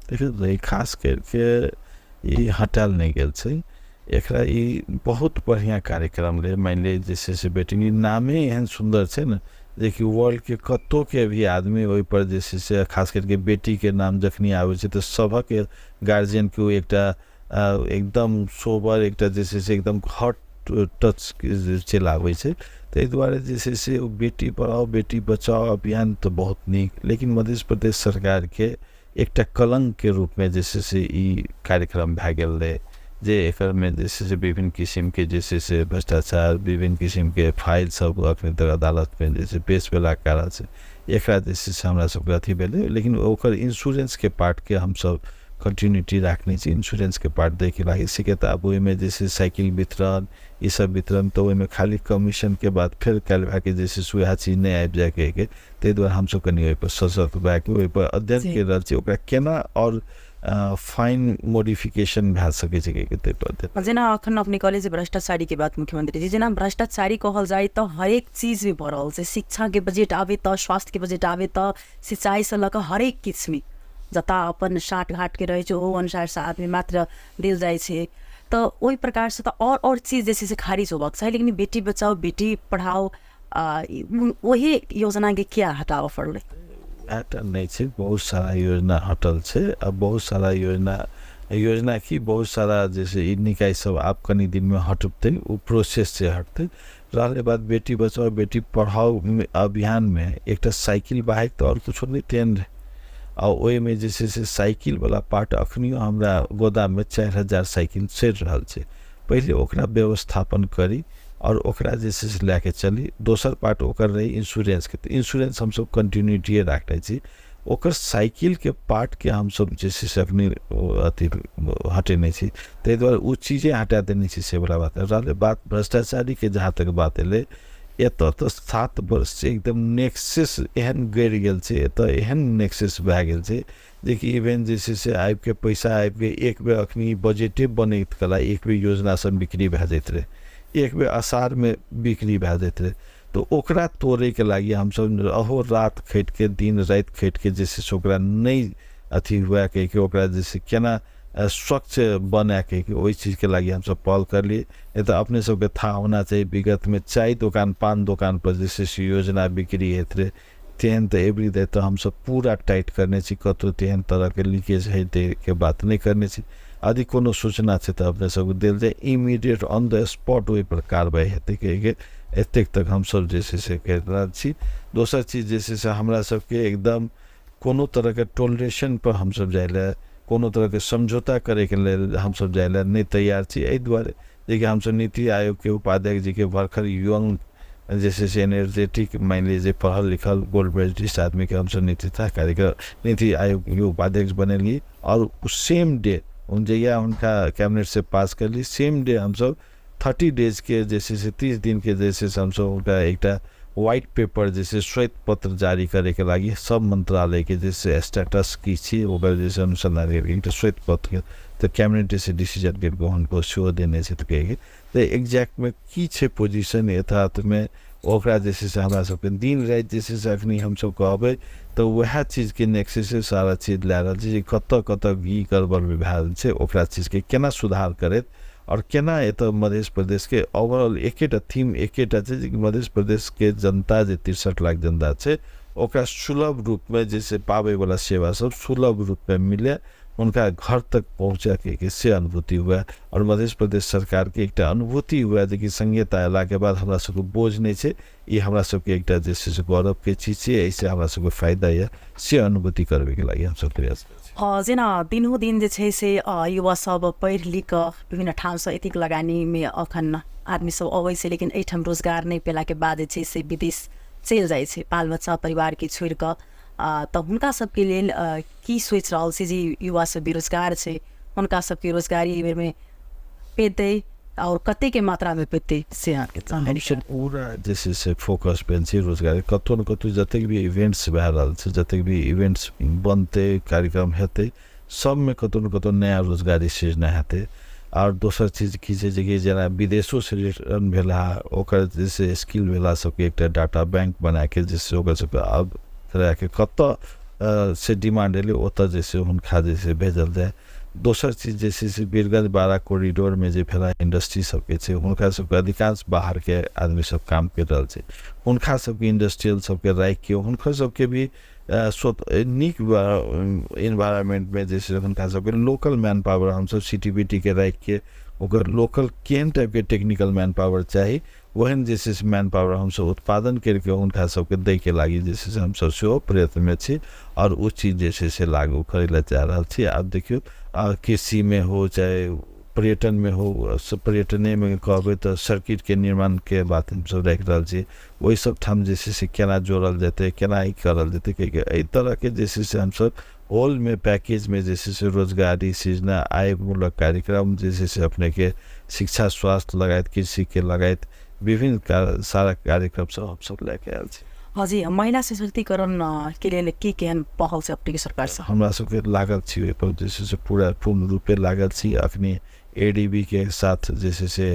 [SPEAKER 2] देखियौ, खास करिके ई हटायल नहि गेल छै, एकरा ई बहुत बढ़िआँ कार्यक्रम रहै। मानि लिअ जे छै से बेटी नामे एहन सुन्दर छै ने जेकि वर्ल्डके कतहुके भी आदमी ओहिपर जे छै से खास करिके बेटीके नाम जखनी आबै छै तऽ सभक गार्जियनके ओ एकटा एकदम सोबर एकटा जे छै से एकदम हॉट टच चलि आबै छै। ताहि दुआरे जे छै से ओ बेटी पढ़ाओ बेटी बचाओ अभियान तऽ बहुत नीक, लेकिन मध्य प्रदेश सरकारके एकटा कलङ्कके रूपमे जे छै से ई कार्यक्रम भए गेल रहै, जे एकरमे जे छै से विभिन्न किसिमके जे छै से भ्रष्टाचार, विभिन्न किसिमके फाइल सब अखन तक अदालतमे जे छै पेश भेलाके कारण से एकरा जे छै से हमरा सबके अथी भेलै। लेकिन ओकर इंश्योरेंसके पार्टके हमसब कंटिन्यूटी राखने छी, इंश्योरेंसके पार्ट दैके लागि सीखे। तऽ आब ओहिमे जे छै साइकिल वितरण ई सब वितरण तऽ ओहिमे खाली कमीशनके बाद फेर काल्हि भए जे छै से वएह चीज नहि आबि जाय कहिके, ताहि दुआरे हमसब कनि ओहिपर सशक्त भए कऽ ओहिपर अध्ययन करि रहल छी, ओकरा केना आओर फाइन मॉडिफिकेशन भए सकै छै कहिके ताहिपर अध्ययन।
[SPEAKER 1] जेना अखन अपने कहलियै जे भ्रष्टाचारीके बात मुख्यमंत्री जी, जेना भ्रष्टाचारी कहल जाय तऽ हरेक चीजमे भऽ रहल छै। शिक्षाके बजट आबै तऽ, स्वास्थ्यके बजट आबै तऽ, सिंचाइसँ लऽ कऽ हरेक किछुमे जतऽ अपन साठ घाटके रहै छै ओहो अनुसारसँ आदमी मात्र देल जाइ छै। तऽ ओहि प्रकारसँ तऽ आओर चीज जे छै से खारिज होबाक चाही, लेकिन बेटी बचाओ बेटी पढ़ाओ ओही योजनाके किया हटाबऽ पड़लै?
[SPEAKER 2] एटा नहि छै, बहुत सारा योजना हटल छै। आ बहुत सारा योजना की बहुत सारा जे छै ई निकाय सब आब कनि दिनमे हटतै, ओ प्रोसेस से हटतै। रहलै बात बेटी बचाओ बेटी पढ़ाओ अभियानमे एकटा साइकिल बाइक तऽ आओर कुछो नहि तेहन रहै, आ ओहिमे जे छै से साइकिलवला पार्ट अखनियो हमरा गोदाममे 4000 साइकिल सड़ि रहल छै। पहिले ओकरा व्यवस्थापन करी आओर ओकरा जे छै से लए के चली। दोसर पार्ट ओकर रहै इंश्योरेंसके, तऽ इंश्योरेंस हमसब कंटिन्यूटीए राखने छी। ओकर साइकिलके पार्टके हमसब जे छै से अखनी अथी हटेने छी, ताहि दुआरे ओ चीजे हटा देने छी से वला बात। रहलै बात भ्रष्टाचारीके, जहाँ तक बात एलै एतऽ तऽ 7 वर्ष से एकदम नेक्सेस एहन गड़ि गेल छै, एतऽ एहन नेक्सेस भए गेल छै जेकि इवेन जे छै से आबिके पैसा आबिके एक बेर अखनी बजटे बनैत कला एक बेर योजना सब बिक्री भए जाइत रहै, एक बेर असारमे बिक्री भए जाइत रहै। तऽ ओकरा तोड़ैके लागि हमसब अहो रात खटिके दिन राति खटिके जे छै से ओकरा नहि अथी हुए कहिके ओकरा जे छै केना स्वच्छ बनाए कहिके ओहि चीजके लागि हमसब पहल करलियै। नहि तऽ अपने सबके था होना चाही, विगतमे चाय दोकान पान दोकानपर जे छै से योजना बिक्री होइत रहै, तेहन तऽ एवरी डे तऽ हमसब पूरा टाइट करने छी, कतहु तेहन तरहके लीकेज होइके बात नहि करने छी। यदि कोनो सूचना छै तऽ अपने सबके देल जाय, इमीडिएट ऑन the spot ओहिपर कार्रवाइ हेतै कहिके एतेक तक हमसब जे छै से करि रहल छी। दोसर चीज जे छै से हमरा सबके एकदम कोनो तरहके टोलरेशनपर हमसब जाइ लए, कोनो तरहके समझौता करैके लेल हमसब जाइ लए नहि तैयार छी। एहि दुआरे जेकि हमसब नीति आयोगके उपाध्यक्ष जीके भरखर यंग जे छै से एनर्जेटिक मानि लिअ जे पढ़ल लिखल गोल्ड मेडलिस्ट आदमीके हमसब नेतृत्व कार्यक्रम नीति आयोगके उपाध्यक्ष बनेलियै। आओर सेम डे जहिया हुनका कैबिनेटसँ पास करलियै, सेम डे हमसब 30 डेजके जे छै से 30 दिनके जे छै से हमसब हुनका एकटा व्हाइट पेपर जे श्वेत पत्र जारी करैके लागि सब मन्त्रालयके जे स्टेटस की छै ओकर जे अनुसन्धान करके एकटा श्वेत पत्र तऽ कैबिनेट जे डिसीजन करिके हुनको सेहो देने छै। तऽ तऽ एक्जैक्टमे की छै पोजिशन यथार्थमे ओकरा जे छै से हमरा सबके दिन राति जे छै से अखनी हमसब कहबै तऽ वएह चीजके नेक्स्ट से सारा चीज लए रहल छै जे कतऽ कतऽ की गड़बड़ भए रहल छै, ओकरा चीजके केना सुधार करैत आओर केना एतऽ मध्य प्रदेशके ओवरऑल एकेटा थीम एकेटा छै जे मध्य प्रदेशके जनता जे 63 लाख जनता छै ओकरा सुलभ रूपमे जे से पाबैवला सेवा सब सुलभ रूपमे मिले, हुनका घर तक पहुँचैके से अनुभूति हुए आओर मध्य प्रदेश सरकारके एकटा अनुभूति हुए जे कि संघीयता अयलाके बाद हमरा सबके बोझ नहि छै, ई हमरा सबके एकटा जे छै से गौरवके चीज छै, एहिसँ हमरा सबके फायदा यऽ, से अनुभूति करबैके लागि हमसब प्रयास करै छी।
[SPEAKER 1] जेना दिनों दिन जे छै से युवा सब पढ़ि लिख कऽ विभिन्न ठामसँ एतेक लगानीमे अखन आदमी सब अबै छै, लेकिन एहिठाम रोजगार नहि पेलाके बाद जे छै से विदेश चलि जाइ छै बाल बच्चा परिवारके छोड़ि कऽ। तऽ हुनका सबके लेल की सोचि रहल छी जे युवा सब बेरोजगार छै हुनका सबके रोजगारी एहि बेरमे पेतै आओर कतेकके मात्रामे पेतै से अहाँके
[SPEAKER 2] हमसब पूरा जे छै से फोकस भेल छै रोजगारी। कतहु ने कतहु जतेक भी इवेंट्स भए रहल छै, जतेक भी इवेंट्स बनतै, कार्यक्रम हेतै, सबमे कतहु ने कतहु नया रोजगारी सृजना हेतै। आओर दोसर चीज की छै जेकि जेना विदेशोसँ रिटर्न भेला ओकर जे छै स्किल भेला सबके एकटा डाटा बैंक बनाके जे छै ओकर सबके आब के कतऽ से डिमांड एलै ओतऽ जे छै हुनका जे छै भेजल जाय। दोसर चीज जे छै से वीरगंज बारा कॉरिडोरमे जे भेला इंडस्ट्री सबके छै हुनका सबके अधिकांश बाहरके आदमी सब काम करि रहल छै, हुनका सबके इंडस्ट्रियल सबके राखिके हुनकर सबके भी नीक इन्वायरमेंटमे जे छै हुनका सबके लोकल मैन पावर हमसब CTBT के राखिके ओकर लोकल केहन टाइपके टेक्निकल मैन पावर चाही ओहन जे छै से मैन पावर हमसब उत्पादन करिके हुनका सबके दैके लागि जे छै से हमसब सेहो प्रयत्नमे छी आओर ओ चीज जे छै से लागू करै लए चाहि रहल छी। आब देखियौ कृषिमे हो चाहे पर्यटनमे हो, पर्यटनेमे कहबै तऽ सर्किटके निर्माणके बात हमसब राखि रहल छी, ओहि सब ठाम जे छै से केना जोड़ल जेतै केना ई करल जेतै किएकि एहि तरहके जे छै से हमसब होलमे पैकेजमे जे छै से रोजगारी सृजना आयमूलक कार्यक्रम जे छै से अपनेके शिक्षा स्वास्थ्य लगायत कृषिके लगायत विभिन्न सारा कार्यक्रम सब हमसब लए के आयल छी।
[SPEAKER 1] जी, महिला सशक्तिकरण के लेल की केहन पहल छै अपनेके सरकारसँ?
[SPEAKER 2] हमरा सबके लागल छी ओहिपर जे छै से पूरा पूर्ण रूपे लागल छी। अखनी ADB के साथ जे छै से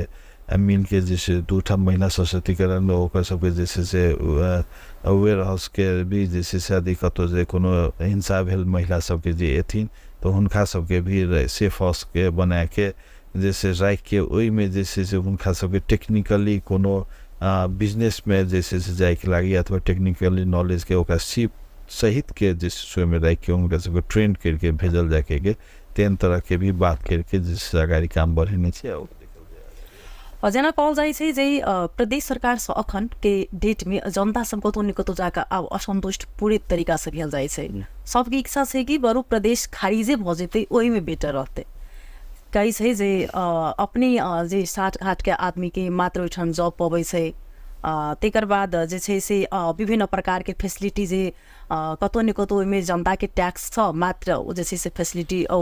[SPEAKER 2] मिलके जे छै 2 महिला सशक्तिकरण ओकर सबके जे छै से वेयर हाउसके भी जे छै से यदि कतहु जे कोनो हिंसा भेल महिला सबके जे एथिन तऽ हुनका सबके भी सेफ हाउसके बनाके जे छै राखिके ओहिमे जे छै से हुनका सबके टेक्निकली कोनो बिजनेसमे जे छै से जाइके लागि अथवा टेक्निकली नॉलेजके ओकरा सीप सहितके जे छै से ओहिमे राखिके हुनका सबके ट्रेन करिके भेजल जाइके तेहन तरहके भी बात करिके जे छै अगाडि काम बढ़ेने छै।
[SPEAKER 1] जेना कहल जाइ छै जे प्रदेश सरकारसँ अखन के डेटमे जनता सब कतहु ने कतहु जाकऽ आब असन्तुष्ट पूरे तरीकासँ भेल जाइ छै। सबके इच्छा छै कि बरु प्रदेश खारिजे भऽ जेतै ओहिमे बेटर रहतै। कहै छै जे अपने जे साठ घाटके आदमीके मात्र ओहिठाम जॉब पबै छै, तकर बाद जे छै से विभिन्न प्रकारके फैसिलिटी जे कतहु ने कतहु ओहिमे जनताके टैक्स छ मात्र ओ जे छै से फैसिलिटी ओ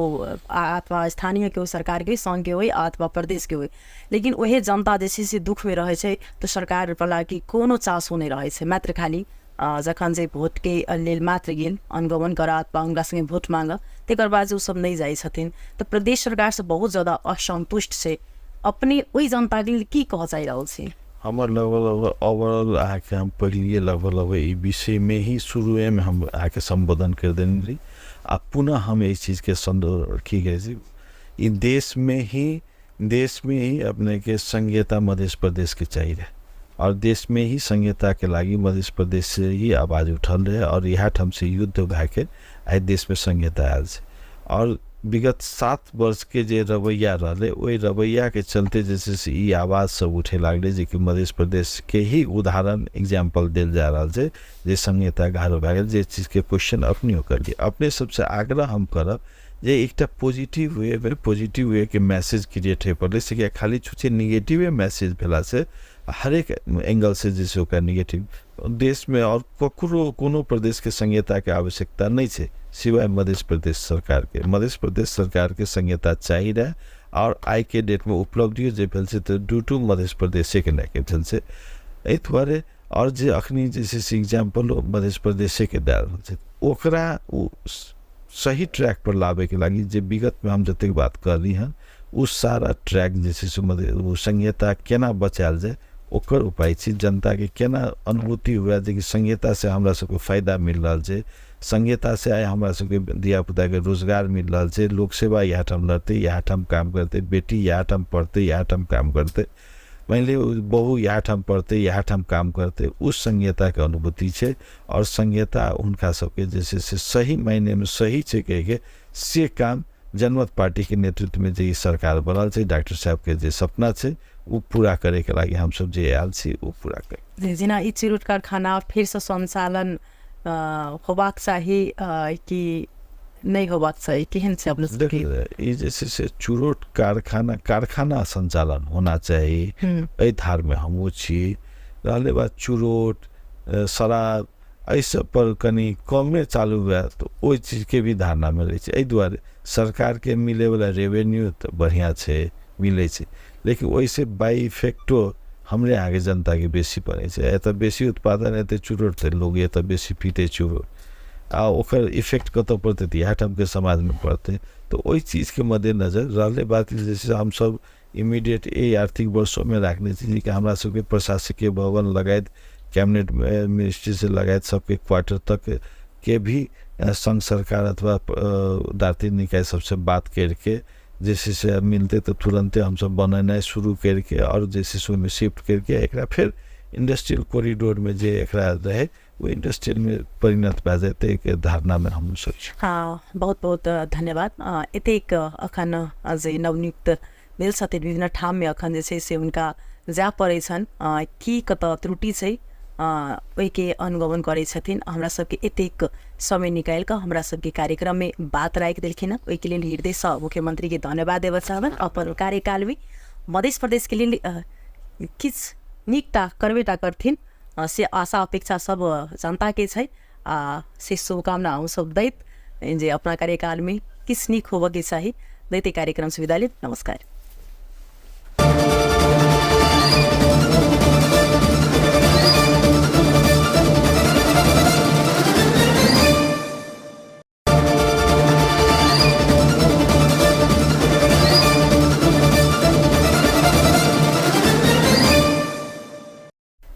[SPEAKER 1] अथवा स्थानीयके होइ सरकारके सङ्घके होइ अथवा प्रदेशके होइ, लेकिन ओहे जनता जे छै से दुःखमे रहै छै तऽ सरकारवला कि कोनो चासो नहि रहै छै। मात्र खाली जखन जे भोटके लेल मात्र गेल अनुगमन करऽ अथवा हुनका सङ्गे भोट माँगऽ तकर बाद जे ओसब नहि जाइ छथिन। तऽ प्रदेश सरकारसँ बहुत ज्यादा असन्तुष्ट छै। अपने ओहि जनताके लेल की कहऽ चाहि रहल छी?
[SPEAKER 2] हमर लगभग लगभग ओवरऑल अहाँके हम पहिलिए लगभग लगभग ई विषयमे ही शुरुएमे हम अहाँके सम्बोधन करि देने रही आ पुनः हम एहि चीजके सन्दर्भ की कहै छी ई देशमे ही अपनेके संघीयता मध्य प्रदेशके चाही रहे और देशमे ही संघीयताके लागि मध्य प्रदेश से ही आवाज उठल रहे और इएह ठाम से युद्ध भएके आइ देशमे संघीयता आयल छै। और विगत 7 वर्षके जे रवैया रहलै ओहि रवैयाके चलते जे छै से ई आवाज सब उठे लागलै जे कि मध्य प्रदेशके ही उदाहरण एग्जाम्पल देल जा रहल छै जे संघीयता गाढ़ो भए गेल, जे चीजके क्वेश्चन अपनेहो करलियै। अपने सबसँ आग्रह हम करब जे एकटा पॉजिटिव वे पॉजिटिव वे के मैसेज क्रिएट होइ पड़लै से किया खाली छुछे निगेटिवे मैसेज भेलासँ हरेक एंगलसँ जे छै ओकरा निगेटिव देशमे आओर ककरो कोनो प्रदेशके संघीयताके आवश्यकता नहि छै सिवाय मध्य प्रदेश सरकारके। मध्य प्रदेश सरकारके संघीयता चाही रहे आओर आइके डेटमे उपलब्धियो जे भेल छै तऽ ड्यू टू मध्य प्रदेशेके लए के भेल छै। एहि दुआरे आओर जे अखनी जे छै से एग्जाम्पल मध्य प्रदेशेके दए रहल छै, ओकरा ओ सही ट्रैक पर लाबैके लागि जे विगतमे हम जतेक बात कहली हँ ओ सारा ट्रैक जे छै से ओ संहिता केना बचायल जाय ओकर उपाय छै। जनताके केना अनुभूति हुए जे कि संहितासँ हमरा सबके फायदा मिल रहल छै, संहितासँ आइ हमरा सबके धियापुताके रोजगार मिल रहल छै, लोक सेवा इएह ठाम लड़तै, इएह ठाम काम करतै, बेटी इएह ठाम पढ़तै, इएह ठाम काम करतै, मानि लिअ बहु इएह ठाम पढ़तै, इएह ठाम काम करतै, ओ संहिताके अनुभूति छै। आओर संहिता हुनका सबके जे छै से सही मायनेमे सही छै कहिके से काम जनमत पार्टीके नेतृत्वमे जे ई सरकार बनल छै, डॉक्टर साहबके जे सपना छै ओ पूरा करैके लागि हमसब जे आयल छी ओ पूरा कर।
[SPEAKER 1] जेना ई चिरुट कारखाना फेरसँ सञ्चालन होबाक चाही कि नहि होबाक चाही, केहन छै अपने सबके?
[SPEAKER 2] देखियौ, ई जे छै से चुरोट कारखाना सञ्चालन होना चाही, एहि धारमे हमहूँ छी। रहलै बात चुरोट शराब एहि सब पर कनि कमे चालू हुए तऽ ओहि चीजके भी धारणा मिलै छै। एहि दुआरे सरकारके मिलैवला रेवेन्यू तऽ बढ़िआँ छै, मिलै छै, लेकिन ओहिसँ बाइ इफेक्टो हमरे अहाँके जनताके बेसी पड़ै छै। एतऽ बेसी उत्पादन हेतै चुरोट तऽ लोक एतऽ बेसी पीतै चुरोट, आ ओकर इफेक्ट कतऽ पड़तै तऽ इएह ठामके समाजमे पड़तै। तऽ ओहि चीजके मद्देनजर रहलै बात जे छै हमसब इमीडिएट एहि आर्थिक वर्षोमे राखने छी जेकि हमरा सबके प्रशासकीय भवन लगायत कैबिनेट मिनिस्ट्रीसँ लगायत सबके क्वार्टर तक के भी संघ सरकार अथवा दार्तिक निकाय सबसँ बात करिके जे छै से मिलतै तऽ तुरन्ते हमसब बनेनाइ शुरू करिके आओर जे छै से ओहिमे शिफ्ट करिके एकरा फेर इंडस्ट्रियल कॉरिडोरमे जे एकरा रहै ओ इंडस्ट्रियलमे परिणत भए जेतै के धारणामे हमसब छी।
[SPEAKER 1] हँ, बहुत बहुत धन्यवाद। एतेक अखन जे नवनियुक्त भेल छथिन विभिन्न ठाममे अखन जे छै से हुनका जाय पड़ै छनि, की कतऽ त्रुटि छै ओहिके अनुगमन करै छथिन। हमरा सबके एतेक समय निकालि कऽ हमरा सबके कार्यक्रममे बात राखि देलखिन हँ, ओहिके लेल हृदयसँ मुख्यमंत्रीके धन्यवाद देबऽ चाहबनि। अपन कार्यकालमे मध्य प्रदेशके लेल किछु नीकटा करबेटा करथिन से आशा अपेक्षा सब जनताके छै, आ से शुभकामना हमसब दैत जे अपना कार्यकालमे किछु नीक होबऽके चाही दैत कार्यक्रमसँ विदा लेब। नमस्कार।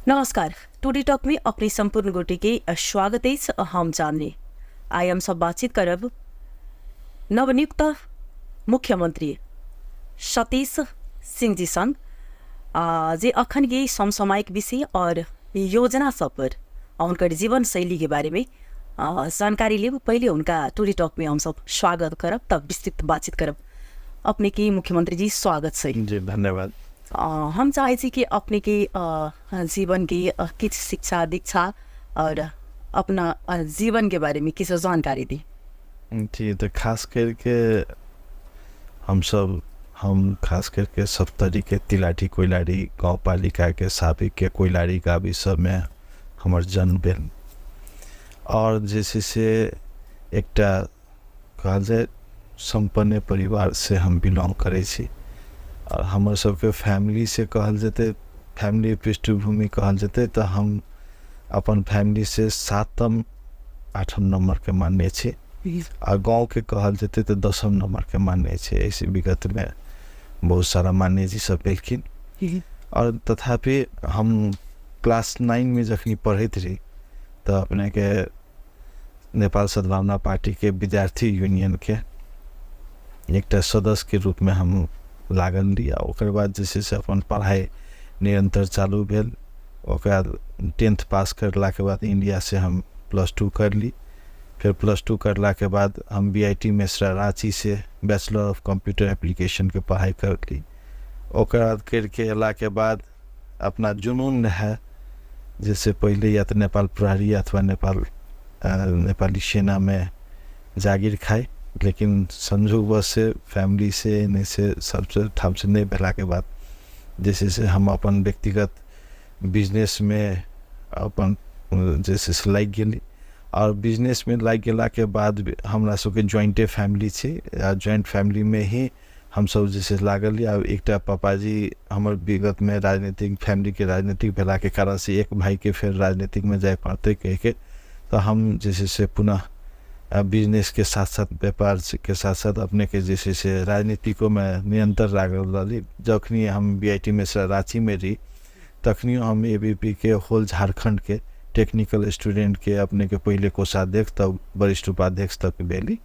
[SPEAKER 1] नमस्कार, टुडे टॉक में अपने संपूर्ण गोटे के स्वागत अछि। हम चांदनी आइ हम सब बातचीत करब नवनियुक्त मुख्यमंत्री सतीश सिंह जी संग, जे अखन के समसामयिक विषय और योजना सब पर हुनकर जीवन शैली के बारे में जानकारी लेब। पहले उनका टुडे टॉक में हम सब स्वागत करब, तब विस्तृत बातचीत करब। अपने के मुख्यमंत्री जी स्वागत छै।
[SPEAKER 2] जी धन्यवाद।
[SPEAKER 1] हम चाहै छी कि अपने के जीवन के किछु शिक्षा दीक्षा और अपना जीवन के बारे में किछु जानकारी दी।
[SPEAKER 2] जी, तऽ खास करके हम खास करके सप्तरी के तिलाठी कोइलारी गाउँपालिका के साबिक के कोइलारी गाविस सबमे हमर जन्म भेल और जे छै से एकटा कहल जाय सम्पन्न परिवार से हम बिलोंग करै छी और हमर सबके फैमिली से कहल जेतै, फैमिली पृष्ठभूमि कहल जेतै तऽ हम अपन फैमिली से 7म 8म नम्बरके मानने छी आ गाँवके कहल जेतै तऽ 10म नम्बरके मानने छी। एहिसँ विगतमे बहुत सारा मान्यजी सब भेलखिन और तथापि हम क्लास 9 में जखनी पढ़ैत रही तऽ अपनेके नेपाल सद्भावना पार्टीके विद्यार्थी यूनियनके एकटा सदस्यके रूपमे हम लागल रही आ ओकर बाद जे छै से अपन पढ़ाइ निरन्तर चालू भेल। ओकरा 10th पास करलाके बाद इंडियासँ हम +2 करली, फेर +2 करलाके बाद हम BIT Mesra राँचीसँ बैचलर ऑफ कम्प्यूटर एप्लीकेशनके पढ़ाइ करली। ओकर बाद करिके अयलाके बाद अपना जुनून रहै जैसे पहिले या तऽ नेपाल प्रहरी अथवा नेपाली सेनामे जागीर खाइ, लेकिन संजोगवश से फैमिली से एने से सबसे ठामसँ नहि भेलाके बाद जे छै से हम अपन व्यक्तिगत बिजनेसमे अपन जे छै से लागि गेली और बिजनेसमे लागि गेलाके बाद हमरा सबके ज्वाइंटे फैमिली छै आ ज्वाइंट फैमिलीमे ही हमसब जे छै लागल यऽ। आब एकटा पापाजी हमर विगतमे राजनीतिक फैमिलीके राजनीतिक भेलाके कारणसँ एक भाइके फेर राजनीतिकमे जाय पड़तै कहिके, तऽ हम जे छै से पुनः बिजनेसके साथ साथ, व्यापारके साथ साथ अपनेके जे छै से राजनीतिकोमे निरन्तर लागल रहली। जखनी हम BIT मे राँचीमे रही तखनियो हम ABP के होल झारखण्डके टेक्निकल स्टूडेंटके अपनेके पहिले कोषाध्यक्ष तब वरिष्ठ उपाध्यक्ष तक भेली।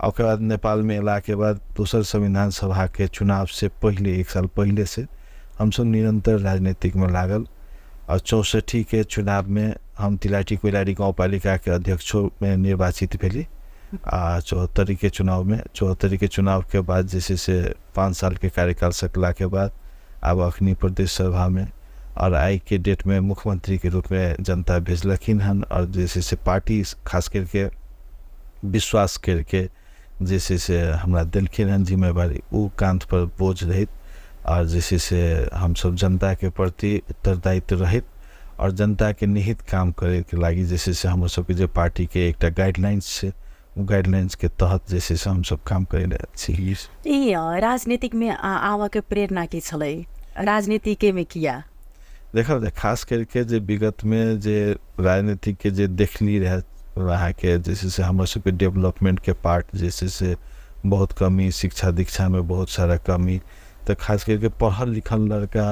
[SPEAKER 2] आ ओकर बाद नेपालमे अयलाके बाद दोसर संविधान सभाके चुनावसँ पहिले 1 साल पहिलेसँ हमसब निरन्तर राजनीतिकमे लागल। आओर 64के चुनावमे हम तिलाठी कोइलारी गाउँपालिकाके अध्यक्षोमे निर्वाचित भेली। आ 74के चुनावमे, 74के चुनावके बाद जे छै से 5 सालके कार्यकाल सकलाके बाद आब अखनी प्रदेश सभामे आओर आइके डेटमे मुख्यमंत्रीके रूपमे जनता भेजलखिन हन। आओर जे छै से पार्टी खास करके विश्वास करके जे छै से हमरा देलखिन हन जिम्मेवारी, ओ काँधपर बोझ रहैत आओर जे छै से हमसब जनताके प्रति उत्तरदायित्व रहैत आओर जनताके निहित काम करैके लागि जे छै से हमर सबके जे पार्टीके एकटा गाइडलाइंस छै, ओ गाइडलाइंसके तहत जे छै से हमसब काम करि रहल छी।
[SPEAKER 1] ई राजनीतिकमे आबऽके प्रेरणा की छलै? राजनीतिकेमे किया?
[SPEAKER 2] देखब खास करके जे विगतमे जे राजनीतिकके जे देखली रहै अहाँके जे छै से हमर सबके डेवलपमेंटके पार्ट जे छै से बहुत कमी, शिक्षा दीक्षामे बहुत सारा कमी, तऽ खास करके पढ़ल लिखल लड़का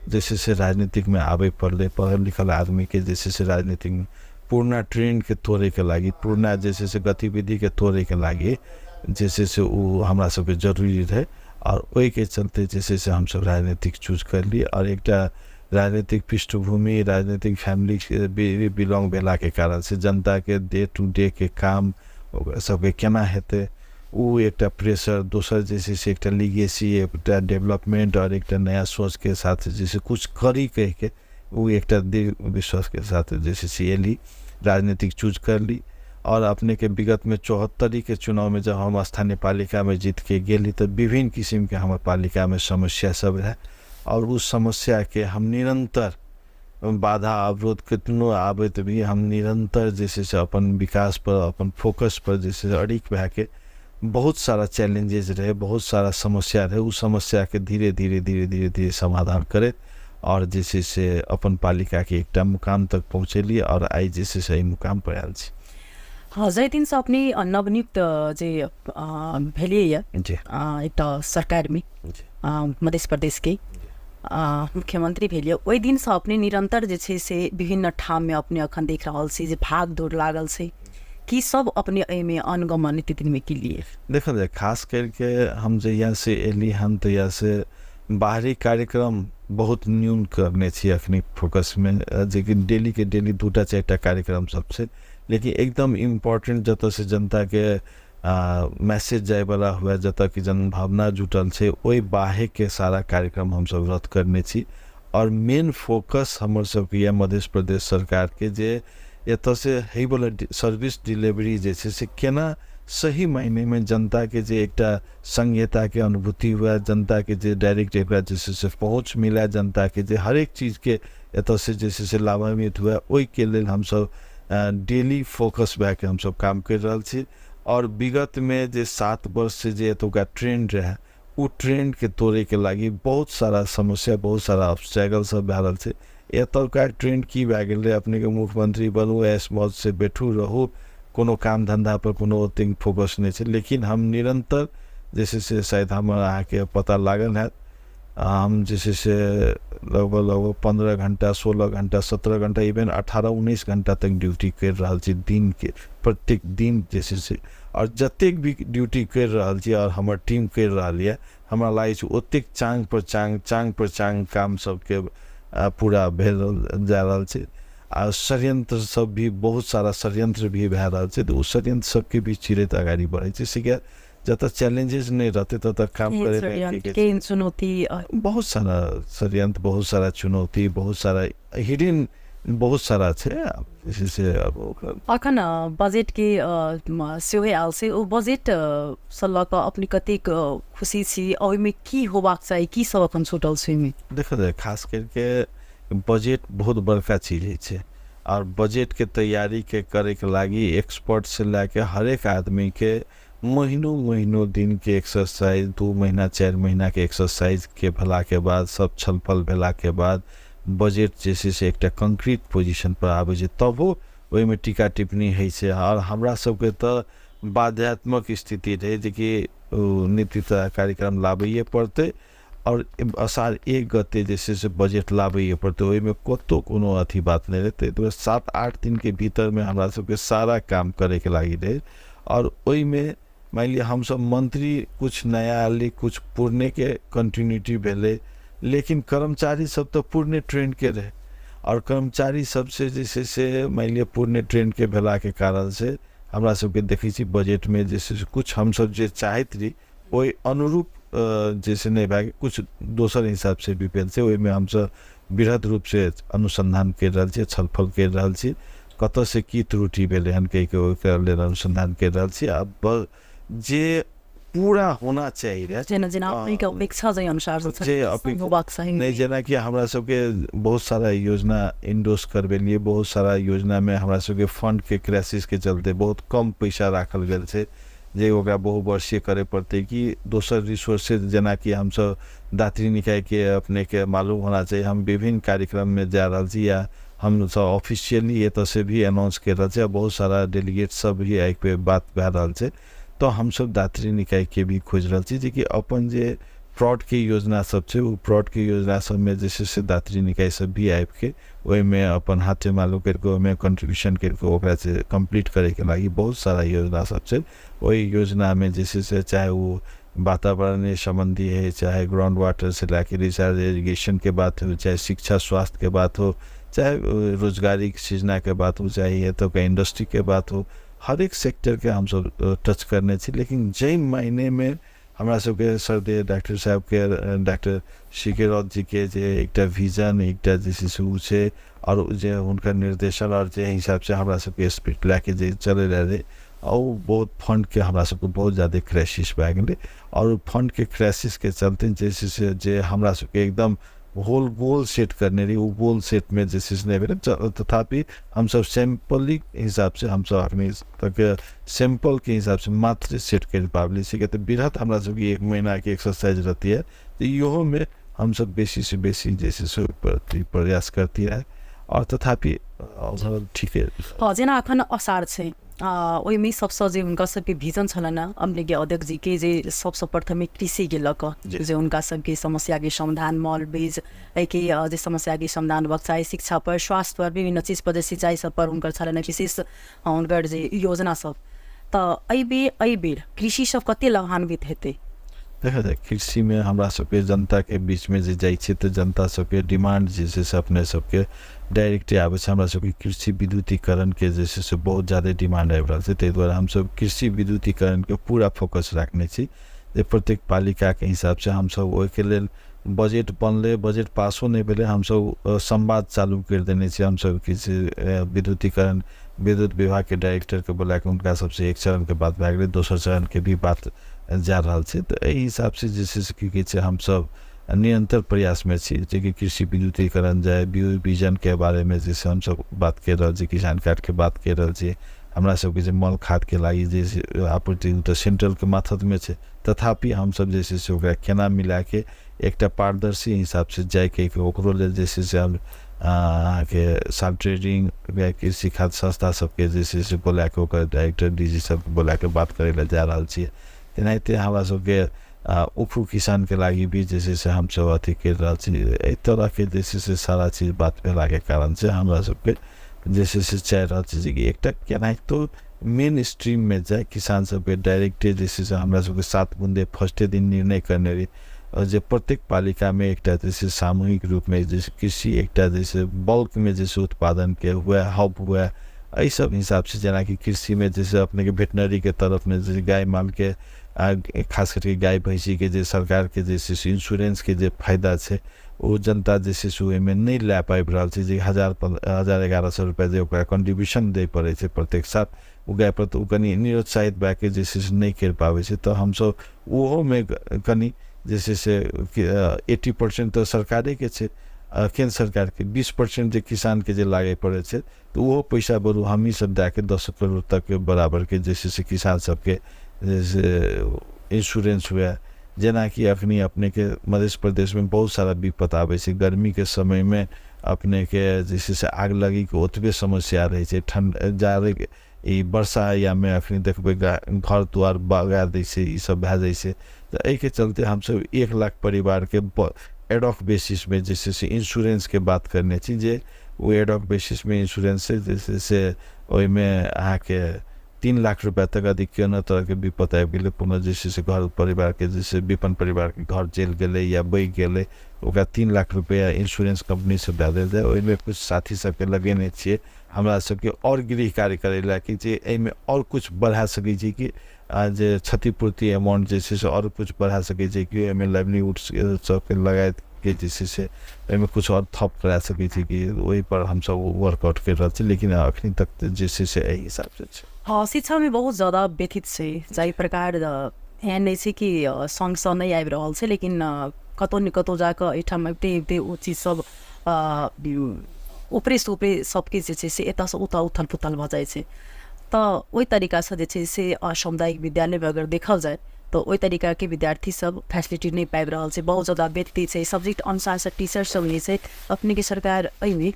[SPEAKER 2] जे छै से राजनीतिकमे आबै पड़लै। पढ़ल लिखल आदमीके जे छै से राजनीतिकमे पुरना ट्रेंडके तोड़ैके लागि, पुरना जे छै से गतिविधिके तोड़ैके लागि जे छै से ओ हमरा सबके जरूरी रहै। आओर ओहिके चलते जे छै से हमसब राजनीतिक चूज करली। आओर एकटा राजनीतिक पृष्ठभूमि, राजनीतिक फैमिली बिलोंग भेलाके कारण से जनताके डे टू डे के काम ओकरा सबके केना हेतै ओ एकटा प्रेशर, दोसर जे छै से एकटा लीगेसी, एकटा डेवलपमेंट आओर एकटा नया सोचके साथ जे छै कुछ करी कहिके ओ एकटा दृढ़ विश्वासके साथ जे छै से एली, राजनीतिक चूज करली। आओर अपनेके विगतमे 74के चुनावमे जब हम स्थानीय पालिकामे जीतके गेली तऽ विभिन्न किसिमके हमर पालिकामे समस्या सब रहै आओर उस समस्याके हम निरन्तर बाधा अवरोध कितनो आबैत भी हम निरन्तर जे छै से अपन विकास पर, अपन फोकस पर जे छै से अड़िग भएके बहुत सारा चैलेंजेज रहै, बहुत सारा समस्या रहै, उ समस्याके धीरे धीरे धीरे धीरे धीरे समाधान करैत आओर जे छै से अपन पालिकाके एकटा मुकाम तक पहुँचेली आओर आइ जे छै से एहि मुकाम पर आयल छी।
[SPEAKER 1] हँ, जाहि दिनसँ अपने नवनियुक्त जे भेलियै
[SPEAKER 2] जी
[SPEAKER 1] एकटा सरकारमे मध्य प्रदेशके मुख्यमंत्री भेलियै, ओहि दिनसँ अपने निरन्तर जे छै से विभिन्न ठाममे अपने अखन देख रहल छी जे भाग दौड़ लागल छै, की सब अपने एहिमे अनगमन नित्य दिनमे की लिए?
[SPEAKER 2] देखल जाय खास करके हम जहियासँ एली हन तहियासँ बाहरी कार्यक्रम बहुत न्यून करने छी अखनी फोकसमे, जेकि डेलीके डेली 2टा 4टा कार्यक्रम सब छै, लेकिन एकदम इम्पोर्टेंट जतऽसँ जनताके मैसेज जायवला हुए, जतऽ कि जनभावना जुटल छै, ओहि बाहेकके सारा कार्यक्रम हमसब रद्द करने छी। आओर मेन फोकस हमर सबके यऽ मध्य प्रदेश सरकारके जे एतऽसँ होइवला सर्विस डिलीवरी जे छै से केना सही मायनेमे जनताके जे एकटा संघीयताके अनुभूति हुए, जनताके जे डायरेक्ट एकरा जे छै से पहुँच मिले, जनताके जे हरेक चीजके एतऽसँ जे छै से लाभान्वित हुए, ओहिके लेल हमसब डेली फोकस भए के हमसब काम करि रहल छी। आओर विगतमे जे 7 वर्षसँ जे एतुका ट्रेंड रहै ओ ट्रेंडके तोड़ैके लागि बहुत सारा समस्या, बहुत सारा ऑब्स्टेकल सब भए रहल छै। एतुका ट्रेंड की भए गेल रहै, अपनेके मुख्यमंत्री बनू, ऐश मौजसँ बैठू रहू, कोनो काम धन्धा पर कोनो ओतेक फोकस नहि छै। लेकिन हम निरन्तर जे छै से शायद हमर अहाँके पता लागल हैत, हम जे छै से लगभग लगभग 15 घंटा, 16 घंटा, 17 घंटा, इवन 18-19 घंटा तक ड्यूटी करि रहल छी दिनके, प्रत्येक दिन जे छै से। आओर जतेक भी ड्यूटी करि रहल छी आओर हमर टीम करि रहल यऽ, हमरा लागै छै ओतेक चाँग पर चाँग, चाँग पर चाँग काम सबके पूरा भेल जा रहल छै। आ षड्यंत्र सब भी, बहुत सारा षड्यंत्र भी भए रहल छै, तऽ ओ षड्यंत्र सबके भी चिरैत अगाडि बढ़ै छै। से किया जतऽ चैलेंजेस नहि रहतै ततऽ काम
[SPEAKER 1] करैमे केहन चुनौती,
[SPEAKER 2] बहुत सारा षड्यंत्र, बहुत सारा चुनौती, बहुत सारा हिडन, बहुत सारा छै जे से अब
[SPEAKER 1] अखन बजेटके सेहो आयल छै, ओ बजेटसँ लऽ कऽ अपने कतेक खुशी छी, ओहिमे की होबाक चाही, की सब अखन छूटल छै ओहिमे?
[SPEAKER 2] देखल जाय खास करके बजेट बहुत बड़का चीज होइ छै आओर बजेटके तैयारीके करैके लागि एक्सपर्टसँ लए के हरेक आदमीके महीनो महीनो दिनके एक्सरसाइज, 2 महीना 4 महीनाके एक्सरसाइजके भेलाके बाद, सब छलफल भेलाके बाद बजट जे छै से एकटा कंक्रीट पोजिशन पर आबै छै, तबो ओहिमे टीका टिप्पणी होइ छै। आओर हमरा सबके तऽ बाध्यात्मक स्थिति रहै जेकि नीति तथा कार्यक्रम लाबैए पड़तै आओर असार 1 गते जे छै से बजट लाबैए पड़तै, ओहिमे कतहु कोनो अथी बात नहि रहै। ताहि दुआरे 7-8 दिनके भीतरमे हमरा सबके सारा काम करैके लागि रहै। आओर ओहिमे मानि लिअ हमसब मंत्री कुछ नया आयल, कुछ पुरनेके कंटिन्यूटी भेलै, लेकिन कर्मचारी सब तऽ पुरने ट्रेंडके रहै। आओर कर्मचारी सबसे जे छै से मानि लिअ पुरने ट्रेंडके भेलाके कारणसँ हमरा सबके देखै छी बजटमे जे छै से कुछ हमसब जे चाहैत रही ओहि अनुरूप जे छै नहि भए गेल, कुछ दोसर हिसाबसँ भी भेल छै। ओहिमे हमसब वृहद रूपसँ अनुसन्धान करि रहल छी, छलफल करि रहल छी, कतऽसँ की त्रुटि भेलै हन कहिके ओकरा लेल अनुसन्धान करि रहल छी। आब जे पूरा होना चाही रहै,
[SPEAKER 1] जेना जेना अपनेके अपेक्षा जे अनुसार
[SPEAKER 2] जे
[SPEAKER 1] होबाक चाही
[SPEAKER 2] नहि, जेनाकि हमरा सबके बहुत सारा योजना इंडोर्स करबेलियै, बहुत सारा योजनामे हमरा सबके फंडके क्राइसिसके चलते बहुत कम पैसा राखल गेल छै जे ओकरा बहुवर्षीय करे पड़तै कि दोसर रिसोर्सेज, जेनाकि हमसब दात्री निकायके अपनेके मालूम होना चाही, हम विभिन्न कार्यक्रममे जा रहल छी या हमसब ऑफिशियली एतऽसँ भी अनाउंस करि रहल छी आ बहुत सारा डेलीगेट सब भी एहि बात भए रहल छै। तऽ हमसब दात्री निकायके भी खोजि रहल छी जेकि अपन जे प्लॉटके योजना सब छै ओ प्लॉटके योजना सबमे जे छै से दात्री निकाय सब भी आबिके ओहिमे अपन हाथे मालूम करिके ओहिमे कंट्रीब्यूशन करिके ओकरा से कम्प्लीट करैके लागि बहुत सारा योजना सब छै। ओहि योजनामे जे छै से चाहे ओ वातावरणीय सम्बन्धी है, चाहे ग्राउंड वाटर से लए रिचार्ज इरिगेशनके बात हो, चाहे शिक्षा स्वास्थ्यके बात हो, चाहे रोजगारी सृजनाके बात हो, चाहे एतुका इंडस्ट्रीके बात हो, हरेक सेक्टरके हमसब टच करने छी। लेकिन जाहि मायनेमे हमरा सबके सरदेव डॉक्टर साहबके, डॉक्टर सी के रौत जीके जे एकटा विजन, एकटा जे छै से ओ छै, आओर जे हुनकर निर्देशन आओर जे हिसाबसँ हमरा सबके स्पीड लए के जे चलै रहै, आ ओ बहुत फंडके हमरा सबके बहुत ज्यादे क्राइसिस भए गेलै। आओर फंडके क्राइसिसके चलते जे छै से जे हमरा सबके एकदम होल गोल सेट करने रही, ओ गोल सेटमे जे छै से नहि भेलै। तथापि हमसब सैम्पलिक हिसाबसँ हमसब अखनी तक सैम्पलके हिसाबसँ मात्र सेट करि पाबली छै, किया तऽ वृहत हमरा सबके 1 महीनाके एक्सरसाइज रहती है, तऽ इहोमे हमसब बेसीसँ बेसी जे छै से ओहि प्रयास करती रहै। आओर तथापि ठीके।
[SPEAKER 1] हँ, जेना अखन असार छै, ओहिमे सबसँ जे हुनका सबके विजन छलनि हेँ अपनेके अध्यक्ष जीके, जे सबसँ प्रथमे कृषिके लऽ कऽ जे हुनका सबके समस्याके समाधान, मल बीज एहिके जे समस्याके समाधान होबाक चाही, शिक्षा पर, स्वास्थ्य पर, विभिन्न चीज पर, जे सिंचाई सब पर हुनकर छलनि हेँ विशेष हुनकर जे योजना सब, तऽ एहिबेर कृषि सब कते लाभान्वित हेतै?
[SPEAKER 2] देखा जाय कृषिमे हमरा सबके जनताके बीचमे जे जाइ छियै तऽ जनता सबके डिमांड जे छै से अपने सबके डायरेक्टे आबै छै। हमरा सबके कृषि विद्युतीकरणके जे छै से बहुत ज्यादे डिमांड आबि रहल छै, ताहि दुआरे हमसब कृषि विद्युतीकरणके पूरा फोकस राखने छी जे प्रत्येक पालिकाके हिसाबसँ हमसब ओहिके लेल बजट बनलै, बजट पासो नहि भेलै, हमसब संवाद चालू करि देने छी। हमसब कृषि विद्युतीकरण विद्युत विभागके डायरेक्टरके बोलाके हुनका सबसँ एक चरणके बात भए गेलै, दोसर चरणके भी बात जा रहल छै। तऽ एहि हिसाबसँ जे छै से की कहै छै हमसब निरन्तर प्रयासमे छी जेकि कृषि विद्युतीकरण जाय, बिजनके बारेमे जे छै हमसब बात करि रहल छी, किसान कार्डके बात करि रहल छी। हमरा सबके जे मल खादके लागि जे छै आपूर्ति ओ तऽ सेंट्रलके माथतमे छै, तथापि हमसब जे छै से ओकरा केना मिलाके एकटा पारदर्शी हिसाबसँ जाइके ओकरो लेल जे छै से हम अहाँके साल ट्रेडिंग कृषि खाद संस्था सबके जे छै से बोलाके ओकर डायरेक्टर डी जी सबके बोलाके बात करै लए जा रहल छियै। तेनाहिते हमरा सबके उखु किसानके लागि भी जे छै से हमसब अथी करि रहल छी। एहि तरहके जे छै से सारा चीज बात भेलाके कारण से हमरा सबके जे छै से चाहि रहल छी जेकि एकटा केनाहितो मेन स्ट्रीममे जाय, किसान सबके डायरेक्टे जे छै से हमरा सबके 7 बूंदे फर्स्टे दिन निर्णय करने रही जे प्रत्येक पालिकामे एकटा जे छै सामूहिक रूपमे जे कृषि एकटा जे छै बल्कमे जे छै उत्पादनके हुए, हब हुए, एहि सब हिसाबसँ जेनाकि कृषिमे जे छै अपनेके वेटनरीके तरफमे जे गाय मालके खास करके गाय भैँसीके जे सरकारके जे छै से इन्स्योरेन्सके जे फायदा छै ओ जनता जे छै से ओहिमे नहि लए पाबि रहल छै, जे 1000-1100 रुपैआ जे ओकरा कन्ट्रीब्यूशन दै पड़ै छै प्रत्येक साल ओ गायपर, तऽ ओ कनि निरुत्साहित भए कऽ जे छै से नहि करि पाबै छै। तऽ हमसब ओहोमे कनि जे छै से 80% तऽ सरकारेके छै, केन्द्र सरकारके, 20% जे किसानके जे लागै पड़ै छै तऽ ओहो पैसा बरु हमही सब दए कऽ 10 करोड़ तक बराबरके जे छै से किसान सबके जे इंश्योरेंस हुए। जेनाकि अखनी अपनेके मध्य प्रदेशमे बहुत सारा विपद आबै छै। गर्मीके समयमे अपनेके जे छै से आग लगीके ओतबे समस्या रहै छै, ठण्ड जाड़े ई वर्षा यामे अखनी देखबै घर द्वार बगा दै छै, ई सब भए जाइ छै। तऽ एहिके चलते हमसब 1 लाख परिवारके एडॉक बेसिसमे जे छै से इंश्योरेंसके बात करने छी, जे ओ एडॉक बेसिसमे इंश्योरेंस जे छै से ओहिमे अहाँके 3 लाख रुपैआ तक यदि कोनो तरहके विपद आबि गेलै, कोनो जे छै से घर परिवारके जे छै विपन्न परिवारके घर जलि गेलै या बहि गेलै, ओकरा 3 लाख रुपैआ इंश्योरेंस कम्पनीसँ दए देल जाय। ओहिमे किछु साथी सबके लगेने छियै हमरा सबके आओर गृह कार्य करै लए कि जे एहिमे आओर किछु बढ़ा सकै छी कि जे क्षतिपूर्ति अमाउंट जे छै से आओर किछु बढ़ा सकै छै कि ओहिमे लाइवलीहुड सबके लगाके जे छै से एहिमे किछु आओर थप करा सकै छी कि, ओहिपर हमसब वर्कआउट करि रहल छी, लेकिन अखनी तक जे छै से एहि हिसाबसँ छै।
[SPEAKER 1] हँ, शिक्षामे बहुत ज्यादा व्यथित छै। जाहि प्रकार एहन नहि छै कि सङ्घसँ नहि आबि रहल छै, लेकिन कतहु ने कतहु जाकऽ एहिठाम अबिते अबिते ओ चीज सब ऊपरेसँ ऊपरे सबकिछु जे छै से एतऽसँ ओतऽ उथल पुथल भऽ जाइ छै। तऽ ओहि तरीकासँ जे छै से सामुदायिक विद्यालयमे अगर देखल जाय तऽ ओहि तरीकाके विद्यार्थी सब फैसिलिटी नहि पाबि रहल छै, बहुत ज्यादा व्यथित छै, सब्जेक्ट अनुसारसँ टीचर सब नहि छै। अपनेके सरकार एहिमे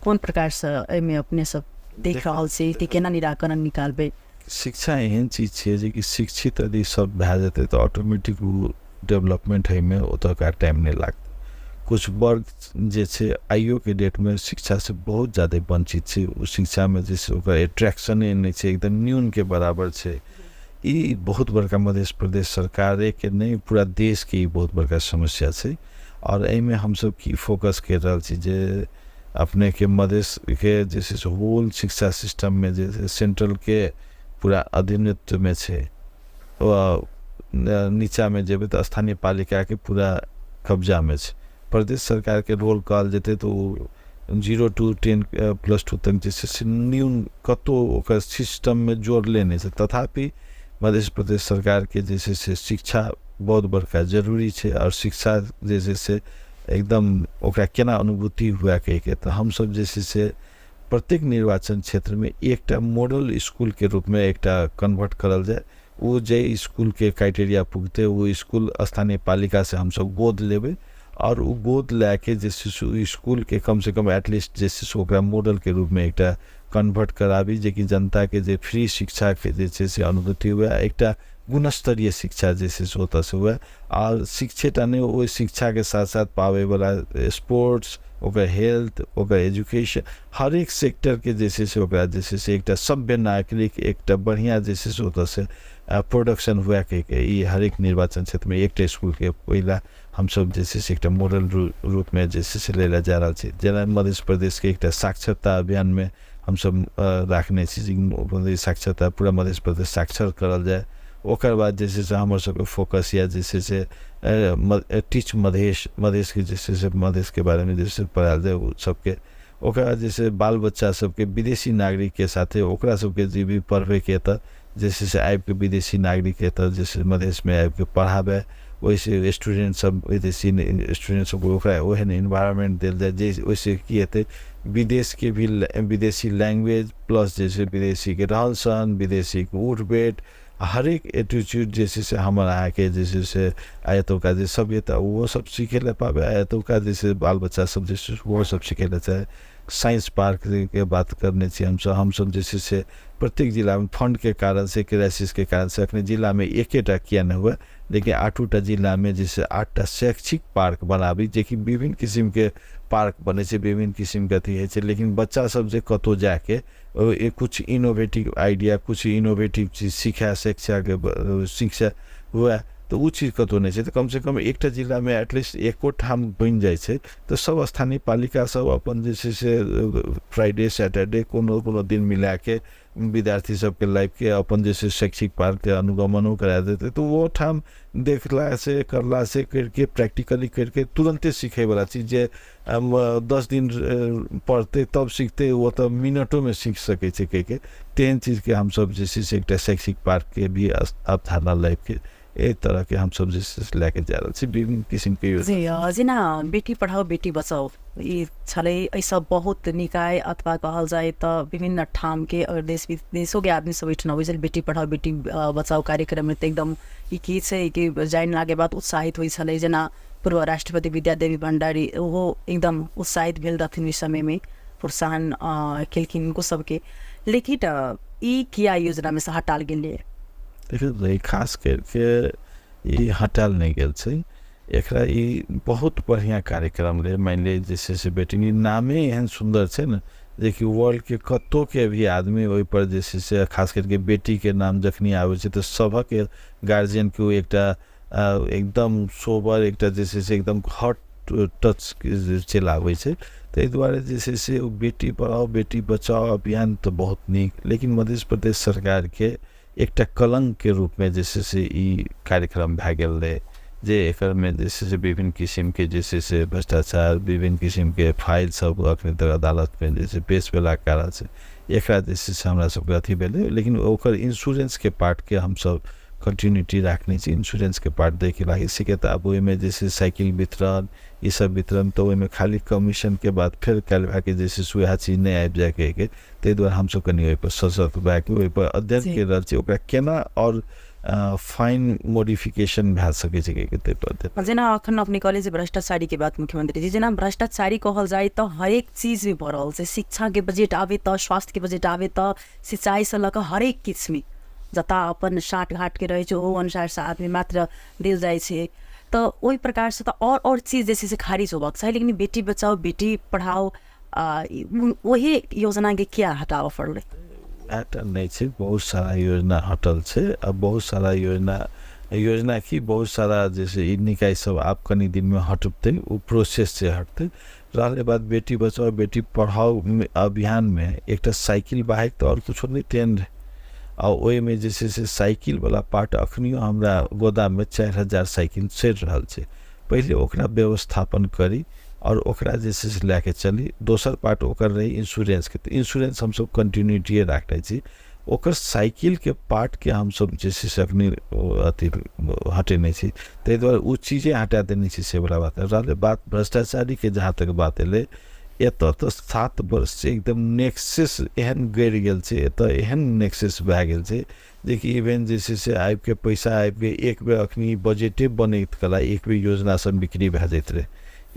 [SPEAKER 1] कोन प्रकारसँ एहिमे अपने सब देख रहल छी कि केना निराकरण निकालबै?
[SPEAKER 2] शिक्षा एहन चीज छियै जेकि शिक्षित यदि सब भए जेतै तऽ ऑटोमेटिक ओ डेवलपमेंट होइमे ओतुका टाइम नहि लागतै। किछु वर्ग जे छै आइयोके डेटमे शिक्षासँ बहुत ज्यादे वञ्चित छै, ओ शिक्षामे जे छै ओकर एट्रैक्शने नहि छै, एकदम न्यूनके बराबर छै। ई बहुत बड़का मध्य प्रदेश सरकारेके नहि, पूरा देशके ई बहुत बड़का समस्या छै। आओर एहिमे हमसब की फोकस करि रहल छी जे अपनेके मधेशके जे छै से होल शिक्षा सिस्टममे जे छै सेंट्रलके पूरा अधीनत्वमे छै, नीचाँमे जेबै तऽ स्थानीय पालिकाके पूरा कब्जामे छै। प्रदेश सरकारके रोल कहल जेतै तऽ ओ 0 to 10 +2 तक जे छै से न्यून कतहु ओकर सिस्टममे जोड़ले नहि छै। तथापि मध्य प्रदेश सरकारके जे छै से शिक्षा बहुत बड़का जरूरी छै, आओर शिक्षा जे छै से एकदम ओकरा केना अनुभूति हुए कहिके तऽ हमसब जे छै से प्रत्येक निर्वाचन क्षेत्रमे एकटा मॉडल इसकुलके रूपमे एकटा कन्वर्ट करल जाय। ओ जे इसकुलके क्राइटेरिया पुगतै ओ इसकुल स्थानीय पालिकासँ हमसब गोद लेबै, आओर ओ गोद लए के जे छै से ओहि इसकुलके कमसँ कम एटलीस्ट जे छै से ओकरा मॉडलके रूपमे एकटा कन्वर्ट कराबी, जेकि जनताके जे फ्री शिक्षाके जे छै से अनुभूति हुए, एकटा गुणस्तरीय शिक्षा जे छै से ओतऽसँ हुए। आओर शिक्षेटा नहि, ओहि शिक्षाके साथ साथ पाबैवला स्पोर्ट्स, ओकर हेल्थ, ओकर एजुकेशन, हरेक सेक्टरके जे छै से ओकरा जे छै से एकटा सभ्य नागरिक एकटा बढ़िआँ जे छै से ओतऽसँ प्रोडक्शन हुए कहिके ई हरेक निर्वाचन क्षेत्रमे एकटा इसकुलके पहिला हमसब जे छै से एकटा मॉडल रूपमे जे छै से लै लए जा रहल छी। जेना मध्य प्रदेशके एकटा साक्षरता अभियानमे हमसब राखने छी जे साक्षरता पूरा मध्य प्रदेश साक्षर करल जाय। ओकर बाद जे छै से हमर सबके फोकस यऽ जे छै से टीच मधेश, मधेशके जे छै से मधेशके बारेमे जे छै पढ़ायल जाय ओ सबके। ओकर बाद जे छै बाल बच्चा सबके विदेशी नागरिकके साथे ओकरा सबके जे भी पढ़बैके एतऽ जे छै से आबिके विदेशी नागरिक एतऽ जे छै मधेशमे आबिके पढ़ाबै, ओहिसँ स्टूडेंट सब विदेशी स्टूडेंट सबके ओकरा ओहन इन्वायरमेंट देल जाय जे ओहिसँ की हेतै विदेशके भी विदेशी लैंग्वेज प्लस जे छै विदेशीके रहन सहन, विदेशीके उठ बैठ, हरेक एटीट्यूड जे छै से हमर अहाँके जे छै से आ एतुका जे सभ्यता ओहो सब सीखै लए पाबै, आ एतुका जे छै बाल बच्चा सब जे छै ओहो सब सीखै लए चाहै। साइंस पार्कके बात करने छी हमसब, हमसब जे छै से प्रत्येक जिलामे फंडके कारणसँ, क्राइसिसके कारणसँ अखने जिलामे एकेटा किए नहि हुए, लेकिन 8टा जिलामे जे छै 8टा शैक्षिक पार्क बनाबी, जेकि विभिन्न किसिमके पार्क बनै छै, विभिन्न किसिमके अथी होइ छै, लेकिन बच्चा सब जे कतहु जाके किछु इनोवेटिव आइडिया, किछु इनोवेटिव चीज सीखै, शिक्षाके शिक्षा हुए, तऽ ओ चीज कतहु नहि छै। तऽ कमसँ कम एकटा जिलामे एटलीस्ट एको ठाम बनि जाइ छै तऽ सब स्थानीय पालिका सब अपन जे छै से फ्राइडे सैटरडे कोनो कोनो दिन मिलाके विद्यार्थी सबके लाबिके अपन जे छै शैक्षिक पार्कके अनुगमनो करा देतै, तऽ ओहो ठाम देखलासँ करलासँ करिके प्रैक्टिकली करिके तुरन्ते सिखैवला चीज जे 10 दिन पढ़तै तब सिखतै, ओ तऽ मिनटोमे सीख सकै छै कहिके, तेहन चीजके हमसब जे छै से एकटा शैक्षिक पार्कके भी अवधारणा लाबिके एहि तरहके हमसभ जे छै से लए कऽ जा रहल छी विभिन्न किसिमके योजना।
[SPEAKER 1] जी, जेना बेटी पढ़ाओ बेटी बचाओ ई छलै, एहिसँ बहुत निकाय अथवा कहल जाय तऽ विभिन्न ठामके अगर देश विदेशोके आदमी सब एहिठाम अबै छलै बेटी पढ़ाओ बेटी बचाओ कार्यक्रममे तऽ एकदम ई की छै कि जानलाके बाद उत्साहित होइ छलै। जेना पूर्व राष्ट्रपति विद्यादेवी भण्डारी ओहो एकदम उत्साहित भेल रहथिन ओहि समयमे, प्रोत्साहन केलखिन हुनको सबके। लेकिन ई किया योजनामे से हटाल गेलै?
[SPEAKER 2] देखियौ, खास करिके ई हटायल नहि गेल छै, एकरा ई बहुत बढ़िआँ कार्यक्रम रहै। मानि लिअ जे छै से बेटी नामे एहन सुन्दर छै ने जेकि वर्ल्डके कतहुके भी आदमी ओहिपर जे छै से खास करिके बेटीके नाम जखनी आबै छै तऽ सभक गार्जियनके ओ एकटा एकदम सोबर एकटा जे छै से एकदम हॉट टच चलि आबै छै। ताहि दुआरे जे छै से ओ बेटी पढ़ाओ बेटी बचाओ अभियान तऽ बहुत नीक, लेकिन मध्य प्रदेश सरकारके एकटा कलङ्कके रूपमे जे छै से ई कार्यक्रम भए गेल रहै जे एकरमे जे छै से विभिन्न किसिमके जे छै से भ्रष्टाचार, विभिन्न किसिमके फाइल सब अखन तक अदालतमे जे छै पेश भेलाके कारणसँ एकरा जे छै से हमरा सबके अथी भेलै। लेकिन ओकर इन्श्योरेंसके पार्टके हमसब कंटिन्यूटी राखने छी। इन्श्योरेंसके पार्ट दैके लागि सिके तऽ आब ओहिमे जे छै साइकिल वितरण ई सब वितरण तऽ ओहिमे खाली कमीशनके बाद फेर काल्हि भए कऽ जे छै से वएह चीज नहि आबि जाय कहिके, ताहि दुआरे हमसब कनि ओहिपर सशक्त भए कऽ ओहिपर अध्ययन करि रहल छी ओकरा केना आओर फाइन मॉडिफिकेशन भए सकै छै कहिके ताहिपर अध्ययन।
[SPEAKER 1] जेना अखन अपने कहलियै जे भ्रष्टाचारीके बात मुख्यमंत्री जी, जेना भ्रष्टाचारी कहल जाय तऽ हरेक चीजमे भऽ रहल छै। शिक्षाके बजट आबै तऽ, स्वास्थ्यके बजट आबै तऽ, सिंचाइसँ लऽ कऽ हरेक किछुमे जतऽ अपन साँठ घाटके रहै छै ओहो अनुसारसँ आदमी मात्र देल जाइ छै। तऽ ओहि प्रकारसँ तऽ आओर चीज जे छै से खारिज होबाक चाही, लेकिन बेटी बचाओ बेटी पढ़ाओ ओही योजनाके किया हटाबऽ पड़लै?
[SPEAKER 2] एटा नहि छै, बहुत सारा योजना हटल छै। आ बहुत सारा योजना योजना की बहुत सारा जे छै ई निकाय सब आब कनि दिनमे हटतै, ओ प्रोसेस छै हटतै। रहलै बात बेटी बचाओ बेटी पढ़ाओ अभियानमे एकटा साइकिल बाहेक तऽ आओर किछो नहि तेहन रहै। आ ओहिमे जे छै से साइकिलवला पार्ट अखनियो हमरा गोदाममे 4000 साइकिल सड़ि रहल छै। पहिले ओकरा व्यवस्थापन करी आओर ओकरा जे छै से लए कऽ चली। दोसर पार्ट ओकर रहै इन्श्योरेंसके, तऽ इन्श्योरेंस हमसब कंटिन्यूटीए राखने छी। ओकर साइकिलके पार्टके हमसब जे छै से अखनी अथी हटेने छी, ताहि दुआरे ओ चीजे हटा देने छी से वला बात। रहलै बात भ्रष्टाचारीके, जहाँ तक बात एलै एतऽ तऽ 7 वर्षसँ एकदम नेक्सेस एहन गड़ि गेल छै, एतऽ एहन नेक्सेस भए गेल छै जेकि इवेन जे छै से आबिके पैसा आबिके एक बेर अखनी बजटे बनैत कला एक बेर योजना सब बिक्री भए जाइत रहै,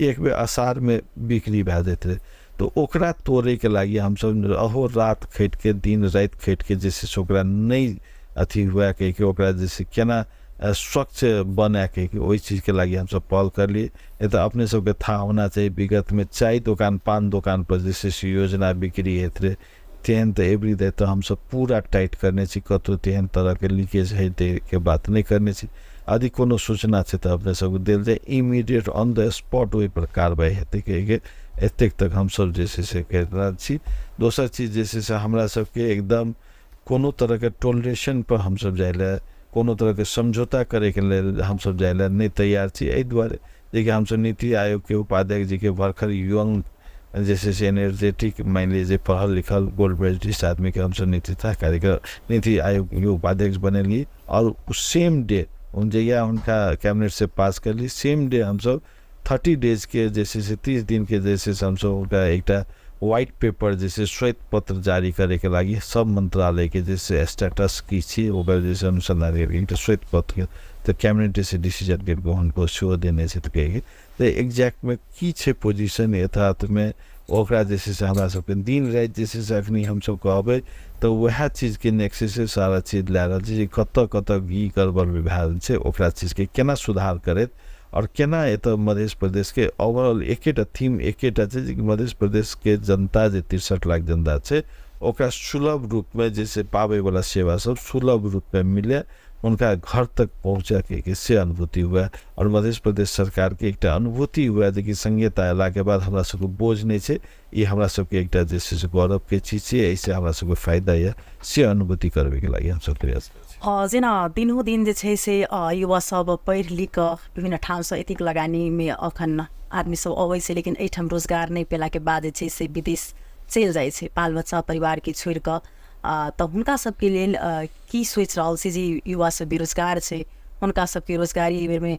[SPEAKER 2] एक बेर असारमे बिक्री भए जाइत रहै। तऽ ओकरा तोड़ैके लागि हमसब अहोरात खटिके दिन राति खटिके जे छै से ओकरा नहि अथी हुए कहिके ओकरा जे छै केना स्वच्छ बनाए कहिके ओहि चीजके लागि हमसब पहल करलियै। नहि तऽ अपने सबके थाह होना चाही विगतमे चाय दोकान पान दोकानपर जे छै से योजना बिक्री होइत रहै, तेहन तऽ एवरी डे तऽ हमसब पूरा टाइट करने छी, कतहु तेहन तरहके लीकेज होइके बात नहि करने छी। यदि कोनो सूचना छै तऽ अपने सबके देल जाय, इमीडिएट ऑन the spot ओहिपर कार्रवाइ हेतै कहिके एतेक तक हमसब जे छै से करि रहल छी। दोसर चीज जे छै से हमरा सबके एकदम कोनो तरहके टोलरेशनपर हमसब जाइ लए, कोनो तरहके समझौता करैके लेल हमसब जाइ लए नहि तैयार छी। एहि दुआरे जेकि हमसब नीति आयोगके उपाध्यक्ष जीके भरखर यंग जे छै से एनर्जेटिक मानि लिअ जे पढ़ल लिखल गोल्ड मेडलिस्ट आदमीके हमसब नेतृत्व कार्यक्रम नीति आयोगके उपाध्यक्ष बनेलियै। आओर सेम डे जहिया हुनका कैबिनेटसँ पास करलियै सेम डे हमसब 30 डेजके जे छै से 30 दिनके जे छै से हमसब हुनका एकटा व्हाइट पेपर जे छै श्वेत पत्र जारी करैके लागि सब मन्त्रालयके जे छै स्टेटस की छै ओकर जे छै अनुसन्धान करके एकटा श्वेत पत्र तऽ कैबिनेट से डिसीजन करिके हुनको सेहो देने छै। तऽ कहिके तऽ एक्जैक्टमे की छै पोजिशन यथार्थमे ओकरा जे छै से हमरा सबके दिन राति जे छै से अखनी हमसब कहबै तऽ वएह चीजके नेक्सस सारा चीज लए रहल छै जे कतऽ कतऽ की गड़बड़ भए रहल छै, ओकरा चीजके केना सुधार करैत आओर केना एतऽ मध्य प्रदेशके ओवरऑल एकेटा थीम एकेटा छै जे मध्य प्रदेशके जनता जे 63 लाख जनता छै ओकरा सुलभ रूपमे जे छै पाबैवला सेवा सब सुलभ रूपमे मिले, हुनका घर तक पहुँचैके से अनुभूति हुए। आओर मध्य प्रदेश सरकारके एकटा अनुभूति हुए जे कि संघीयता अयलाके बाद हमरा सबके बोझ नहि छै, ई हमरा सबके एकटा जे छै से गौरवके चीज छै, एहिसँ हमरा सबके फायदा यऽ, से अनुभूति करबैके लागि हमसब प्रयास करै छी।
[SPEAKER 1] जेना दिनहुँ दिन जे छै से युवा सब पढ़ि लिख कऽ विभिन्न ठामसँ एतेक लगानीमे अखन आदमी सब अबै छै, लेकिन एहिठाम रोजगार नहि पेलाके बाद जे छै से विदेश चलि जाइ छै बाल बच्चा परिवारके छोड़ि कऽ। तऽ हुनका सबके लेल की सोचि रहल छी जे युवा सब बेरोजगार छै हुनका सबके रोजगारी एहि बेरमे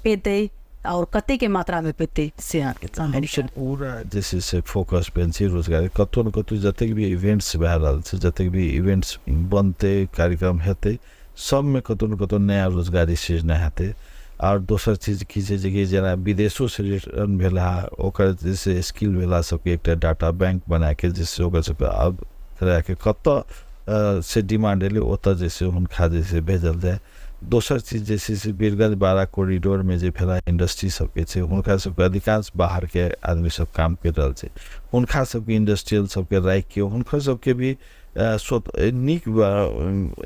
[SPEAKER 1] पेतै और कतेक मात्रामे पेतै से अहाँके
[SPEAKER 2] हमसब पूरा जे छै से फोकस भेल छी रोजगारी। कतहु ने कतहु जतेक भी इवेंट्स भए रहल छै, जतेक भी इवेंट्स बनतै, कार्यक्रम हेतै, सबमे कतहु ने कतहु नया रोजगारी सृजना हेतै। आओर दोसर चीज की छै जेकि जेना विदेशोसँ रिटर्न भेला ओकर जे छै स्किल भेला सबके एकटा डाटा बैंक बनाके जे छै ओकर सबके आब के कतऽ से डिमांड एलै ओतऽ जे छै हुनका जे छै भेजल जाय। दोसर चीज जे छै से वीरगंज बारा कॉरिडोरमे जे भेला इंडस्ट्री सबके छै हुनका सबके अधिकांश बाहरके आदमी सब काम करि रहल छै, हुनका सबके इंडस्ट्रियल सबके राखिके हुनकर सबके भी नीक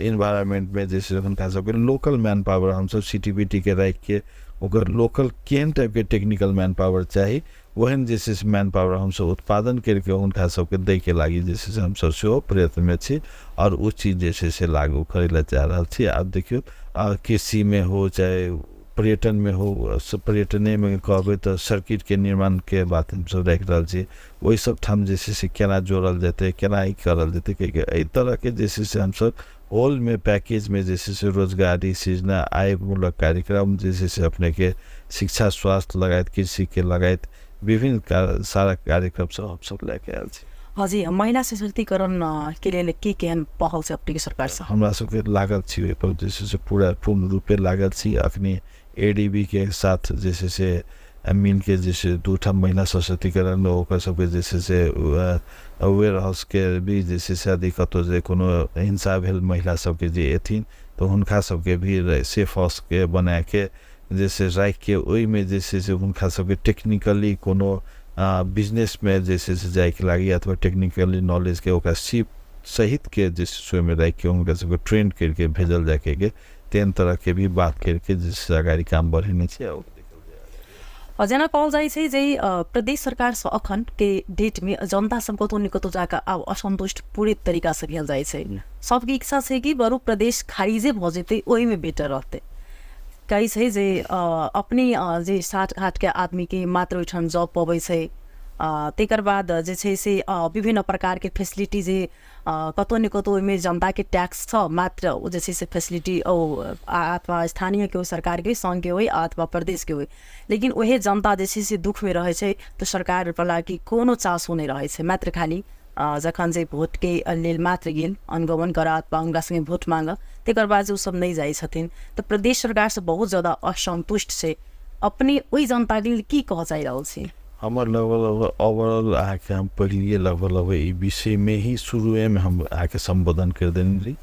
[SPEAKER 2] इन्वायरमेंटमे जे छै हुनका सबके लोकल मैन पावर हमसब CTBT के राखिके ओकर लोकल केहन टाइपके टेक्निकल मैन पावर चाही ओहन जे छै से मैन पावर हमसब उत्पादन करिके हुनका सबके दैके लागि जे छै से हमसब सेहो प्रयत्नमे छी आओर ओ चीज जे छै से लागू करै लए चाहि रहल छी। आब देखियौ कृषिमे हो चाहे पर्यटनमे हो, पर्यटनेमे कहबै तऽ सर्किटके निर्माणके बात हमसब राखि रहल छी, ओहि सब ठाम जे छै से केना जोड़ल जेतै, केना ई करल जेतै, किएकि एहि तरहके जे छै से हमसब होलमे पैकेजमे जे छै से रोजगारी सृजना आयमूलक कार्यक्रम जे छै से अपनेके शिक्षा स्वास्थ्य लगायत कृषिके लगायत विभिन्न सारा कार्यक्रम सब हमसब लए के आयल छी।
[SPEAKER 1] हाँ जी, महिला सशक्तिकरण के लेल की केहन पहल छै अपनेके सरकारसँ?
[SPEAKER 2] हमरा सबके लागल छी ओहिपर जे छै से पूरा पूर्ण रूपे लागल छी। अखनी ADB के साथ जे छै से मिलके जे छै 2 महिला सशक्तिकरण ओकर सबके जे छै से वेयर हाउसके भी जे छै से यदि कतहु जे कोनो हिंसा भेल महिला सबके जे एथिन तऽ हुनका सबके भी सेफ हाउसके बनाके जे छै राखिके ओहिमे जे छै से हुनका सबके टेक्निकली कोनो बिजनेसमे जे छै से जाइके लागि अथवा टेक्निकली नॉलेजके ओकरा सीप सहितके जे छै से ओहिमे राखिके हुनका सबके ट्रेन करिके भेजल जाइके तेहन तरहके भी बात करिके जे छै अगाडि काम बढ़ेने छै।
[SPEAKER 1] और जेना कहल जाइ छै जे प्रदेश सरकारसँ अखनके डेटमे जनता सब कतहु ने कतहु जाकऽ आब असन्तुष्ट पूरे तरीकासँ भेल जाइ छै। सबके इच्छा छै कि बरु प्रदेश खारिजे भऽ जेतै ओहिमे बेटर रहतै। कहै छै जे अपने जे साठघाटके आदमीके मात्र ओहिठाम जॉब पबै छै, तकर बाद जे छै से विभिन्न प्रकारके फैसिलिटी जे कतहु ने कतहु ओहिमे जनताके टैक्स छ मात्र ओ जे छै से फैसिलिटी ओ अथवा स्थानीयके होइ, सरकारके, सङ्घके होइ अथवा प्रदेशके होइ, लेकिन ओहे जनता जे छै से दुःखमे रहै छै तऽ सरकारवला कि कोनो चासो नहि रहै छै। मात्र खाली जखन जे भोटके लेल मात्र गेल अनुगमन करऽ अथवा हुनका सङ्गे भोट माँगऽ, तकर बाद जे ओसब नहि जाइ छथिन। तऽ प्रदेश सरकारसँ बहुत ज्यादा असन्तुष्ट छै। अपने ओहि जनताके लेल की कहऽ चाहि रहल छी?
[SPEAKER 2] हमर लगभग लगभग ओवरऑल अहाँके हम पहिलिए लगभग लगभग ई विषयमे ही शुरुएमे हम अहाँके सम्बोधन करि देने रही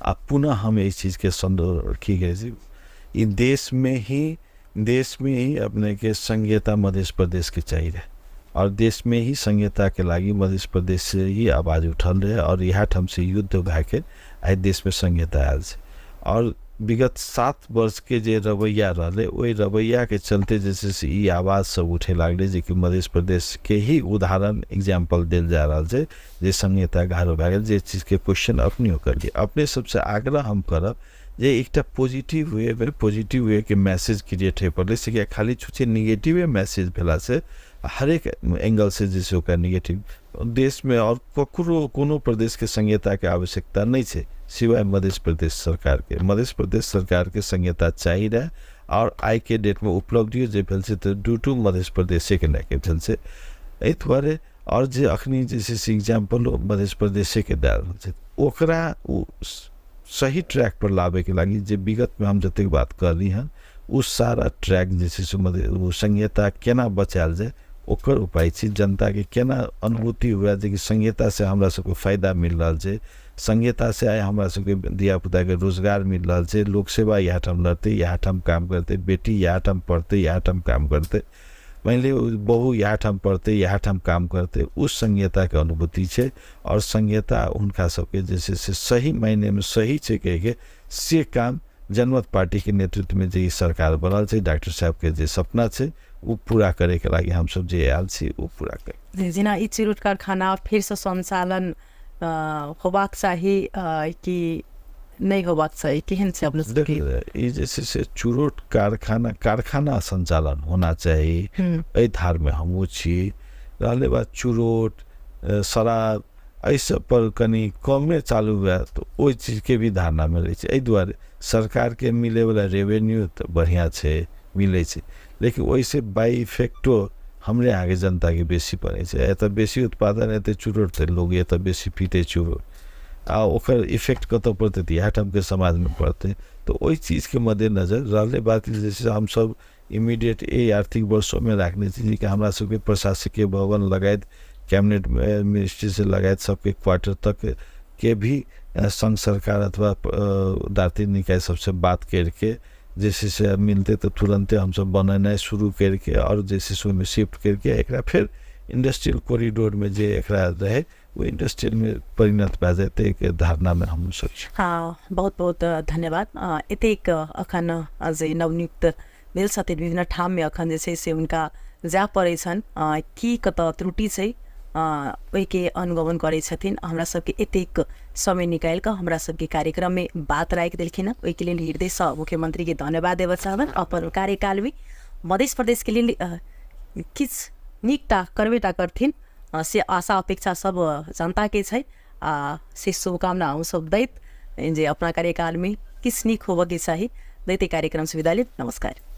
[SPEAKER 2] आ पुनः हम एहि चीजके सन्दर्भ की कहै छी, ई देशमे ही अपनेके संघीयता मध्य प्रदेशके चाही रहे और देशमे ही संघीयताके लागि मध्य प्रदेश से ही आवाज उठल रहे और इएह ठाम से युद्ध भएके आइ देशमे संघीयता आयल छै। और विगत 7 वर्षके जे रवैया रहलै ओहि रवैयाके चलते जे छै से ई आवाज सब उठे लागलै जेकि मध्य प्रदेशके ही उदाहरण एग्जाम्पल देल जा रहल छै जे संघीयता गाढ़ो भए गेल, जे चीजके क्वेश्चन अपनेहो करलियै। अपने सबसँ आग्रह हम करब जे एकटा पॉजिटिव वे पॉजिटिव वे के मैसेज क्रिएट होइ पड़लै, से किया खाली छुछे निगेटिवे मैसेज भेलासँ हरेक एंगलसँ जे छै ओकरा निगेटिव देशमे और ककरो कोनो प्रदेशके संघीयताके आवश्यकता नहि छै सिवाय मध्य प्रदेश सरकारके। मध्य प्रदेश सरकारके संघीयता चाही रहे और आइके डेटमे उपलब्धियो जे भेल छै तऽ ड्यू टू मध्य प्रदेशेके लए के भेल छै। एहि दुआरे और जे अखनी जे छै से एग्जाम्पल मध्य प्रदेशेके दए रहल छै ओकरा ओ सही ट्रैक पर लाबैके लागि जे विगतमे हम जतेक बात कहली हन ओ सारा ट्रैक जे छै से ओ संघीयता केना बचायल जाय ओकर उपाय छै। जनताके केना अनुभूति हुए जे कि संघीयतासँ हमरा सबके फायदा मिल रहल छै, संघीयतासँ आइ हमरा सबके धियापुताके रोजगार मिल रहल छै, लोकसेवा इएह ठाम लड़तै, इएह ठाम काम करतै, बेटी इएह ठाम पढ़तै, इएह ठाम काम करतै, मानि लिअ बहु इएह ठाम पढ़तै, इएह ठाम काम करतै, ओ संघीयताके अनुभूति छै। और संघीयता हुनका सबके जे छै से सही मायनेमे सही छै कहिके से काम जनमत पार्टीके नेतृत्वमे जे ई सरकार बनल छै, डॉक्टर साहबके जे सपना छै ओ पूरा करैके लागि हमसब जे आयल छी ओ पूरा कर।
[SPEAKER 1] जेना ई चिरुट कारखाना फेरसँ संचालन होबाक चाही कि नहि होबाक चाही, केहन छै अपने सबके?
[SPEAKER 2] ई जे छै से चुरोट कारखाना संचालन होना चाही, एहि धारमे हमहूँ छी। रहलै बात चुरोट शराब एहि सबपर कनि कमे चालू हुए तऽ ओहि चीजके भी धारणा मिलै छै। एहि दुआरे सरकारके मिलैवला रेवेन्यू तऽ बढ़िआँ छै, मिलै छै, लेकिन ओहिसँ बाइ इफेक्टो हमरे अहाँके जनताके बेसी पड़ै छै। एतऽ बेसी उत्पादन हेतै चुरोट तऽ लोग एतऽ बेसी पीतै चुरोट, आ ओकर इफेक्ट कतऽ पड़तै तऽ इएह ठामके समाजमे पड़तै। तऽ ओहि चीजके मद्देनजर रहलै बात जे छै हमसब इमीडिएट एहि आर्थिक वर्षोमे राखने छी जेकि हमरा सबके प्रशासकीय भवन लगायत कैबिनेट मिनिस्ट्रीसँ लगायत सबके क्वार्टर तक के भी संघ सरकार अथवा दाती निकाय सबसँ बात करिके जे छै से मिलतै तऽ तुरन्ते हमसब बनेनाइ शुरू करिके आओर जे छै से ओहिमे शिफ्ट करिके एकरा फेर इंडस्ट्रियल कॉरिडोरमे जे एकरा रहै ओ इंडस्ट्रियलमे परिणत भए जेतै के धारणामे हमसब छी।
[SPEAKER 1] हँ, बहुत बहुत धन्यवाद। एतेक अखन जे नवनियुक्त भेल छथिन विभिन्न ठाममे अखन जे छै से हुनका जाय पड़ै छनि, की कतऽ त्रुटि छै ओहिके अनुगमन करै छथिन। हमरा सबके एतेक समय निकालि कऽ हमरा सबके कार्यक्रममे बात राखि देलखिन हँ, ओहिके लेल हृदयसँ मुख्यमन्त्रीके धन्यवाद देबऽ चाहबनि। अपन कार्यकालमे मध्य प्रदेशके लेल किछु नीकटा करबेटा करथिन से आशा अपेक्षा सब जनताके छै, आ से शुभकामना हमसब दैत जे अपना कार्यकालमे किछु नीक होबऽके चाही दैत कार्यक्रमसँ विदा लेब। नमस्कार।